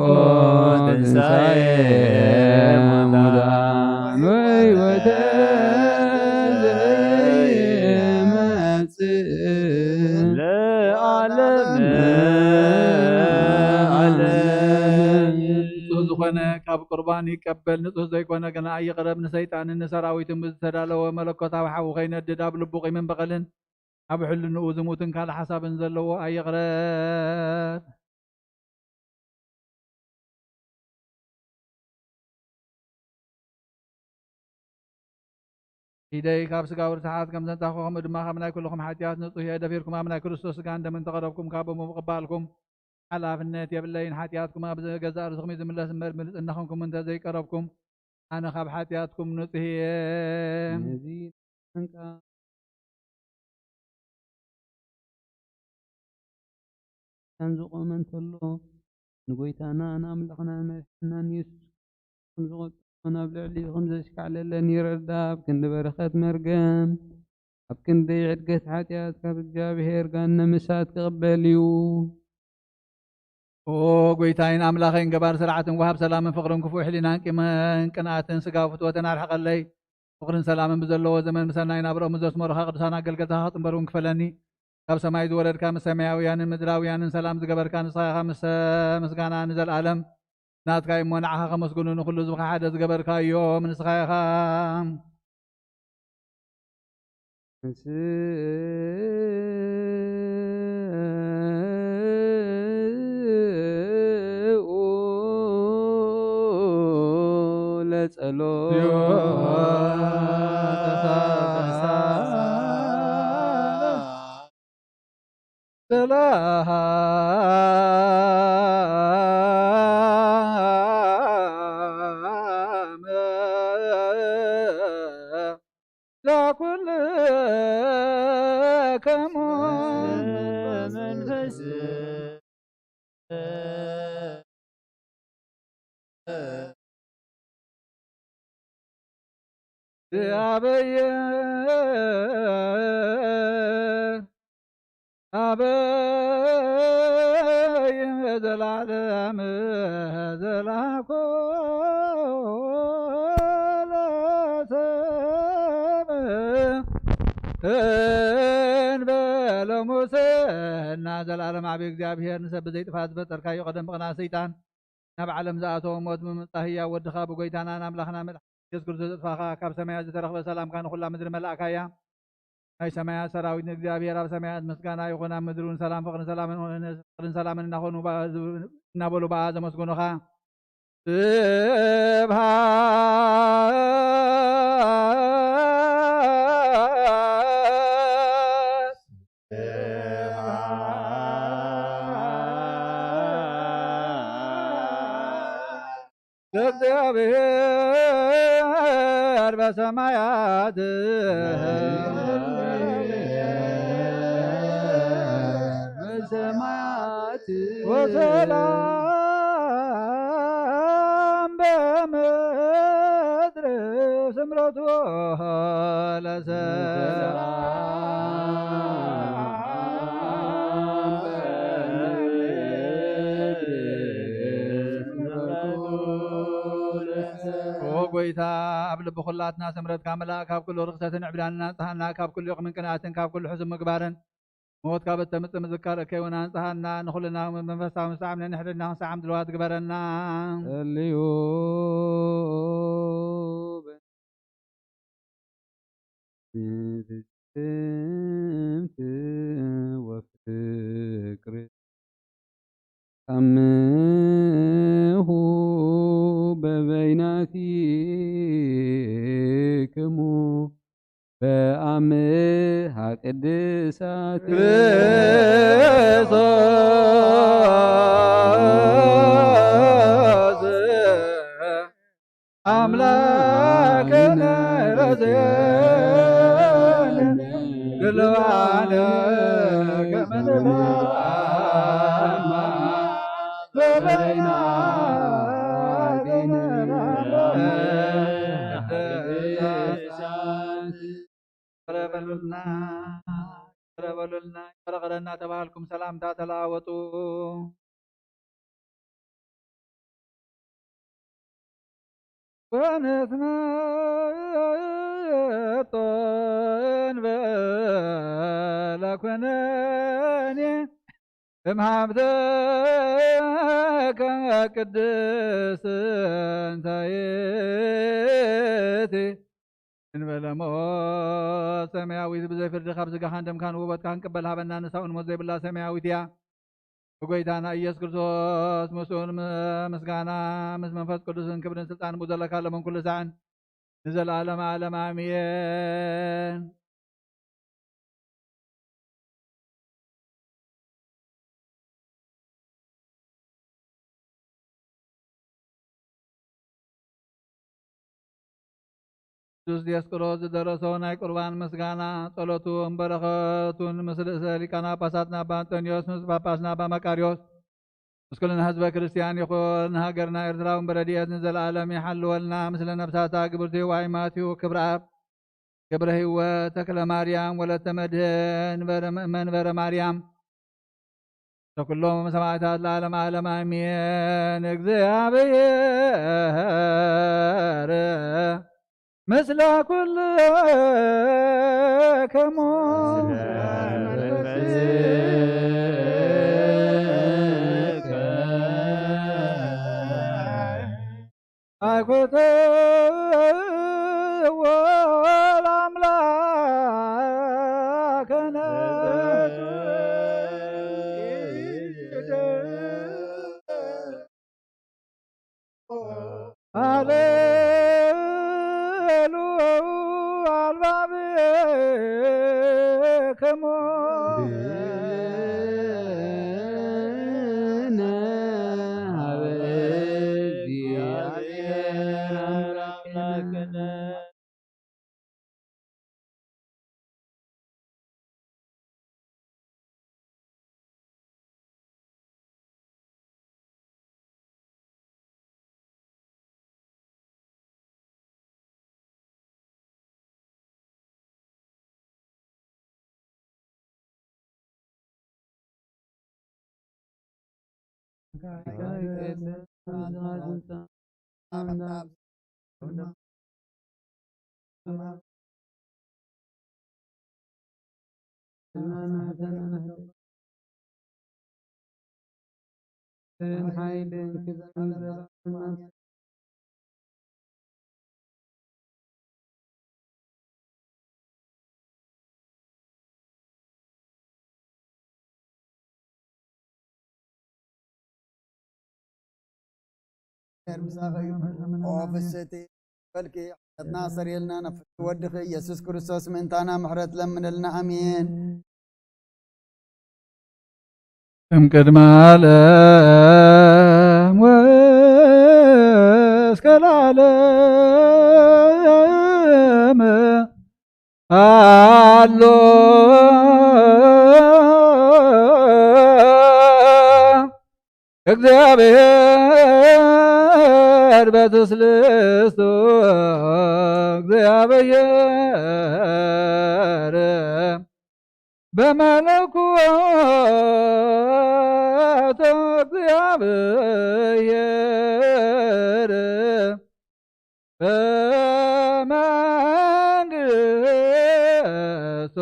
ትንሳኤ ሙታን ወሕይወተ ዘይመጽእ ለዓለመ ዓለም። ንጹህ ዝኾነ ካብ ቁርባን ይቀበል፣ ንጹህ ዘይኮነ ግና ይቕረብ። ንሰይጣንን ንሰራዊትን ብዝተዳለወ መለኮታዊ ሓዊ ከይነድድ ኣብ ልቡ ቂምን በቐልን ኣብ ሕልንኡ ዝሙትን ካልእ ሓሳብን ዘለዎ ኣይቕረብ። ኢደይ ካብ ስጋዊ ርስሓት ከም ዘንጻኹ፣ ከምኡ ድማ ካብ ናይ ኩልኹም ሓጢኣት ንጹህ እየ። ደፊርኩም ኣብ ናይ ክርስቶስ ስጋን ደምን ተቐረብኩም፣ ካብ ብምቕባልኩም ሓላፍነት የብለይን። ሓጢኣትኩም ኣብ ገዛእ ርእስኹም እዩ ዝምለስ እምበር፣ ብንጽህና ኾንኩም እንተ ዘይቀረብኩም፣ ኣነ ካብ ሓጢኣትኩም ንጹህ እየ። ነዚ ንሕንቃ ከም ዝቖመ እንተሎ፣ ንጎይታናን ኣምላኽናን መድሓናን የሱስ ከም ዝቐጸሎ፣ ናብ ልዕሊኡ ከም ዘሽካዕለለን ይረዳ። ኣብ ክንዲ በረኸት መርገም፣ ኣብ ክንዲ ዕድገት ሓጢኣት ካብ እግዚኣብሔር ጋነ ምሳት ክቕበል እዩ። ኦ ጎይታይን ኣምላኸይን፣ ገባር ስርዓትን ወሃብ ሰላምን ፍቕርን፣ ክፉእ ሕሊናን ቂምን ቅንኣትን ስጋዊ ፍትወትን ኣርሕቐለይ። ፍቕርን ሰላምን ብዘለዎ ዘመን ብሰናይ ናብርኦም ዘስመሩኻ ቅዱሳን ኣገልገልትኻ ክጥንበሩ እውን ክፈለኒ። ካብ ሰማይ ዝወረድካ፣ ምስ ሰማያውያንን ምድራውያንን ሰላም ዝገበርካ ንስኻ ኢኻ። ምስ ምስጋና ንዘለኣለም ናትካ እዩ እሞ፣ ንዓኻ ከመስግኑ ንኹሉ ህዝብኻ ሓደ ዝገበርካዮም ንስኻ ኢኻ። ንስኡ ለጸሎት ሰላም ለኩልክሙ መንፈስ አበየ አበየ ዘላለም ዘላኮ ለሰብ እንበለ ሙስና። ዘላለም ዓቢ እግዚኣብሔር፣ ንሰብ ብዘይጥፋእ ዝፈጠርካዮ፣ ቀደም ብቕንኣት ሰይጣን ናብ ዓለም ዝኣተወ፣ ሞት ብምምጻእ ህያው ወድኻ ብጎይታናን ኣምላኽና መድሓኒ የሱስ ክርስቶስ ዘጥፋኻ፣ ካብ ሰማያት ዝተረኽበ ሰላምካ ንኹላ ምድሪ መላእካያ። ናይ ሰማያት ሰራዊት ንእግዚኣብሔር ኣብ ሰማያት ምስጋና ይኹን፣ ኣብ ምድሪ እውን ሰላም፣ ፍቕርን ሰላምን፣ ፍቕርን ሰላምን እናኾኑ በ-፣ እናበሉ ብኣ ዘመስግኑኻ። ስብሃት ለእግዚኣብሔር በሰማያት በሰማያት ወሰላም በምድር ስምረቱ ለሰላም በምድር ስምረቱ ለሰላም። ኦ ጎይታ፣ ኣብ ልቢ ኩላትና ስምረትካ ምልኣእ፣ ካብ ኩሉ ርኽሰትን ዕብዳንን ኣንጽሃና፣ ካብ ኩሉ ይቕምን ቅንኣትን፣ ካብ ኩሉ ሕሱም ምግባርን ሞት ካብ እተምጽእ ምዝካር እከይ እውን ኣንጽሃና። ንኹልና መንፈሳዊ ምስዓም ነንሕድና ክንሰዓም ድልዋት ግበረና። ጸልዩ ንፍጽምቲ ወፍቅሪ ኣምሁ በበይናቲክሙ በአምሃ ቅድሳት ክርስቶስ ግልባነ ከመ ንትአማ በበይና ይቅረ በሉልና፣ ይቅረ በሉልና፣ ይቅረ እናተባህልኩም ሰላምታ ተለዋወጡ። ወንትነጦ እንበለ ኩነኔ እምሃብተከ ቅድስት እንተ ይእቲ እንበለ ሞት ሰማያዊት ብዘይ ፍርዲ ካብ ስጋኻን ደምካን ውበትካ ክንቅበል ሃበና። ንሳውን ሞት ዘይብላ ሰማያዊት እያ። ብጎይታና ኢየሱስ ክርስቶስ ምስኡን ም-፣ ምስጋና ምስ መንፈስ ቅዱስን ክብርን ስልጣን ብኡ ዘለካ ለመን ኩሉ ሳዕን ንዘለዓለም ዓለም ኣሜን። ቅዱስ ዲዮስቆሮስ ዝደረሶ ናይ ቁርባን ምስጋና፣ ጸሎቱን በረኸቱን ምስ ርእሰ ሊቃነ ጳጳሳትና ኣባ እንጦንዮስ፣ ምስ ጳጳስና ኣባ መቃርዮስ፣ ምስ ኩልና ህዝበ ክርስቲያን ይኹን። ንሃገርና ኤርትራ እውን ብረድኤት ንዘለዓለም ይሓልወልና። ምስለ ነፍሳታ ግብርቲ ዋይ ማቲው ክብረኣብ፣ ክብረ ህይወት ተክለ ማርያም፣ ወለተ መድህን፣ መንበረ፣ መንበረ ማርያም፣ ለኩሎም ሰማዕታት ለዓለም ዓለም ኣሜን። እግዚኣብሔር ምስለ ኩልክሙ። ኣይኮተዎ ለአምላክነ። ሃሌሉ አልባብክሙ። ብነ ሀበ እግዚአብሔር አምላክነ። ኦ ፍስሕቲ በልኪ፣ ሓጢኣትና ኣስተሰርየልና፣ ናብ ፍቅርቲ ወድኺ ኢየሱስ ክርስቶስ ምእንታና ምሕረት ለምንልና። ኣሜን። እምቅድመ ዓለም ወእስከ ለዓለም ኣሎ እግዚአብሔር በትስልስቱ እግዚአብሔር በመለኮቱ እግዚአብሔር በመንግስቱ።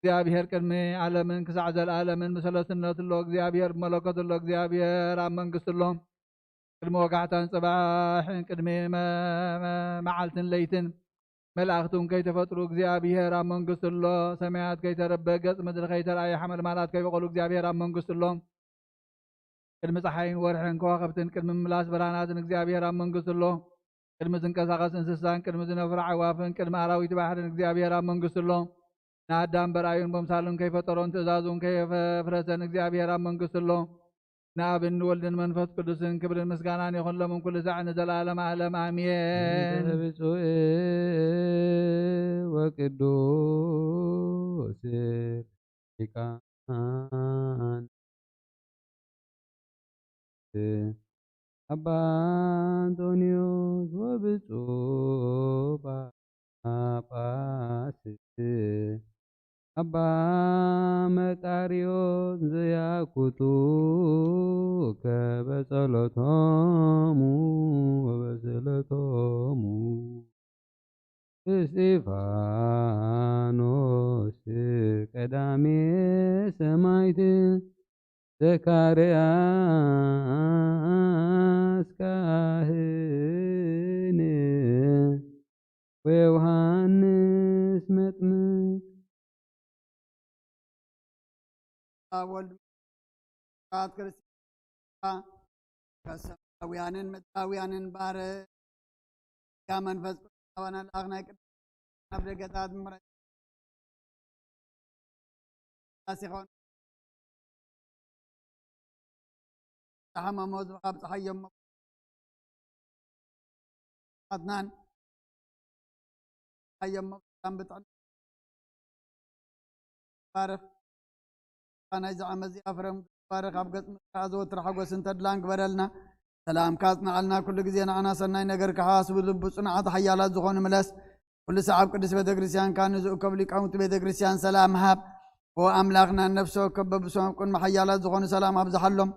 እግዚኣብሔር ቅድሚ ዓለምን ክሳዕ ዘለዓለምን ብሰለስትነቱ ኣሎ እግዚኣብሔር፣ ብመለኮቱ ኣሎ እግዚኣብሔር፣ ኣብ መንግስቱ ኣሎ። ቅድሚ ወጋሕታን ጽባሕን፣ ቅድሚ መ-፣ መ-፣ መዓልትን ለይትን መላእኽቲ እውን ከይተፈጥሩ እግዚኣብሔር ኣብ መንግስቱ ኣሎ። ሰማያት ከይተረበ፣ ገጽ ምድሪ ከይተራእየ፣ ሓመልማላት ከይበቆሉ እግዚኣብሔር ኣብ መንግስቱ ኣሎ። ቅድሚ ጸሓይን ወርሕን ከዋኽብትን፣ ቅድሚ ምምላስ ብርሃናትን እግዚኣብሔር ኣብ መንግስቱ ኣሎ። ቅድሚ ዝንቀሳቐስ እንስሳን፣ ቅድሚ ዝነፍሩ ኣዕዋፍን፣ ቅድሚ ኣራዊት ባሕርን እግዚኣብሔር ኣብ መንግስቱ ኣሎ። ንኣዳም በርኣዩን በምሳሉን ከይፈጠሮን ትእዛዙን ከየፍረሰን እግዚኣብሔር ኣብ መንግስቱ ኣሎ። ንኣብን ንወልድን መንፈስ ቅዱስን ክብርን ምስጋናን ይኹን ሎምን ኩሉ ሳዕ ንዘለዓለም ዓለም ኣሜን። ብፁዕ ወቅዱስ ሊቃን ኣባ ኣንጦንዮስ ወብፁዕ ጳጳስ ኣባ መቃርዮስ ዘያኩቱ ከበጸሎቶሙ ወበጸሎቶሙ እስጢፋኖስ ቀዳሜ ሰማዕት ዘካርያስ ካህን ወዮሃንስ መጥምቅ። ኣብ ወልድ ስብሐት ክርስቶስ ከሰማያውያንን ምድራውያንን ባረ ያ መንፈስ ቅዱስ ኣባና ለኣኽ ናይ ቅዱስ ኣብ ደገታት ምሕረት ዳስ ይኾን። ዝሓመሞ ዝብኻ ብፀሓዮም ኣትናን ሓዮም ብጣም ብጥዕና ባርኽ። ናይዚ ዓመት እዚኣ ፍረም ባርኽ ኣብ ገጽ ምድሪ ኣዘወትር ሓጎስን ተድላን ግበረልና። ሰላምካ ኣጽንዓልና። ኩሉ ግዜ ንዓና ሰናይ ነገር ክሓስቡ ልቡ ጽኑዓት ሓያላት ዝኾኑ ምለስ። ኩሉ ሰዓብ ቅዱስ ቤተ ክርስቲያን ካን ዝእከብ ሊቃውንቲ ቤተ ክርስቲያን ሰላም ሃብ። ኦ ኣምላኽና ነፍሲ ወከፍ በብሶም ኣብ ቅድሚ ሓያላት ዝኾኑ ሰላም ኣብዝሓሎም።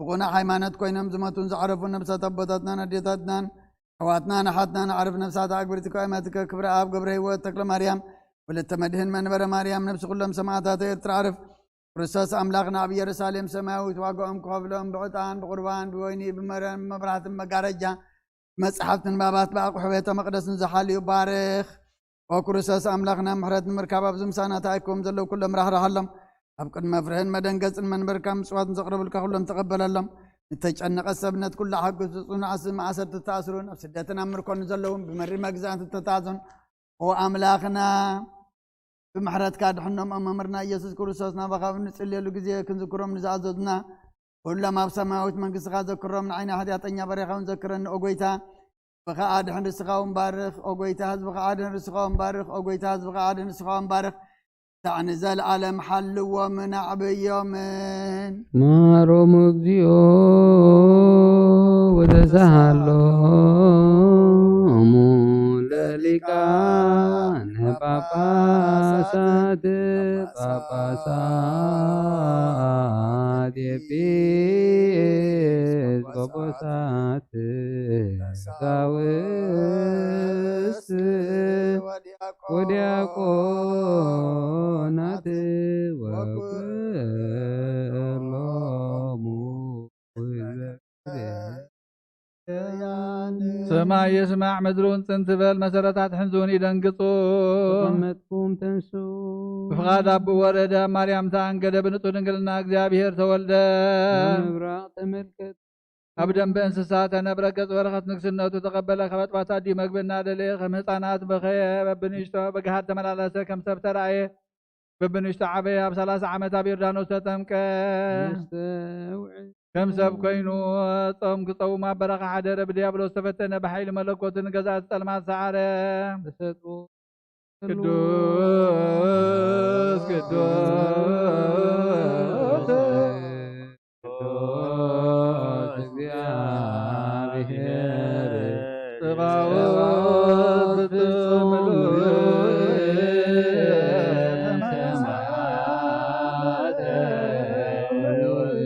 ብቑና ሃይማኖት ኮይኖም ዝመቱን ዝዓረፉ ነብሳት ኣቦታትናን ኣዴታትናን ኣሕዋትናን ኣሓትናን ኣዕርፍ ነፍሳት ኣግብርቲ ቀዋማትከ ክብረ ኣብ ገብረ ህይወት ተክለ ማርያም ወለተ መድህን መንበረ ማርያም ነብሲ ኩሎም ሰማዕታት ኤርትራ ኣዕርፍ ክርስቶስ ኣምላኽና ኣብ ኢየሩሳሌም ሰማያዊት ዋጋኦም ክኸፍሎም ብዕጣን ብቁርባን ብወይኒ ብመረን ብመብራህትን መጋረጃ መጽሓፍትን ባባት ብኣቑሑ ቤተ መቕደስን ዝሓልዩ ባርኽ። ኦ ክርስቶስ ኣምላኽና ምሕረት ንምርካብ ኣብዚ ምሳና ተኣኪቦም ዘለዉ ኩሎም ራህራሃሎም። ኣብ ቅድሚ መፍርህን መደንገጽን መንበርካ ምጽዋትን ዘቕረቡልካ ኩሎም ተቐበለሎም። ንተጨነቐ ሰብነት ኩሉ ሓግዝ። ጽኑዓት ማእሰርቲ ተኣስሩን ኣብ ስደትን ኣብ ምርኮን ዘለውን ብመሪ መግዛእቲ ተታዞን ኦ ኣምላኽና ብምሕረትካ ድሕኖም። ኣብ መምህርና ኢየሱስ ክርስቶስ ናባኻ ኣብ ንጽልየሉ ግዜ ክንዝክሮም ንዝኣዘዙና ኩሎም ኣብ ሰማያዊት መንግስትኻ ዘክሮም። ንዓይና ሓጢኣተኛ ባሪያኻ እውን ዘክረኒ ኦ ጎይታ። ብኸኣ ድሕን ርስኻ እውን ባርኽ ኦ ጎይታ። ህዝብኻ ኣድን ርስኻ እውን ባርኽ ኦ ጎይታ። ህዝብኻ ኣድን ርስኻ እውን ባርኽ። ሳዕ ንዘለዓለም ሓልዎምን ኣዕብዮምን። ማሮም እግዚኦ ወተሳሃሎሙ ለሊቃነ ጳጳሳት ጳጳሳት ኤጲስቆጶሳት ቀሳውስት ወዲያቆናት ወኩሎሙ ሰማይ ይስማዕ፣ ምድሪ እውን ጽን ትበል፣ መሰረታት ሕንዚ እውን ይደንግጹ። ተቐመጥኩም ተንሱ። ብፍቓድ ኣቦኡ ወረደ፣ ኣብ ማርያም ተኣንገደ፣ ብንጹህ ድንግልና እግዚኣብሔር ተወልደ። ምብራቕ ተመልከት። ካብ ደንበ እንስሳ ተነብረ፣ ገጽ በረኸት ንግስነቱ ተቐበለ፣ ካብ ኣጥባት ኣድዩ መግቢ እናደለየ፣ ከም ህፃናት በኸየ፣ በብንእሽቶ ብግሃድ ተመላለሰ፣ ከም ሰብ ተራእየ። በብንእሽቶ ዓበየ፣ ኣብ ሰላሳ ዓመት ኣብ ዮርዳኖስ ተጠምቀ። ነስተውዕል። ከም ሰብ ኮይኑ ጾም ክጸውም ኣብ በረኻ ሓደረ። ብዲያብሎስ ተፈተነ፣ ብሓይሊ መለኮትን ገዛእቲ ጸልማት ሰዓረ። ተሰጥኦ ቅዱስ ቅዱስ ቅዱስ እግዚኣብሔር ጸባኦት ፍጹም ምሉእ ሰማያተ ምሉእ።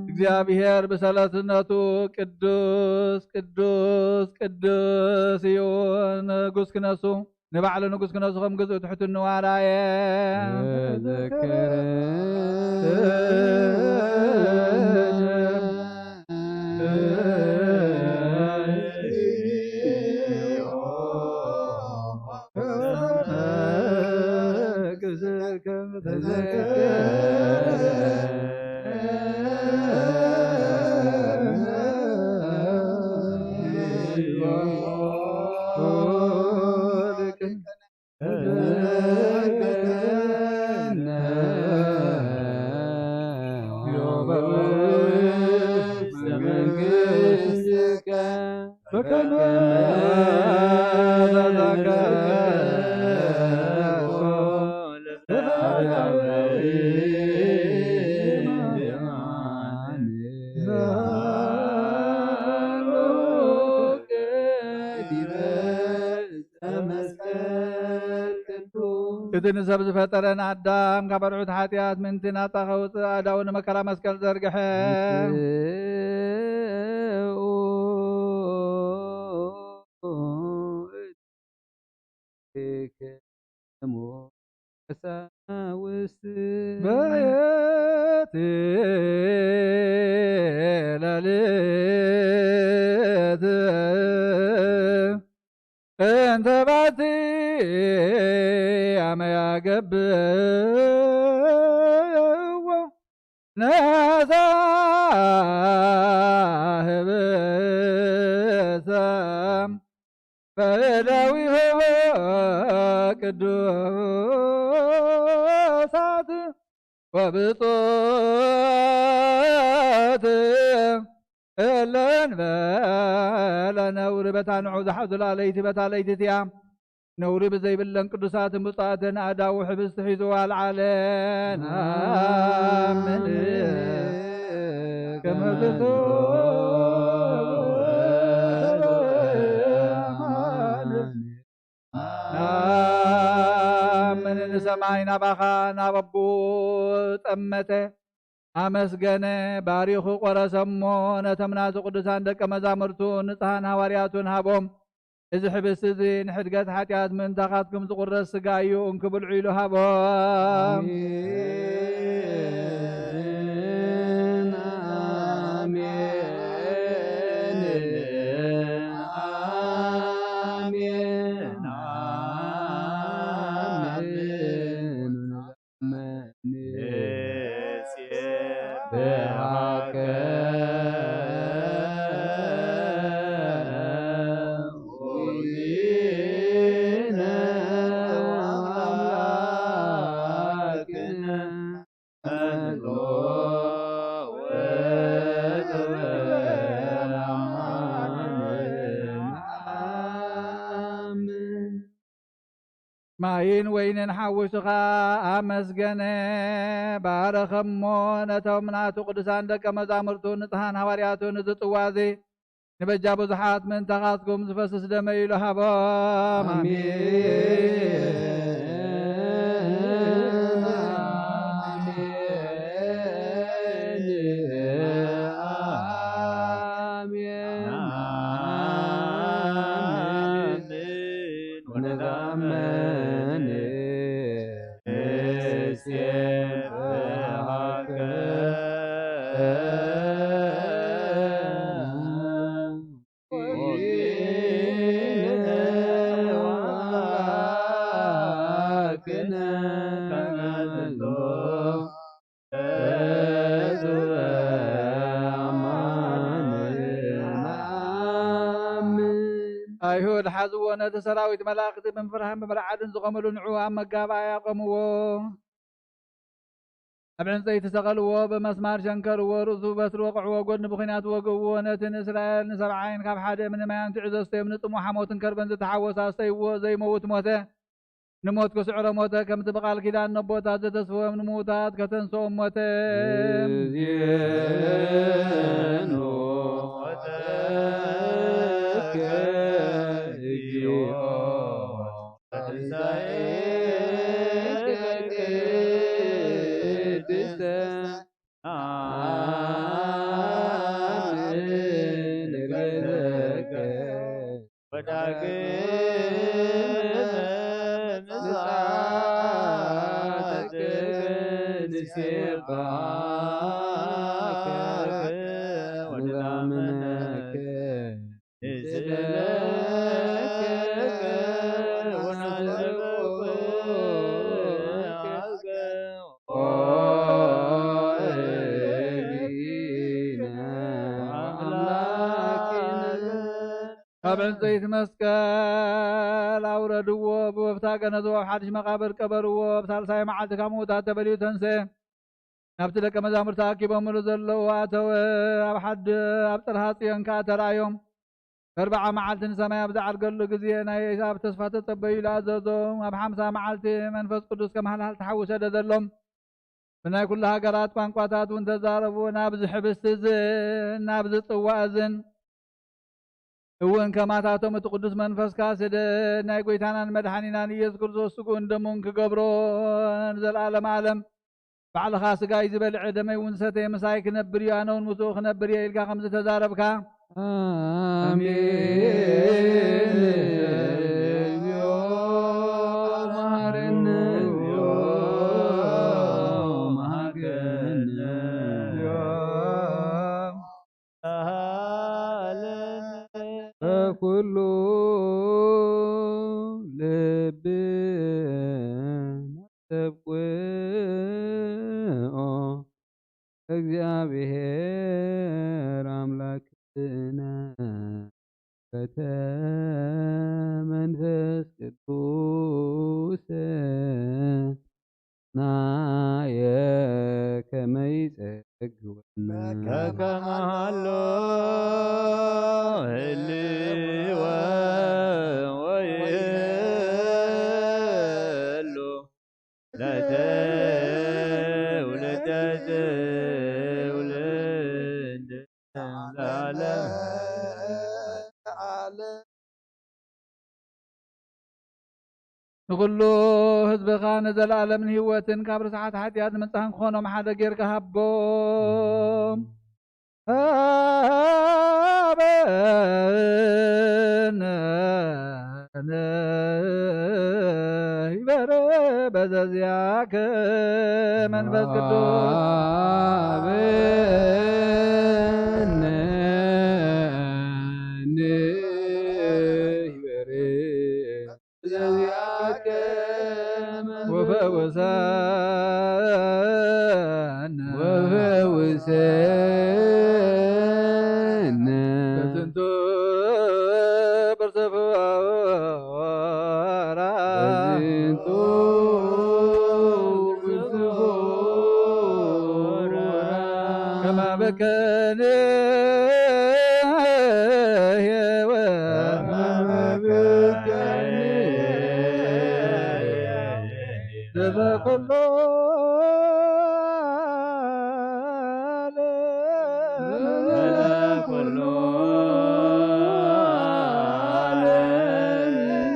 እግዚኣብሔር ብሰለስነቱ ቅዱስ ቅዱስ ቅዱስ እዩ። ንጉስ ክነሱ ንባዕሉ ንጉስ ክነሱ ከም ግዝኡ ትሕትንኡ ኣርኣየ። ተዘከረ። በከመ እቲ ንሰብ ዝፈጠረን ኣዳም ካብ ኣርዑት ሓጢኣት ምእንቲ ናጻ ከውጽእ ኣእዳዉ ንመከራ መስቀል ዘርግሐ። ቀሳውስት በየቲ ሌሊት እንተ ባቲ ኣመ ያገብእዎ ነሳ ህብሰ በእደዊሆ ቅዱሳት ወብጾት እለን በለ ነውሪ በታ ንዑ ዝሓዙላ ለይቲ በታ ለይቲ እቲኣ ነውሪ ብዘይብለን ቅዱሳትን ብፁዓትን ኣእዳዉ ሕብስቲ ሒዙ ኣልዓለ። ንኣምን ከመ ብፁዕ ንኣምን ንሰማይ ናባኻ ናብ ኣቦኡ ጠመተ። ኣመስገነ፣ ባሪኹ ቆረሰ እሞ ነቶም ናቱ ቅዱሳን ደቀ መዛሙርቱ ንጽሃን ሃዋርያቱን ሃቦም። እዚ ሕብስቲ እዚ ንሕድገት ሓጢኣት ምእንታኻትኩም ዝቑረስ ስጋ እዩ፣ እንኪ ብልዑ ኢሉ ሃቦም። ኣሜን፣ ኣሜን፣ ኣሜን፣ ኣሜን። ንሴብሐከ ማይን ወይንን ሓዊሱ ኸኣ ኣመስገነ፣ ባረኸ እሞ ነቶም ናቱ ቅዱሳን ደቀ መዛሙርቱ ንጽሃን ሃዋርያቱ፣ እዚ ጽዋ እዚ ንበጃ ብዙሓት ምእንታኻትኩም ዝፈስስ ደመይ ኢሉ ሃቦም። ኣሜን። ኣሜን። ኣሜን። ወነታመን ንሴብሐከ ወኪነ ወአምላክነ ከመ ኣይሁድ ሓዝዎ፣ ነቲ ሰራዊት መላእኽቲ ብምፍርሃን ብምርዓድን ዝቖመሉ ንዕኡ ኣብ መጋባእያ ኣቆምዎ። ኣብ ዕንጸይቲ ሰቐልዎ፣ ብመስማር ሸንከርዎ፣ ርእሱ ብበትሪ ወቕዕዎ፣ ጎድኑ ብኲናት ወግእዎ። ነቲ ንእስራኤል ንሰብዓይን ካብ ሓደ እምኒ ማይ ኣንቲዑ ዘስተዮም፣ ንጽምኡ ሓሞትን ከርበን ዝተሓወሰ ኣስተይዎ፣ ዘይመውት ሞተ። ንሞት ክስዕሮ ሞተ፣ ከምቲ ብቓል ኪዳን ነቦታት ዘተስፈወም ንምዉታት ከተንስኦም ሞተ። እዝየኑ ሞተከ እግዚኦ ትንሳኤከ ቅድስተ አሜን። ወዳግም ምጽኣትከ ንሴብሐከ ወንታመነከ ንስእለከ ወናዘክረከ ኦ እግዚእነ ወአምላክነ። ካብ ዕንጸይቲ መስቀል ኣውረድዎ፣ ብወፍታ ገነዝዎ፣ ኣብ ሓድሽ መቓብር ቀበርዎ። ኣብ ሳልሳይ መዓልቲ ካብ ምዉታት ተበልዩ ተንስአ። ናብቲ ደቀ መዛሙርቲ ተኣኪቦምሉ ዘለዉ ኣተወ። ኣብ ሓዲ ኣብ ጽርሃ ጽዮን ከኣ ተራእዮም። በርብዓ መዓልቲ ንሰማይ ኣብ ዝዓርገሉ ግዜ፣ ናይ ኣብ ተስፋ ተጸበዩ ኢሉ ኣዘዞም። ኣብ ሓምሳ መዓልቲ መንፈስ ቅዱስ ከም ሃልሃልቲ ሓዊ ሰደደሎም። ብናይ ኩሉ ሃገራት ቋንቋታት እውን ተዛረቡ። ናብዚ ሕብስቲ እዝን ናብዚ ጽዋ እዝን እውን ከማታቶም እቲ ቅዱስ መንፈስካ ስደድ። ናይ ጎይታናን መድሓኒናን ኢየሱስ ክርስቶስ ስግኡን ደሙን ክገብሮ ንዘለዓለም ዓለም። ባዕልኻ ስጋይ ዝበልዐ ደመይ እውን ዝሰተየ ምሳይ ክነብር እዩ፣ ኣነ እውን ምስኡ ክነብር እየ ኢልካ ከም ዝተዛረብካ። ኣሜን። እግዚኦ መሐረነ፣ እግዚኦ መሐረነ። በኩሉ ልብና ተብቅዖ። እግዚአብሔር አምላክነ በተ መንፈስ ቅዱስ ናየ ከመ ይጸግወነ። ከከመ ሀሎ ህልወ ወይህሉ ለትውልደ ትውልድ ለዓለመ ዓለም። ንኹሉ ህዝብኻ ንዘለኣለምን ህይወትን ካብ ርስሓት ሓጢኣት ንምጻህ ንክኾኖም ሓደ ጌርካ ሃቦም። ሃበነ ንህይበረ በዘዚያከ መንፈስ ቅዱስ። ሃበነ ንህይበረ በዘዚያከ መንፈስ ወፈውሰነ። ወፈውሰነ። በዝንቱ ብርሰፎራ። በዝንቱ ብርሰፎራ። ከመ በከነ ሄወ። ከመ በከነ ሄወ። ዘበኩሎ ዓለም። ዘበኩሎ ዓለም።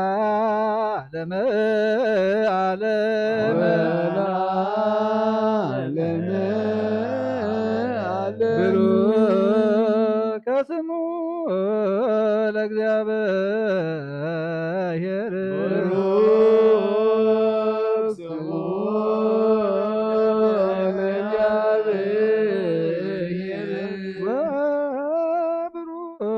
ወለዓለመ ዓለም። ወለዓለመ ዓለም። ብሩክ ስሙ ለእግዚአብሔር። ብሩክ ስሙ ለእግዚአብሔር። ወብሩክ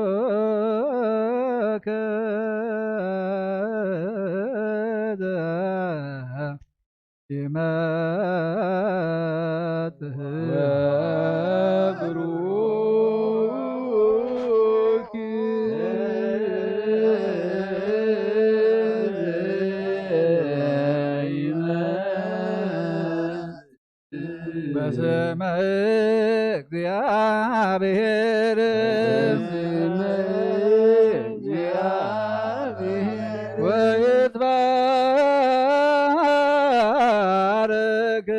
ይመጽእ። በስመ እግዚአብሔር። በስመ እግዚአብሔር። ወይትባረክ።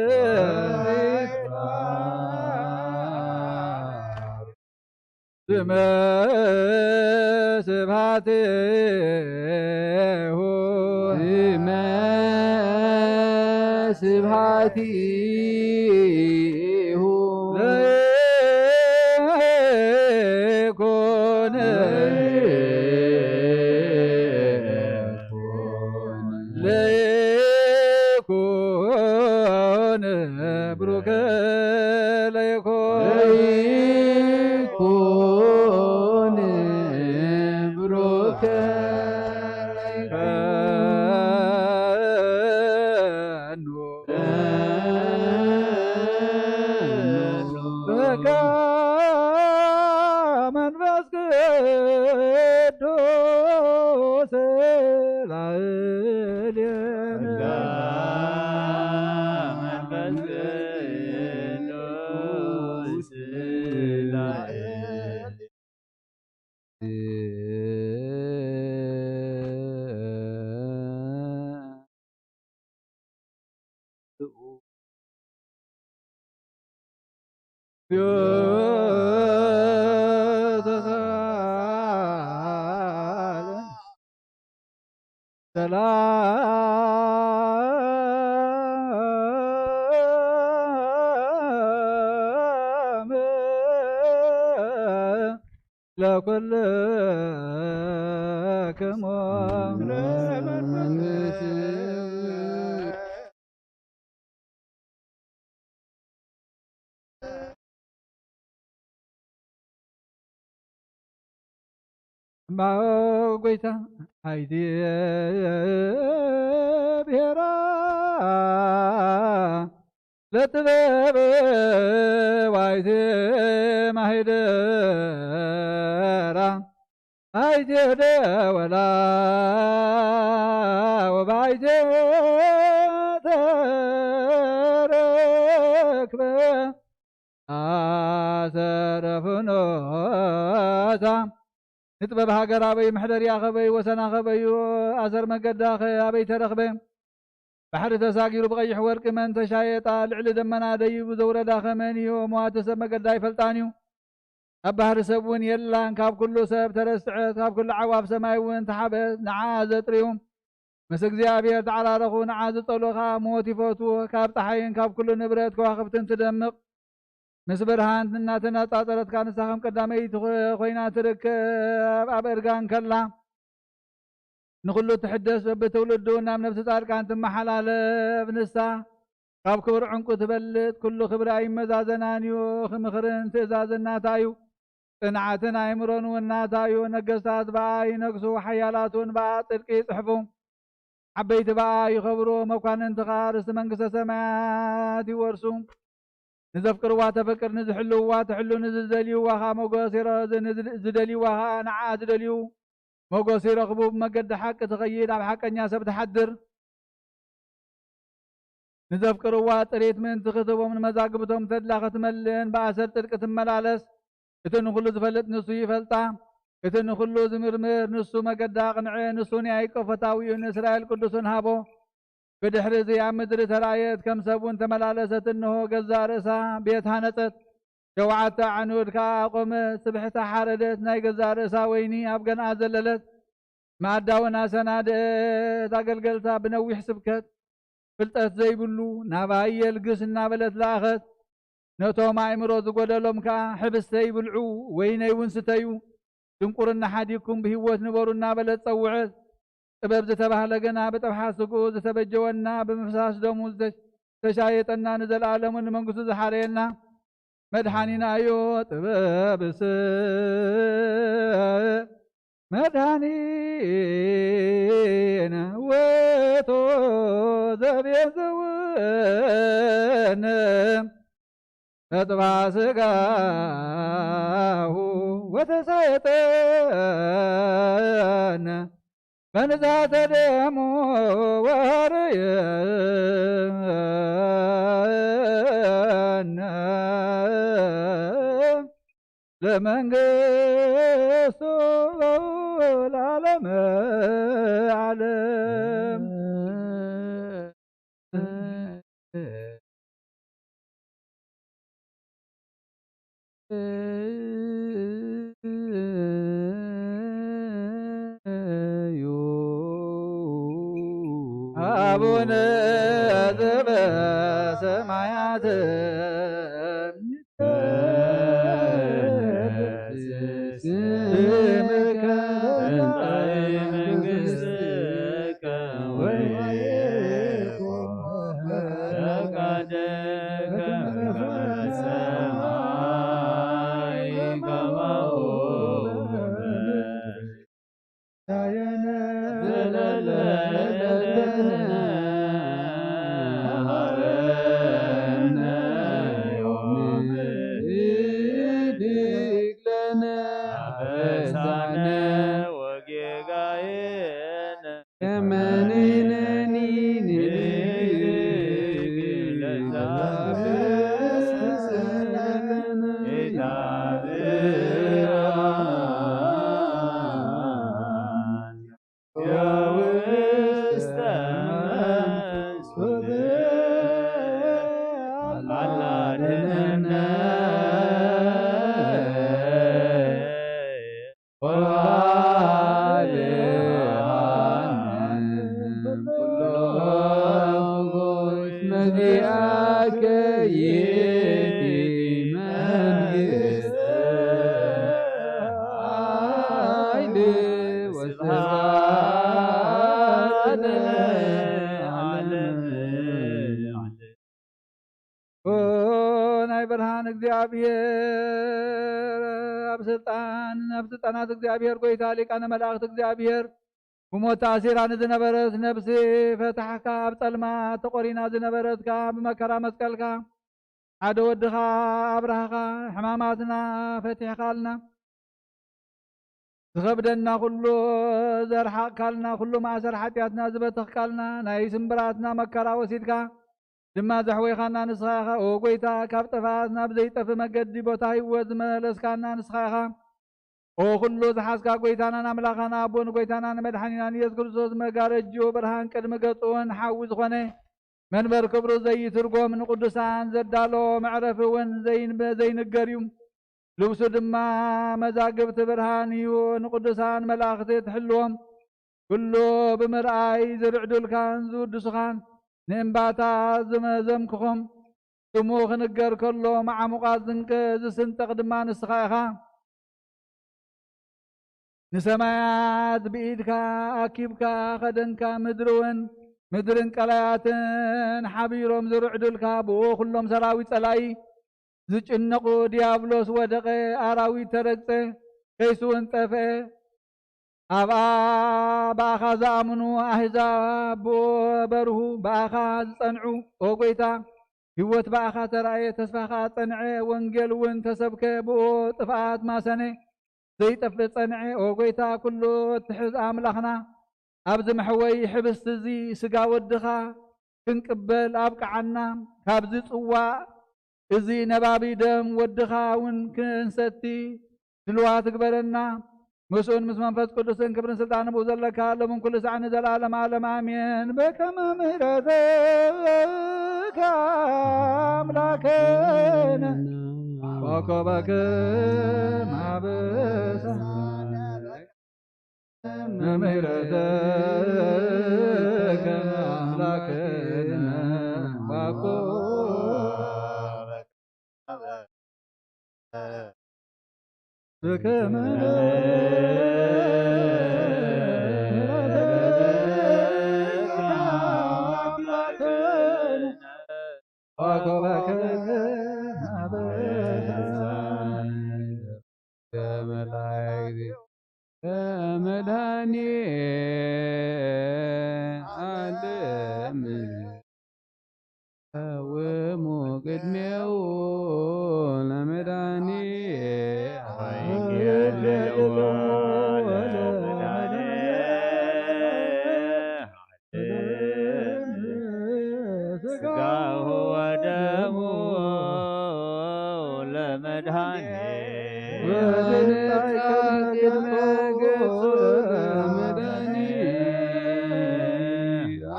ስመ ስብሐቲሁ። ስመ ስብሐቲሁ። ለይኩን። ለይኩን። ብሩክ ለይኩን። ለይኩን። ብሩክ ለይኩን። በቃ መንፈስ ቅዱስ ላዕሌነ። በቃ መንፈስ ቅዱስ ላዕሌነ። ሰላም ለኩልክሙ። እማ ጎይታ ኣይትየ ብሔራ ለጥበብ ዋይት ማሂደራ ኣይቴደ ወላ ወባይቴ ተረክበ ኣሰረ ፍኖታ ንጥበብ ሃገር ኣበይ መሕደርያ ኸበይ ወሰና ኸበዩ ኣሰር መገዳ ኸ ኣበይ ተረኽበ ባሕሪ ተሳጊሩ ብቐይሕ ወርቂ መን ተሻየጣ ልዕሊ ደመና ደይቡ ዘውረዳ ኸመን እዩ እሞ ኣቲ ሰብ መገዳ ኣይፈልጣን እዩ ኣብ ባህሪ ሰብ እውን የላን ካብ ኩሉ ሰብ ተረስዐት ካብ ኩሉ ዓዋፍ ሰማይ እውን ተሓበት ንዓ ዘጥርዩ ምስ እግዚኣብሔር ተዓራረኹ ንዓ ዝጸሎ ኸዓ ሞት ይፈትዎ ካብ ፀሓይን ካብ ኩሉ ንብረት ከዋኽብትን ትደምቕ ምስ ብርሃን እናተነጻጸረትካ ንሳ ከም ቀዳመይቲ ኮይና ትርከብ ኣብ እርጋን ከላ ንኹሉ ትሕደስ በብትውልዱ ናብ ነፍሲ ጻድቃን ትመሓላለፍ ንሳ ካብ ክብር ዕንቁ ትበልጥ ኩሉ ክብሪ ኣይመዛዘናን እዩ ምኽርን ትእዛዝን ናታ እዩ ጽንዓትን ኣእምሮን እውን ናታ እዩ ነገስታት ብኣ ይነግሱ ሓያላት እውን ብኣ ጽድቂ ይጽሕፉ ዓበይቲ ብኣ ይኸብሩ መኳንንቲ ኸኣ ርስቲ መንግስተ ሰማያት ይወርሱ ንዘፍቅርዋ ተፍቅር ንዝሕልውዋ ትሕሉ ንዝደልይዋ ኸኣ ሞገስ ይረ- ንዝ- ዝደልይዋ ኸኣ ንዓ ዝደልዩ ሞገስ ይረኽቡ ብመገዲ ሓቂ ትኸይድ ኣብ ሓቀኛ ሰብ ትሓድር ንዘፍቅርዋ ጥሪት ምእንቲ ክትቦም ንመዛግብቶም ተድላ ክትመልእን ብኣሰር ጽድቂ ትመላለስ እቲ ንኹሉ ዝፈልጥ ንሱ ይፈልጣ እቲ ንኹሉ ዝምርምር ንሱ መገዳ ኣቕንዐ ንሱ ንያዕቆብ ፈታዊኡ ንእስራኤል ቅዱሱን ሃቦ ብድሕሪ እዚ ኣብ ምድሪ ተራእየት ከም ሰብ እውን ተመላለሰት እንሆ ገዛእ ርእሳ ቤት ሃነጸት ሸውዓተ ዓኑድ ከኣ ኣቆመት ስብሕታ ሓረደት ናይ ገዛእ ርእሳ ወይኒ ኣብ ገንኣ ዘለለት መኣዳ እውን ኣሰናደአት ኣገልገልታ ብነዊሕ ስብከት ፍልጠት ዘይብሉ ናባይ የልግስ እናበለት ለኣኸት ነቶም ኣእምሮ ዝጎደሎም ከኣ ሕብስተይ ብልዑ ወይነይ እውን ስተዩ ድንቁርና ሓዲግኩም ብህይወት ንበሩ እናበለት ጸውዐት ጥበብ ዝተባህለ ግና ብጠብሓት ስግኡ ዝተበጀወና ብምፍሳስ ደሙ ዝተሻየጠና ንዘለኣለሙ ንመንግስቱ ዝሓረየና መድሓኒና እዩ ጥበብስ መድሓኒነ ወቶ ዘቤት ዝውን ተጥባ ስጋሁ ወተሳየጠነ በንዛተ ደሙ ወርየነ ለመንግስቱ ለዓለመ ዓለም። አቡነ ዘበሰማያት ይትቀደስ ስምከ ትምጻእ መንግስትከ ወይኩን ፈቃድከ በሰማይ ከማሁ ዘለለ ዕለትነ ሀበነ እግዚኣብሔር ኣብ ስልጣን፣ ኣብ ስልጣናት እግዚኣብሔር፣ ጎይታ ሊቃነ መላእክት እግዚኣብሔር፣ ብሞት ተኣሲራ ንዝነበረት ነፍሲ ፈታሕካ፣ ኣብ ጸልማት ተቖሪና ዝነበረት ከኣ ብመከራ መስቀልካ ሓደ ወድኻ ኣብራህኻ፣ ሕማማትና ፈቲሕኻልና፣ ዝኸብደና ኩሉ ዘርሓቕካልና፣ ኩሉ ማእሰር ሓጢኣትና ዝበተኽካልና፣ ናይ ስምብራትና መከራ ወሲድካ ድማ ዘሕወይኻና ንስኻ ኢኻ። ኦ ጎይታ፣ ካብ ጥፍኣት ናብ ዘይጠፍእ መገዲ፣ ቦታ ህይወት ዝመለስካና ንስኻ ኢኻ። ኦ ኩሉ ዝሓዝካ ጎይታናን ኣምላኻና፣ ኣቦ ንጎይታና ንመድሓኒናን ኢየሱስ ክርስቶስ፣ መጋረጅኡ ብርሃን ቅድሚ ገጹ እውን ሓዊ ዝኾነ፣ መንበር ክብሩ ዘይትርጎም፣ ንቅዱሳን ዘዳሎ መዕረፊ እውን ዘይን-፣ ዘይንገር እዩ። ልብሱ ድማ መዛግብቲ ብርሃን እዩ። ንቅዱሳን መላእኽቲ ትሕልዎም፣ ኩሉ ብምርኣይ ዝርዕዱልካን ዝውድሱኻን፣ ንእምባታት ዝመዘምክኹም፣ ስሙ ክንገር ከሎ መዓሙቓት ዝንቀ-፣ ዝስንጠቕ ድማ ንስኻ ኢኻ። ንሰማያት ብኢድካ ኣኪብካ ኸደንካ፣ ምድሪ እውን፣ ምድርን ቀላያትን ሓቢሮም ዝርዕዱልካ፣ ብኡ ኩሎም ሰራዊት ጸላኢ ዝጭነቑ፣ ዲያብሎስ ወደቐ፣ ኣራዊት ተረግጸ፣ ከይሱ እውን ጠፍአ። ኣብኣ ብኣኻ ዝኣምኑ ኣህዛብ ብኡ በርሁ፣ ብኣኻ ዝጸንዑ፣ ኦ ጎይታ፣ ህይወት ብኣኻ ተራእየ፣ ተስፋ ኸኣ ጸንዐ፣ ወንጌል እውን ተሰብከ፣ ብኡ ጥፍኣት ማሰነ፣ ዘይጠፍእ ጸንዐ። ኦ ጎይታ፣ ኩሉ እትሕዝ ኣምላኽና፣ ኣብዚ መሕወይ ሕብስቲ እዚ ስጋ ወድኻ ክንቅበል ኣብቅዓና፣ ካብዚ ጽዋእ እዚ ነባቢ ደም ወድኻ እውን ክንሰቲ ድልዋት ግበረና። ምስኡን ምስ መንፈስ ቅዱስን ክብርን ስልጣንን ብኡ ዘለካ፣ ሎምን ኩሉ ሳዕ ንዘለዓለም ዓለም ኣሜን። በከመ ምሕረትከ ኣምላክነ ወኮበክም ኣበሳ ምሕረትከ ኣምላክነ ባኮ በከመ መድኃኔ ዓለም ቀውሙ ቅድሜው ለመድኃኔ ስጋሁ ወደሙ ለመድኃኔ ወድንጻይ ቅድመ ገጹ ለመድኃኔ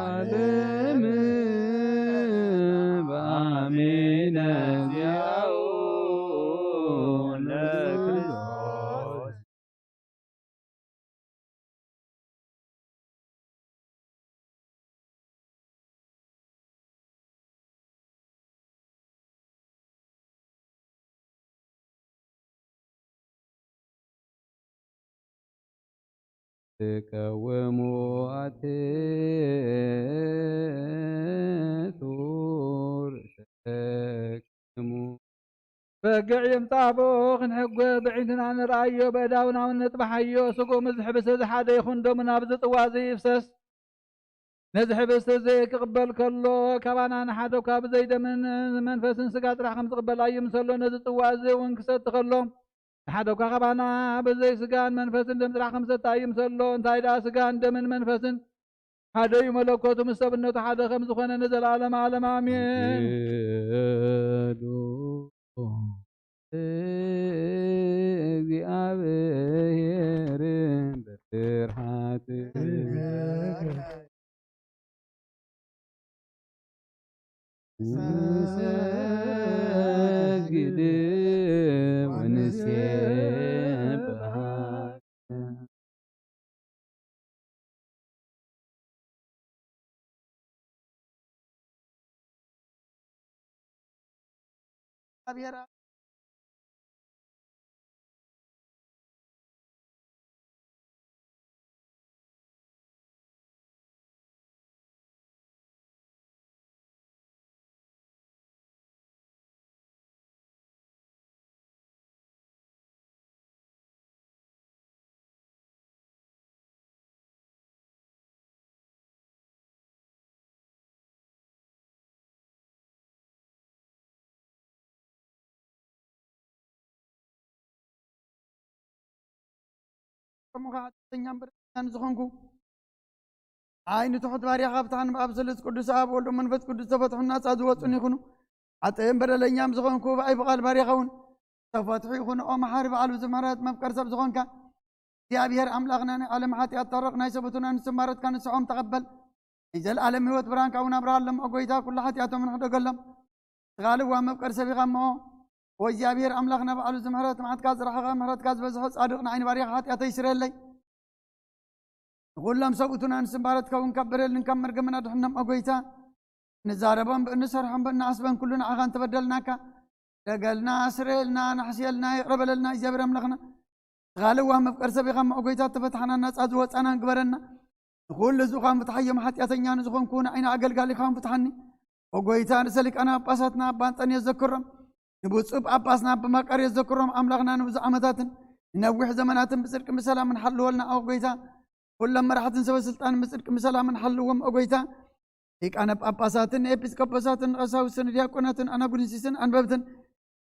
ዓለም በአሜነ ዚአው ለክርስቶስ። ትቀውሙ ኣትቱር ተክሙ። በግዕ ይምጻእ ብኡ ክንሕጎ፣ ብዕንትና ንርኣዮ፣ በእዳውና እውን ንጥባሓዮ። ስግኡ ምስ ዝሕብስ እዚ ሓደ ይኹን፣ ደሙ ናብዚ ጽዋ እዚ ይፍሰስ። ነዚ ሕብስቲ እዚ ክቕበል ከሎ፣ ካባና ንሓደ እኳ ብዘይ ደምን መንፈስን ስጋ ጥራሕ ከም ዝቕበል ኣይምሰሎ። ነዚ ጽዋ እዚ እውን ክሰቲ ከሎ፣ ንሓደ እኳ ካባና ብዘይ ስጋን መንፈስን ደም ጥራሕ ከም ዝሰቲ ኣይምሰሎ። እንታይ ደኣ ስጋን ደምን መንፈስን ሓደ እዩ፣ መለኮቱ ምስ ሰብነቱ ሓደ ከም ዝኾነ ንዘለዓለመ ዓለም ኣሜን። ይእዱ። እግዚኣብሔር ብፍርሃት ንሰግድ ወንሴብሐ። ከሙኻ ሓጢኣተኛ እምበር ዳኛ ንዝኾንኩ፣ ዓይኒ ትሑት ባርያኻ ፍትሓኒ። ብኣብ ስሉስ ቅዱስ ኣብ ወልድ መንፈስ ቅዱስ ተፈትሑን ናጻ ዝወጹን ይኹኑ። ሓጥእን በደለኛም ዝኾንኩ ብኣይ ብቓል ባርያኻ እውን ተፈትሑ ይኹኑ። ኦ መሓሪ በዓል ብዙሕ ምሕረት መፍቀር ሰብ ዝኾንካ እግዚኣብሔር ኣምላኽና ናይ ዓለም ሓጢኣት ታረቕ ናይ ሰበቱና ንስም ባሮትካ ንስሖም ተቐበል። ናይ ዘለኣለም ህይወት ብርሃንካ እውን ኣብርሃሎም። ኦ ጎይታ ኩሉ ሓጢኣቶም ንሕደገሎም። ስጋ ልዋ መፍቀር ሰብ ኢኻ እሞ ኦ እግዚኣብሔር ኣምላኽና በዓሉ ዝምሕረት መዓትካ ዝረሓቐ ምሕረትካ ዝበዝሐ ጻድቕ ንዓይኒ ባርያኻ ሓጢኣተይ ይስረየለይ። ንኹሎም ሰብኡትና ንስም ባሮትካ እውን ካብ በደልን ካብ መርገምን ኣድሕኖም ኦ ጎይታ። እንዛረቦም ብእንሰርሖም ብእንዓስበን ኩሉ ንዓኻ እንተበደልናካ ደገልና ስረየልና ናሕስየልና ይቕረ በለልና እግዚኣብሔር ኣምላኽና። ስጋ ልዋ መፍቀር ሰብ ኢኻ እሞ ኦ ጎይታ ተፈትሓና ናጻ ዝወጻና ግበረና። ንኹሉ ህዝብኻ ምፍትሓዮም ሓጢኣተኛ ንዝኾንኩ ንዓይኒ ኣገልጋሊኻ እውን ፍትሓኒ። ኦ ጎይታ ርእሰ ሊቃነ ጳጳሳትና ኣባ እንጠንዮስ ዘክሮም። ንብፁዕ ጳጳስና ኣባ መቃርዮስ ዘክሮም ኣምላኽና ንብዙሕ ዓመታትን ንነዊሕ ዘመናትን ብጽድቅን ብሰላምን ሓልወልና ኦ ጎይታ። ኩሎም መራሕትን ሰበ ስልጣንን ብጽድቅን ብሰላምን ሓልዎም ኦ ጎይታ። ሊቃነ ጳጳሳትን ኤጲስቆጶሳትን ቀሳውስትን ዲያቆናትን ኣናጉንሲስን ኣንበብትን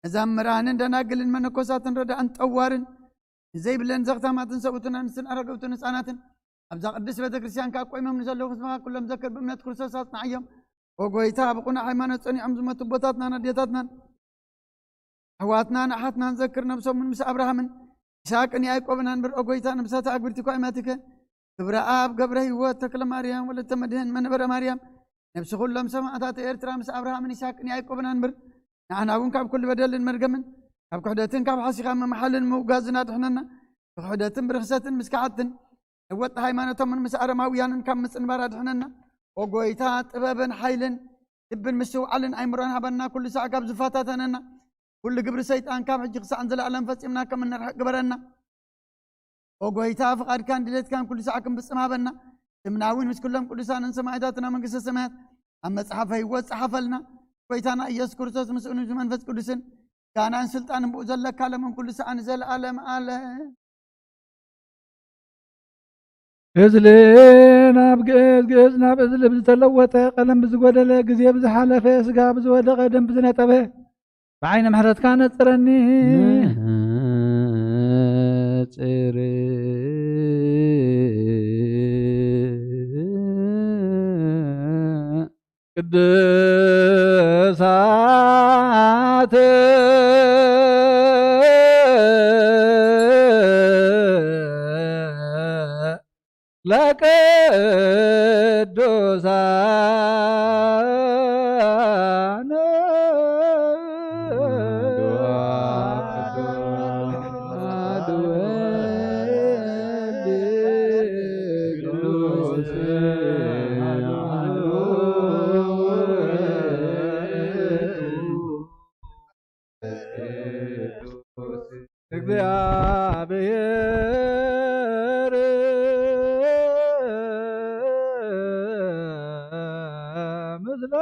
መዘምራንን ደናግልን መነኮሳትን ረዳእን ጠዋርን ንዘይብለን ዘኽታማትን ሰብኡትን ኣንስትን ኣረገውትን ህፃናትን ኣብዛ ቅድስት ቤተ ክርስቲያን ካብ ቆይሞም ንዘለዉ ህዝብኻ ኩሎም ዘክር ብእምነት ክርስቶስ ኣጽንዓዮም። ኦ ጎይታ ብቑኑዕ ሃይማኖት ጸኒዖም ዝሞቱ ኣቦታትናን ኣዴታትናን ኣሕዋትናን ኣሓትናን ዘክር ነብሶምን ምስ ኣብርሃምን ይስሐቅን ያዕቆብን ኣንብር። ኦ ጎይታ ነብሳት ኣግብርቲ እኳ ኣይማትከ ግብረ ኣብ ገብረ ህይወት ተክለ ማርያም ወለተ መድህን መንበረ ማርያም ነብሲ ኩሎም ሰማዕታት ኤርትራ ምስ ኣብርሃምን ይስሐቅን ያዕቆብን ኣንብር። ንዓና እውን ካብ ኩሉ በደልን መርገምን ካብ ክሕደትን ካብ ሓሲኻ ምምሓልን ምውጋዝን ኣድሕነና። ብክሕደትን ብርኽሰትን ምስ ከሓድትን ነወጥ ሃይማኖቶምን ምስ ኣረማውያንን ካብ ምጽንባር ኣድሕነና። ኦ ጎይታ ጥበብን ሓይልን ልብን ምስትውዓልን ኣይምሮን ሃበና። ኩሉ ሳዕ ካብ ዝፈታተነና ኩሉ ግብሪ ሰይጣን ካብ ሕጂ ክሳዕ ንዘለኣለም ፈጺምና ከም እንርሕቅ ግበረና። ኦ ጎይታ ፍቓድካን ድሌትካን ኩሉ ሳዕ ክንፍጽም ሃበና። ስምና እውን ምስ ኩሎም ቅዱሳንን ሰማዕታትና መንግስተ ሰማያት ኣብ መጽሓፈ ህይወት ጸሓፈልና። ጎይታና ኢየሱስ ክርስቶስ ምስኡን ምስ መንፈስ ቅዱስን ጋናን ስልጣንን ብኡ ዘለካ ለምን ኩሉ ሳዕ ንዘለኣለም ኣለም። እዝሊ ናብ ግእዝ፣ ግእዝ ናብ እዝሊ ብዝተለወጠ፣ ቀለም ብዝጎደለ፣ ግዜ ብዝሓለፈ፣ ስጋ ብዝወደቐ፣ ደም ብዝነጠበ፣ ብዓይኒ ምሕረትካ ነጽረኒ። ነጽር ቅዱሳት ለቅዱሳን እግዚአብሔር ምስለ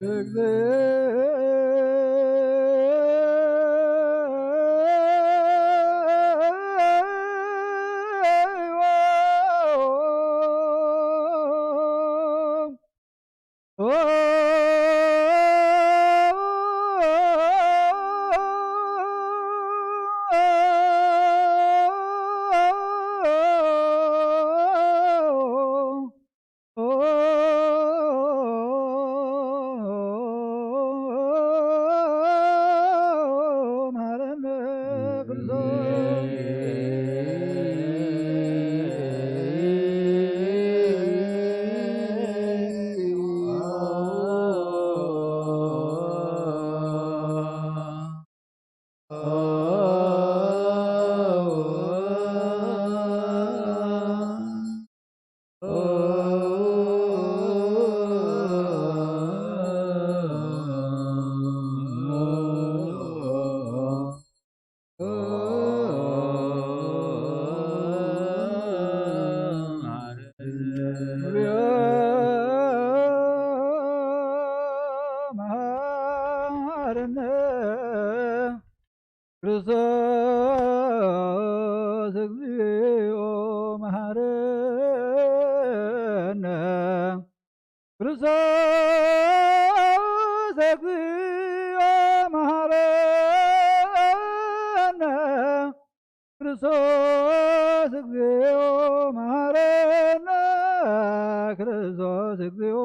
እግዚኦ ክርስቶስ እግዚኦ መሐረነ። ክርስቶስ እግዚኦ መሐረነ። ክርስቶስ እግዚኦ መሐረነ። ክርስቶስ እግዚኦ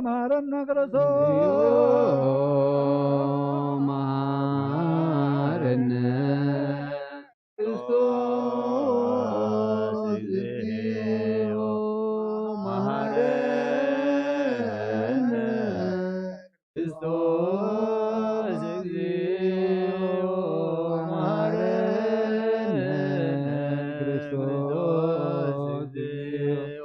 መሐረነ። ክርስቶስ መሐረነ። ክርስቶስ እግዚኦ መሐረነ። ክርስቶስ እግዚኦ መሐረነ። ክርስቶስ እግዚኦ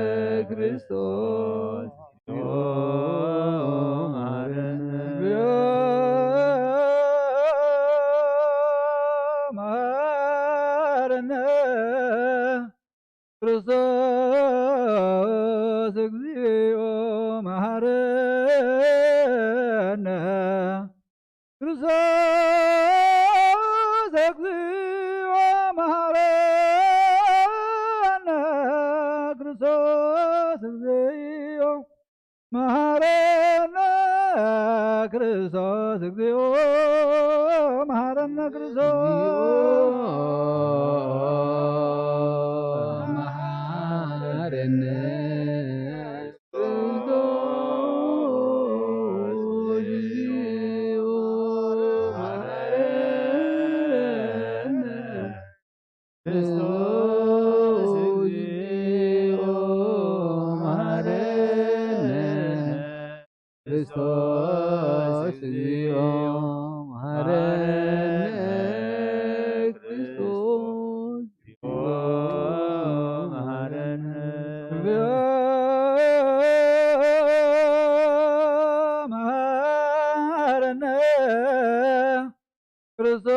መሐረነ። ክርስቶስ እግዚኦ መሐረነ። መሐረነ። ክርስቶስ እግዚኦ መሐረነ። ክርስቶስ እግዚኦ መሐረነ። ክርስቶስ እግዚኦ መሐረነ። ክርስቶስ እግዚኦ መሐረነ። ክርስቶስ መሐረነ። ክርስቶስ እግዚኦ መሐረነ። ክርስቶስ እግዚኦ መሐረነ። ክርስቶስ እግዚኦ መሐረነ። መሐረነ። ክርስቶስ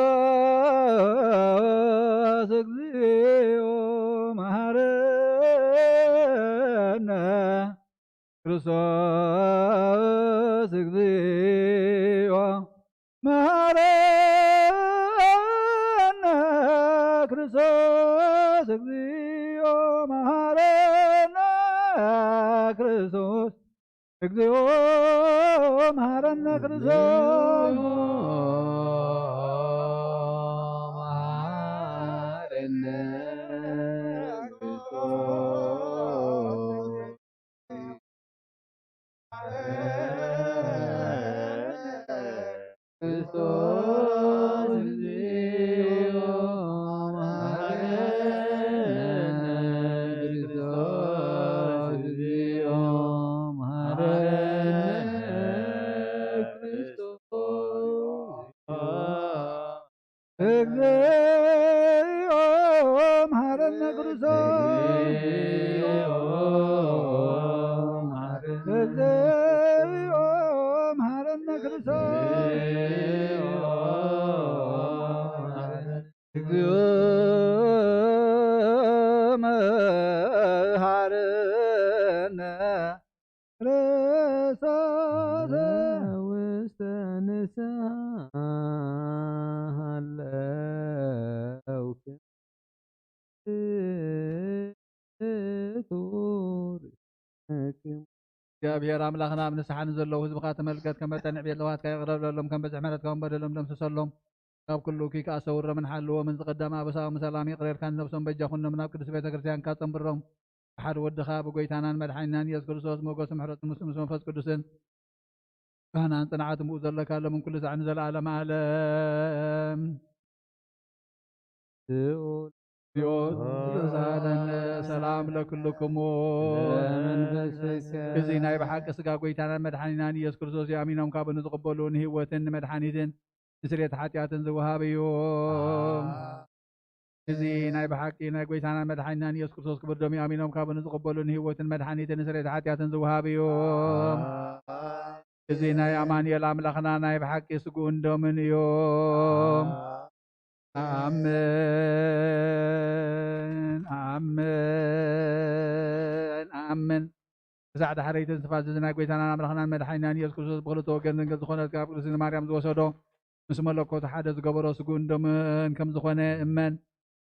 እግዚኦ መሐረነ። ክርስቶስ እግዚኦ መሐረነ። ክርስቶስ እግዚኦ መሐረነ። ክርስቶስ እግዚኦ መሐረነ። ክርስቶስ መሐረነ። ክርስቶስ እግዚኦ መሐረነ። ክርስቶስ እግዚኦ መሐረነ። ክርስቶስ ነ ክርስቶስ ውስተ ንስሓ ሃለውክም። ክቡር። እግዚኣብሔር ኣምላኽና፣ ኣብ ንስሓ ንዘለዉ ህዝብኻ ተመልከት፣ ከም መጠን ዕቤለዋትካ ይቕረ በለሎም፣ ከም በዝሒ ምሕረትካ እውን በደሎም ደምስሰሎም። ካብ ኩሉ እኩይ ከኣ ሰውሮምን ሓልዎምን። ዝቐደመ ኣበሳኦም ሰላም ይቕረ ኢልካ ንነብሶም በጃ ኩኖም፣ ናብ ቅድስት ቤተ ክርስቲያንካ ጸንብሮም። ብሓደ ወድኻ ብጎይታናን መድሓኒናን ኢየሱስ ክርስቶስ ሞገስ ምሕረትን ምስ ምስ መንፈስ ቅዱስን ባህናን ጽንዓትን ብኡ ዘለካ ሎምን ኩሉ ሳዕ ንዘለዓለም ዓለም። ስኡል ዮት ተሳለነ ሰላም ለክልክሙ። ለመንፈስከ። እዚ ናይ ብሓቂ ስጋ ጎይታናን መድሓኒናን ኢየሱስ ክርስቶስ እዩ። ኣሚኖም ካብኡ ንዝቕበሉ ንህይወትን ንመድሓኒትን ንስርየት ሓጢኣትን ዝወሃብ እዩ። እዚ ናይ ብሓቂ ናይ ጎይታናን መድሓኒናን ኢየሱስ ክርስቶስ ክቡር ደም እዩ። ኣሚኖም ካብኡ ንዝቕበሉ ንህይወትን መድሓኒትን ንስርየት ሓጢኣትን ዝወሃብ እዩ። እዚ ናይ ኣማኑኤል ኣምላኽና ናይ ብሓቂ ስግኡን ደሙን እዩ። ኣሜን፣ ኣሜን፣ ኣሜን። ክሳዕ ዳሕረይትን ስፋት እዚ ናይ ጎይታናን ኣምላኽናን መድሓኒናን ኢየሱስ ክርስቶስ ብኽልተ ወገን ድንግል ዝኾነት ካብ ቅድስቲ ማርያም ዝወሰዶ፣ ምስ መለኮቱ ሓደ ዝገበሮ ስግኡን ደሙን ከም ዝኾነ እመን።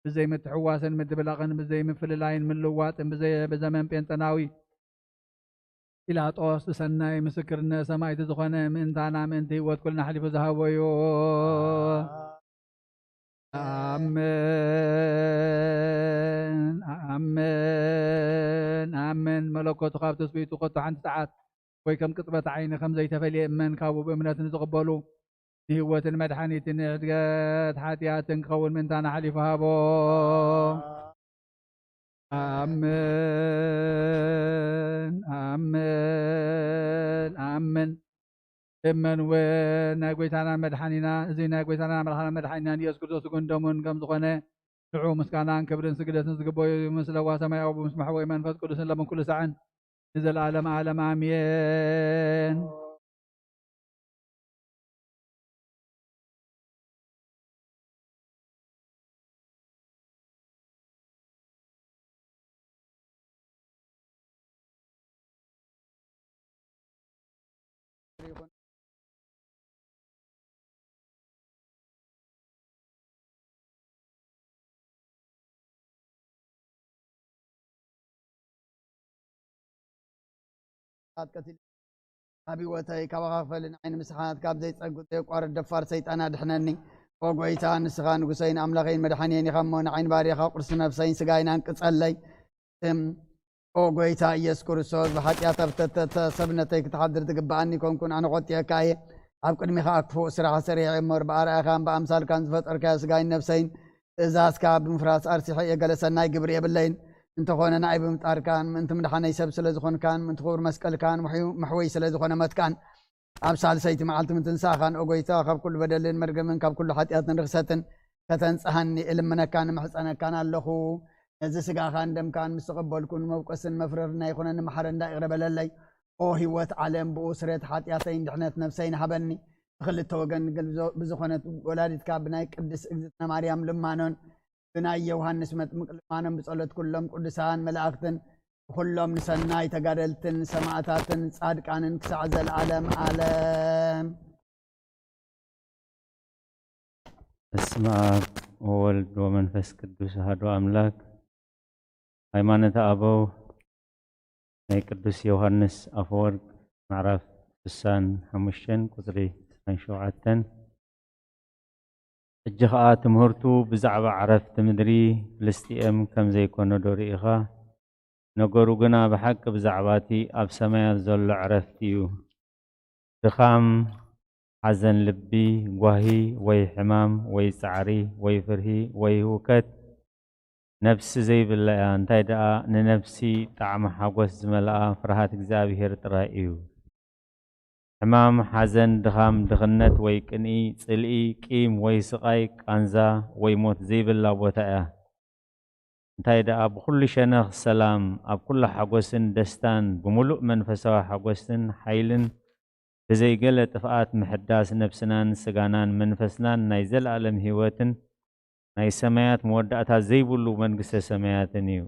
ብዘይ ምትሕዋስን ምድብላቕን፣ ብዘይ ምፍልላይን ምልዋጥን፣ ብዘይ ብዘመን ጴንጠናዊ ጲላጦስ ብሰናይ ምስክርነት ሰማዕቲ ዝኾነ ምእንታና ምእንቲ ህይወት ኩልና ኣሕሊፉ ዝሃቦ እዩ። ኣሜን፣ ኣሜን፣ ኣሜን። መለኮቱ ካብ ትስብእቱ ከቶ ሓንቲ ሰዓት ወይ ከም ቅጽበት ዓይኒ ከም ዘይተፈልየ እመን። ካብኡ ብእምነት ንዝቕበሉ ንህይወትን መድሓኒትን ንሕድገት ሓጢኣትን ክኸውን ምእንታና ሓሊፉ ሃቦ። ኣሜን፣ ኣሜን፣ ኣሜን። እመን እውን ናይ ጎይታናን መድሓኒና፣ እዚ ናይ ጎይታናን ኣምላኽናን መድሓኒናን ኢየሱስ ክርስቶስ ስግኡን ደሙን ከም ዝኾነ፣ ንዑ ምስጋናን ክብርን ስግደትን ዝግበኦ እዩ፣ ምስ ለዋህ ሰማያዊ፣ ምስ መሕወይ መንፈስ ቅዱስን ሎምን ኩሉ ሳዕን ንዘለዓለም ዓለም ኣሜን። ዓቢ ወተይ ካባኻ ክፈሊ ንዓይኒ ምሳኻት ካብ ዘይጸግብ ዘየቋርጥ ደፋር ሰይጣን ኣድሕነኒ። ኦ ጎይታ፣ ንስኻ ንጉሰይን ኣምላኸይን መድሓኒየን ኢኻ እሞ፣ ንዓይኒ ባርያኻ ቁርሲ ነፍሰይን ስጋይን ኣንቅጸለይ። እም፣ ኦ ጎይታ ኢየሱስ ክርስቶስ፣ ብሓጢኣት ኣብ ተተተ ሰብነተይ ክትሓድር ዝግብኣኒ ኮንኩን፣ ኣነ ኾጥየካ እየ። ኣብ ቅድሚኻ ክፉእ ስራሕ ሰሪሐ እምበር፣ ብኣርኣያኻን ብኣምሳልካን ዝፈጠርካዮ ስጋይን ነፍሰይን ትእዛዝካ ብምፍራስ ኣርሲሐ እየ። ገለ ሰናይ ግብሪ የብለይን። እንተኾነ ንኣይ ብምፍጣርካን ምእንቲ ምድሓነይ ሰብ ስለ ዝኾንካን ምእንቲ ክቡር መስቀልካን ምሕዩ-፣ መሕወይ ስለ ዝኾነ ሞትካን ኣብ ሳልሰይቲ መዓልቲ ምትንሳእኻን፣ ኦ ጎይታ፣ ካብ ኩሉ በደልን መርገምን ካብ ኩሉ ሓጢኣትን ርኽሰትን ከተንጽሃኒ እልምነካን እምሕጸነካን ኣለኹ። ነዚ ስጋኻን ደምካን ምስ ተቐበልኩ ንመብቆስን መፍረርና ይኹነኒ፣ መሓረና ይቕረ በለለይ። ኦ ህይወት ዓለም፣ ብኡ ስርየት ሓጢኣተይን ድሕነት ነፍሰይን ሃበኒ። ብኽልተ ወገን ድንግል ብዞ-፣ ብዝኾነት ወላዲትካ ብናይ ቅድስት እግዝእትነ ማርያም ልማኖን ብናይ ዮሃንስ መጥምቅ ልማኖን ብጸሎት ኩሎም ቅዱሳን መላእኽትን ብኹሎም ንሰናይ ተጋደልትን ሰማዕታትን ጻድቃንን ክሳዕ ዘለዓለም ዓለም። በስመ ኣብ ወወልድ ወመንፈስ ቅዱስ ኣሐዱ ኣምላክ። ሃይማኖተ ኣበው ናይ ቅዱስ ዮሃንስ ኣፈወርቅ ምዕራፍ ስሳን ሓሙሽተን ቁጽሪ ዕስራን ሸውዓተን። ሕጂ ኸኣ ትምህርቱ ብዛዕባ ዕረፍቲ ምድሪ ፍልስጥኤም ከም ዘይኮነ ዶ ርኢኻ? ነገሩ ግና ብሓቂ ብዛዕባ እቲ ኣብ ሰማያት ዘሎ ዕረፍቲ እዩ። ድኻም፣ ሓዘን ልቢ፣ ጓሂ ወይ ሕማም ወይ ጻዕሪ ወይ ፍርሂ ወይ ህውከት ነፍሲ ዘይብላ እያ። እንታይ ደኣ ንነፍሲ ጣዕሚ ሓጎስ ዝመልኣ ፍርሃት እግዚኣብሔር ጥራይ እዩ። ሕማም፣ ሓዘን፣ ድኻም፣ ድኽነት ወይ ቅንኢ፣ ጽልኢ፣ ቂም ወይ ስቓይ፣ ቃንዛ ወይ ሞት ዘይብላ ቦታ እያ። እንታይ ደኣ ብኹሉ ሸነኽ ሰላም፣ ኣብ ኩሉ ሓጎስን ደስታን፣ ብምሉእ መንፈሳዊ ሓጎስን ሓይልን፣ ብዘይ ገለ ጥፍኣት ምሕዳስ ነብስናን ስጋናን መንፈስናን ናይ ዘለኣለም ህይወትን ናይ ሰማያት መወዳእታ ዘይብሉ መንግስተ ሰማያትን እዩ።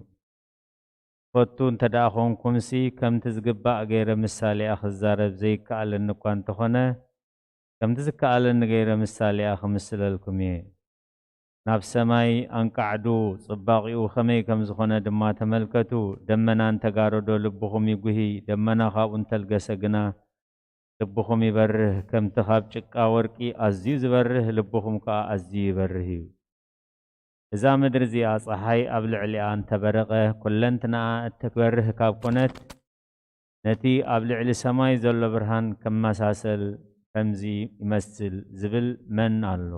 ትፈቱ እንተ ደኣ ኾንኩምሲ፣ ከምቲ ዝግባእ ገይረ ምሳሌኣ ክዛረብ ዘይከኣለኒ እኳ እንተኾነ፣ ከምቲ ዝከኣለኒ ገይረ ምሳሌኣ ክምስለልኩም እየ። ናብ ሰማይ ኣንቃዕዱ፣ ጽባቒኡ ኸመይ ከም ዝኾነ ድማ ተመልከቱ። ደመና እንተ ጋረዶ ልብኹም ይጉሂ፣ ደመና ካብኡ እንተልገሰ ግና ልብኹም ይበርህ። ከምቲ ካብ ጭቃ ወርቂ ኣዝዩ ዝበርህ፣ ልብኹም ከኣ ኣዝዩ ይበርህ እዩ። እዛ ምድሪ እዚኣ ጸሓይ ኣብ ልዕሊኣ እንተ በረቐ፣ ኩለንትናኣ እትበርህ ካብ ኮነት፣ ነቲ ኣብ ልዕሊ ሰማይ ዘሎ ብርሃን ክመሳሰል ከምዚ ይመስል ዝብል መን ኣሎ?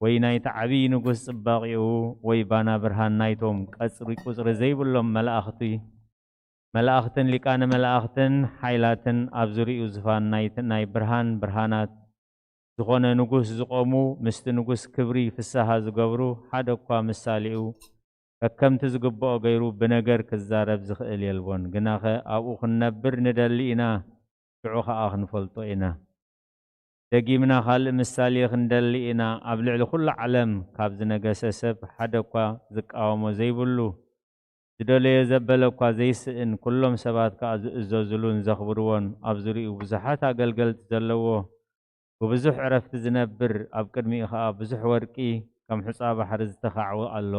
ወይ ናይቲ ዓብዪ ንጉስ ጽባቒኡ፣ ወይ ባና ብርሃን ናይቶም ቀጽሪ ቁጽሪ ዘይብሎም መላእኽቲ፣ መላእኽትን ሊቃነ መላእኽትን ሓይላትን ኣብ ዙሪኡ ዝፋን ናይቲ ናይ ብርሃን ብርሃናት ዝኾነ ንጉስ ዝቖሙ፣ ምስቲ ንጉስ ክብሪ ፍስሃ ዝገብሩ፣ ሓደ እኳ ምሳሌኡ ከከምቲ ዝግብኦ ገይሩ ብነገር ክዛረብ ዝኽእል የልቦን። ግናኸ ኣብኡ ክንነብር ንደሊ ኢና፣ ሽዑ ኸኣ ክንፈልጦ ኢና። ደጊምና ካልእ ምሳሌ ክንደሊ ኢና። ኣብ ልዕሊ ኩሉ ዓለም ካብ ዝነገሰ ሰብ ሓደ እኳ ዝቃወሞ ዘይብሉ፣ ዝደለዮ ዘበለ እኳ ዘይስእን፣ ኩሎም ሰባት ከኣ ዝእዘዙሉን ዘኽብርዎን፣ ኣብ ዙሪኡ ብዙሓት ኣገልገልቲ ዘለዎ፣ ብብዙሕ ዕረፍቲ ዝነብር፣ ኣብ ቅድሚኡ ኸኣ ብዙሕ ወርቂ ከም ሑጻ ባሕሪ ዝተኻዕወ ኣሎ።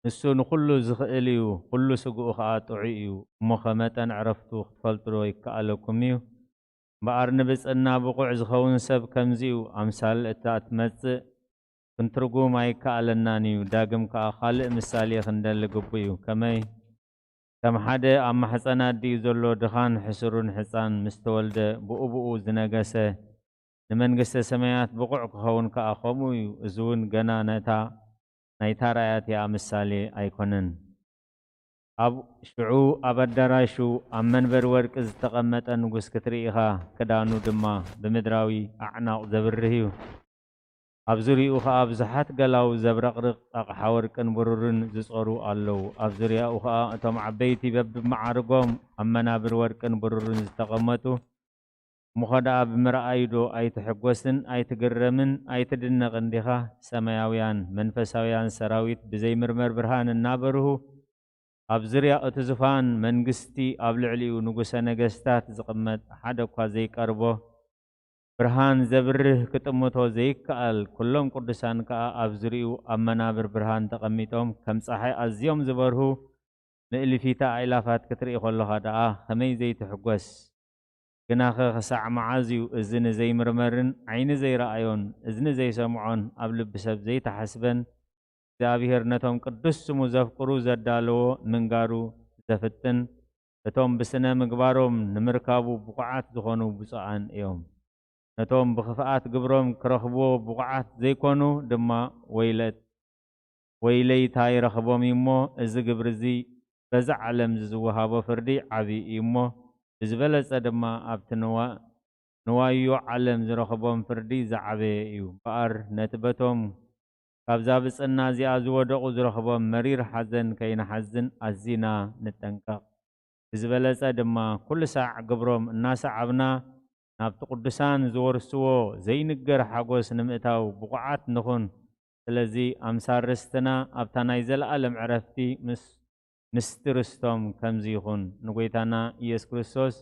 ንሱ ንኹሉ ዝኽእል እዩ፣ ኩሉ ስግኡ ኸኣ ጥዑይ እዩ። እሞኸ መጠን ዕረፍቱ ክትፈልጡ ዶ ይከኣለኩም እዩ? እምበኣር ንብጽዕና ብቑዕ ዝኸውን ሰብ ከምዚ'ዩ። ኣምሳል እታ እትመጽእ ክንትርጉም ኣይከኣለናን እዩ። ዳግም ከኣ ካልእ ምሳሌ ክንደሊ ግቡእ እዩ። ከመይ? ከም ሓደ ኣብ ማሕጸን ኣዲኡ ዘሎ ድኻን ሕስሩን ሕጻን ምስ ተወልደ ብኡ ብኡ ዝነገሰ፣ ንመንግስተ ሰማያት ብቑዕ ክኸውን ከኣ ከምኡ እዩ። እዚ እውን ገና ነታ ናይታ ራእያት እያ ምሳሌ ኣይኮነን። ኣብ ሽዑ ኣብ ኣዳራሹ ኣብ መንበር ወርቂ ዝተቐመጠ ንጉስ ክትርኢ ኢኻ፣ ክዳኑ ድማ ብምድራዊ ኣዕናቕ ዘብርህ እዩ። ኣብ ዙርያኡ ኸኣ ብዙሓት ገላው ዘብረቕርቕ ኣቕሓ ወርቅን ብሩርን ዝጾሩ ኣለዉ። ኣብ ዙርያኡ ኸኣ እቶም ዓበይቲ በብመዓርጎም ኣብ መናብር ወርቅን ብሩርን ዝተቐመጡ፣ እሞኸ ደኣ ብምርኣዩዶ ኣይትሕጎስን ኣይትግረምን ኣይትድነቕን ዲኻ? ሰማያውያን መንፈሳውያን ሰራዊት ብዘይምርመር ብርሃን እናበርሁ፣ ኣብ ዙርያ እቲ ዙፋን መንግስቲ ኣብ ልዕሊኡ ንጉሰ ነገስታት ዝቕመጥ ሓደ እኳ ዘይቀርቦ፣ ብርሃን ዘብርህ ክጥምቶ ዘይከኣል፣ ኩሎም ቅዱሳን ከኣ ኣብ ዙርያኡ ኣብ መናብር ብርሃን ተቐሚጦም ከም ጸሓይ ኣዝዮም ዝበርሁ ምእልፊተ ኣእላፋት ክትርኢ ከለኻ ደኣ ከመይ ዘይትሕጎስ? ግናኸ ክሳዕ መዓዝ እዩ እዚ ንዘይምርመርን ዓይኒ ዘይረኣዮን እዝኒ ዘይሰምዖን ኣብ ልቢ ሰብ ዘይተሓስበን እግዚኣብሔር ነቶም ቅዱስ ስሙ ዘፍቅሩ ዘዳለዎ ምንጋሩ ዘፍጥን? እቶም ብስነ ምግባሮም ንምርካቡ ብቑዓት ዝኾኑ ብፁዓን እዮም። ነቶም ብኽፍኣት ግብሮም ክረኽብዎ ብቑዓት ዘይኮኑ ድማ ወይለት ወይለይታ ይረኽቦም እዩ እሞ፣ እዚ ግብሪ እዚ በዛ ዓለም ዝወሃቦ ፍርዲ ዓቢ እዩ እሞ፣ ብዝበለጸ ድማ ኣብቲ ንዋ-፣ ንዋዮ ዓለም ዝረኽቦም ፍርዲ ዝዓበየ እዩ። እምበኣር ነቲ በቶም ካብዛ ብጽና እዚኣ ዝወደቑ ዝረኽቦም መሪር ሓዘን ከይንሓዝን ኣዚና ንጠንቀቕ። ብዝበለጸ ድማ ኩሉ ሳዕ ግብሮም እናሰዓብና ናብቲ ቅዱሳን ዝወርስዎ ዘይንገር ሓጎስ ንምእታው ብቑዓት ንኹን። ስለዚ ኣምሳል ርስትና ኣብታ ናይ ዘለኣለም ዕረፍቲ ምስ፣ ምስቲ ርስቶም ከምዚ ይኹን። ንጎይታና ኢየሱስ ክርስቶስ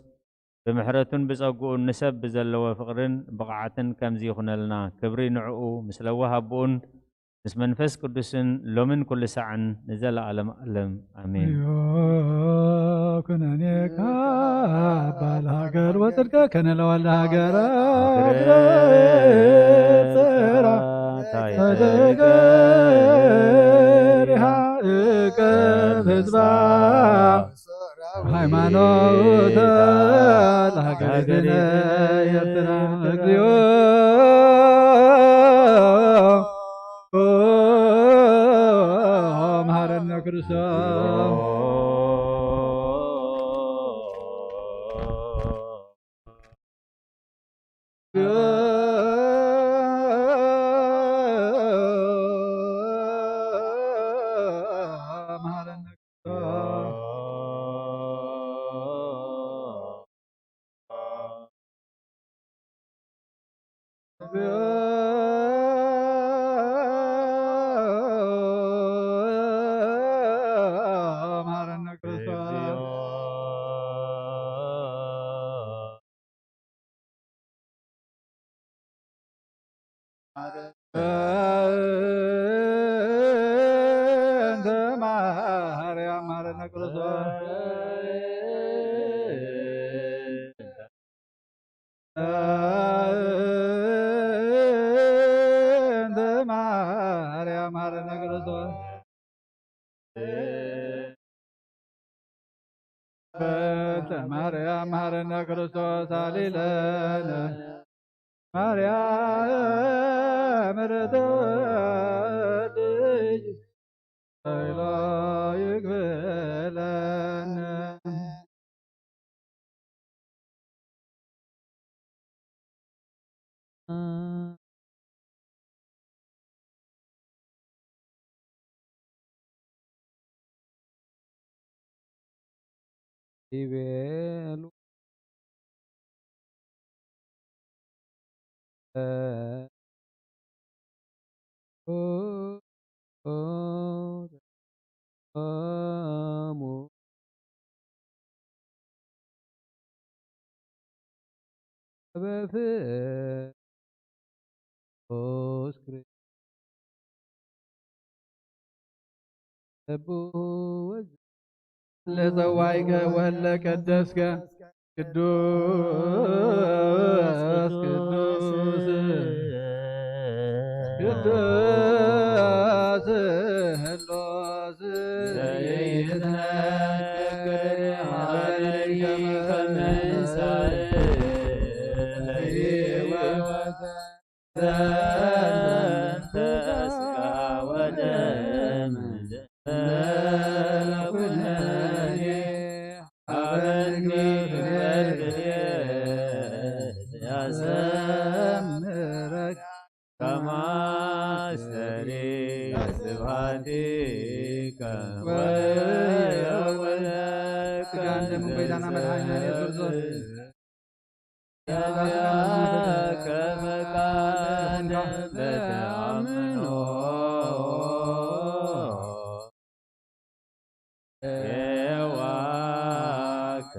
ብምሕረቱን ብጸግኡን ንሰብ ብዘለዎ ፍቕርን ብቕዓትን ከምዚ ይኹነልና። ክብሪ ንዕኡ ምስ ለዋህ ኣቦኡን ምስ መንፈስ ቅዱስን ሎምን ኩሉ ሳዕን ንዘለኣለም ኣለም። ኣሜን። ኩነኔካ ባል ሃገር ወጽድቀ ከነ ለወልደ ሃገረ ጽራ ተደገሪሃ እቀብ ህዝባ ሃይማኖተ ለሀገሪትነ ኤርትራ። እግዚኦ መሐረነ ክርስቶስ። እንተ ማርያም መሐረነ ክርስቶስ፣ እንተ ማርያም መሐረነ ክርስቶስ አሊለነ። ማርያም ርትዕት ልጅ ተይሎ ይግበለነ። ይቤሉ። እ፣ ኡ፣ ኡ፣ ኦሙ። በፍቅር ለጸዋይከ ወለ ቀደስከ ቅዱስ ቅዱስ ቅዱስ ህሎስ ዘይትነገር ሀበኒ ከመንሳእ ለይወት ዘንተ ስጋ ወደም ለኩነኔ ሀበኒ ክብር ያሰምረክ ከማስተሪ ስብሐቲከ ወወለከ ስጋ እንደምን ጎይታና መድኃኒዓለም ኢየሱስ ክርስቶስ። ያከ ፈቃድ በተአምኖ የዋከ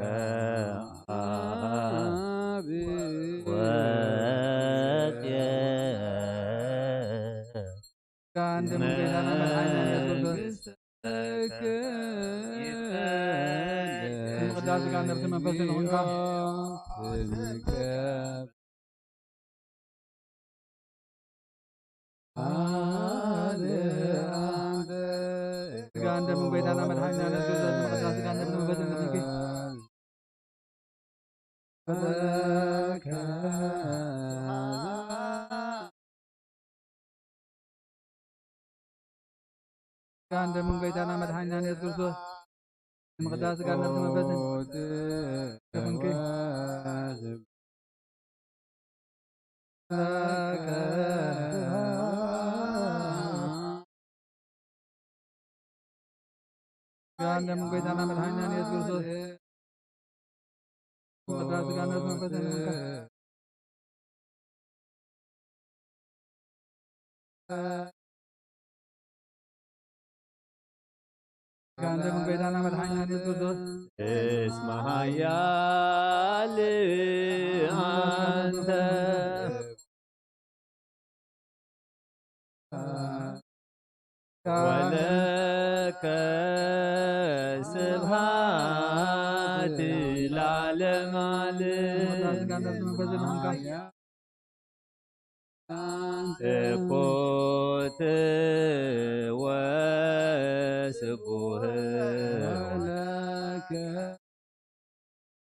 አብ ወጽየ ጋንደ መንገዳና መድኃኒዓለም ኢየሱስ ክርስቶስ። ቅዳሴ ጋር ነፍስ መንፈስ ይኹንካ። ስጋ እንደምን ጎይታና መድኃኒና ነፍስ ዘዝመረታ ስጋ እንደምን መንፈስ እንደምን ስጋ እንደምን ጎይታና መድኃኒና ኢየሱስ ክርስቶስ ምቕዳስ ስጋ ነፍስ መንፈስን ከፍንኪ ስጋ እንደምን ጎይታና መድኃኒና ኢየሱስ ክርስቶስ ምቕዳስ ስጋ ነፍስ መንፈስን ከፍንኪ ስጋ እንደምን ጎይታና መድኃኒና ኢየሱስ ክርስቶስ እስመ ኃያል አንተ ወለከ ስብሐት ለዓለመ ዓለም። ስጋ ነፍስ መንፈስን ይኹንካ። ትኩት ወስቡህ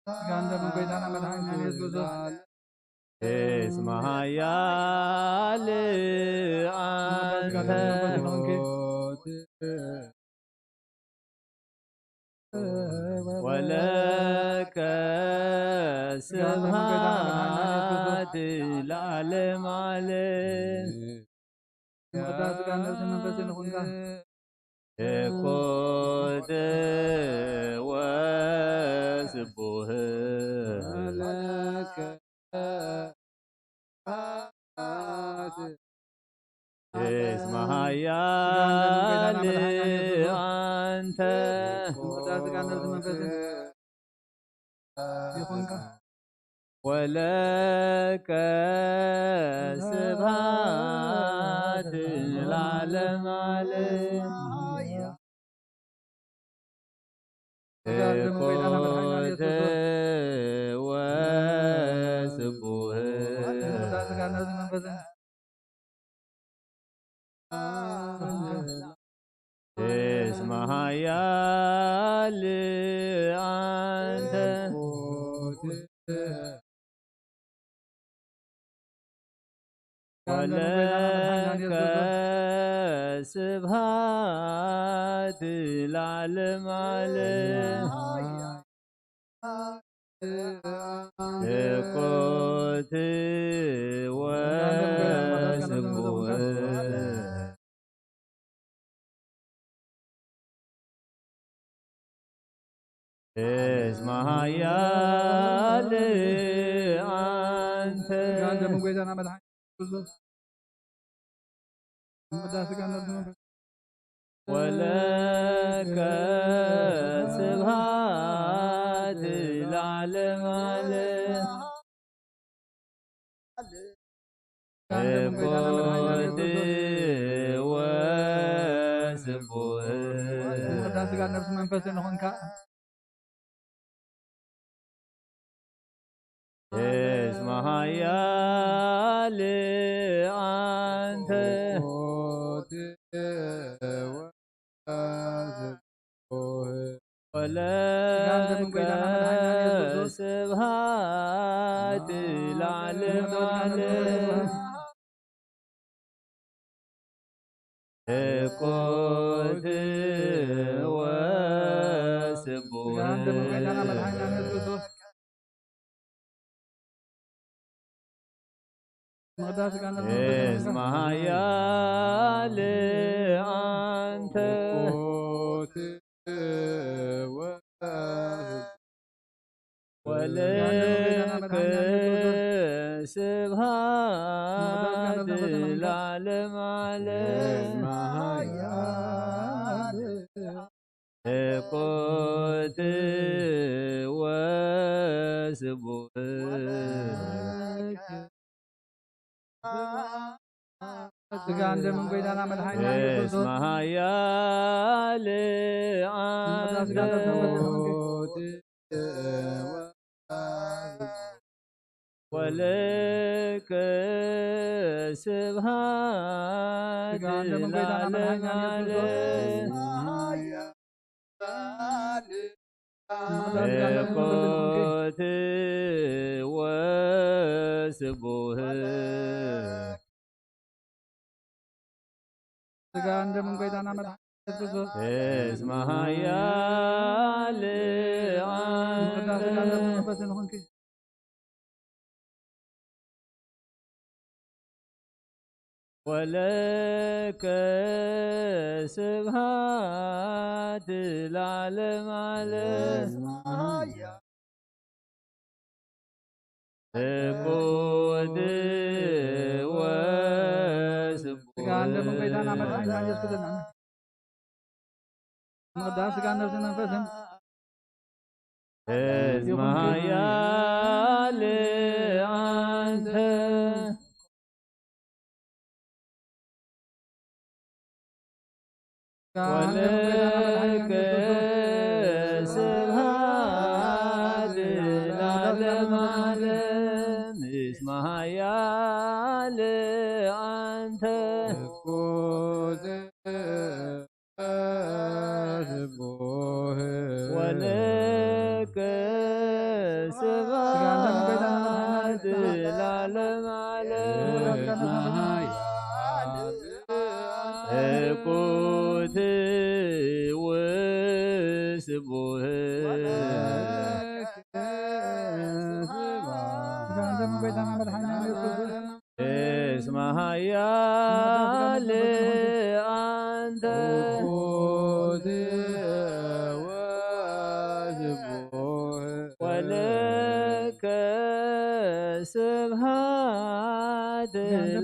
ስጋ እንደምን ጎይታና መድኃኒና ኢየሱስ ክርስቶስ እስመ ኃያል አንተ ወለከ ስብሐት ለዓለመ ዓለም። ስጋ ነፍስ መንፈስን ይኹንካ። ትኩት ወስቡህ እስመ ኃያል አንተ ስጋ ነፍስ መንፈስን ይኹንካ። ወለከ ስብሐት ለዓለመ ዓለም። ስጋ ደሙ ጎይታና መድሓኒና ኢየሱስ ክርስቶስ። ወስቡህ። ስጋ ነፍሲ መንፈስን እስመ ኃያል አንተ ወለከ ስብሐት ለዓለመ ዓለም። ስኩት ወስቡህ። እስመ ኃያል አንተ። ስጋን ደሙን ጎይታና መድኃኒት ክርስቶስ። ስጋ ነፍስ መንፈስ። ወለከ ስብሐት ለዓለመ ዓለም። ስጋን ደሙን ጎይታና መድኃኒት ክርስቶስ። ስጋ ነፍስ መንፈስ ንኹንካ። እስመ ኃያል አንተ። ወለከ ስብሐት ለዓለመ ዓለም። ስኩት ወስቡህ። እስመ ኃያል አንተ። ወለከ ስብሐት ለዓለመ ዓለም። ስኩት ወስቡህ። ስጋን ደምን ጎይታና መድኃኒና ኢየሱስ ክርስቶስ። እስመ ኃያል አንተ። ወለከ ስብሐት ስጋን ደምን ጎይታና መድኃኒና ኢየሱስ ክርስቶስ። ለዓለመ ዓለም። ስኩት ወስቡህ። ስጋን ደምን ጎይታና መድኃኒና ኢየሱስ ክርስቶስ። እስመ ኃያል ቅዳሴ አንተ። ስጋን ደምን መንፈስን ይኹንኪ። ወለከ ስብሐት ለዓለመ ዓለም። ስኩት ወስቡህ። ስጋን ደምን ጎይታና መድኃኒና ኢየሱስ ክርስቶስ። ምቅዳስ ስጋን ነፍስን መንፈስን። እስመ ኃያል አንተ። ወለከ ስብሐት ለዓለመ ዓለም። እስመ ኃያል አንተ። ወለከ ስብሐት ለዓለመ ዓለም። ስኩት ወስቡህ። እስመ ኃያል አንተ። ስኩት ወስቡህ። ወለከ ስብሐት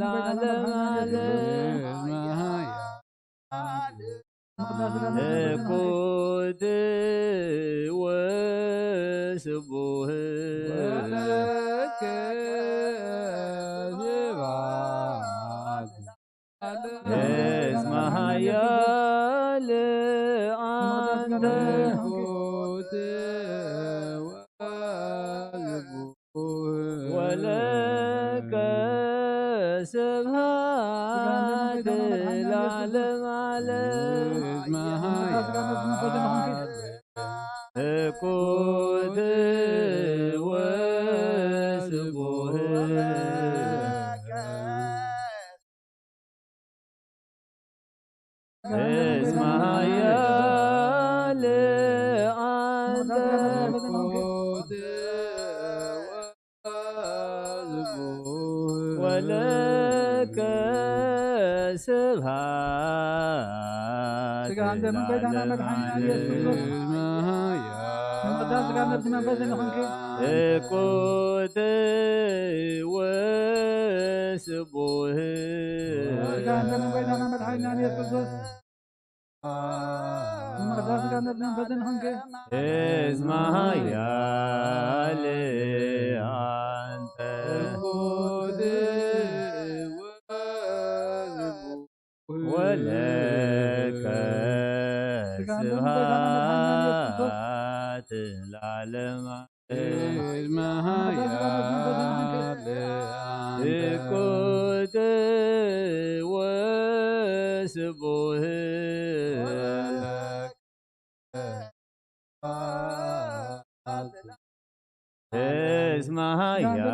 ለዓለመ ዓለም። ስኩት ወስቡህ። ወለከ ስብሐት። እስመ ኃያል አንተ። ስኩት ለከ ስብሐት ለዓለመ ዓለም። እኩት ወስቡህ እስመ ኃያል አንተ። ወለከ ስብሐት ስጋህን ደምን ጐይታና መድኃኒና ኢየሱስ ክርስቶስ። ለዓለመ ዓለም። ንምቕዳስ ስጋን ነፍሲ መንፈስን ይኹንኪ። እኩት ወስቡህ። ስጋህን ደምን ጐይታና መድኃኒና ኢየሱስ ክርስቶስ። ንምቕዳስ ስጋን ነፍሲ መንፈስን ይኹንኪ። እስመ ኃያል አንተ። ወለከ ስብሐት ለዓለመ ዓለም። እስመ ኃያል አንተ። እኩት ወስቡህ። እስመ ኃያል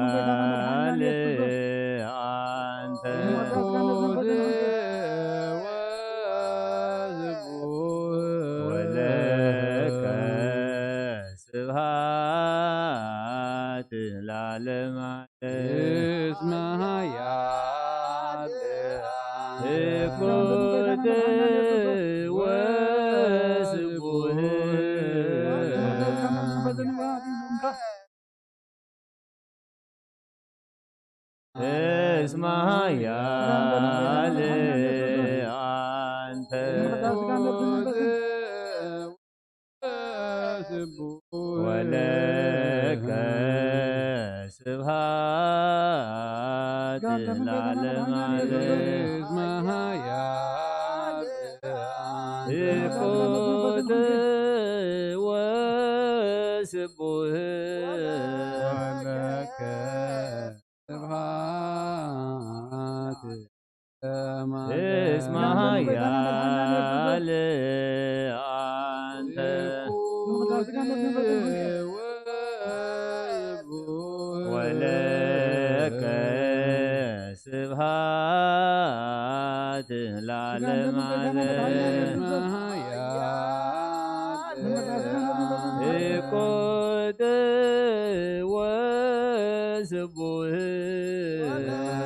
አንተ። ወለከ ስብሐት ለዓለመ ዓለም። እስመ ኃያል እኩት ወስቡህ። እስመ ኃያል አንተ። ወለከ ስብሐት ለዓለመ ዓለም። እኩት ወስቡህ። ወለከ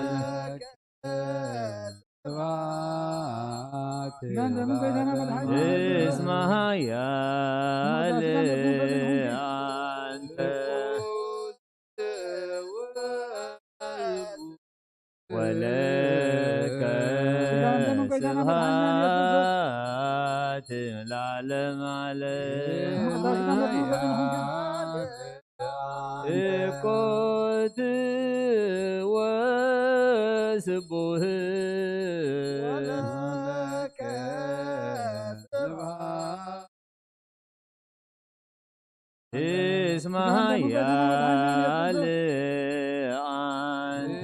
ስብሐት እስመ ኃያል አንተ። ወለከ ስብሐት ለዓለመ ዓለም። እኩት ወስቡህ። እስመ ኃያል አንተ። ወለከ ስብሐት ለዓለመ ዓለም። እኩት ወስቡህ። እስመ ኃያል አንተ።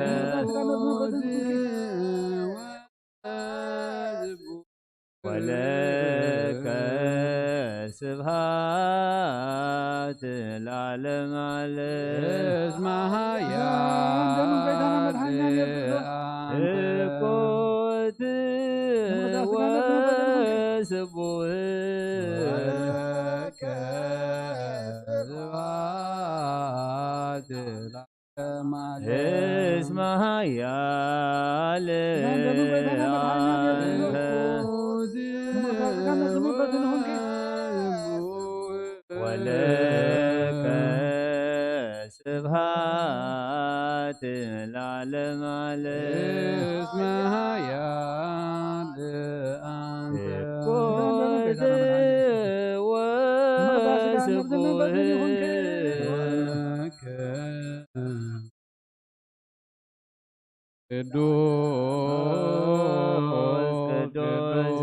ወለከ ስብሐት ለዓለመ ዓለም። እስመ ኃያል እኩት ወስቡህ። እስመ ኃያል አንተ። ወለከ ስብሐት ለዓለመ ዓለም። እስመ ኃያል አንተ። እኩት ወስቡህ። ቅዱስ ቅዱስ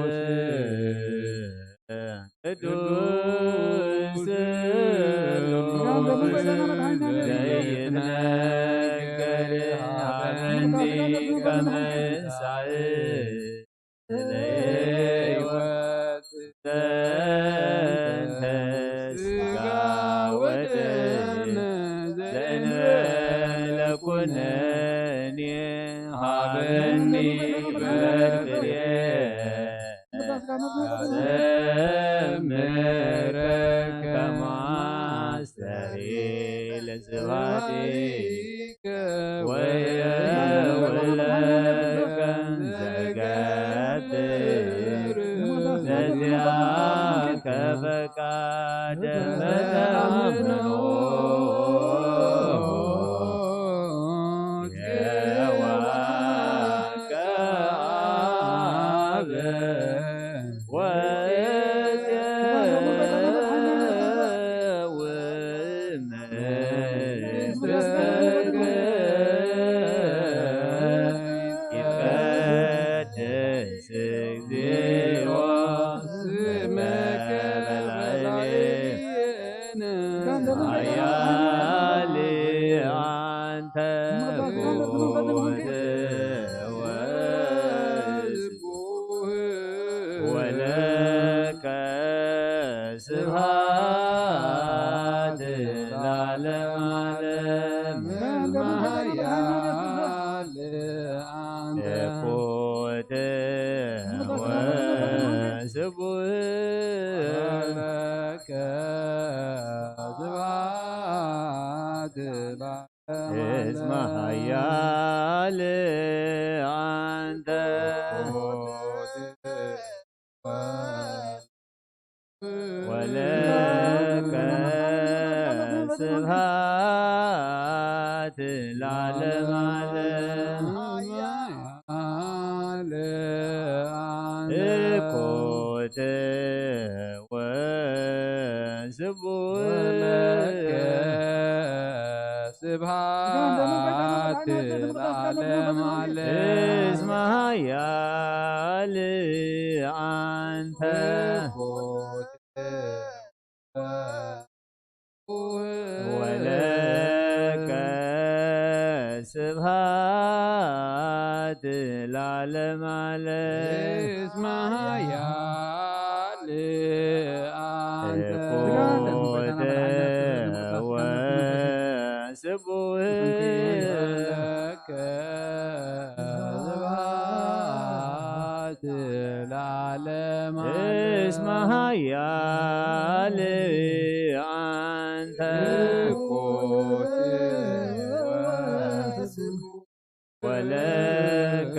ቅዱስ ቅዱስ ዘይትነገር እኒ ከምሳእ ለሕይወት ዘንተ ስጋ ወደም ዘእንበለ ኩነኔ ሃበኒ በትሬ ዘምረከ ማስተሪ ለስብሐቲ ወየውለከ ዘገብር ነዚያከ ፈቃደ በተአምኖ የዋከ አብ ወእዜው ይትቀደስ እግዚኦ ስመከ በላዕሌነ ኃያል አንተ ኩን ወስቡሕ ወለከ ስብሐት ለዓለመ ዓለም። ኃያል አንተ ኩን ወስቡሕ ለከ ስብሐት እስመ ኃያል አንተ ወለከ ስብሐት ለዓለመ ዓለም። ኃያል አንተ ኩን ወስቡሕ ወለከ ስብሐት ለዓለመ ዓለም። እስመ ኃያል አንተ ወለከ ስብሐት ለዓለመ ዓለም። እስመ ኃያል አንተ ኩን ወስቡሕ ለከ ስብሐት ለዓለመ ዓለም። እስመ ኃያል አንተ ኩን ወለከ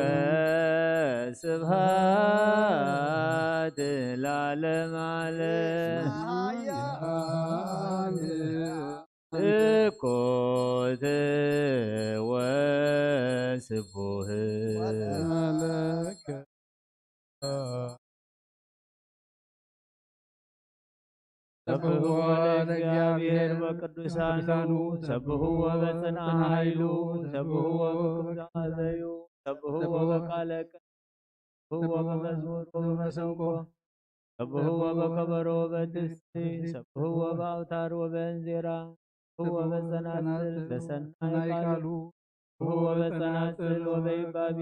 ስብሐት ለዓለመ ዓለም። ኩን ወስቡሕ ወለከ። ሰብሕዎ ለእግዚአብሔር በቅዱሳኑ፣ ሰብሕዎ በጽንዓ ኃይሉ፣ ሰብሕዎ በክብሪ መዓዘዩ፣ ሰብሕዎ በቃለ ቅኔ፣ ሰብሕዎ በመዝሙር ወበመሰንቆ፣ ሰብሕዎ በከበሮ ወበትስብእት፣ ሰብሕዎ በአውታር ወበእንዜራ፣ ሰብሕዎ በጸናጽል በሰናይ ቃሉ፣ ሰብሕዎ በጸናጽል ወበይባቤ፣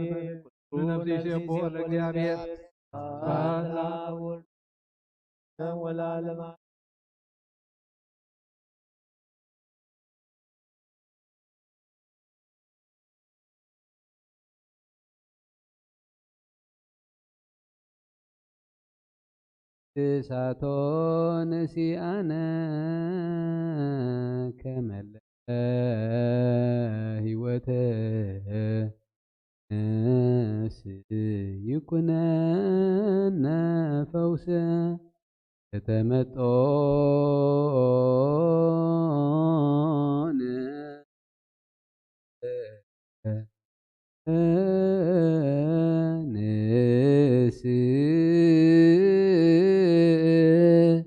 ኩሉ ነፍሲ ይሴብሖ ለእግዚአብሔር። ስብሐት ለአብ ወወልድ ወመንፈስ ቅዱስ። እሳቶ ነሲኣነ ከመለ ህይወተ ነፍስ ይኩነነ ፈውሰ። ከተመጦነ ንስእል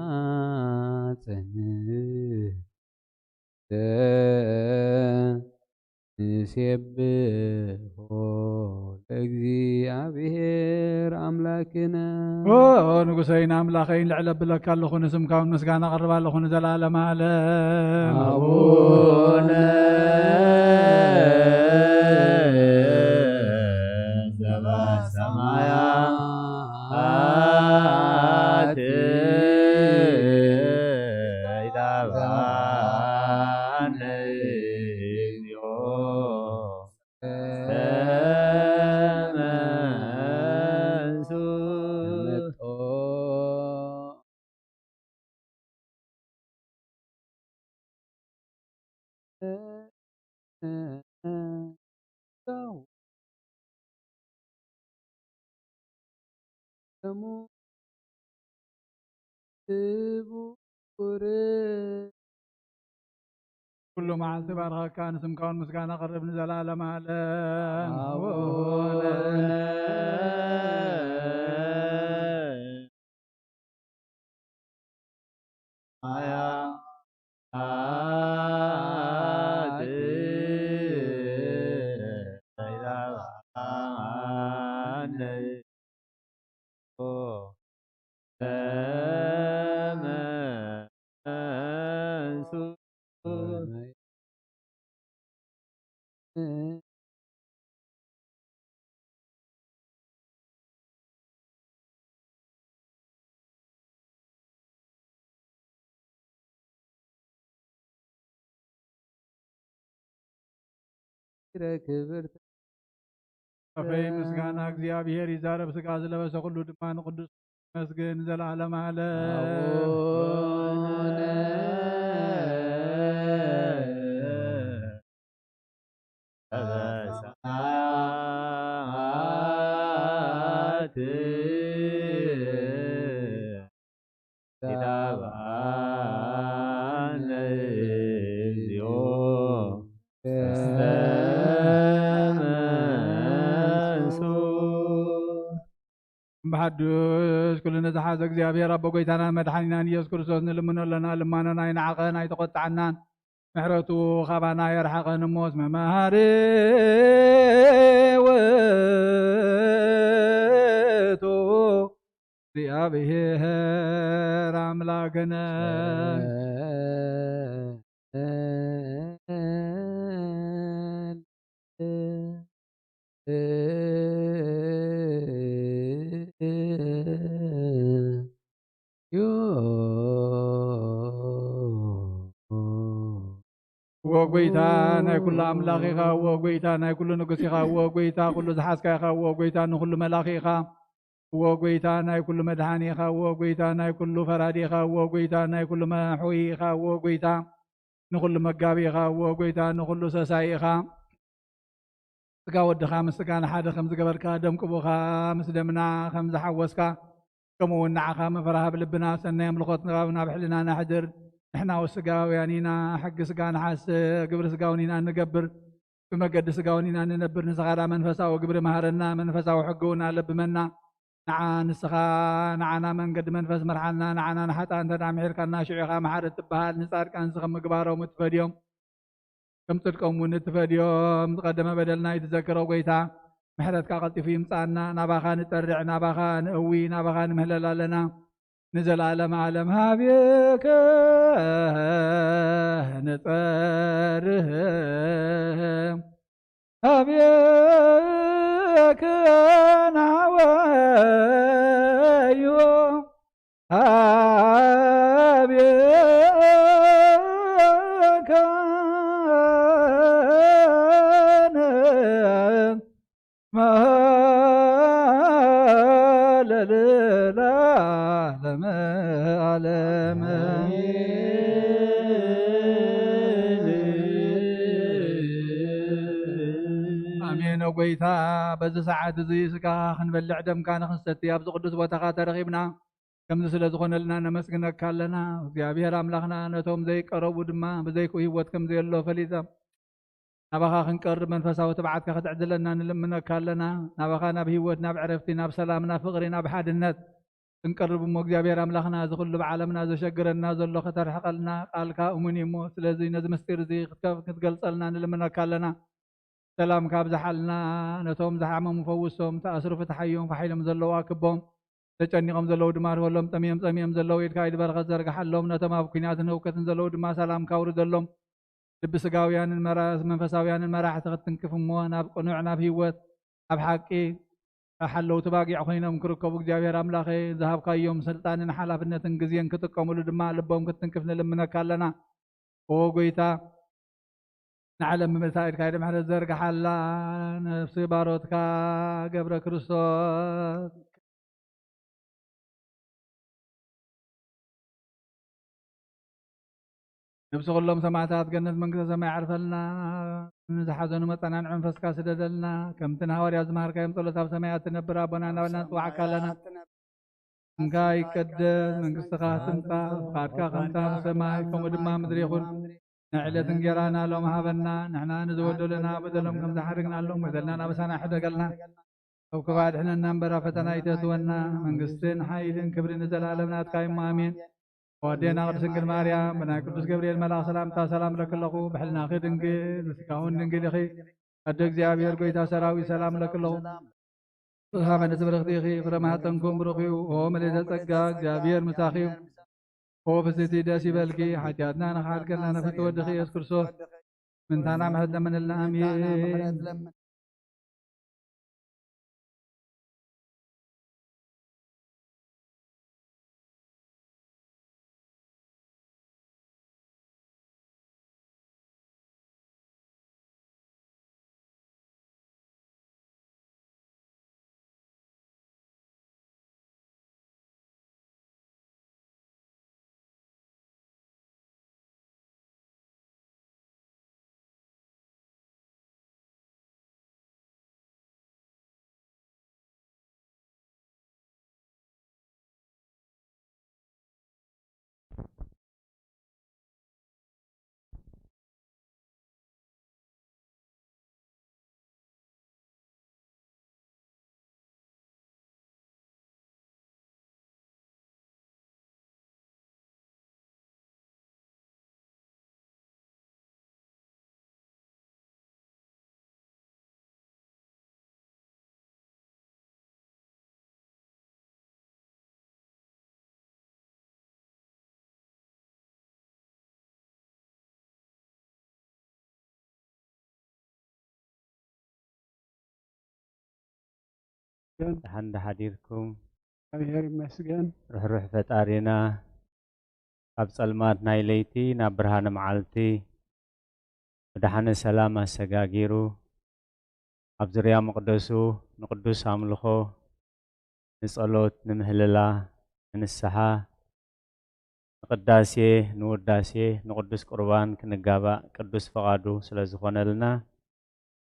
ወንትማሐፀን ንሴብሖ ለእግዚኣብሔር ኣምላክ። ክነ። ኦ ንጉሰይን ኣምላኸይን፣ ልዕል ኣብለካ ኣለኹ፣ ንስምካ እውን ምስጋና ኣቕርብ ኣለኹ ንዘለዓለመ ዓለም። ኣቡነ ዘበሰማያት ይትባረክ ስምከ። ኩሉ መዓልቲ ባርኸካ፣ ንስምካ እውን ምስጋና ቀርብ ንዘለዓለም ዓለም። ኣቡነ ክብርት ኣፈይ ምስጋና እግዚኣብሔር ይዛረብ፣ ስጋ ዝለበሰ ኩሉ ድማ ንቅዱስ መስግን ዘላለም ዓለም። ኣቡነ ዘበሰማያት ይትባረክ ስምከ። እምብሓዱሽ ኩሉ ንዝሓዘ እግዚኣብሔር ኣቦ ጎይታናን መድሓኒናን ኢየሱስ ክርስቶስ ንልምኖ ኣለና። ልማኖና ኣይንዓቐን ኣይተቖጥዓናን። ምሕረቱ ካባና የርሓቐን እሞ፣ እስመ መሃሪ ውእቱ እግዚኣብሔር ኣምላክነ። እወ ጎይታ ናይ ኩሉ ኣምላኽ ኢኻ፣ እወ ጎይታ ናይ ኩሉ ንጉስ ኢኻ፣ እወ ጎይታ ኩሉ ዝሓዝካ ኢኻ፣ እወ ጎይታ ንኩሉ መላኺ ኢኻ፣ እወ ጎይታ ናይ ኩሉ መድሓኒ ኢኻ፣ እወ ጎይታ ናይ ኩሉ ፈራዲ ኢኻ፣ እወ ጎይታ ናይ ኩሉ መሕውይ ኢኻ፣ እወ ጎይታ ንኩሉ መጋቢ ኢኻ፣ እወ ጎይታ ንኩሉ ሰሳይ ኢኻ። ስጋ ወድኻ ምስ ስጋና ሓደ ከም ዝገበርካ፣ ደም ቅቡኻ ምስ ደምና ከም ዝሓወስካ፣ ከምኡ እውን ንዓኻ ምፍራህ ኣብ ልብና፣ ሰናይ ኣምልኾት ንኻብ ናብ ሕልናና ኣሕድር። ንሕና እውን ስጋውያን ኢና፣ ሕጊ ስጋ ንሓስብ፣ ግብሪ ስጋ እውን ኢና እንገብር፣ ብመገዲ ስጋ እውን ኢና እንነብር። ንስኻ ደኣ መንፈሳዊ ግብሪ መሃረና፣ መንፈሳዊ ሕጊ እውን ኣለብመና። ንዓ ንስኻ ንዓና መንገዲ መንፈስ ምርሓና። ንዓና ንሓጥኣን እንተ ደኣ ምሒርካና፣ ሽዑ ኢኻ መሓሪ እትበሃል። ንጻድቃንሲ ከም ምግባሮም እትፈድዮም፣ ከም ጽድቆም እውን እትፈድዮም፣ ዝቐደመ በደልና ኣይትዘክሮ። ጐይታ፣ ምሕረትካ ቀልጢፉ ይምጽኣና። ናባኻ ንጠርዕ፣ ናባኻ ንእዊ፣ ናባኻ ንምህለል ኣለና። ንዘለኣለመ ዓለም ሃቤከ ንጸርህ፣ ሃቤከ ንሃወዮ፣ ሃቤከ ንመሃለል ለዓለመ ዓለም። ኣሜን። ኦ ጐይታ፣ በዚ ሰዓት እዚ ስጋኻ ክንበልዕ ደምካ ንኽንሰቲ ኣብዚ ቅዱስ ቦታኻ ተረኺብና። ከምዚ ስለ ዝኾነልና ነመስግነካ ኣለና። እግዚኣብሔር ኣምላኽና፣ ነቶም ዘይቀረቡ ድማ ብዘይክኡ ህይወት ከም ዘየሎ ፈሊጦም ናባኻ ክንቀርብ መንፈሳዊ ትብዓትካ ክትዕድለና ንልምነካ ኣለና። ናባኻ ናብ ህይወት፣ ናብ ዕረፍቲ፣ ናብ ሰላም፣ ናብ ፍቕሪ፣ ናብ ሓድነት ክንቀርብ እሞ እግዚኣብሔር ኣምላኽና፣ እዚ ኩሉ ብዓለምና ዘሸግረና ዘሎ ከተርሕቐልና ቃልካ እሙን እዩ እሞ፣ ስለዚ ነዚ ምስጢር እዚ ክትከ-፣ ክትገልጸልና ንልምነካ ኣለና። ሰላምካ ኣብዝሓልና፣ ነቶም ዝሓመሙ ፈውሶም፣ ተኣስሩ ፍትሓዮም፣ ፋሕ ኢሎም ዘለዉ ኣክቦም፣ ተጨኒቖም ዘለዉ ድማ ርህወሎም፣ ጠምዮም ጸሚኦም ዘለዉ ኢድካ ኢድ በረኸት ዘርግሓሎም፣ ነቶም ኣብ ኲናትን ህውከትን ዘለዉ ድማ ሰላምካ ኣውርደሎም። ልቢ ስጋውያንን መራ-፣ መንፈሳውያንን መራሕቲ ክትትንክፍ እሞ ናብ ቅኑዕ፣ ናብ ህይወት፣ ኣብ ሓቂ ሓለውቲ ባጊዕ ኮይኖም ክርከቡ እግዚኣብሔር ኣምላኸ ዝሃብካዮም ስልጣንን ሓላፍነትን ግዜን ክጥቀሙሉ ድማ ልቦም ክትትንክፍ ንልምነካ ኣለና። ኦ ጎይታ፣ ንዓለም ብምልታ ኢድካ ኢደ ምሕረት ዘርግሓላ፣ ነፍሲ ባሮትካ ገብረ ክርስቶስ። ነብሲ ኩሎም ሰማዕታት ገነት መንግስተ ሰማይ ዓርፈልና። ንዝሓዘኑ መጸናንዒ መንፈስካ ስደደልና። ከምቲ ንሃዋርያት ዝመሃርካዮም ጸሎት ኣብ ሰማያት ትነብር ኣቦና እናበልና ንጽዋዓካ ኣለና። ስምካ ይቀደስ፣ መንግስትኻ ትምጻእ፣ ፍቓድካ ከምታ ብሰማይ ከምኡ ድማ ምድሪ ይኹን። ንዕለት እንጌራና ሎም ሃበና፣ ንሕና ንዝበደሉና በደሎም ከም ዝሓደግናሎም በደልና ናበሳና ሕደገልና። ካብ ክፉእ ኣድሕነና እምበር ኣብ ፈተና ኣይተእትወና። መንግስትን ሓይልን ክብርን ንዘለኣለም ናትካ እሞ ኣሜን። ወዴና ቅድስት ድንግል ማርያም ብናይ ቅዱስ ገብርኤል መልኣኽ ሰላምታ ሰላም እለኪ ኣለኹ። ብሕልናኺ ድንግል ብስጋውን ድንግል ኢኺ። ኣደ እግዚኣብሔር ጎይታ ሰራዊት ሰላም እለኪ ኣለኹ። ብርሃመ ንትብርኽቲ ኢኺ፣ ፍረ ማህፀንኩም ብሩኽ እዩ። ኦ ምልዕተ ጸጋ፣ እግዚኣብሔር ምሳኺ እዩ። ኦ ፍስቲ ደስ ይበልኪ፣ ሓጢኣትና ንኽሓድገልና ንፍቲ ወድኺ ኢየሱስ ክርስቶስ ምንታና ምሕረት ለምንልና። ኣሜን። ደሓን ዶ ሓዲርኩም? እግዚኣብሔር ይመስገን። ርሕሩሕ ፈጣሪና፣ ካብ ጸልማት ናይ ለይቲ ናብ ብርሃነ መዓልቲ ብደሓነ ሰላም ኣሰጋጊሩ፣ ኣብ ዙርያ መቕደሱ ንቅዱስ ኣምልኾ፣ ንጸሎት፣ ንምህልላ፣ ንንስሓ፣ ንቅዳሴ፣ ንውዳሴ፣ ንቅዱስ ቁርባን ክንጋባእ ቅዱስ ፈቓዱ ስለ ዝኾነልና፣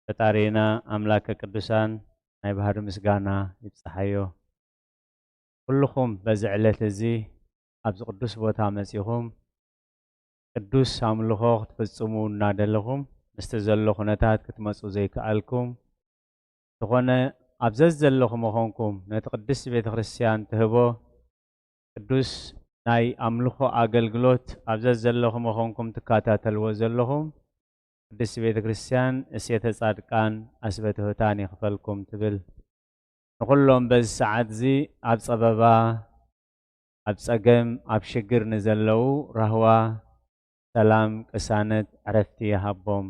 ፈጣሪና ኣምላከ ቅዱሳን ናይ ባህሪ ምስጋና ይብጽሓዮ። ኩልኹም በዚ ዕለት እዚ ኣብዚ ቅዱስ ቦታ መጺኹም ቅዱስ ኣምልኾ ክትፍጽሙ እናደለኹም ምስቲ ዘሎ ኩነታት ክትመጹ ዘይከኣልኩም፣ እንተኾነ ኣብ ዘዘለኹም መኾንኩም ነቲ ቅድስቲ ቤተ ክርስቲያን ትህቦ ቅዱስ ናይ ኣምልኾ ኣገልግሎት ኣብ ዘዘለኹም መኾንኩም ትከታተልዎ ዘለኹም ቅድስቲ ቤተ ክርስቲያን እሴተ ጻድቃን ኣስበ ትሑታን ይኽፈልኩም ትብል። ንኹሎም በዚ ሰዓት እዚ ኣብ ጸበባ፣ ኣብ ጸገም፣ ኣብ ሽግር ንዘለዉ ራህዋ፣ ሰላም፣ ቅሳነት፣ ዕረፍቲ ይሃቦም።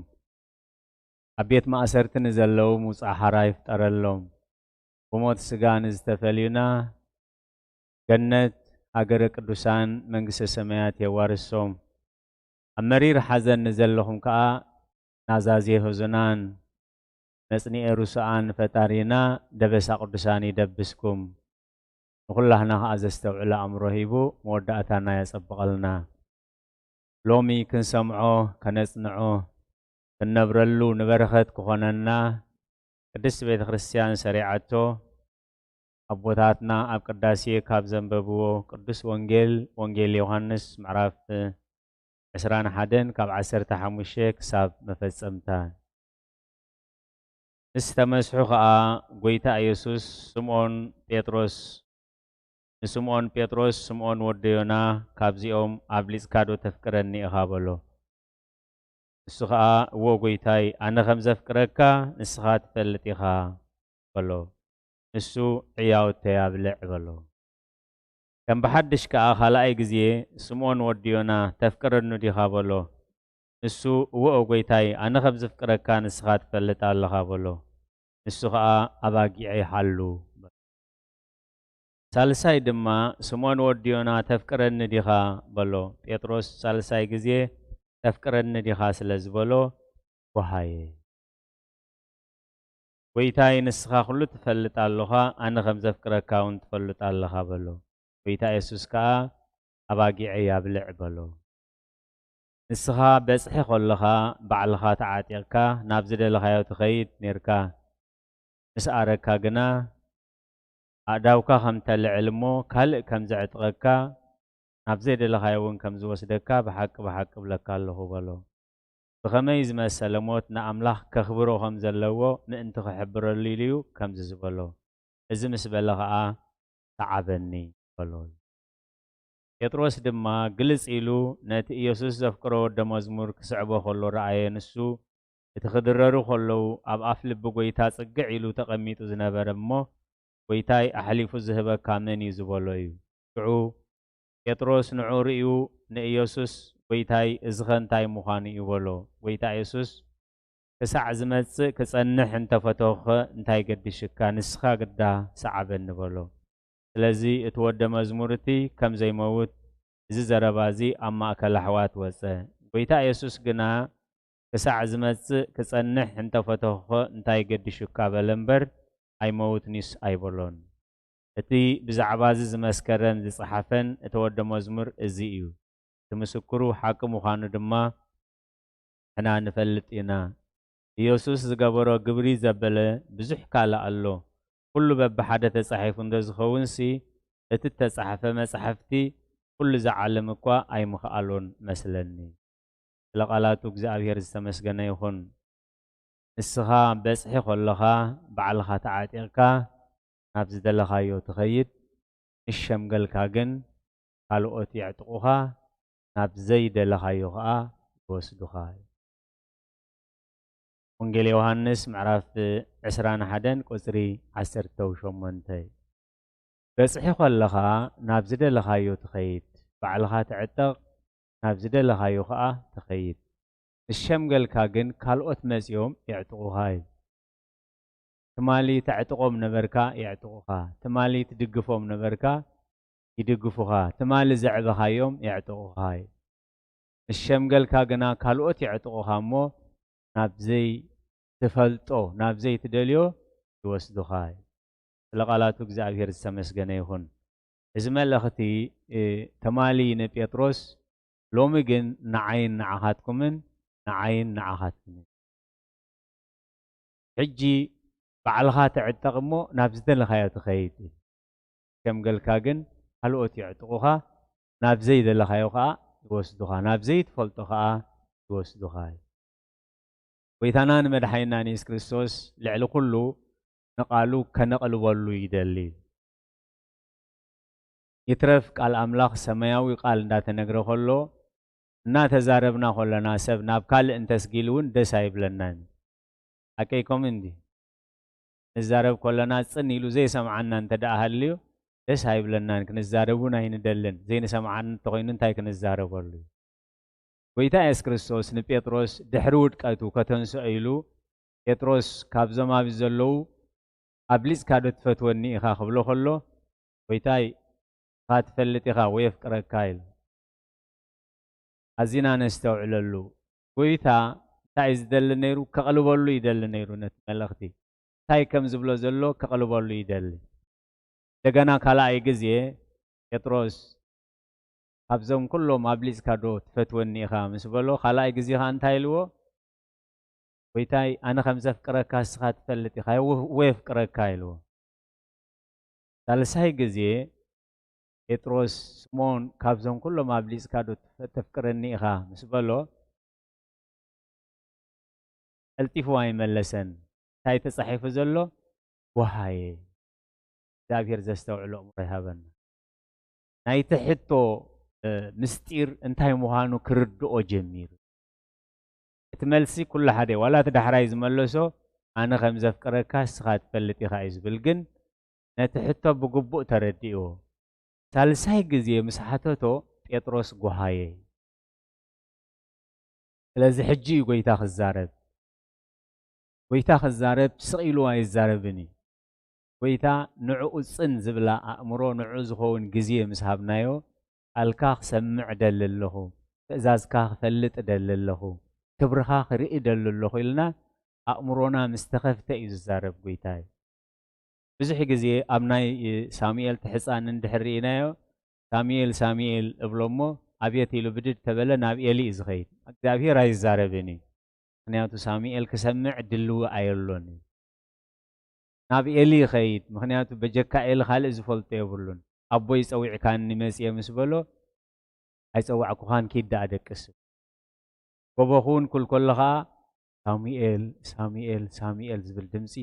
ኣብ ቤት ማእሰርቲ ንዘለዉ ምውጻእ ሓራ ይፍጠረሎም። ብሞት ስጋ ንዝተፈልዩና ገነት ሃገረ ቅዱሳን መንግስተ ሰማያት የዋርሶም። ኣብ መሪር ሓዘን ንዘለኹም ከኣ ናዛዜ ህዙናን መጽንኤ ርሱኣን ፈጣሪና ደበሳ ቅዱሳን ይደብስኩም። ንኹላህና ከኣ ዘስተውዕል ኣእምሮ ሂቡ መወዳእታና የጸብቐልና። ሎሚ ክንሰምዖ፣ ከነጽንዖ፣ ክንነብረሉ ንበረኸት ክኾነና ቅድስቲ ቤተ ክርስቲያን ሰሪዓቶ ኣቦታትና ኣብ ቅዳሴ ካብ ዘንበብዎ ቅዱስ ወንጌል፣ ወንጌል ዮሃንስ ምዕራፍ ዕስራን ሓደን ካብ ዓሰርተ ሓሙሽተ ክሳብ መፈጸምታ። ምስ ተመስሑ ኸኣ ጐይታ ኢየሱስ ስምዖን ጴጥሮስ፣ ንስምዖን ጴጥሮስ፣ "ስምዖን ወዲ ዮና፣ ካብዚኦም ኣብሊጽካ ዶ ተፍቅረኒ ኢኻ?" በሎ። ንሱ ኸኣ፣ "እወ ጐይታይ፣ ኣነ ኸም ዘፍቅረካ ንስኻ ትፈልጥ ኢኻ" በሎ። ንሱ፣ "ዕያውተይ ኣብልዕ" በሎ። ከም ብሓድሽ ከኣ ካልኣይ ግዜ፣ "ስምኦን ወዲ ዮና፣ ተፍቅረኒ ዲኻ?" በሎ። ንሱ፣ "እወ ጐይታይ፣ ኣነ ከም ዘፍቅረካ ንስኻ ትፈልጥ ኣለኻ" በሎ። ንሱ ኸኣ፣ "ኣባጊዐይ ሓሉ" በሎ። ሳልሳይ ድማ፣ "ስምኦን ወዲ ዮና፣ ተፍቅረኒ ዲኻ?" በሎ። ጴጥሮስ ሳልሳይ ግዜ፣ "ተፍቅረኒ ዲኻ?" ስለ ዝበሎ፣ "ወሃየ" "ጐይታይ፣ ንስኻ ኹሉ ትፈልጥ ኣሎኻ፣ ኣነ ከም ዘፍቅረካ እውን ትፈልጥ ኣለኻ" በሎ። ጐይታ የሱስ ከኣ፣ "ኣባጊዐይ ኣብልዕ" በሎ። ንስኻ በጽሒ ኸለኻ፣ ባዕልኻ ተዓጢቕካ ናብ ዝደለኻዮ ትኸይድ ኔርካ። ምስ ኣረካ ግና፣ ኣእዳውካ ከም ተልዕል እሞ፣ ካልእ ከም ዘዕጥቐካ፣ ናብ ዘይደለኻዮ እውን ከም ዝወስደካ፣ ብሓቂ፣ ብሓቂ እብለካ ኣለኹ በሎ። ብኸመይ ዝመሰለ ሞት ንኣምላኽ ከኽብሮ ከም ዘለዎ ምእንቲ ክሕብረሉ ኢሉ እዩ ከምዚ ዝበሎ። እዚ ምስ በለ ኸኣ፣ "ሰዓበኒ" በሎ። ጴጥሮስ ድማ ግልጽ ኢሉ ነቲ ኢየሱስ ዘፍቅሮ ወደ መዝሙር ክስዕቦ ኸሎ ረኣየ። ንሱ፣ እቲ ክድረሩ ኸለዉ፣ ኣብ ኣፍ ልቢ ጐይታ ጽግዕ ኢሉ ተቐሚጡ ዝነበረ እሞ፣ "ጐይታይ፣ ኣሕሊፉ ዝህበካ መን እዩ?" ዝበሎ እዩ። ሽዑ ጴጥሮስ ንዕኡ ርእዩ ንኢየሱስ፣ "ጐይታይ፣ እዚኸ እንታይ ምዃኑ እዩ?" በሎ። ጐይታ የሱስ፣ "ክሳዕ ዝመጽእ ክጸንሕ እንተ ፈተኹኸ እንታይ ገድሽካ? ንስኻ ግዳ ሰዓበኒ" በሎ። ስለዚ እቲ ወደ መዝሙር እቲ ከም ዘይመውት እዚ ዘረባ እዚ ኣብ ማእከል ኣሕዋት ወጸ። ጐይታ የሱስ ግና፣ "ክሳዕ ዝመጽእ ክጸንሕ እንተ ፈተኹኸ እንታይ ገድሹካ?" በለ እምበር፣ "ኣይመውትንስ" ኣይበሎን። እቲ ብዛዕባ እዚ ዝመስከረን ዝጸሓፈን እቲ ወደ መዝሙር እዚ እዩ። እቲ ምስክሩ ሓቂ ምዃኑ ድማ ንሕና ንፈልጥ ኢና። ኢየሱስ ዝገበሮ ግብሪ ዘበለ ብዙሕ ካልእ ኣሎ። ኩሉ በብሓደ ተጻሒፉ እንተ ዝኸውንሲ፣ እቲ እተጻሕፈ መጻሕፍቲ ኩሉ እዚ ዓለም እኳ ኣይምኽኣሎን መስለኒ። ስለ ቃላቱ እግዚኣብሔር ዝተመስገነ ይኹን። ንስኻ በጽሒ ከለኻ፣ ባዕልኻ ተዓጢቕካ ናብ ዝደለኻዮ ትኸይድ፣ ምስ ሸምገልካ ግን ካልኦት የዕጥቑኻ፣ ናብ ዘይደለኻዮ ኸኣ ይወስዱኻ። ወንጌል ዮሃንስ ምዕራፍ ዕስራን ሓደን ቁጽሪ ዓሰርተ ሸሞንተ። በጽሒ ከለኻ ናብ ዝደለኻዮ ትኸይድ፣ ባዕልኻ ትዕጠቕ፣ ናብ ዝደለኻዮ ኸኣ ትኸይድ። ምስ ሸምገልካ ግን ካልኦት መጺኦም የዕጥቑኻ እዩ። ትማሊ ተዕጥቖም ነበርካ፣ የዕጥቑኻ። ትማሊ ትድግፎም ነበርካ፣ ይድግፉኻ። ትማሊ ዘዕበኻዮም የዕጥቑኻ እዩ። ምስ ሸምገልካ ግና ካልኦት የዕጥቑኻ እሞ፣ ናብ ዘይትፈልጦ፣ ናብ ዘይትደልዮ ይወስዱኻ እዩ። ስለ ቃላቱ እግዚኣብሔር ዝተመስገነ ይኹን። እዚ መልእኽቲ፣ እ፣ ተማሊ ንጴጥሮስ፣ ሎሚ ግን ንዓይን ንዓኻትኩምን፣ ንዓይን ንዓኻትኩምን። ሕጂ ባዕልኻ ትዕጠቕ እሞ ናብ ዝደለኻዮ ትኸይድ። ሸምገልካ ግን ካልኦት የዕጥቑኻ፣ ናብ ዘይደለኻዮ ኸኣ ይወስዱኻ፣ ናብ ዘይትፈልጦ ኸኣ ይወስዱኻ እዩ። ጐይታና ንመድሓኒና ንየሱስ ክርስቶስ ልዕሊ ኩሉ ንቓሉ ከነቕልበሉ ይደሊ። ይትረፍ ቃል ኣምላኽ ሰማያዊ ቃል እንዳተነግረ ከሎ፣ እናተዛረብና ከለና ሰብ ናብ ካልእ እንተስጊሉ እውን ደስ ኣይብለናን። ሓቀይኮም እንዲ? ንዛረብ ከለና ጽን ኢሉ ዘይሰምዓና እንተ ደኣ ሃልዩ፣ ደስ ኣይብለናን፣ ክንዛረብ እውን ኣይንደልን። ዘይንሰምዓን እንተኾይኑ እንታይ ክንዛረበሉ እዩ? ጐይታ የሱስ ክርስቶስ ንጴጥሮስ ድሕሪ ውድቀቱ ከተንስኦ ኢሉ፣ ጴጥሮስ ካብዞም ኣብዚ ዘለዉ ኣብሊጽካ ዶ ትፈትወኒ ኢኻ ክብሎ ከሎ፣ "ጐይታይ፣ ንስኻ ትፈልጥ ኢኻ ወይ የፍቅረካ" ኢሉ። ኣዚና ነስተውዕለሉ። ጐይታ እንታይ እዩ ዝደሊ ነይሩ? ከቕልበሉ ይደሊ ነይሩ ነቲ መልእኽቲ። እንታይ ከም ዝብሎ ዘሎ ከቕልበሉ ይደሊ። እንደገና ካልኣይ ግዜ ጴጥሮስ፣ "ካብዞም ኩሎም ኣብሊጽካ ዶ ትፈትወኒ ኢኻ?" ምስ በሎ፣ ካልኣይ ግዜ ኸኣ እንታይ ኢልዎ? "ጐይታይ፣ ኣነ ከም ዘፍቅረካ ንስኻ ትፈልጥ ኢኻ፣ እወ፣ እወ የፍቅረካ" ኢልዎ። ሳልሳይ ግዜ ጴጥሮስ፣ "ስምኦን፣ ካብዞም ኩሎም ኣብሊጽካ ዶ ትፈ-፣ ተፍቅረኒ ኢኻ?" ምስ በሎ፣ ቀልጢፉ ኣይመለሰን። እንታይ ተጻሒፉ ዘሎ? ወሃየ። እግዚኣብሔር ዘስተውዕሎ ኣእምሮ ይሃበና። ናይቲ ሕቶ፣ እ፣ ምስጢር እንታይ ምዃኑ ክርድኦ ጀሚሩ። እቲ መልሲ ኩሉ ሓደ፣ ዋላ እቲ ዳሕራይ ዝመለሶ፣ "ኣነ ከም ዘፍቅረካ ንስኻ ትፈልጥ ኢኻ" እዩ ዝብል፣ ግን ነቲ ሕቶ ብግቡእ ተረዲእዎ። ሳልሳይ ግዜ ምስ ሓተቶ ጴጥሮስ ጎሃየ። ስለዚ ሕጂ እዩ ጎይታ ክዛረብ። ጎይታ ክዛረብ ስቕ ኢሉ ኣይዛረብን እዩ። ጎይታ ንዕኡ ጽን ዝብላ ኣእምሮ፣ ንዕኡ ዝኸውን ግዜ ምስ ሃብናዮ፣ ቃልካ ክሰምዕ እደሊ ኣለኹ፣ ትእዛዝካ ክፈልጥ እደሊ ኣለኹ፣ ክብርኻ ክርኢ እደሊ ኣለኹ ኢልና ኣእምሮና ምስ ተኸፍተ እዩ ዝዛረብ ጎይታ እዩ። ብዙሕ ግዜ ኣብ ናይ ሳሙኤል ትሕጻን እንድሕር ርኢናዮ፣ ሳሙኤል ሳሙኤል እብሎ እሞ፣ ኣብየት ኢሉ ብድድ ተበለ፣ ናብ ኤሊ እዩ ዝኸይድ። እግዚኣብሔር ኣይዛረብን እዩ። ምኽንያቱ ሳሙኤል ክሰምዕ ድልዊ ኣየሎን እዩ። ናብ ኤሊ ይኸይድ፣ ምኽንያቱ በጀካ ኤሊ ካልእ ዝፈልጦ የብሉን። ኣቦይ ጸዊዕካኒ መጽየ ምስ በሎ፣ ኣይጸዋዕኩኻን፣ ኪድ ደኣ ደቅስ። ጎቦ ክውን ክብል ከሎ ኸኣ፣ ሳሙኤል ሳሙኤል ሳሙኤል ዝብል ድምጺ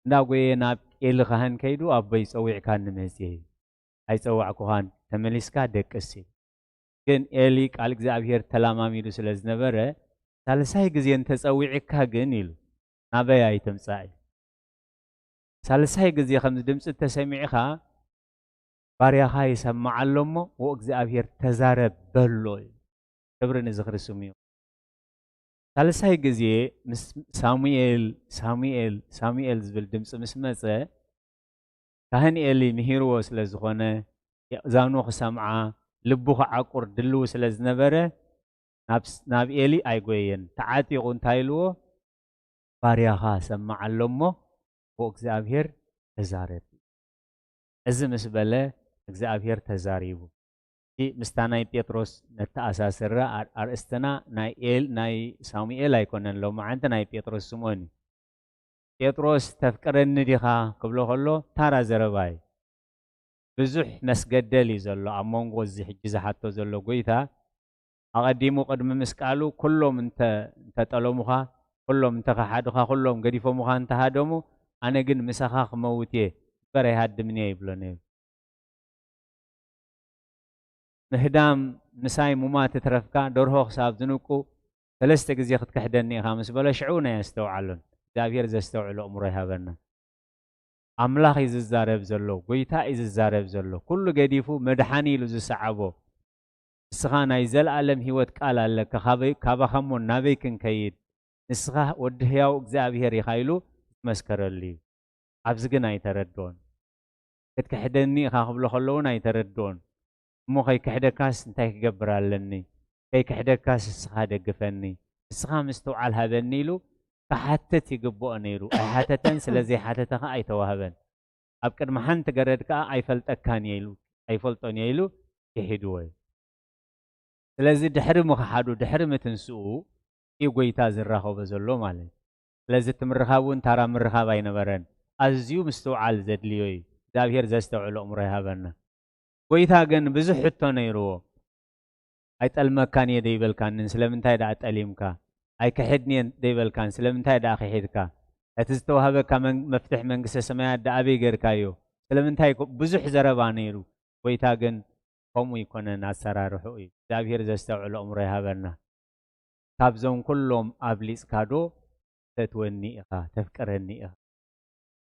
እንዳጎየ ናብ ኤሊ ካህን ከይዱ፣ ኣቦይ ጸዊዕካኒ መጽየ፣ ኣይጸዋዕኩኻን፣ ተመሊስካ ደቅስ ኢሉ። ግን ኤሊ ቃል እግዚኣብሔር ተላማሚዱ ስለ ዝነበረ፣ ሳልሳይ ግዜ እንተጸዊዕካ ግን ኢሉ፣ ናበይ ኣይትምጻእ ኢሉ። ሳልሳይ ግዜ ከምዚ ድምጺ እንተሰሚዕኻ፣ ባርያኻ ይሰምዓ ኣሎ እሞ፣ ወእግዚኣብሔር ተዛረብ በሎ ኢሉ። ክብሪ ንዝኽሪ ስሙ ይኹን። ሳልሳይ ግዜ ምስ ሳሙኤል ሳሙኤል ሳሙኤል ዝብል ድምፂ ምስ መፀ፣ ካህን ኤሊ ምሂርዎ ስለ ዝኾነ፣ የእዛኑ ክሰምዓ፣ ልቡ ክዓቁር ድልው ስለ ዝነበረ፣ ናብ ስ-፣ ናብ ኤሊ ኣይጎየየን። ተዓጢቑ እንታይ ኢልዎ? "ባርያኻ ሰምዓ ኣሎ እሞ፣ ብእግዚኣብሔር ተዛረብ።" እዚ ምስ በለ፣ እግዚኣብሔር ተዛሪቡ። እቲ ምስታ ናይ ጴጥሮስ ነተኣሳስራ ኣር-፣ ኣርእስትና ናይ ኤል-፣ ናይ ሳሙኤል ኣይኮነን፣ ሎማዓንቲ ናይ ጴጥሮስ ስምኦን እዩ። "ጴጥሮስ ተፍቅረኒ ዲኻ?" ክብሎ ከሎ፣ ታራ ዘረባ እዩ። ብዙሕ መስገደል እዩ ዘሎ ኣብ መንጎ እዚ ሕጂ ዝሓቶ ዘሎ ጎይታ። ኣቐዲሙ ቅድሚ ምስቃሉ፣ "ኩሎም እንተ-፣ እንተጠለሙኻ፣ ኩሎም እንተኸሓዱኻ፣ ኩሎም ገዲፎሙኻ እንተሃደሙ፣ ኣነ ግን ምሳኻ ክመውት እየ፣ እምበር ኣይሃድምን እየ" ይብሎ ነይሩ። ምህዳም ምሳይ ሙማት እትረፍካ፣ ደርሆ ክሳብ ዝንቁ ሰለስተ ግዜ ክትክሕደኒ ኢኻ ምስ በሎ፣ ሽዑ ናይ ኣስተውዓሉን። እግዚኣብሔር ዘስተውዕሎ እምሮ ይሃበና። ኣምላኽ እዩ ዝዛረብ ዘሎ፣ ጎይታ እዩ ዝዛረብ ዘሎ። ኩሉ ገዲፉ መድሓኒ ኢሉ ዝሰዓቦ፣ "ንስኻ ናይ ዘለኣለም ህይወት ቃል ኣለካ፣ ካበይ-፣ ካባኻ እሞ ናበይ ክንከይድ? ንስኻ ወዲ ህያው እግዚኣብሔር ኢኻ" ኢሉ ዝመስከረሉ እዩ። ኣብዚ ግን ኣይተረድኦን። "ክትክሕደኒ ኢኻ" ክብሎ ከሎ እውን ኣይተረድኦን። "እሞ ከይክሕደካስ እንታይ ክገብር ኣለኒ? ከይክሕደካስ ንስኻ ደግፈኒ፣ ንስኻ ምስትውዓል ሃበኒ" ኢሉ ክሓትት ይግብኦ ነይሩ። ኣይሓተተን፣ ስለ ዘይሓተተ ኸዓ ኣይተዋህበን። ኣብ ቅድሚ ሓንቲ ገረድ ከኣ "ኣይፈልጠካን እየ" ኢሉ፣ "ኣይፈልጦን እየ" ኢሉ ክሒድዎ እዩ። ስለዚ ድሕሪ ምኽሓዱ፣ ድሕሪ ምትንስኡ እዩ ጎይታ ዝራኸቦ ዘሎ ማለት እዩ። ስለዚ እቲ ምርኻብ እውን ታራ ምርኻብ ኣይነበረን። ኣዝዩ ምስትውዓል ዘድልዮ እዩ። እግዚኣብሔር ዘስተውዕሎ እምሮ ይሃበና። ጎይታ ግን ብዙሕ ሕቶ ነይርዎ። "ኣይጠልመካን እየ" ደይበልካንን፣ ስለምንታይ ደኣ ጠሊምካ? "ኣይክሕድን እየ" ደይበልካን፣ ስለምንታይ ደኣ ክሒድካ? "እቲ ዝተዋህበካ መን-፣ መፍትሕ መንግስተ ሰማያት ደኣ ኣበይ ጌርካዮ? ስለምንታይ?" ኮ-፣ ብዙሕ ዘረባ ነይሩ። ጎይታ ግን ከምኡ ይኮነን ኣሰራርሑ እዩ። እግዚኣብሔር ዘስተውዕሎ እምሮ ይሃበና። "ካብዞም ኩሎም ኣብሊጽካ ዶ ተትወኒ ኢኻ፣ ተፍቅረኒ ኢኻ?"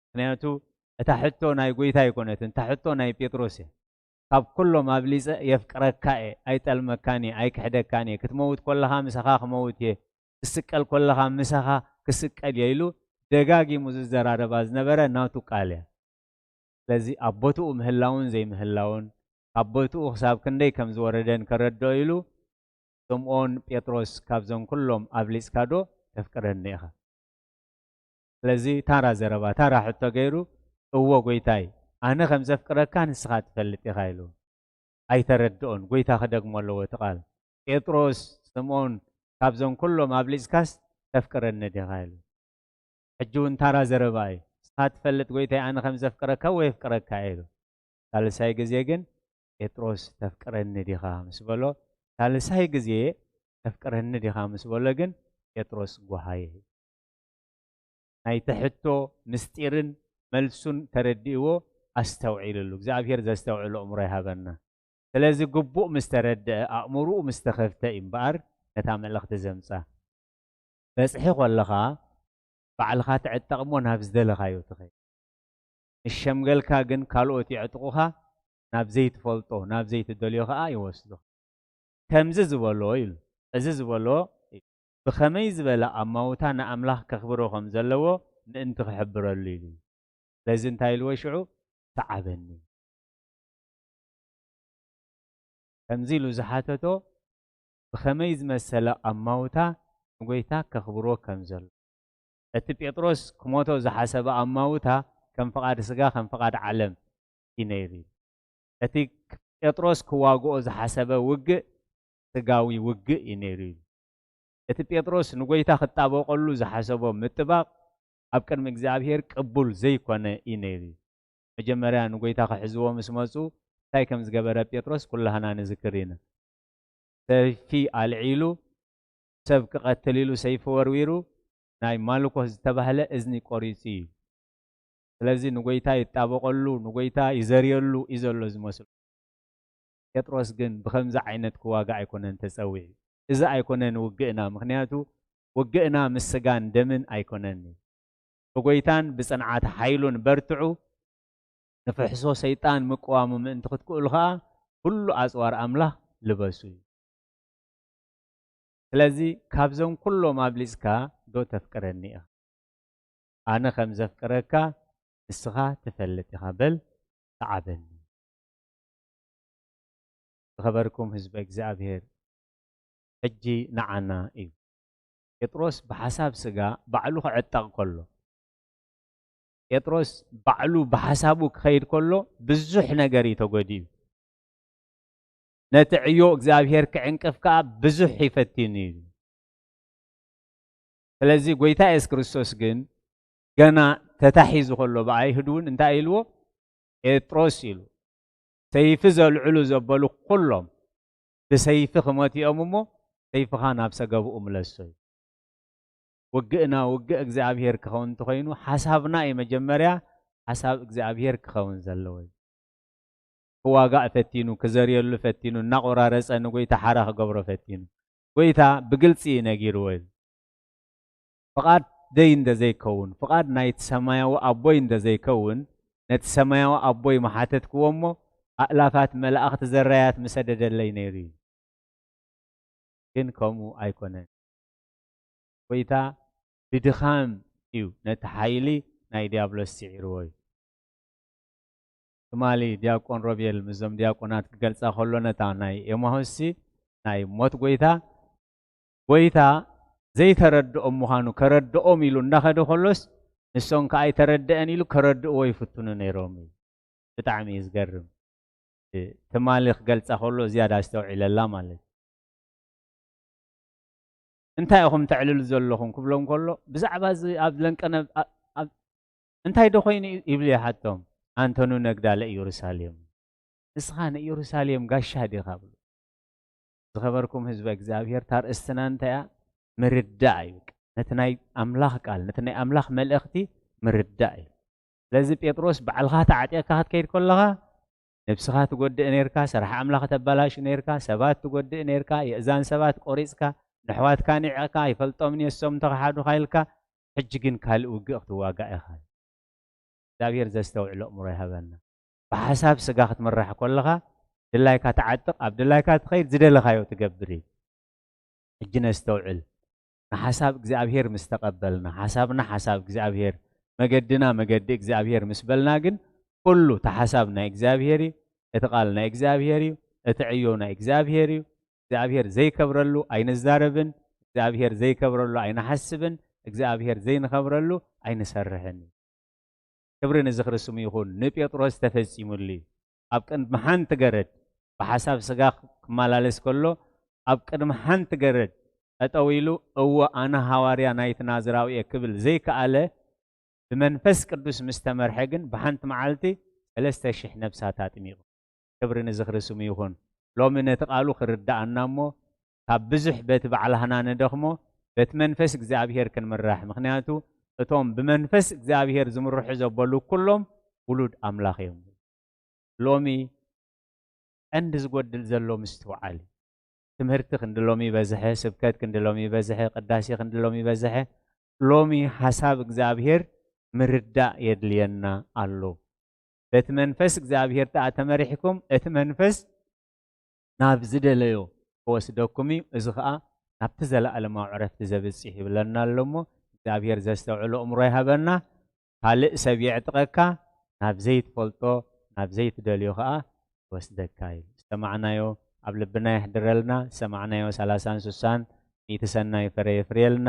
ምኽንያቱ እታ ሕቶ ናይ ጎይታ ኣይኮነትን፣ እታ ሕቶ ናይ ጴጥሮስ እያ። "ካብ ኩሎም ኣብሊጸ የፍቅረካ እየ፣ ኣይጠልመካን እየ፣ ኣይክሕደካን እየ፣ ክትመውት ከለኻ ምሳኻ ክመውት እየ፣ ክስቀል ከለኻ ምሳኻ ክስቀል እየ" ኢሉ ደጋጊሙ ዝዘራረባ ዝነበረ ናቱ ቃል እያ። ስለዚ ኣብ ቦትኡ ምህላውን ዘይምህላውን፣ ካብ ቦትኡ ክሳብ ክንደይ ከም ዝወረደን ከረድኦ ኢሉ፣ "ስምኦን ጴጥሮስ፣ ካብዞም ኩሎም ኣብሊጽካ ዶ ተፍቅረኒ ኢኻ?" ስለዚ ታራ ዘረባ፣ ታራ ሕቶ ገይሩ፣ "እወ ጎይታይ፣ ኣነ ከም ዘፍቅረካ ንስኻ ትፈልጥ ኢኻ" ኢሉ። ኣይተረድኦን። ጎይታ ክደግሞ ኣለዎ እቲ ቃል። "ጴጥሮስ፣ ስምኦን፣ ካብዞም ኩሎም ኣብሊጽካስ ተፍቅረኒ ዲኻ?" ኢሉ። ሕጂ እውን ታራ ዘረባ እዩ። "ንስኻ ትፈልጥ ጎይታይ፣ ኣነ ከም ዘፍቅረካ ወይ የፍቅረካ?" ኢሉ። ሳልሳይ ግዜ ግን፣ "ጴጥሮስ፣ ተፍቅረኒ ዲኻ?" ምስ በሎ፣ ሳልሳይ ግዜ "ተፍቅረኒ ዲኻ?" ምስ በሎ ግን፣ ጴጥሮስ ጓሃየ። ናይቲ ሕቶ ምስጢርን መልሱን ተረዲእዎ፣ ኣስተውዒልሉ። እግዚኣብሔር ዘስተውዕሎ እምሮ ይሃበና። ስለዚ ግቡእ ምስ ተረድአ፣ ኣእምሮኡ ምስ ተኸፍተ እዩ እምበኣር ነታ መልእኽቲ ዘምጻ። በጽሒ ከለኻ ባዕልኻ ትዕጠቕ እሞ ናብ ዝደለኻዮ ትኸይድ። ንሸምገልካ ግን ካልኦት የዕጥቑኻ፣ ናብ ዘይትፈልጦ ናብ ዘይትደልዮ ኸኣ ይወስዱኻ። ከምዚ ዝበሎ ኢሉ፣ እዚ ዝበሎ ብኸመይ ዝበለ ኣማውታ ንኣምላኽ ከኽብሮ ከም ዘለዎ ምእንቲ ክሕብረሉ ኢሉ እዩ። ስለዚ እንታይ ኢልዎ ሽዑ? ሰዓበኒ። ከምዚ ኢሉ ዝሓተቶ ብኸመይ ዝመሰለ ኣማውታ ንጎይታ ከኽብሮ ከም ዘሎ። እቲ ጴጥሮስ ክሞቶ ዝሓሰበ ኣማውታ ከም ፍቓድ ስጋ ከም ፍቓድ ዓለም እዩ ነይሩ። እቲ ጴጥሮስ ክዋግኦ ዝሓሰበ ውግእ ስጋዊ ውግእ እዩ ነይሩ። እቲ ጴጥሮስ ንጎይታ ክጣበቐሉ ዝሓሰቦ ምጥባቕ ኣብ ቅድሚ እግዚኣብሔር ቅቡል ዘይኮነ እዩ ነይሩ። መጀመርያ ንጎይታ ክሕዝዎ ምስ መጹ እንታይ ከም ዝገበረ ጴጥሮስ ኩላህና ንዝክር ኢና። ሰይፊ ኣልዒሉ ሰብ ክቐትል ኢሉ ሰይፊ ወርዊሩ ናይ ማልኮስ ዝተባህለ እዝኒ ቆሪጹ እዩ። ስለዚ ንጎይታ ይጣበቐሉ፣ ንጎይታ ይዘርየሉ እዩ ዘሎ ዝመስሎ። ጴጥሮስ ግን ብኸምዚ ዓይነት ክዋጋ ኣይኮነን ተጸዊዑ። እዚ ኣይኮነን ውግእና፣ ምኽንያቱ ውግእና ምስ ስጋን ደምን ኣይኮነን። ብጎይታን ብጽንዓት ሓይሉን በርትዑ፣ ንፍሕሶ ሰይጣን ምቅዋሙ ምእንቲ ክትክእሉ ኸኣ ኩሉ ኣጽዋር ኣምላኽ ልበሱ እዩ። ስለዚ ካብዞም ኩሎም ኣብሊጽካ ዶ ተፍቅረኒ ኢኻ? ኣነ ከም ዘፍቅረካ ንስኻ ትፈልጥ ኢኻ። በል ሰዓበኒ። ዝኸበርኩም ህዝቢ እግዚኣብሔር፣ ሕጂ ንዓና እዩ። ጴጥሮስ ብሓሳብ ስጋ ባዕሉ ክዕጠቕ ከሎ፣ ጴጥሮስ ባዕሉ ብሓሳቡ ክኸይድ ከሎ ብዙሕ ነገር እዩ ተጎዲኡ። ነቲ ዕዮ እግዚኣብሔር ክዕንቅፍ ከኣ ብዙሕ ይፈቲኑ እዩ። ስለዚ ጎይታ የሱስ ክርስቶስ ግን ገና ተታሒዙ ከሎ ብኣይሁድ እውን እንታይ ኢልዎ? ጴጥሮስ ኢሉ። ሰይፊ ዘልዕሉ ዘበሉ ኩሎም ብሰይፊ ክመትኦም እሞ ሰይፍኻ ናብ ሰገብኡ ምለሶ እዩ። ውግእና ውግእ እግዚኣብሔር ክኸውን እንተኾይኑ ሓሳብና እዩ መጀመርያ ሓሳብ እግዚኣብሔር ክኸውን ዘለዎ እዩ። ክዋጋእ ፈቲኑ፣ ክዘርየሉ ፈቲኑ፣ እናቆራረጸ ንጎይታ ሓራ ክገብሮ ፈቲኑ። ጎይታ ብግልጺ እዩ ነጊርዎ እዩ። ፍቓደይ እንተ ዘይከውን፣ ፍቓድ ናይቲ ሰማያዊ ኣቦይ እንተ ዘይከውን፣ ነቲ ሰማያዊ ኣቦይ ምሓተትክዎ እሞ ኣእላፋት መላእኽቲ ዘራያት ምሰደደለይ ነይሩ እዩ። ግን ከምኡ ኣይኮነን። ጎይታ ብድኻም እዩ ነቲ ሓይሊ ናይ ዲያብሎስ ስዒርዎ እዩ። ትማሊ ዲያቆን ሮቤል ምስዞም ዲያቆናት ክገልጻ ከሎ ነታ ናይ ኤማሁስሲ ናይ ሞት ጎይታ፣ ጎይታ ዘይተረድኦም ምዃኑ ከረድኦም ኢሉ እንዳኸደ ከሎስ ንሶም ከኣ ኣይተረድአን ኢሉ ከረድእዎ ይፍትኑ ነይሮም እዩ። ብጣዕሚ እዩ ዝገርም። ትማሊ ክገልጻ ከሎ ዝያዳ ኣስተውዒለላ ማለት እዩ። እንታይ ኢኹም ተዕልሉ ዘለኹም ክብሎም ከሎ ብዛዕባ እዚ ኣብ ለንቀነ እንታይ ዶ ኮይኑ ይብሉ ይሓቶም። ኣንተኑ ነግዳለ ኢየሩሳሌም፣ ንስኻ ንኢየሩሳሌም ጋሻ ዲኻ ብሉ። ዝኸበርኩም ህዝበ እግዚኣብሔር፣ ታርእስትና እንታይ እያ? ምርዳእ እዩ። ነቲ ናይ ኣምላኽ ቃል፣ ነቲ ናይ ኣምላኽ መልእኽቲ ምርዳእ እዩ። ስለዚ ጴጥሮስ ባዕልኻ ተዓጢቕካ ክትከይድ ከለኻ ነብስኻ ትጎድእ ነርካ፣ ስራሕ ኣምላኽ ተባላሹ ነርካ፣ ሰባት ትጎድእ ነርካ፣ የእዛን ሰባት ቆሪጽካ፣ ንሕዋትካ ኒዕቕካ፣ ይፈልጦምን የሶም ተኸሓዱኻ ኢልካ፣ ሕጂ ግን ካልእ ውግእ ክትዋጋእ ኢኻ። እግዚኣብሔር ዘስተውዕሎ ኣእምሮ ይሃበና። ብሓሳብ ስጋ ክትምራሕ ከለኻ ድላይካ ትዓጥቕ፣ ኣብ ድላይካ ትኸይድ፣ ዝደለኻዮ ትገብር እዩ። ሕጂ ነስተውዕል። ንሓሳብ እግዚኣብሔር ምስ ተቐበልና፣ ሓሳብና ሓሳብ እግዚኣብሔር፣ መገድና መገዲ እግዚኣብሔር ምስ በልና ግን ኩሉ እቲ ሓሳብ ናይ እግዚኣብሔር እዩ፣ እቲ ቃል ናይ እግዚኣብሔር እዩ፣ እቲ ዕዮ ናይ እግዚኣብሔር እዩ። እግዚኣብሔር ዘይከብረሉ ኣይንዛረብን፣ እግዚኣብሔር ዘይከብረሉ ኣይንሓስብን፣ እግዚኣብሔር ዘይንኸብረሉ ኣይንሰርሕን እዩ። ክብሪ ንዝኽሪ ስሙ ይኹን። ንጴጥሮስ ተፈጺሙሉ እዩ። ኣብ ቅድሚ ሓንቲ ገረድ ብሓሳብ ስጋ ክመላለስ ከሎ ኣብ ቅድሚ ሓንቲ ገረድ ጠጠው ኢሉ እወ ኣነ ሃዋርያ ናይቲ ናዝራዊ እየ ክብል ዘይከኣለ ብመንፈስ ቅዱስ ምስ ተመርሐ ግን ብሓንቲ መዓልቲ ሰለስተ ሽሕ ነብሳት ኣጥሚቑ። ክብሪ ንዝኽሪ ስሙ ይኹን። ሎሚ ነቲ ቃሉ ክርድኣና እሞ ካብ ብዙሕ በቲ ባዕላህና ንደኽሞ በቲ መንፈስ እግዚኣብሔር ክንምራሕ። ምኽንያቱ እቶም ብመንፈስ እግዚኣብሔር ዝምርሑ ዘበሉ ኩሎም ውሉድ ኣምላኽ እዮም። ሎሚ ቀንዲ ዝጎድል ዘሎ ምስትውዓል እዩ። ትምህርቲ ክንዲ ሎሚ በዝሐ፣ ስብከት ክንዲ ሎሚ በዝሐ፣ ቅዳሴ ክንዲ ሎሚ በዝሐ። ሎሚ ሓሳብ እግዚኣብሔር ምርዳእ የድልየና ኣሎ። በቲ መንፈስ እግዚኣብሔር ደኣ ተመሪሕኩም፣ እቲ መንፈስ ናብ ዝደለዮ ክወስደኩም እዩ። እዚ ኸኣ ናብቲ ዘለኣለማዊ ዕረፍቲ ዘብጽሕ ይብለና ኣሎ እሞ፣ እግዚኣብሔር ዘስተውዕሎ እምሮ ይሃበና። ካልእ ሰብ የዕጥቐካ፣ ናብ ዘይትፈልጦ፣ ናብ ዘይትደልዮ ኸኣ ይወስደካ እዩ። ዝሰማዕናዮ ኣብ ልብና የሕድረልና። ዝሰማዕናዮ ሰላሳን ስሳን ሚእቲ ሰናይ ፍረ የፍርየልና።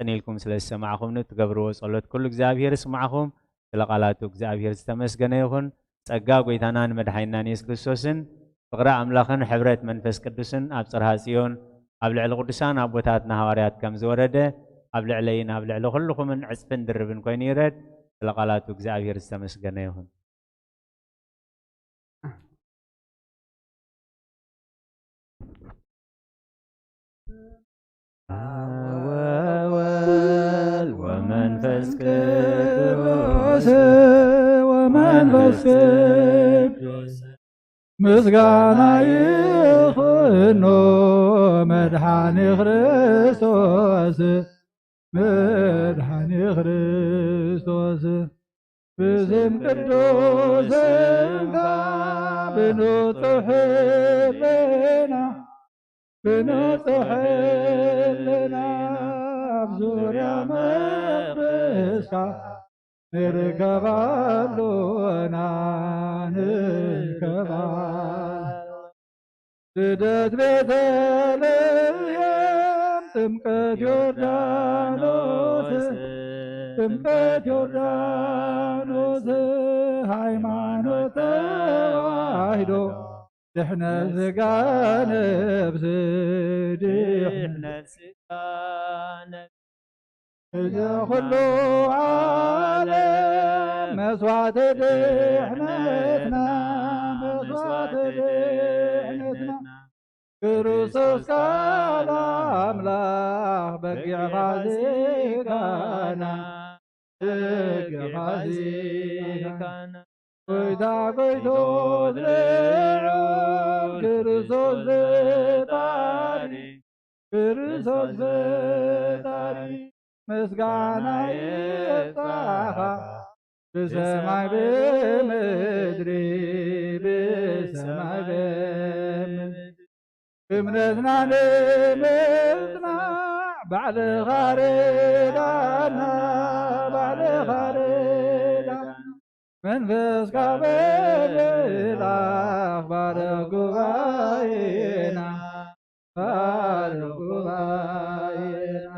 ጽን ኢልኩም ስለ ዝሰማዕኹምኒ፣ እትገብርዎ ጸሎት ኩሉ እግዚኣብሔር ይስማዕኹም። ስለ ቃላቱ እግዚኣብሔር ዝተመስገነ ይኹን። ጸጋ ጐይታናን መድሓኒናን የሱስ ክርስቶስን ፍቕሪ ኣምላኽን ሕብረት መንፈስ ቅዱስን ኣብ ጽርሃ ጽዮን ኣብ ልዕሊ ቅዱሳን ኣቦታትና ሃዋርያት ከም ዝወረደ፣ ኣብ ልዕለይን ኣብ ልዕሊ ኩልኹምን ዕጽፍን ድርብን ኮይኑ ይውረድ። ስለ ቃላቱ እግዚኣብሔር ዝተመስገነ ይኹን። ወወልድ ወመንፈስ ቅዱስ ወመንፈስ ቅዱስ ምስጋና ይኹኖ መድሓኒ ክርስቶስ፣ መድሓኒ ክርስቶስ። ብስም ቅዱስ ስምካ ብንጹሕ ህልና፣ ብንጹሕ ህልና ኣብ ዙርያ መቕደስካ ንርከብ ኣሎና፣ ንርከብ ኣሎና። ልደት ቤተልሔም፣ ጥምቀት ዮርዳኖስ፣ ጥምቀት ዮርዳኖስ፣ ሃይማኖት ተዋህዶ፣ ድሕነት ስጋ ነፍስ፣ ድሕነት ስጋ ነፍስ። እዚ ኩሉ ዓለም መስዋዕቲ ድሕነትና፣ መስዋዕቲ ድሕነትና፣ ክርስቶስ ቃል ኣምላኽ በጊዕ ፋሲካና፣ በጊዕ ፋሲካና። ጎይታ ጎይቶት ልዑል ክርስቶስ ፈጣሪ፣ ክርስቶስ ፈጣሪ፣ ምስጋና ይብጻኻ ብሰማይ ብምድሪ፣ ብሰማይ ብምድሪ። እምነትና ንምጽናዕ ባዕልኻ ርዳና፣ ባዕልኻ ርዳና። መንፈስካ ብምልኣኽ ባርኽ ጉባኤና፣ ባርኽ ጉባኤና።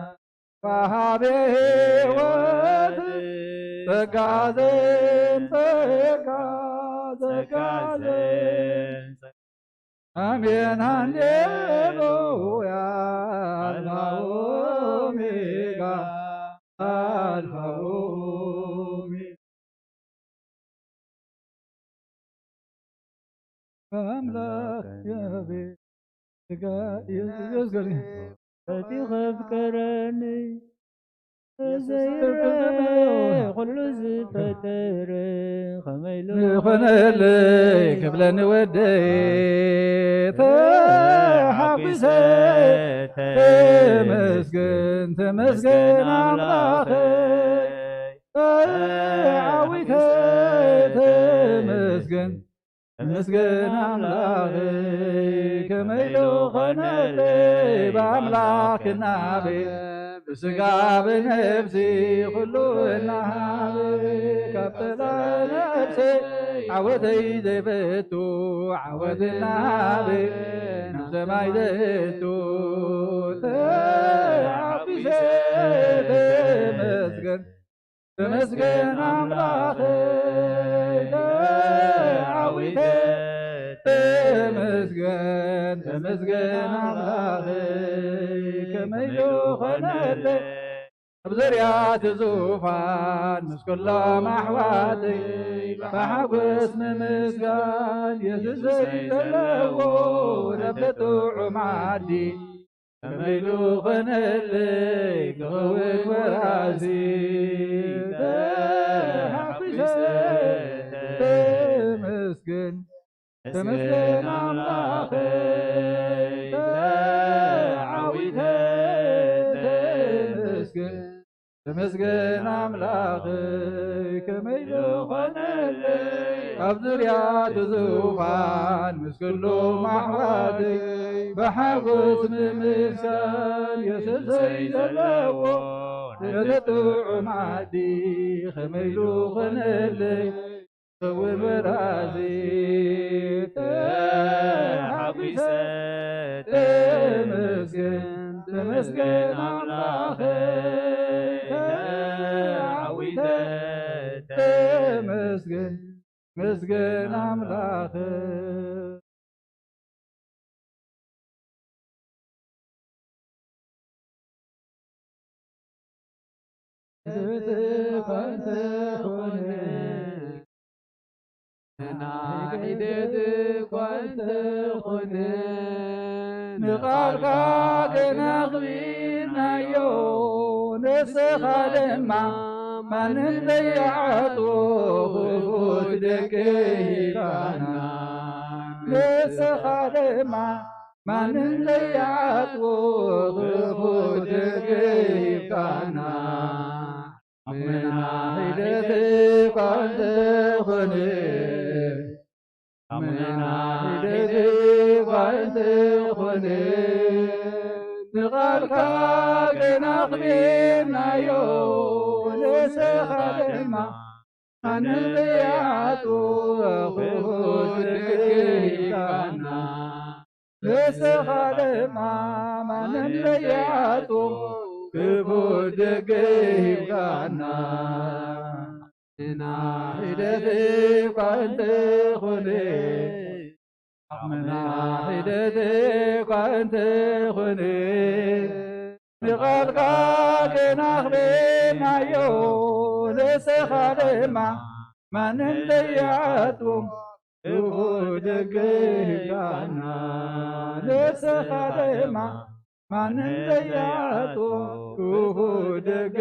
ወሃቢ ሕይወት ጸጋ ዘን ጸጋ፣ ጸጋ ዘን ጸጋ። ኣሜን ሃሌሉያ። ኣልፋ ኦሜጋ፣ ኣልፋ ኦሜጋ። ኣምላኽ ያቤ ስጋ ኢየሱስ ገሪ ፈቲኸ ፍቀረኒ ዘይረ ኩሉ ዝፈጠረ ከመይ ኢሉ ንኾነለይ ክብለኒ ወደይ ተሓጒሰ ተመስገን ተመስገን ኣምላኸይ ተዓዊተ ተመስገን ተመስገን ኣምላኸይ ከመይ ኢሉ ኾነለይ ብኣምላኽ ክናበ ብስጋ ብነፍሲ ኩሉ እናሃበ ካብ ጠላ ነፍሰይ ዓወተይ ዘይፈቱ ዓወት እናሃበ ናብ ሰማይ ዘእቱ ተዓቢሰ ተመስገን ተመስገን ኣምላኸይ ተዓዊተ ተመስገን ተመስገን ኣምላኸይ ከመይ ዝኾነለይ ኣብ ዙርያ እቲ ዙፋን ምስ ኩሎም ኣሕዋተይ ብሓጎስ ምምስጋን የሱሰይ ዘለዎ ነብተ ጥዑም ዓዲ ከመይ ኢሉ ኾነለይ ክኸውን ወራሲ ተሓጒሰ ተመስገን ተመስገን ኣምላኸይ ተዓዊተ ተመስገን ተመስገን ኣምላኸይ ከመይ ዝኾነለይ ኣብ ዙርያ እቲ ዙፋን ምስ ኩሎም ኣሕዋተይ ብሓጎስ ምምስጋን የሱሰይ ዘለዎ ነቲ ጥዑም ዓዲ ከመይ ኢሉ ኮነለይ። ክብር በራዚ ተሓጒሰ ተመስገን ተመስገን ኣምላኸይ ተዓዊተ ተመስገን መስገን ኣምላኸይ። ሒደት እኳ እንተኾነ፣ ንሕና ሒደት እኳ እንተኾነ፣ ንቓልካ ግን ኣኽቢርናዮ፣ ንስኻ ድማ ማንም ዘይዓጥዎ ክፉት ደገ ሂብካና። ንስኻ ድማ ማንም ዘይዓጥዎ ክፉት ደገ ሂብካና። ዓቕምና ሒደት እኳ እንተኾነ፣ ዓቕምና ሒደት እኳ እንተኾነ፣ ንቓልካ ግን ኣኽቢርናዮ፣ ንስኻ ድማ ማንም ዘይዓጥዎ ክፉት ደገ ሂብካና። ንስኻ ድማ ማንም ዘይዓጥዎ ክፉት ደገ ሂብካና። ንሕና ሒደት እኳ እንተኾነ፣ ዓቕምና ሒደት እኳ እንተኾነ፣ ንቓልካ ግን ኣኽቢርናዮ፣ ንስኻ ድማ ማንም ዘይዓጥዎ ክፉት ደገ ሂብካና። ንስኻ ድማ ማንም ዘይዓጥዎ ክፉት ደገ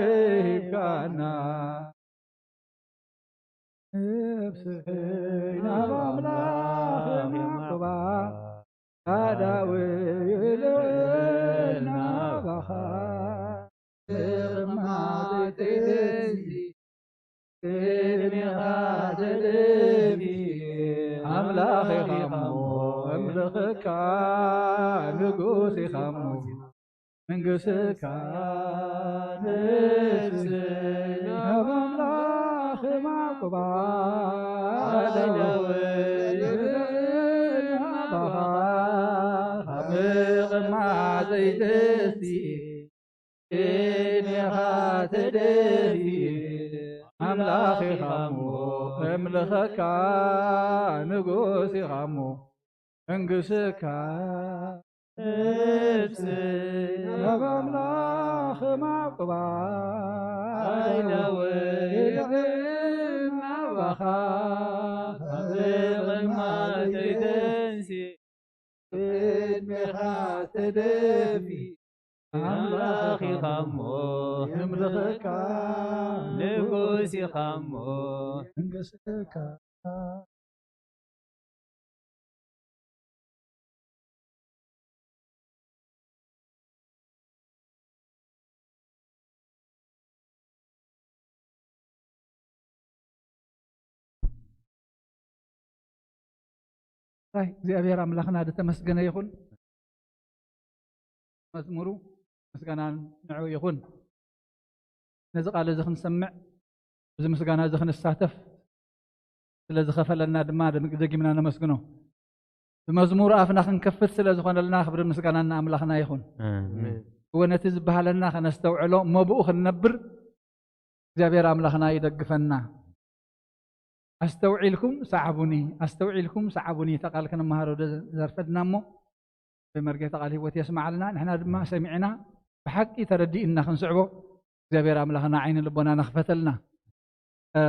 ሂብካና። ነፍሰይ ናብ ኣምላኽ የማዕቁባ፣ ኣእዳወይ ይልዕል ናባኻ። ተቐማጢ ቅድሜኻ ተደፊ፣ ኣምላኽ ኢኻ እሞ ኣምልኸካ፣ ንጉስ ኢኻ እሞ መንግስትካ። ነፍሰይ ናብ ኣምላኽ የማዕቁባ፣ ኣእዳወይ ይልዕል ናባኻ። ካብ ምቕማጠይ ተንሲኤ ቅድሜኻ ተደፊኤ፣ ኣምላኽ ኢኻ እሞ ኣምልኸካ፣ ንጉስ ኢኻ እሞ መንግስትካ። ነፍሰይ ናብ ኣምላኽ የማዕቁባ፣ ኣእዳወይ ይልዕል ናባኻ። ካብ ምቕማጠይ ተንሲኤ ቅድሜኻ ተደፊኤ፣ ኣምላኽ ኢኻ እሞ ኣምልኸካ፣ ንጉስ ኢኻ እሞ መንግስትካ። ኣይ እግዚኣብሔር ኣምላኽና ዝተመስገነ ይኹን። መዝሙሩ ምስጋናን ንዑ ይኹን። ነዚ ቃል እዚ ክንሰምዕ፣ እዚ ምስጋና እዚ ክንሳተፍ ስለ ዝኸፈለና ድማ ደም-፣ ደጊምና ነመስግኖ። ብመዝሙሩ ኣፍና ክንከፍት ስለ ዝኾነልና ክብርን ምስጋናን ንኣምላኽና ይኹን። ኣሜን። እወ ነቲ ዝበሃለና ከነስተውዕሎ፣ እሞ ብኡ ክንነብር እግዚኣብሔር ኣምላኽና ይደግፈና። ኣስተውዒልኩም ሰዓቡኒ፣ ኣስተውዒልኩም ሰዓቡኒ፣ እታ ቃል ክንመሃሮ ደ-፣ ዘርፈድና እሞ፣ ብመርጌታ ቃል ህይወት የስምዓልና። ንሕና ድማ ሰሚዕና ብሓቂ ተረዲእና ክንስዕቦ እግዚኣብሔር ኣምላኽና ዓይኒ ልቦናና ክፈተልና። እ፣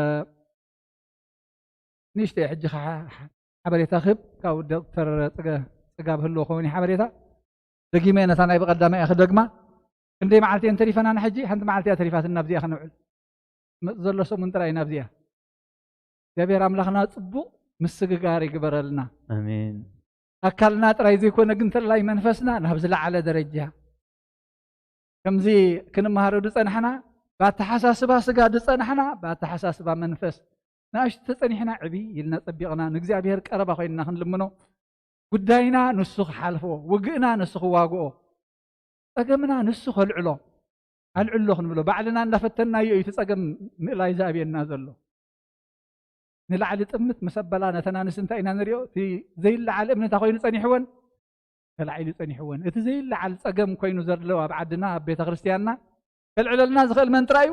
ንእሽተይ ሕጂ ኸዓ ሓበሬታ ክህብ ካብ ዶክተር ጽገ-፣ ጽጋብ ህልዎ ከውን እዩ ሓበሬታ። ደጊመ ነታ ናይ ብቐዳማይ እያ ክደግማ። ክንደይ መዓልቲ እየን ተሪፈናና ሕጂ? ሓንቲ መዓልቲ እያ ተሪፋትና ኣብዚኣ ክነውዕል። መጽ ዘሎ ሰሙን ጥራይ ኢና ኣብዚኣ። እግዚኣብሔር ኣምላኽና ጽቡቕ ምስግጋር ይግበረልና። ኣሜን። ኣካልና ጥራይ ዘይኮነ ግን እንተላይ መንፈስና ናብ ዝለዓለ ደረጃ ከምዚ ክንመሃሮ ዝጸናሕና፣ ብኣተሓሳስባ ስጋ ዝጸናሕና፣ ብኣተሓሳስባ መንፈስ ንኣሽቱ ተጸኒሕና ዕብይ ኢልና ጸቢቕና ንእግዚኣብሔር ቀረባ ኮይንና ክንልምኖ፣ ጉዳይና ንሱ ክሓልፎ፣ ውግእና ንሱ ክዋግኦ፣ ጸገምና ንሱ ከልዕሎ፣ ኣልዕሎ ክንብሎ፣ ባዕልና እንዳፈተንናዮ እዩ እቲ ጸገም ምእላይ ዝኣብየና ዘሎ። ንላዕሊ ጥምት ምስ ኣበላ ነተን ኣንስቲ እንታይ ኢና ንሪኦ? እቲ ዘይለዓል እምኒ እንታይ ኮይኑ ጸኒሕወን? ተላዒሉ ጸኒሕወን። እቲ ዘይለዓል ጸገም ኮይኑ ዘሎ ኣብ ዓድና፣ ኣብ ቤተ ክርስቲያንና፣ ከልዕለልና ዝኽእል መን ጥራይ እዩ?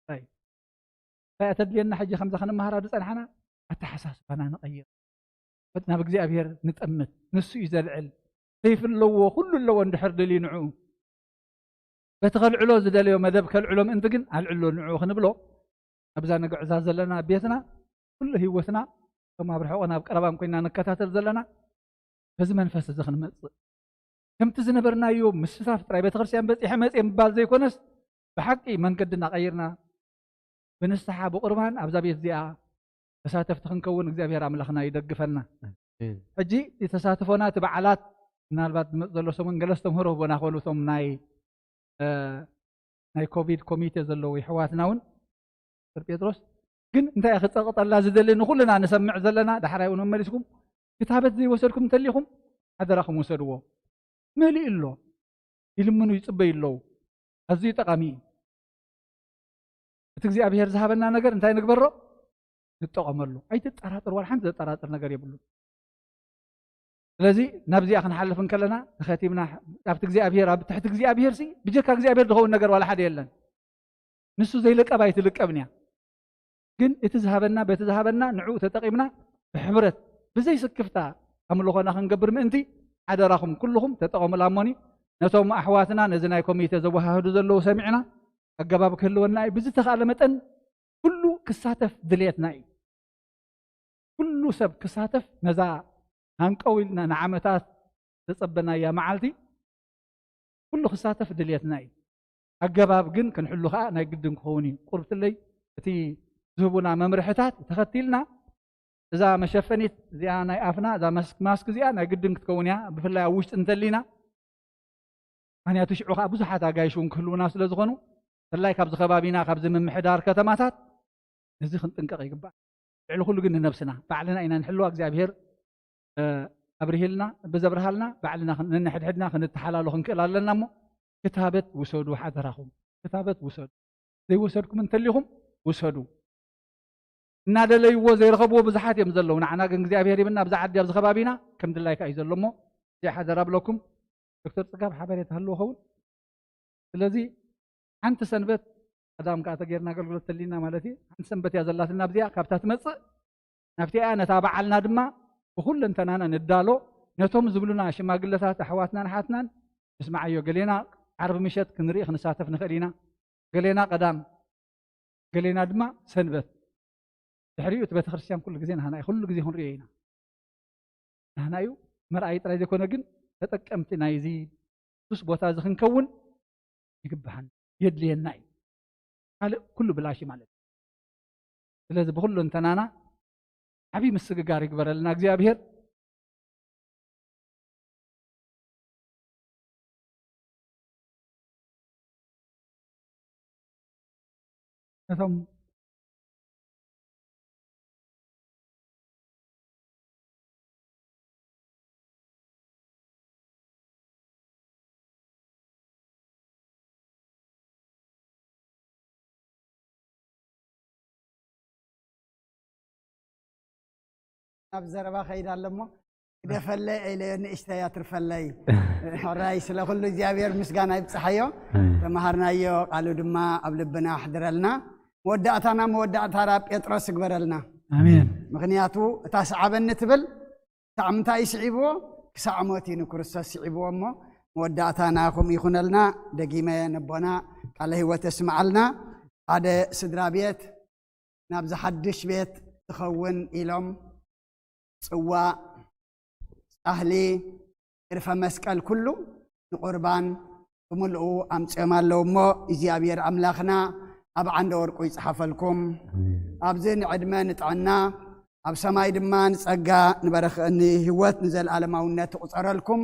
ጥራይ። እንታይ እያ ተድልየና ሕጂ ከምዛ ክንመሃራ ዝጸናሕና? ኣተሓሳስባና ንቐይር። ናብ እግዚኣብሔር ንጠምት። ንሱ እዩ ዘልዕል። ሰይፊ ኣለዎ፣ ኩሉ ኣለዎ እንድሕር ደልዩ ንዕኡ። በቲ ከልዕሎ ዝደለዮ መደብ ከልዕሎ ምእንቲ ግን ኣልዕሎ ንዕኡ ክንብሎ፣ ኣብዛ ንግዕዛ ዘለና ቤትና፣ ኩሉ ህይወትና፣ ከም ኣብ ርሑቕ ናብ ቀረባን ኮይና ንከታተል ዘለና፣ በዚ መንፈስ እዚ ክንመጽእ፣ ከምቲ ዝነበርናዮ ምስታፍ ጥራይ፣ ቤተክርስትያን በጺሐ መጽየ ምባል ዘይኮነስ፣ ብሓቂ መንገድና ቀይርና፣ ብንስሓ ብቁርባን ኣብዛ ቤት እዚኣ ተሳተፍቲ ክንከውን እግዚኣብሔር ኣምላኽና ይደግፈና። ኣሜን። ሕጂ እቲ ተሳትፎና፣ እቲ በዓላት፣ ምናልባት ዝመጽእ ዘሎ ሰሙን ገለ ኣስተምህሮ ህቦና ክኾኑ፣ እቶም ናይ፣ እ፣ ናይ ኮቪድ ኮሚቴ ዘለዉ የሕዋትና እውን፣ ዶክተር ጴጥሮስ፣ ግን እንታይ እየ ክጸቕጠላ ዝደሊ፣ ንኹልና ንሰምዕ ዘለና፣ ዳሕራይ እውን መመሊስኩም፣ ክታበት ዘይወሰድኩም እንተሊኹም፣ ሓደራኹም ውሰድዎ። መሊኡ ኣሎ። ይልምኑ ይጽበዩ ኣለዉ። ኣዝዩ ጠቓሚ እዩ። እቲ እግዚኣብሔር ዝሃበና ነገር እንታይ ንግበሮ? ንጠቐመሉ። ኣይትጠራጠር፣ ዋላ ሓንቲ ዘጠራጥር ነገር የብሉን። ስለዚ ናብዚኣ ክንሓልፍ እንከለና፣ ተኸቲምና፣ ኣብቲ እግዚኣብሔር፣ ኣብ ትሕቲ እግዚኣብሔር ሲ፣ ብጀካ እግዚኣብሔር ዝኸውን ነገር ዋላ ሓደ የለን። ንሱ ዘይልቀብ ኣይትልቀብን እያ። ግን እቲ ዝሃበና፣ በቲ ዝሃበና ንዕኡ ተጠቒምና ብሕብረት ብዘይ ስክፍታ ኣምልኾና ክንገብር ምእንቲ ሓደራኹም ኩልኹም ተጠቐሙላ እሞኒ። ነቶም ኣሕዋትና ነዚ ናይ ኮሚቴ ዘወሃህዱ ዘለዉ ሰሚዕና ኣገባብ ክህልወና እዩ። ብዝተኻእለ መጠን ኩሉ ክሳተፍ ድልየትና እዩ። ኩሉ ሰብ ክሳተፍ ነዛ ሃንቀው ኢልና ንዓመታት ዘጸበናያ መዓልቲ ኩሉ ክሳተፍ ድልየትና እዩ። ኣገባብ ግን ክንሕሉ ከኣ ናይ ግድን ክኸውን እዩ። ቁርብትለይ እቲ ዝህቡና መምርሕታት ተኸቲልና እዛ መሸፈኒት እዚኣ ናይ ኣፍና እዛ ማስክ፣ ማስክ እዚኣ ናይ ግድን ክትከውን እያ፣ ብፍላይ ኣብ ውሽጢ እንተሊና። ምኽንያቱ ሽዑ ከኣ ብዙሓት ኣጋይሽ እውን ክህልውና ስለ ዝኾኑ፣ ብፍላይ ካብዚ ከባቢና ካብዚ ምምሕዳር ከተማታት ነዚ ክንጥንቀቕ ይግባእ። ልዕሊ ኩሉ ግን ንነብስና ባዕልና ኢና ንሕልዋ። እግዚኣብሔር፣ እ፣ ኣብርሂልና፣ ብዘብርሃልና ባዕልና ክን-፣ ነንሕድሕድና ክንተሓላሎ ክንክእል ኣለና እሞ ክታበት ውሰዱ፣ ሓደራኹም ክታበት ውሰዱ። ዘይወሰድኩም እንተሊኹም ውሰዱ። እናደለይዎ ዘይረኸብዎ ብዙሓት እዮም ዘለዉ። ንዓና ግን እግዚኣብሔር ይብና ኣብዚ ዓዲ ኣብዚ ከባቢና ከም ድላይካ እዩ ዘሎ እሞ እዚ ሓደራ ብለኩም። ዶክተር ጽጋብ ሓበሬታ ህልዎ ኸውን። ስለዚ ሓንቲ ሰንበት ቀዳም ከኣ ተጌርና ኣገልግሎት ተሊና ማለት እዩ። ሓንቲ ሰንበት እያ ዘላትና ኣብዚኣ፣ ካብታ ትመጽእ ናብቲኣ ነታ በዓልና ድማ ብኹለንተናና ንዳሎ። ነቶም ዝብሉና ሽማግለታት ኣሕዋትናን ኣሓትናን ንስምዓዮ። ገሌና ዓርቢ ምሸት ክንርኢ ክንሳተፍ ንኽእል ኢና። ገሌና ቀዳም፣ ገሌና ድማ ሰንበት። ድሕሪኡ እቲ ቤተክርስትያን ኩሉ ግዜ ናህና እዩ፣ ኩሉ ግዜ ክንርእዮ ኢና። ናህና እዩ መርኣይ ጥራይ ዘይኮነ ግን ተጠቀምቲ ናይዚ ቅዱስ ቦታ እዚ ክንከውን ይግብሃና፣ የድልየና እዩ። ካልእ ኩሉ ብላሽ እዩ ማለት እዩ። ስለዚ ብኹሉ እንተናና ዓብዪ ምስግጋር ይግበረልና እግዚኣብሔር። ነቶም ናብ ዘረባ ከይድ ኣለሞ ግደፈለይ ኢለዮ፣ ንእሽተይ ኣትርፈለይ። ሕራይ ስለ ኩሉ እግዚኣብሔር ምስጋና ይብጽሓዮ። ኣሜን። ተምሃርናዮ ቃሉ ድማ ኣብ ልብና ኣሕድረልና። መወዳእታና መወዳእታ ራ ጴጥሮስ ይግበረልና። ኣሜን። ምኽንያቱ እታ ሰዓበኒ ትብል ሳዕምንታ እዩ ስዒብዎ፣ ክሳዕ ሞት እዩ ንክርስቶስ ስዒብዎ እሞ መወዳእታ ናኹም ይኹነልና። ደጊመ ነቦና ቃለ ህይወት የስምዓልና። ሓደ ስድራ ቤት ናብዚ ሓድሽ ቤት ትኸውን ኢሎም ጽዋእ፣ ጻህሊ፣ ዕርፈ መስቀል ኩሉ ንቁርባን ብምልኡ ኣምጽኦም ኣለዉ እሞ እግዚኣብሔር ኣምላኽና ኣብ ዓንደ ወርቁ ይጽሓፈልኩም። ኣሜን። ኣብዚ ንዕድመ ንጥዕና ኣብ ሰማይ ድማ ንጸጋ ንበረኸ-፣ ንህይወት ንዘለኣለማውነት ትቑጸረልኩም።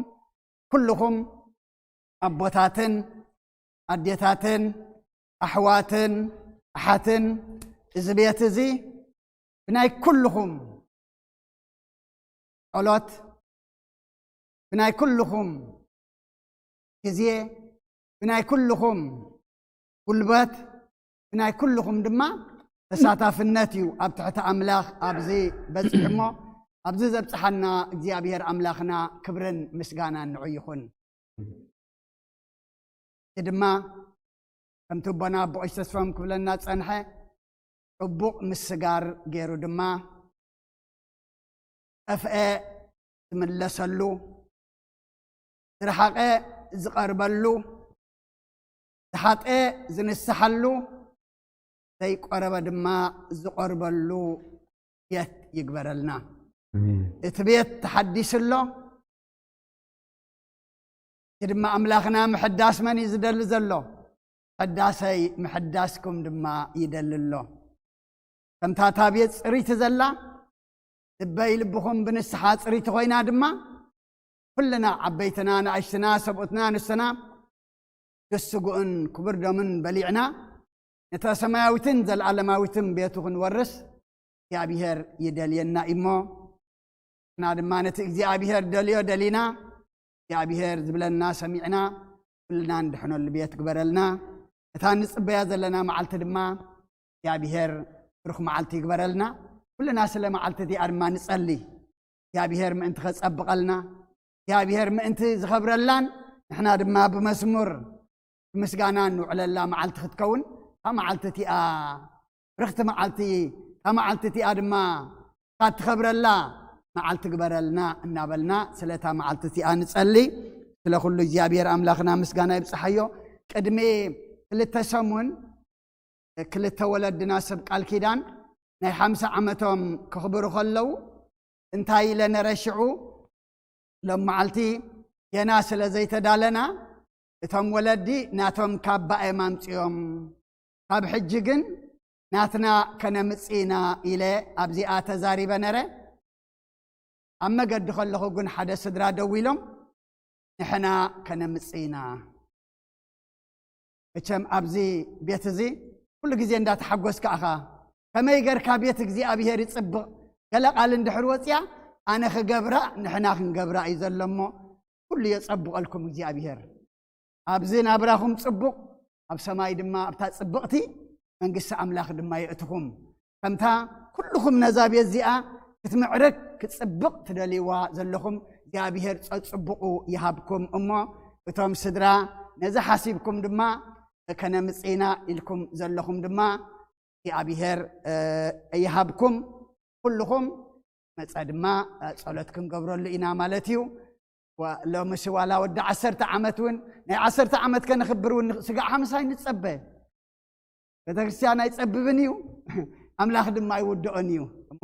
ኩልኹም ኣቦታትን ኣዴታትን ኣሕዋትን ኣሓትን እዚ ቤት እዚ ብናይ ኩልኹም ጸሎት፣ ብናይ ኩልኹም ግዜ፣ ብናይ ኩልኹም ጉልበት፣ ብናይ ኩልኹም ድማ ተሳታፍነት እዩ ኣብ ትሕቲ ኣምላኽ ኣብዚ በጺሑ እሞ፣ ኣብዚ ዘብጽሓና እግዚኣብሔር ኣምላኽና ክብርን ምስጋናን ንዑ ይኹን። እዚ ድማ ከምቲ ኣቦና ኣቦ ቀሺ ተስፋም ክብለና ጸንሐ፣ ጽቡቕ ምስጋር ገይሩ ድማ ጠፍአ ዝምለሰሉ፣ ዝረሓቐ ዝቐርበሉ፣ ዝሓጠ ዝንስሓሉ፣ ዘይቆረበ ድማ ዝቆርበሉ ቤት ይግበረልና። ኣሜን። እቲ ቤት ተሓዲሱ ኣሎ። እቲ ድማ ኣምላኽና ምሕዳስ መን እዩ ዝደሊ ዘሎ? ሕዳሰይ ምሕዳስኩም ድማ ይደሊ ኣሎ። ከምታ እታ ቤት ጽርይቲ ዘላ፣ ልበይ ልብኹም ብንስሓ ጽርይቲ ኮይና ድማ፣ ኩልና ዓበይትና፣ ንኣሽትና፣ ሰብኡትና፣ ኣንስትና፣ ደስ ስግኡን ክቡር ደሙን በሊዕና፣ ነታ ሰማያዊትን ዘለዓለማዊትን ቤቱ ክንወርስ እግዚኣብሔር ይደልየና እሞ፣ ንሕና ድማ ነቲ እግዚኣብሔር ደልዮ ደሊና፣ እግዚኣብሔር ዝብለና ሰሚዕና፣ ኩልና እንድሕነሉ ቤት ግበረልና። እታ ንጽበያ ዘለና መዓልቲ ድማ እግዚኣብሔር ብሩኽ መዓልቲ ይግበረልና። ኩልና ስለ መዓልቲ እቲኣ ድማ ንጸሊ። እግዚኣብሔር ምእንቲ ከጸብቐልና፣ እግዚኣብሔር ምእንቲ ዝኸብረላን፣ ንሕና ድማ ብመስሙር ብምስጋና ንውዕለላ መዓልቲ ክትከውን፣ እታ መዓልቲ እቲኣ ብርኽቲ መዓልቲ፣ እታ መዓልቲ እቲኣ ድማ እታ እትኸብረላ መዓልቲ ግበረልና እናበልና፣ ስለ እታ መዓልቲ እቲኣ ንጸሊ። ስለ ኩሉ እግዚኣብሔር ኣምላኽና ምስጋና ይብጽሓዮ። ቅድሚ ክልተ ሰሙን፣ ክልተ ወለድና ሰብ ቃል ኪዳን ናይ ሓምሳ ዓመቶም ከኽብሩ ከለዉ፣ እንታይ ኢለ ነረ ሽዑ? ሎም መዓልቲ ገና ስለ ዘይተዳለና፣ እቶም ወለዲ ናቶም ካባ እዮም ኣምጺኦም። ካብ ሕጂ ግን ናትና ከነምጽእ ኢና ኢለ ኣብዚኣ ተዛሪበ ነረ። ኣብ መገዲ ከለኹ ግን ሓደ ስድራ ደው ኢሎም፣ "ንሕና ከነምጽእ ኢና።" መቸም ኣብዚ ቤት እዚ ኩሉ ግዜ እንዳተሓጎስካ ኢኻ። ከመይ ገርካ ቤት እግዚኣብሔር ይጽብቕ? ገለ ቃል እንድሕር ወጽያ፣ ኣነ ክገብራ፣ ንሕና ክንገብራ እዩ ዘሎ እሞ፣ ኩሉ የጸብቐልኩም እግዚኣብሔር። ኣብዚ ናብራኹም ጽቡቕ፣ ኣብ ሰማይ ድማ ኣብታ ጽብቕቲ መንግስቲ ኣምላኽ ድማ የእትኹም። ከምታ ኩልኹም ነዛ ቤት እዚኣ ክትምዕርግ፣ ክትጽብቕ ትደልይዋ ዘለኹም እግዚኣብሔር ጸጽብቑ ይሃብኩም። እሞ እቶም ስድራ ነዚ ሓሲብኩም ድማ ከነምጽእ ኢና ኢልኩም ዘለኹም ድማ እግዚኣብሔር፣ እ፣ ይሃብኩም። ኩልኹም መጸ ድማ፣ እ፣ ጸሎት ክንገብረሉ ኢና ማለት እዩ። ዋ-፣ ሎምሲ ዋላ ወዲ ዓሰርተ ዓመት እውን፣ ናይ ዓሰርተ ዓመት ከነኽብር እውን ስጋዕ ሓምሳይ ንጸበ። ቤተክርስትያን ኣይጸብብን እዩ፣ ኣምላኽ ድማ ኣይውድኦን እዩ። እሞ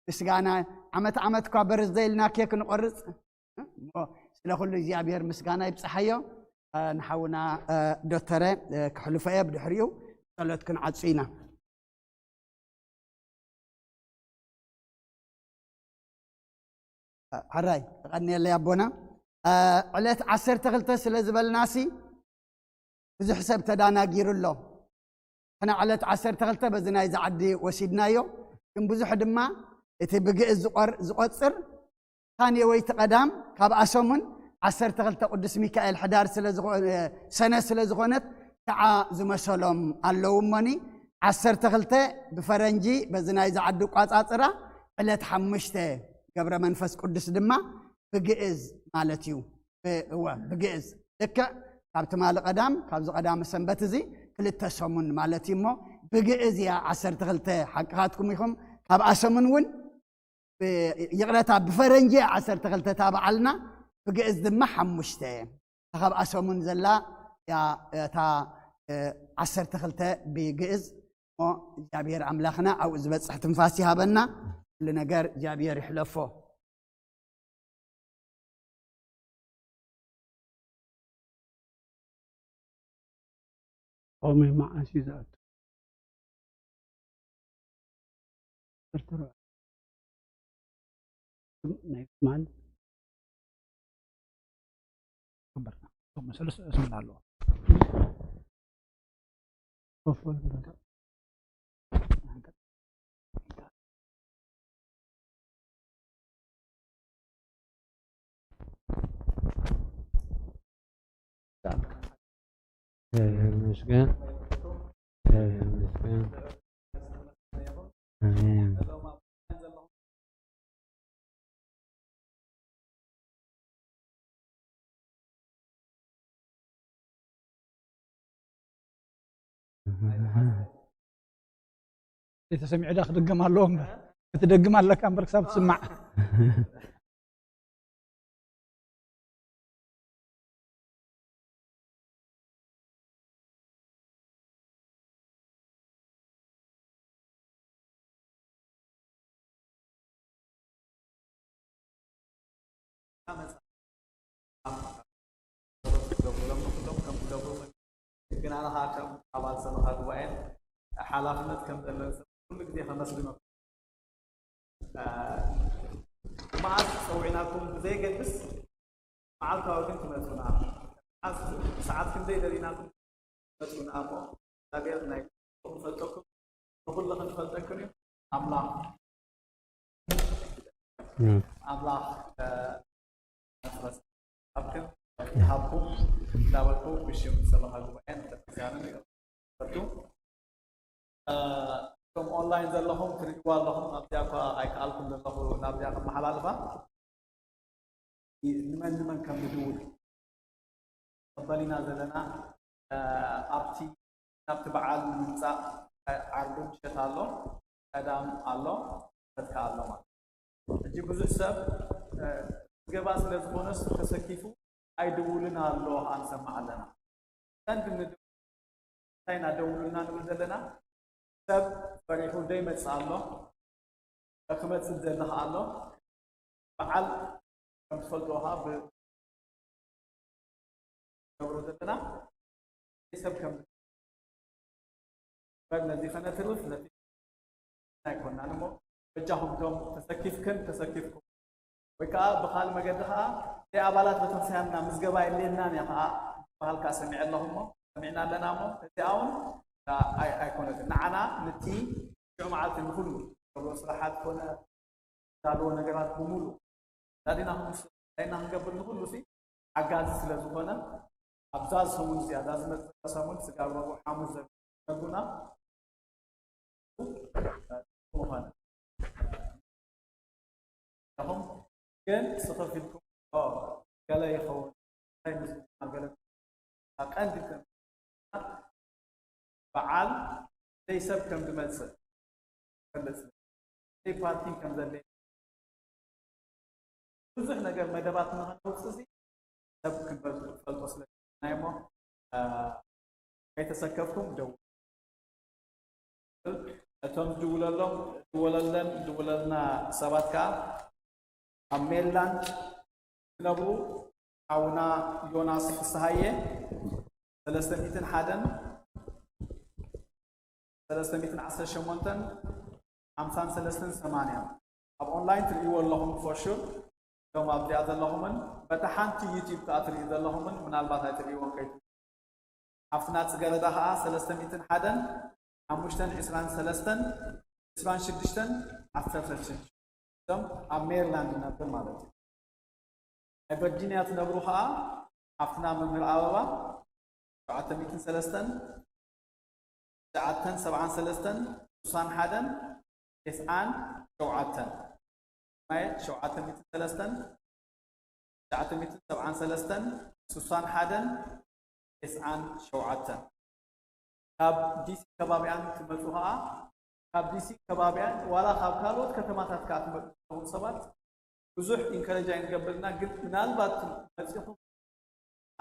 ምስጋና፣ ዓመት ዓመት እኳ በርዝደይ ኢልና ኬክ ንቆርጽ። እሞ ስለ ኩሉ እግዚኣብሔር ምስጋና ይብጽሓዮ። እ፣ ንሓውና፣ እ፣ ዶተረ፣ እ፣ ክሕልፎ እየ፣ ብድሕሪኡ ጸሎት ክንዓጹ ኢና። ሕራይ፣ ተቐንየለይ ኣቦና። እ፣ ዕለት ዓሰርተ ክልተ ስለ ዝበልናሲ ብዙሕ ሰብ ተዳናጊሩ ኣሎ። ንሕና ዕለት ዓሰርተ ክልተ በዚ ናይዚ ዓዲ ወሲድናዮ፣ ግን ብዙሕ ድማ እቲ ብግእዝ ዝቆር-፣ ዝቆጽር ታንየ ወይቲ ቀዳም ካብ ኣሰሙን ዓሰርተ ክልተ ቅዱስ ሚካኤል ሕዳር ስለ ዝኾ-፣ ሰነ ስለ ዝኾነት ከዓ ዝመሰሎም ኣለዉ እሞኒ፣ ዓሰርተ ክልተ ብፈረንጂ በዚ ናይዚ ዓዲ ኣቋጻጽራ ዕለት ሓሙሽተ ገብረ መንፈስ ቅዱስ ድማ ብግእዝ ማለት እዩ። ብ-፣ እወ፣ ብግእዝ ልክዕ ካብ ትማሊ ቀዳም፣ ካብዚ ቀዳመ ሰንበት እዚ ክልተ ሰሙን ማለት እዩ እሞ፣ ብግእዝ እያ ዓሰርተ ክልተ፣ ሓቅኻትኩም ኢኹም። ካብ ኣሰሙን እውን ብ-፣ ይቕረታ፣ ብፈረንጂ ዓሰርተ ክልተ እታ በዓልና፣ ብግእዝ ድማ ሓሙሽተ። እታ ካብ ኣሰሙን ዘላ እያ እታ፣ እ፣ ዓሰርተ ክልተ ብግእዝ። እሞ እግዚኣብሔር ኣምላኽና ኣብኡ ዝበጽሕ ትንፋስ ይሃበና። ኩሉ ነገር እግዚኣብሔር ይሕለፎ። ኦሜ መዓስ እዩ ዝኣቱ? ኤርትራ ናይ ትማል ግበርና። እቶም ሰለስተ ሰሙን ኣለዎ። ኮፍ በል። ይመስገን። እግዚኣቢሄር ይመስገን። ኣሜን። ተሰሚዑ ዳ ክድገም ኣለዎ እምበር ክትደግም ኣለካ እምበር ክሳብ ትስማዕ። ክትገብሩ ሎም ንኩሎም ከም ክገብሩ ግን ኣነ ከዓ ከም ኣባል ሰበኻ ጉባኤን ሓላፍነት ከም ዘለኒ ሰብ ኩሉ ግዜ ከመስግኖ መዓስ ፀዊዕናኩም ብዘየገድስ መዓልታዊ ግን ትመፁና መዓስ ሰዓት ክንደይ ደሊናኩም ትመፁና እሞ እግዚኣብሔር ናይ ንፈልጠኩም ንኩሉ ክንፈልጠኩም እዩ ኣምላኽ ኣምላኽ መፍረስ ኣብክን ይሃብኩም እንዳበልኩ ብሽም ሰበኻ ጉባኤን ቤተክርስትያንን ይፈቱ እቶም ኦንላይን ዘለኹም ትርእይዋ ኣለኹም ኣብዚኣ እኳ ኣይከኣልኩም ዘለኹ ናብዚኣ ከመሓላልፋ ንመን ንመን ከም ንድውል ንቕበል ኢና ዘለና ኣብቲ ናብቲ በዓል ንምምፃእ ዓርቢ ምሸት ኣሎ ቀዳም ኣሎ ሰብካ ኣሎ ማለት ሕጂ ብዙሕ ሰብ ዝገባ ስለ ዝኾነስ ተሰኪፉ ኣይድውልን ኣሎ ከዓ ንሰማዕ ኣለና ቀንዲ እንታይ ኢና ደውሉልና ንብል ዘለና ሰብ ፈሪሑ ደይመፅእ ኣሎ ክመፅእ ዝደሊ ከዓ ኣሎ በዓል ከም ትፈልጥዎ ከዓ ብገብሮ ዘለና ሰብ ከም በር ነዚ ከነትርፍ ነቲ ኣይኮናን እሞ በጃኹም ቶም ተሰኪፍክን ተሰኪፍኩም ወይ ከዓ ብካል መገዲ ከዓ ናይ ኣባላት ቤተክርስትያንና ምዝገባ የድልየናን እያ ከዓ ዝበሃል ከዓ ሰሚዐ ኣለኹ እሞ ሰሚዕና ኣለና እሞ እዚኣ እውን ኣይኮነትን ንዓና ንቲ ሽዑ መዓልቲ ንኩሉ ተብሎ ስራሓት ኮነ ዳለዎ ነገራት ብምሉ ዳዲና ክንወስድ ዳይና ክንገብር ንኩሉ ሲ ሓጋዚ ስለ ዝኾነ ኣብዛ ሰሙን እዚኣ እዛ ዝመፅእ ሰሙን ስጋብ ረቡዕ ሓሙስ ዘነጉና ምኾነ ኢኹም ግን ስኽፍ ኢልኩም ገለ ይኸውን እንታይ ምስ ገለ ቀንዲ በዓል ዘይ ሰብ ከም ዝመፅእ ፈልጥ ዘይ ፓርቲ ከም ዘለ ብዙሕ ነገር መደባት ንኸነውፅእ እዚ ሰብ ክንፈልጦ ስለ ናይ እሞ ከይተሰከፍኩም ደው እቶም ዝድውለሎም ዝወለለን ዝወለልና ሰባት ከዓ ኣብ ሜሪላንድ ዝነብሩ ሓውና ዮናስ ፍስሃየ ሰለስተ ሚእትን ሓደን ሰለስተ ሚእትን ዓሰርተ ሸሞንተን ሓምሳን ሰለስተን ሰማንያን ኣብ ኦንላይን ትርእይዎ ኣለኹም for sure እቶም ኣብዚኣ ዘለኹምን በታ ሓንቲ ዩቲዩብ ከዓ ትርእዩ ዘለኹምን ምናልባት ኣይትርእይዎን ከይት ሓፍትና ፅገረዳ ከዓ ሰለስተ ሚእትን ሓደን ሓሙሽተን ዕስራን ሰለስተን ዕስራን ሽዱሽተን ዓሰርተ ሽዱሽተ እቶም ኣብ ሜሪላንድ ነብር ማለት እዩ ናይ ቨርጂኒያ ትነብሩ ከዓ ሓፍትና መምህር ኣበባ ሸውዓተ ሚእትን ሰለስተን ትሽዓተን ሰብዓን ሰለስተን ሱሳን ሓደን ቴስዓን ሸውዓተን ማየት ሸውዓተ ሚእትን ሰለስተን ትሽዓተ ሚእትን ሰብዓን ሰለስተን ሱሳን ሓደን ቴስዓን ሸውዓተን ካብ ዲሲ ከባቢኣን ትመፁ ከዓ ካብ ዲሲ ከባቢኣን ዋላ ካብ ካልኦት ከተማታት ከዓ ትመፁ ዘለኹም ሰባት ብዙሕ ኢንከረጅ ኣይንገብርና ግን ምናልባት መፂኹም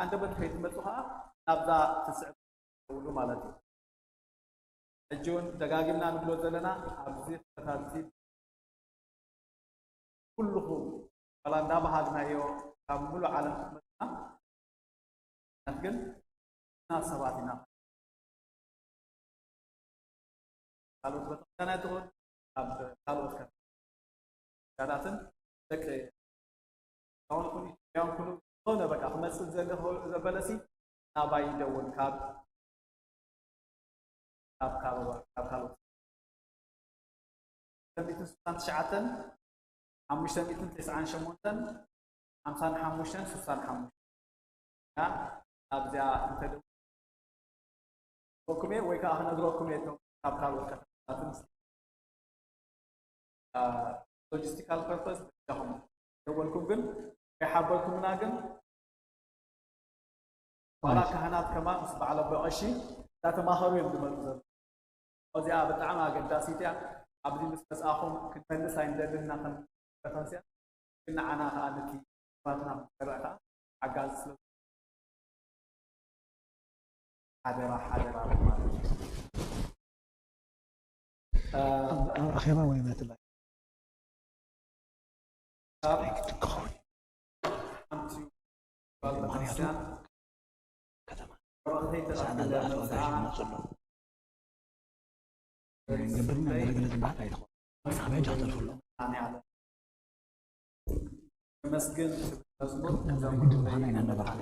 ኣንደበት ከይትመፁ ከዓ ናብዛ ትስዕብ ትብሉ ማለት እዩ ሕጂ እውን ደጋጊምና ንብሎ ዘለና ኣብዚ ኩነታት እዚ ኩልኹም ዋላ እንዳባሃግናዮ ካብ ሙሉእ ዓለም ክትመፁና ግን እና ሰባት ኢና ካልኦት ቤተክርስትያን ኣይትኹን ካብ ካልኦት ከተማታትን ደቂ ኣሁን ኩሉ ኢትዮጵያውን ኩሉ ዝኾነ በቃ ክመፅእ ዝደሊ ዘበለሲ ናባይ ይደውል ካብ ካብ ካብ ካብ ካልኦት ሚእትን ስሳን ትሽዓተን ሓሙሽተ ሚእትን ተስዓን ሸሞንተን ሓምሳን ሓሙሽተን ስሳን ሓሙሽተን ኣብዚኣ እንተደወልኩም እየ ወይ ከዓ ክነግረኩም እየ እቶም ካብ ካልኦት ከተማታትን ሎጂስቲካል ፐርፐስ ደወልኩም ግን ከይሓበርኩምና ግን ዋላ ካህናት ከማን ምስ በዓል ኣቦ ቀሺ እንዳተማኸሩ እዮም ዝመፁ ዘለዉ። እዚኣ ብጣዕሚ ኣገዳሲት እያ። ኣብዚ ምስ መፅኣኹም ክንመልስ ኣይንደልን ኢና ከም ቤተክርስትያን፣ ግን ንዓና ከዓ ነቲ ባትና ክንሰርዕ ከዓ ሓጋዚ ስለ ሓደራ ሓደራ ማለት እዩ። ኣብ ኣኼባ ወይ መትላይ ካብ ሓንቲ ጓል ቤተክርስትያን ከተማ ሰዓና ዝኣተወ እንታይ ዝመፁ ኣለዉ ገብርና ገለገለ ዝበሃል ኣይትኾን ኣበይ ጃተርፍሎ ተመስግን መዝሙር ግድን ምዃና ኢና እናበርኩ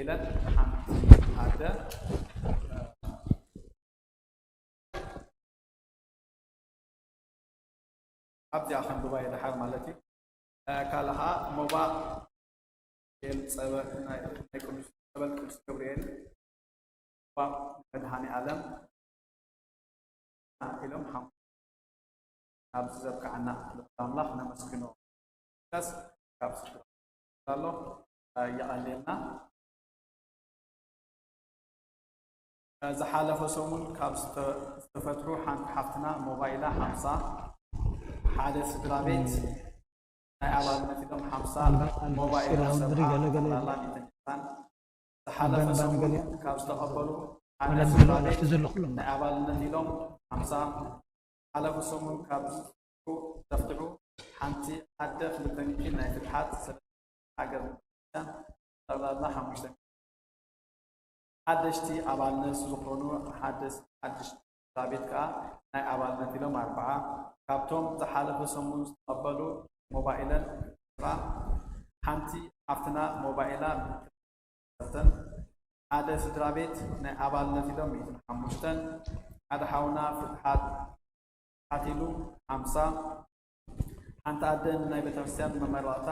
ኢለን ሓንቲ ኣደ ኣብዚኣ ከንብባ እየ ደሓር ማለት እዩ። ካልእ ከዓ ሞባእ ጸበል ናይ ቅዱስ ገብርኤል ሞባእ መድሃኔ ዓለም ኢሎም ሓሙስ ኣብዚ ዘብቅዓና ኣምላኽ ነመስግኖ። ከስ ካብ ስፍራ ኣሎ የቐንየልና። ዝሓለፈ ሰሙን ካብ ዝተፈትሑ ሓንቲ ሓፍትና ሞባይላ ሓምሳ ሓደ ስድራ ቤት ናይ ኣባልነት ኢሎም ሓምሳ ሞባይል ዝሓለፈ ሰሙን ካብ ዝተቐበሉ ሓደ ስድራ ቤት ናይ ኣባልነት ኢሎም ሓምሳ ሓለፈ ሰሙን ካብ ዝተፍትሑ ሓንቲ ኣደ ክልተ ሚእቲ ናይ ፍትሓት ሓገዝ ቤተክርስትያን ጠቕላላ ሓሙሽተ ሓደሽቲ ኣባልነት ዝኾኑ ሓደሽ ሓድሽ ስድራ ቤት ከዓ ናይ ኣባልነት ኢሎም ኣርብዓ ካብቶም ዝሓለፈ ሰሙን ዝተቐበሉ ሞባይለን ስራ ሓንቲ ሓፍትና ሞባይላ ሰተን ሓደ ስድራ ቤት ናይ ኣባልነት ኢሎም ሚእትን ሓሙሽተን ሓደ ሓውና ፍትሓት ሓቲሉ ሓምሳ ሓንቲ ኣደ ንናይ ቤተክርስትያን መመረቕታ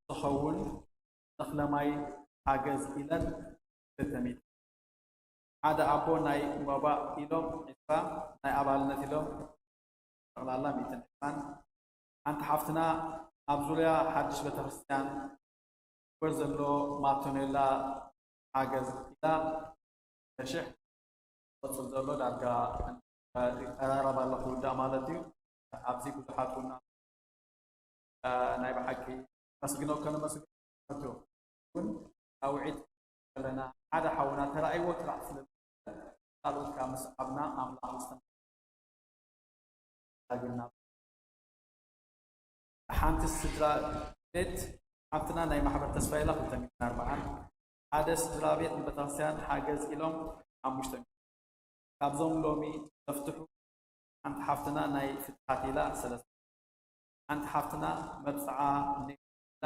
ዝኸውን እኽለ ማይ ሓገዝ ኢለን ክልተ ሚእቲ ሓደ ኣቦ ናይ ሞባእ ኢሎም ዒስራ ናይ ኣባልነት ኢሎም ጠቕላላ ሚእትን ዒስራን ሓንቲ ሓፍትና ኣብ ዙርያ ሓድሽ ቤተክርስትያን ግበር ዘሎ ማቶኔላ ሓገዝ ኢላ ሽሕ ዝቐፅል ዘሎ ዳርጋ ይቀራረብ ኣሎ ክውዳእ ማለት እዩ። ኣብዚ ብዙሓት እውን ናይ ብሓቂ መስግኖ ከነመስግኖ እውን ፃውዒት ከለና ሓደ ሓውና ተራእይዎ ጥራሕ ስለ ካልኦት ካብ ምስዓብና ኣምላኽ ዝተመ ሓንቲ ስድራ ቤት ሓፍትና ናይ ማሕበር ተስፋ ኢላ ክልተ ሚእትን ኣርባዓን ሓደ ስድራ ቤት ንቤተክርስትያን ሓገዝ ኢሎም ሓሙሽተ ሚእቲ ካብዞም ሎሚ ዘፍትሑ ሓንቲ ሓፍትና ናይ ፍትሓት ኢላ ሰለስተ ሓንቲ ሓፍትና መብፅዓ ኢላ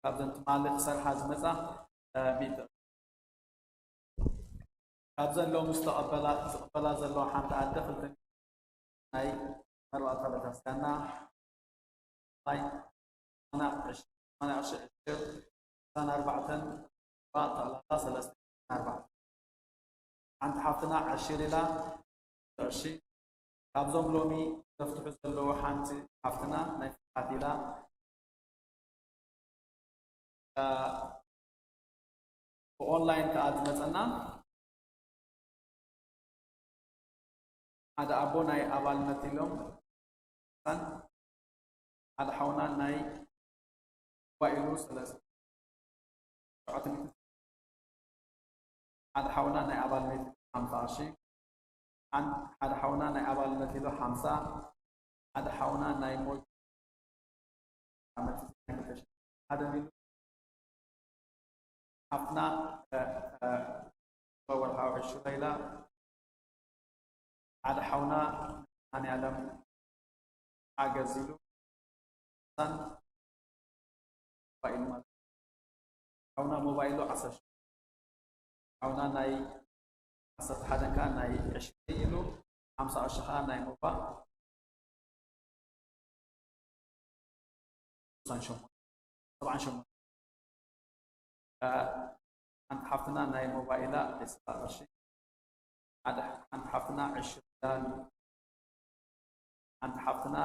ካብዘን ትማሊ ክሰርሓ ዝመፃ ሚእቲ ካብዘን ሎሚ ዝተቐበላ ዝቕበላ ዘለዋ ሓንቲ ኣደ ክልተ ናይ ኣርባዕተ ቤተክርስትያንና ናይ ሰማንያ ቅርሺ ዕሽር ዕስራን ኣርባዕተን ጠቕላላ ሰለስተ ሚእትን ኣርባዕተን ሓንቲ ሓፍትና ዕሽር ኢላ ቅርሺ ካብዞም ሎሚ ዘፍትሑ ዘለዉ ሓንቲ ሓፍትና ናይ ፍትሓት ኢላ ብኦንላይን ከዓ ዝመፀና ሓደ ኣቦ ናይ ኣባልነት ኢሎም ሓደ ሓውና ናይ ሞባይሉ ሰለስተ ሓደ ሓውና ናይ ኣባልነት ሓምሳ ቅርሺ ሓደ ሓውና ናይ ኣባልነት ኢሉ ሓምሳ ሓደ ሓውና ናይ ሞባይል ዓመት ሓደ ሚሉ ሓፍትና ወርሓዊ ዕሹ ኢላ ሓደ ሓውና መድሃኒኣለም ሓገዝ ኢሉ ሳን ሞባይል ማለት ሓውና ሞባይሉ ዓሰርተ ሓውና ናይ ዓሰርተ ሓደን ከዓ ናይ ዕሽሪ ኢሉ ሓምሳ ቅርሺ ከዓ ናይ ሞባ ሰብዓን ሸሞንተ ሓንቲ ሓፍትና ናይ ሞባይላ ዒስራ ቅርሺ፣ ሓደ ሓንቲ ሓፍትና ዕሽር ዳል፣ ሓንቲ ሓፍትና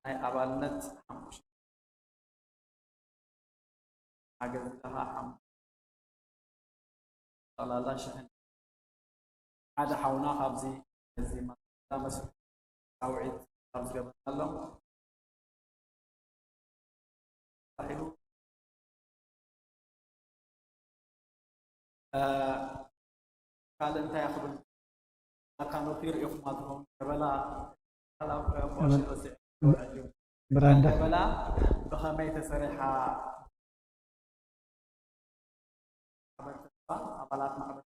ናይ ኣባልነት ሓሙሽተ ሓገዝ ዝደኻ ሓሙሽተ ጠቕላላ ሽሕን ሓደ ሓውና ካብዚ እዚ መስ ፃውዒት ካብ ዝገበርናሎም ተባሂሉ። ካልእ እንታይ ክብል ኣካኖቲ ርኢኹማ ትኸውን ገበላ ብራንዳ ገበላ ብኸመይ ተሰሪሓ ማሕበር ተስፋ ኣባላት ማሕበር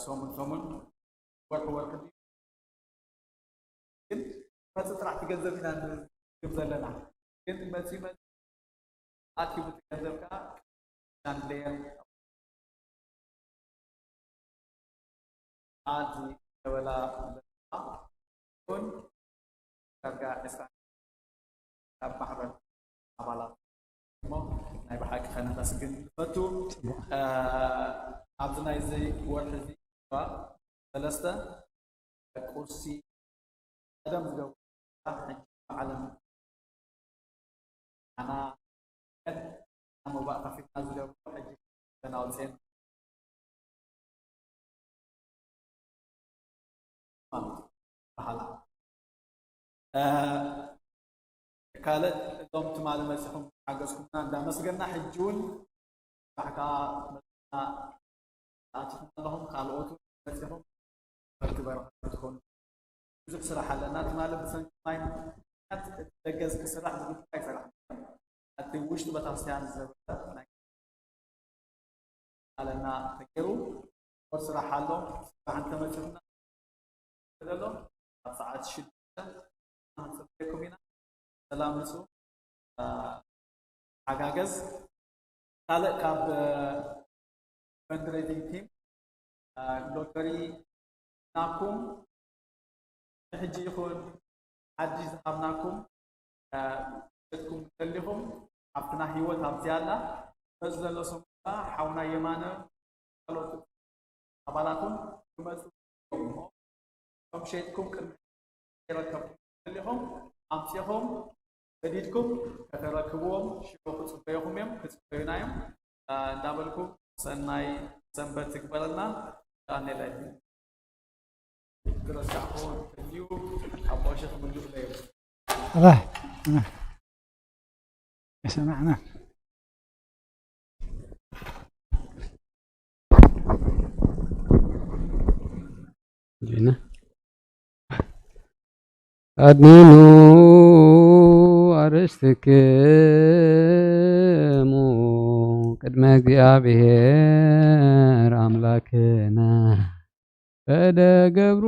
ሰሙን ሰሙን ወርሒ ወርሒ ግን መፂ ጥራሕ ትገንዘብ ኢና ንግብ ዘለና ግን መፂ መፂ ኣኪቡ ትገንዘብ ከዓ ሻንድሌር ኣዚ ገበላ ዘለዋ ይኹን ዳርጋ ዕስራ ካብ ማሕበር ኣባላት እሞ ናይ ብሓቂ ከነመስግን ንፈቱ። ኣብዚ ናይዚ ወርሒ እዚ ሰለስተ ቁርሲ ቀደም ዝገብሩ ሕጂ ዓለም ኣና መባእ ከፊትና ዝገብሩ ሕጂ ተናውፅን በሃላ ካልእ እዞም ትማሊ መፂኹም ሓገዝኩምና እንዳመስገና ሕጂ እውን ባሕካ መፅና ኣትኹም ኣለኹም ካልኦቱ መፂኹም በቲ በረኸት ትኾኑ ብዙሕ ስራሕ ኣለና ትማሊ ብሰንኪ ማይ ምክንያት ደገ ዝክስራሕ ብዙሕ ኣይሰራሕ ኣቲ ውሽጢ ቤተክርስትያን ዝነበረ ናይ ኣለና ተገይሩ ስራሕ ኣሎ ስራሕ እንተመፂኹና ዘሎ ኣብ ሰዓት ሽዱሽተ ክንፅበየኩም ኢና ሰላም ንፁ ሓጋገዝ ካልእ ካብ ፈንድሬዚንግ ቲም ሎተሪ ናኩም ንሕጂ ይኹን ሓድሽ ዝሃብናኩም ክትኩም ተሊኹም ኣብትና ህይወት ኣብዚያ ኣላ መፅ ዘሎ ሰሙን ሓውና የማነ ካልኦት ኣባላቱን ክመፁ እዮም እሞ እቶም ሸይጥኩም ቅድሚ ይረከብኩም ተሊኹም ኣምፂኹም ሰዲድኩም ከተረክብዎም ሽዑ ክፅበዩኹም እዮም ክፅበዩና እዮም እንዳበልኩ ሰናይ ሰንበት ትግበረልና ዳንኤል ኣይድን ዝረሳዕኹ እንተልዩ ኣቦ ሸኽ ምሉእ ነይሩ ራህ يسمعنا ዲና ኣድንኑ ኣርእስትክሙ ቅድመ እግዚኣብሔር ኣምላክነ በደ ገብሩ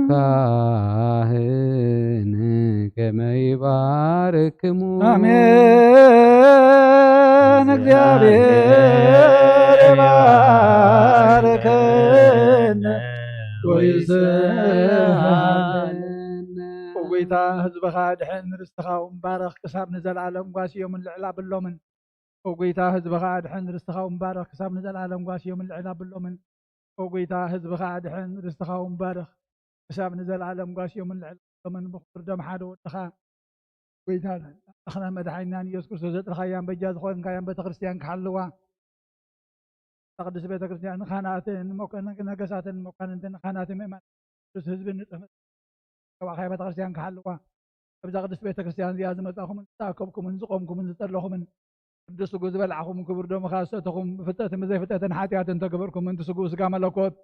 ካህን ከመ ይባርክሙ። ኣሜን። እግዚኣብሔር ይባርክን ወይስሐን። ጎይታ ህዝብኻ ድሕን ርስትኻ ውንባረኽ ክሳብ ንዘለኣለም ጓስዮምን ልዕል ኣብሎምን። ጎይታ ህዝብኻ ኣድሕን ርስትኻ ውንባረኽ ክሳብ ንዘለኣለም ጓስዮምን ልዕል ኣብሎምን። ጎይታ ህዝብኻ ኣድሕን ርስትኻ ውንባረኽ ክሳብ ንዘለኣለም ጓስዮምን ልዕል ኣብሎምን። ብኽቡር ደም ሓደ ወድኻ ጎይታ ኣምላኽናን መድሓኒናን ኢየሱስ ክርስቶስ ዘጥረኻያን በጃ ዝኾንካያን ቤተክርስትያን ክሓልዋ ቅድስት ቤተክርስትያን ንካህናትን ነገሳትን መኳንንትን ንካህናትን ምእመናን ቅዱስ ህዝብን ንጥፍ ተባዕካይ ቤተክርስትያን ክሓልዋ ኣብዛ ቅድስት ቤተክርስትያን እዚኣ ዝመጻኹምን ዝተኣከብኩምን ዝቆምኩምን ዝጸለኹምን ቅዱስ ስጉ ዝበላዕኹም ክቡር ደምኻ ዝሰተኹም ብፍልጠትን ብዘይፍልጠትን ሓጢኣትን ተገበርኩም ምንቲ ስጉ ስጋ መለኮት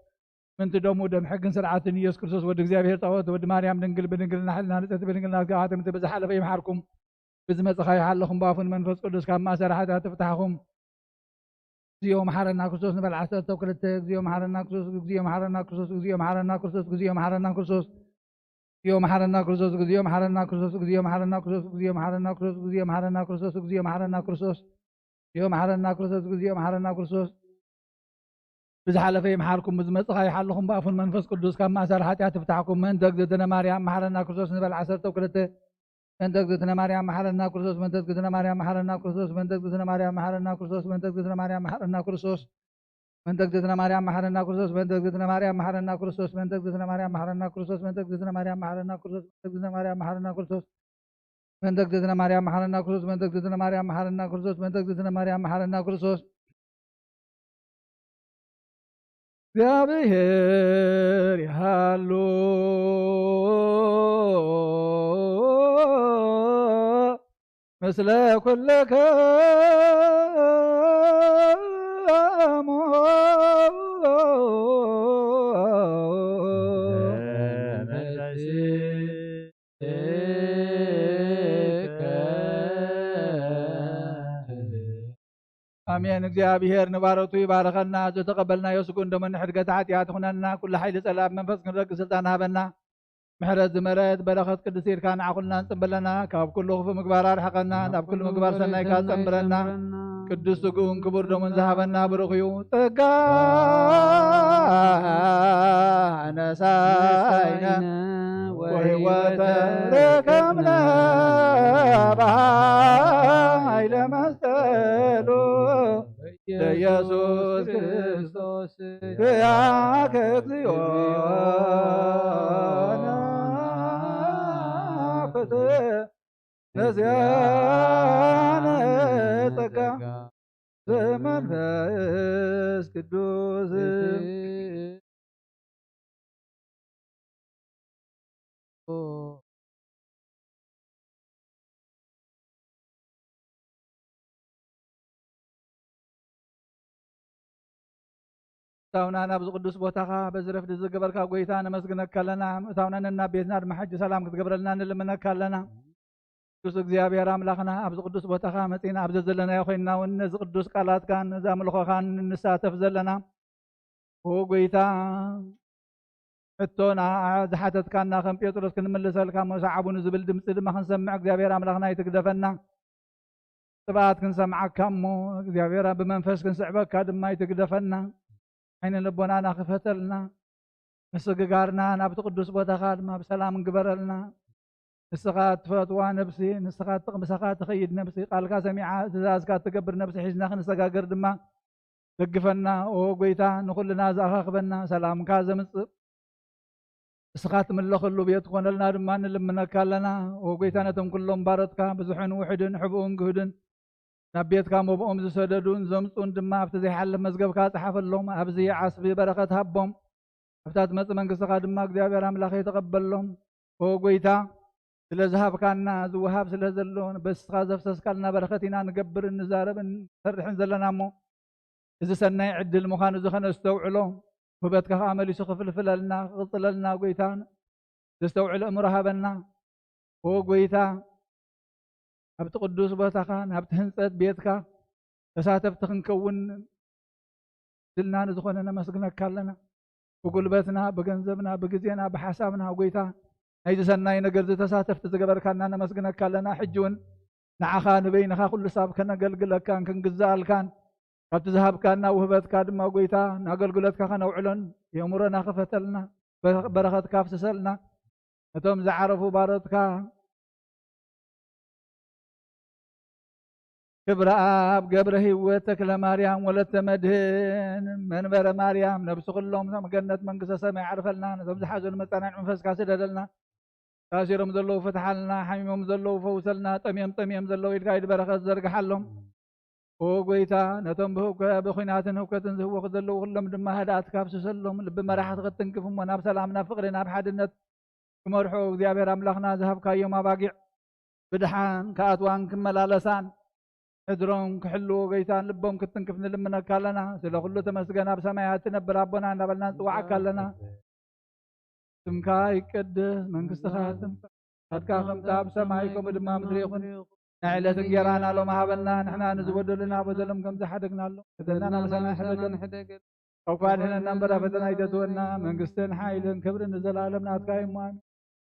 ምንቲ ደሙ ደም ሕግን ስርዓትን ኢየሱስ ክርስቶስ ወዲ እግዚኣብሔር ጸወት ወዲ ማርያም ድንግል ብድንግልና ሕልና ንጽሕቲ ብድንግልና ስጋ ሓትምቲ ብዝሓለፈ ይምሓርኩም ብዝመጽኻ ይሓለኹም ብኣፉን መንፈስ ቅዱስ ካብ ማእሰር ሓጢኣት ትፍታሕኹም። እግዚኦ መሓረና ክርስቶስ ንበል ዓሰርተ ክልተ እግዚኦ መሓረና ክርስቶስ እግዚኦ መሓረና ክርስቶስ እግዚኦ መሓረና ክርስቶስ እግዚኦ መሓረና ክርስቶስ እግዚኦ መሓረና ክርስቶስ እግዚኦ መሓረና ክርስቶስ እግዚኦ መሓረና ክርስቶስ እግዚኦ መሓረና ክርስቶስ እግዚኦ መሓረና ክርስቶስ እግዚኦ መሓረና ክርስቶስ እግዚኦ መሓረና ክርስቶስ እግዚኦ መሓረና ክርስቶስ ብዝሓለፈ ይምሓርኩም ብዝመጽእ ከኣ ይሓልኹም ብኣፉን መንፈስ ቅዱስ ካብ ማእሰር ሓጢኣት ይፍታሕኩም ምእንተ እግዝእትነ ማርያም መሓረና ክርስቶስ ንበል ዓሰርተ ክልተ በእንተ እግዝእትነ ማርያም መሐረና ክርስቶስ፣ በእንተ እግዝእትነ ማርያም መሐረና ክርስቶስ፣ በእንተ እግዝእትነ ማርያም መሐረና ክርስቶስ፣ በእንተ እግዝእትነ ማርያም መሐረና ክርስቶስ፣ በእንተ እግዝእትነ ማርያም መሐረና ክርስቶስ፣ በእንተ እግዝእትነ ማርያም መሐረና ክርስቶስ፣ በእንተ እግዝእትነ ማርያም መሐረና ክርስቶስ፣ በእንተ እግዝእትነ ማርያም መሐረና ክርስቶስ፣ በእንተ እግዝእትነ ማርያም መሐረና ክርስቶስ፣ በእንተ እግዝእትነ ማርያም መሐረና ክርስቶስ፣ በእንተ እግዝእትነ ማርያም መሐረና ክርስቶስ፣ በእንተ እግዝእትነ ማርያም መሐረና ክርስቶስ። እግዚኣብሔር ይሃሉ ምስለ ኩልክሙ። ኣሜን። እግዚኣብሔር ንባሮቱ ይባርኸና። ዝተቐበልናዮ ስግኡን ደሙን ንሕድገት ሓጢኣት ይኹነና። ኩሉ ሓይሊ ጸላእን መንፈስ ክንረግጽ ስልጣን ሃበና። ምሕረት ዝመልአት በረኸት ቅድስቲ ኢድካ ንዓኹልና ንጽምብለና። ካብ ኩሉ ክፉእ ምግባር ኣርሕቐና። ናብ ኩሉ ምግባር ሰናይካ ጸንብረና። ቅዱስ ስግኡን ክቡር ደሙን ዝሃበና ብሩኽ እዩ። ጸጋ ነሳይነ ወሕይወተ ረከብነ በኃይለ መስቀሉ ኢየሱስ ክርስቶስ። ያከ እግዚኦ ፍትሕ ነዚያነ ጸጋ ዘመንፈስ ቅዱስ። ምእታውና ናብዚ ቅዱስ ቦታኻ በዚ ረፍዲ ዝገበርካ ጎይታ ነመስግነካ ኣለና። ምእታውና ነናብ ቤትና ድማ ሕጂ ሰላም ክትገብረልና ንልምነካ ኣለና። ቅዱስ እግዚኣብሔር ኣምላኽና ኣብዚ ቅዱስ ቦታኻ መጺና ኣብ ዘዘለናዮ ኮይንና እውን ነዚ ቅዱስ ቃላትካን ነዚ ኣምልኾኻን ንሳተፍ ዘለና ኦ ጎይታ ሕቶና ዝሓተትካና ከም ጴጥሮስ ክንምልሰልካ እሞ ሰዓቡኒ ዝብል ድምፂ ድማ ክንሰምዕ እግዚኣብሔር ኣምላኽና ይትግደፈና። ጥብኣት ክንሰምዓካ እሞ እግዚኣብሔር ብመንፈስ ክንስዕበካ ድማ ይትግደፈና። ዓይነ ልቦናና ክፈተልና። ምስግጋርና ናብቲ ቅዱስ ቦታኻ ድማ ብሰላም ግበረልና። ንስኻ እትፈትዋ ነብሲ፣ ንስኻ እትቕምሰኻ ትኸይድ ነብሲ፣ ቃልካ ሰሚዓ ትእዛዝካ እትገብር ነብሲ ሒዝና ክንሰጋገር ድማ ደግፈና። ኦ ጎይታ ንኹልና ዝኣኻኽበና ሰላምካ ዘምጽእ ንስኻ ትምለኸሉ ቤት ክኾነልና ድማ ንልምነካ ኣለና። ኦ ጎይታ ነቶም ኩሎም ባሮትካ ብዙሕን ውሑድን ሕቡኡን ግሁድን ናብ ቤትካ መብኦም ዝሰደዱን ዘምጹን ድማ ኣብቲ ዘይሓልፍ መዝገብካ ጸሓፈሎም። ኣብዚ ዓስቢ በረኸት ሃቦም። ኣብታ ትመጽእ መንግስትኻ ድማ እግዚኣብሔር ኣምላኸይ ተቐበሎም። ኦ ጎይታ ስለ ዝሃብካና ዝወሃብ ስለ ዘሎ በስኻ ዘፍሰስካልና በረኸት ኢና ንገብርን ንዛረብን ንሰርሕን ዘለና እሞ እዚ ሰናይ ዕድል ምዃኑ እዚ ከነስተውዕሎ ውህበትካ ከዓ መሊሱ ክፍልፍለልና ክቕጽለልና ጎይታ ዘስተውዕል እምሮ ሃበና። ኦ ጎይታ ኣብቲ ቅዱስ ቦታኻ ናብቲ ህንጸት ቤትካ ተሳተፍቲ ክንከውን ድልና ንዝኾነ ነመስግነካ ኣለና። ብጉልበትና ብገንዘብና ብግዜና ብሓሳብና ጎይታ ናይዚ ሰናይ ነገር ዝተሳተፍቲ ዝገበርካና ነመስግነካ ኣለና። ሕጂ እውን ንዓኻ ንበይንኻ ኩሉ ሳብ ከነገልግለካን ክንግዛኣልካን ካብቲ ዝሃብካና ውህበትካ ድማ ጎይታ ንኣገልግሎትካ ከነውዕሎን የእምሮና ክፈተልና፣ በረኸትካ ኣፍስሰልና። ነቶም ዝዓረፉ ባሮትካ ክብረኣብ ገብረሂወት ተክለማርያም ወለተ መድህን መንበረ ማርያም ነብሲ ኩሎም ኣብ ገነት መንግስተ ሰማይ ዓርፈልና። ነቶም ዝሓዘኑ መጻንዒ መንፈስካ ስደደልና። ታሲሮም ዘለዉ ፍትሓልና፣ ሓሚሞም ዘለዉ ፈውሰልና፣ ጠምዮም ጠምዮም ዘለዉ ኢድካ ኢድ በረኸት ዘርግሓሎም። ኦ ጎይታ ነቶም ብኩናትን ህውከትን ዝህወኹ ዘለዉ ኩሎም ድማ ህድኣትካ ኣፍስሰሎም። ልቢ መራሕቲ ክትትንክፍ እሞ ናብ ሰላም ናብ ፍቕሪ ናብ ሓድነት ክመርሑ እግዚኣብሔር ኣምላኽና ዝሃብካዮም ኣባጊዕ ብድሓን ክኣትዋን ክመላለሳን ሕድሮም ክሕልዎ ጎይታን ልቦም ክትንክፍ ንልምነካ ኣለና። ስለ ኩሉ ተመስገን ኣብ ሰማያት ትነብር ኣቦና እንዳበልና ንፅዋዓካ ኣለና። ስምካ ይቀደስ መንግስትኻ ትምፃእ ናትካ ከምቲ ኣብ ሰማይ ከምኡ ድማ ምድሪ ይኹን። ናይ ዕለት እንጌራና ሎም ሃበና ንሕና ንዝበደሉና በደሎም ከም ዝሓደግናሎም በደልና ናብ ሰማይ ሕደገል ካብ ክፉእ ኣድሕነና እምበር ኣብ ፈተና ኣይተእትወና። መንግስትን ሓይልን ክብርን ንዘለኣለም ናትካ እዩ እሞ ኣሜን።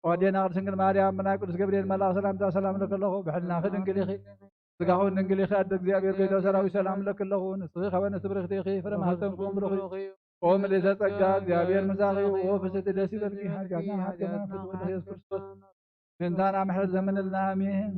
ኣዴና ቅድስት ድንግል ማርያም ብናይ ቅዱስ ገብርኤል መልኣኽ ሰላምታ ሰላም እልኪ ኣለኹ። ብሕልናኺ ድንግል ኢኺ፣ ስጋኹ እውን ድንግል ኢኺ። ኣደ እግዚኣብሔር ጎይታ ሰራዊት ሰላም እልኪ ኣለኹ። ንስኺ ካብ ኣንስቲ ብርኽቲ ኢኺ፣ ፍረ ማህፀንኪ እውን ብሩኽ እዩ። ኦ ምልእተ ጸጋ እግዚኣብሔር ምሳኺ፣ ኦ ፍስሕቲ ደስ ይበልኪ። ሓጢኣትና ሓጢኣትና ፍትወት ኢየሱስ ክርስቶስ ምእንታና ምሕረት ለምንልና። ኣሜን።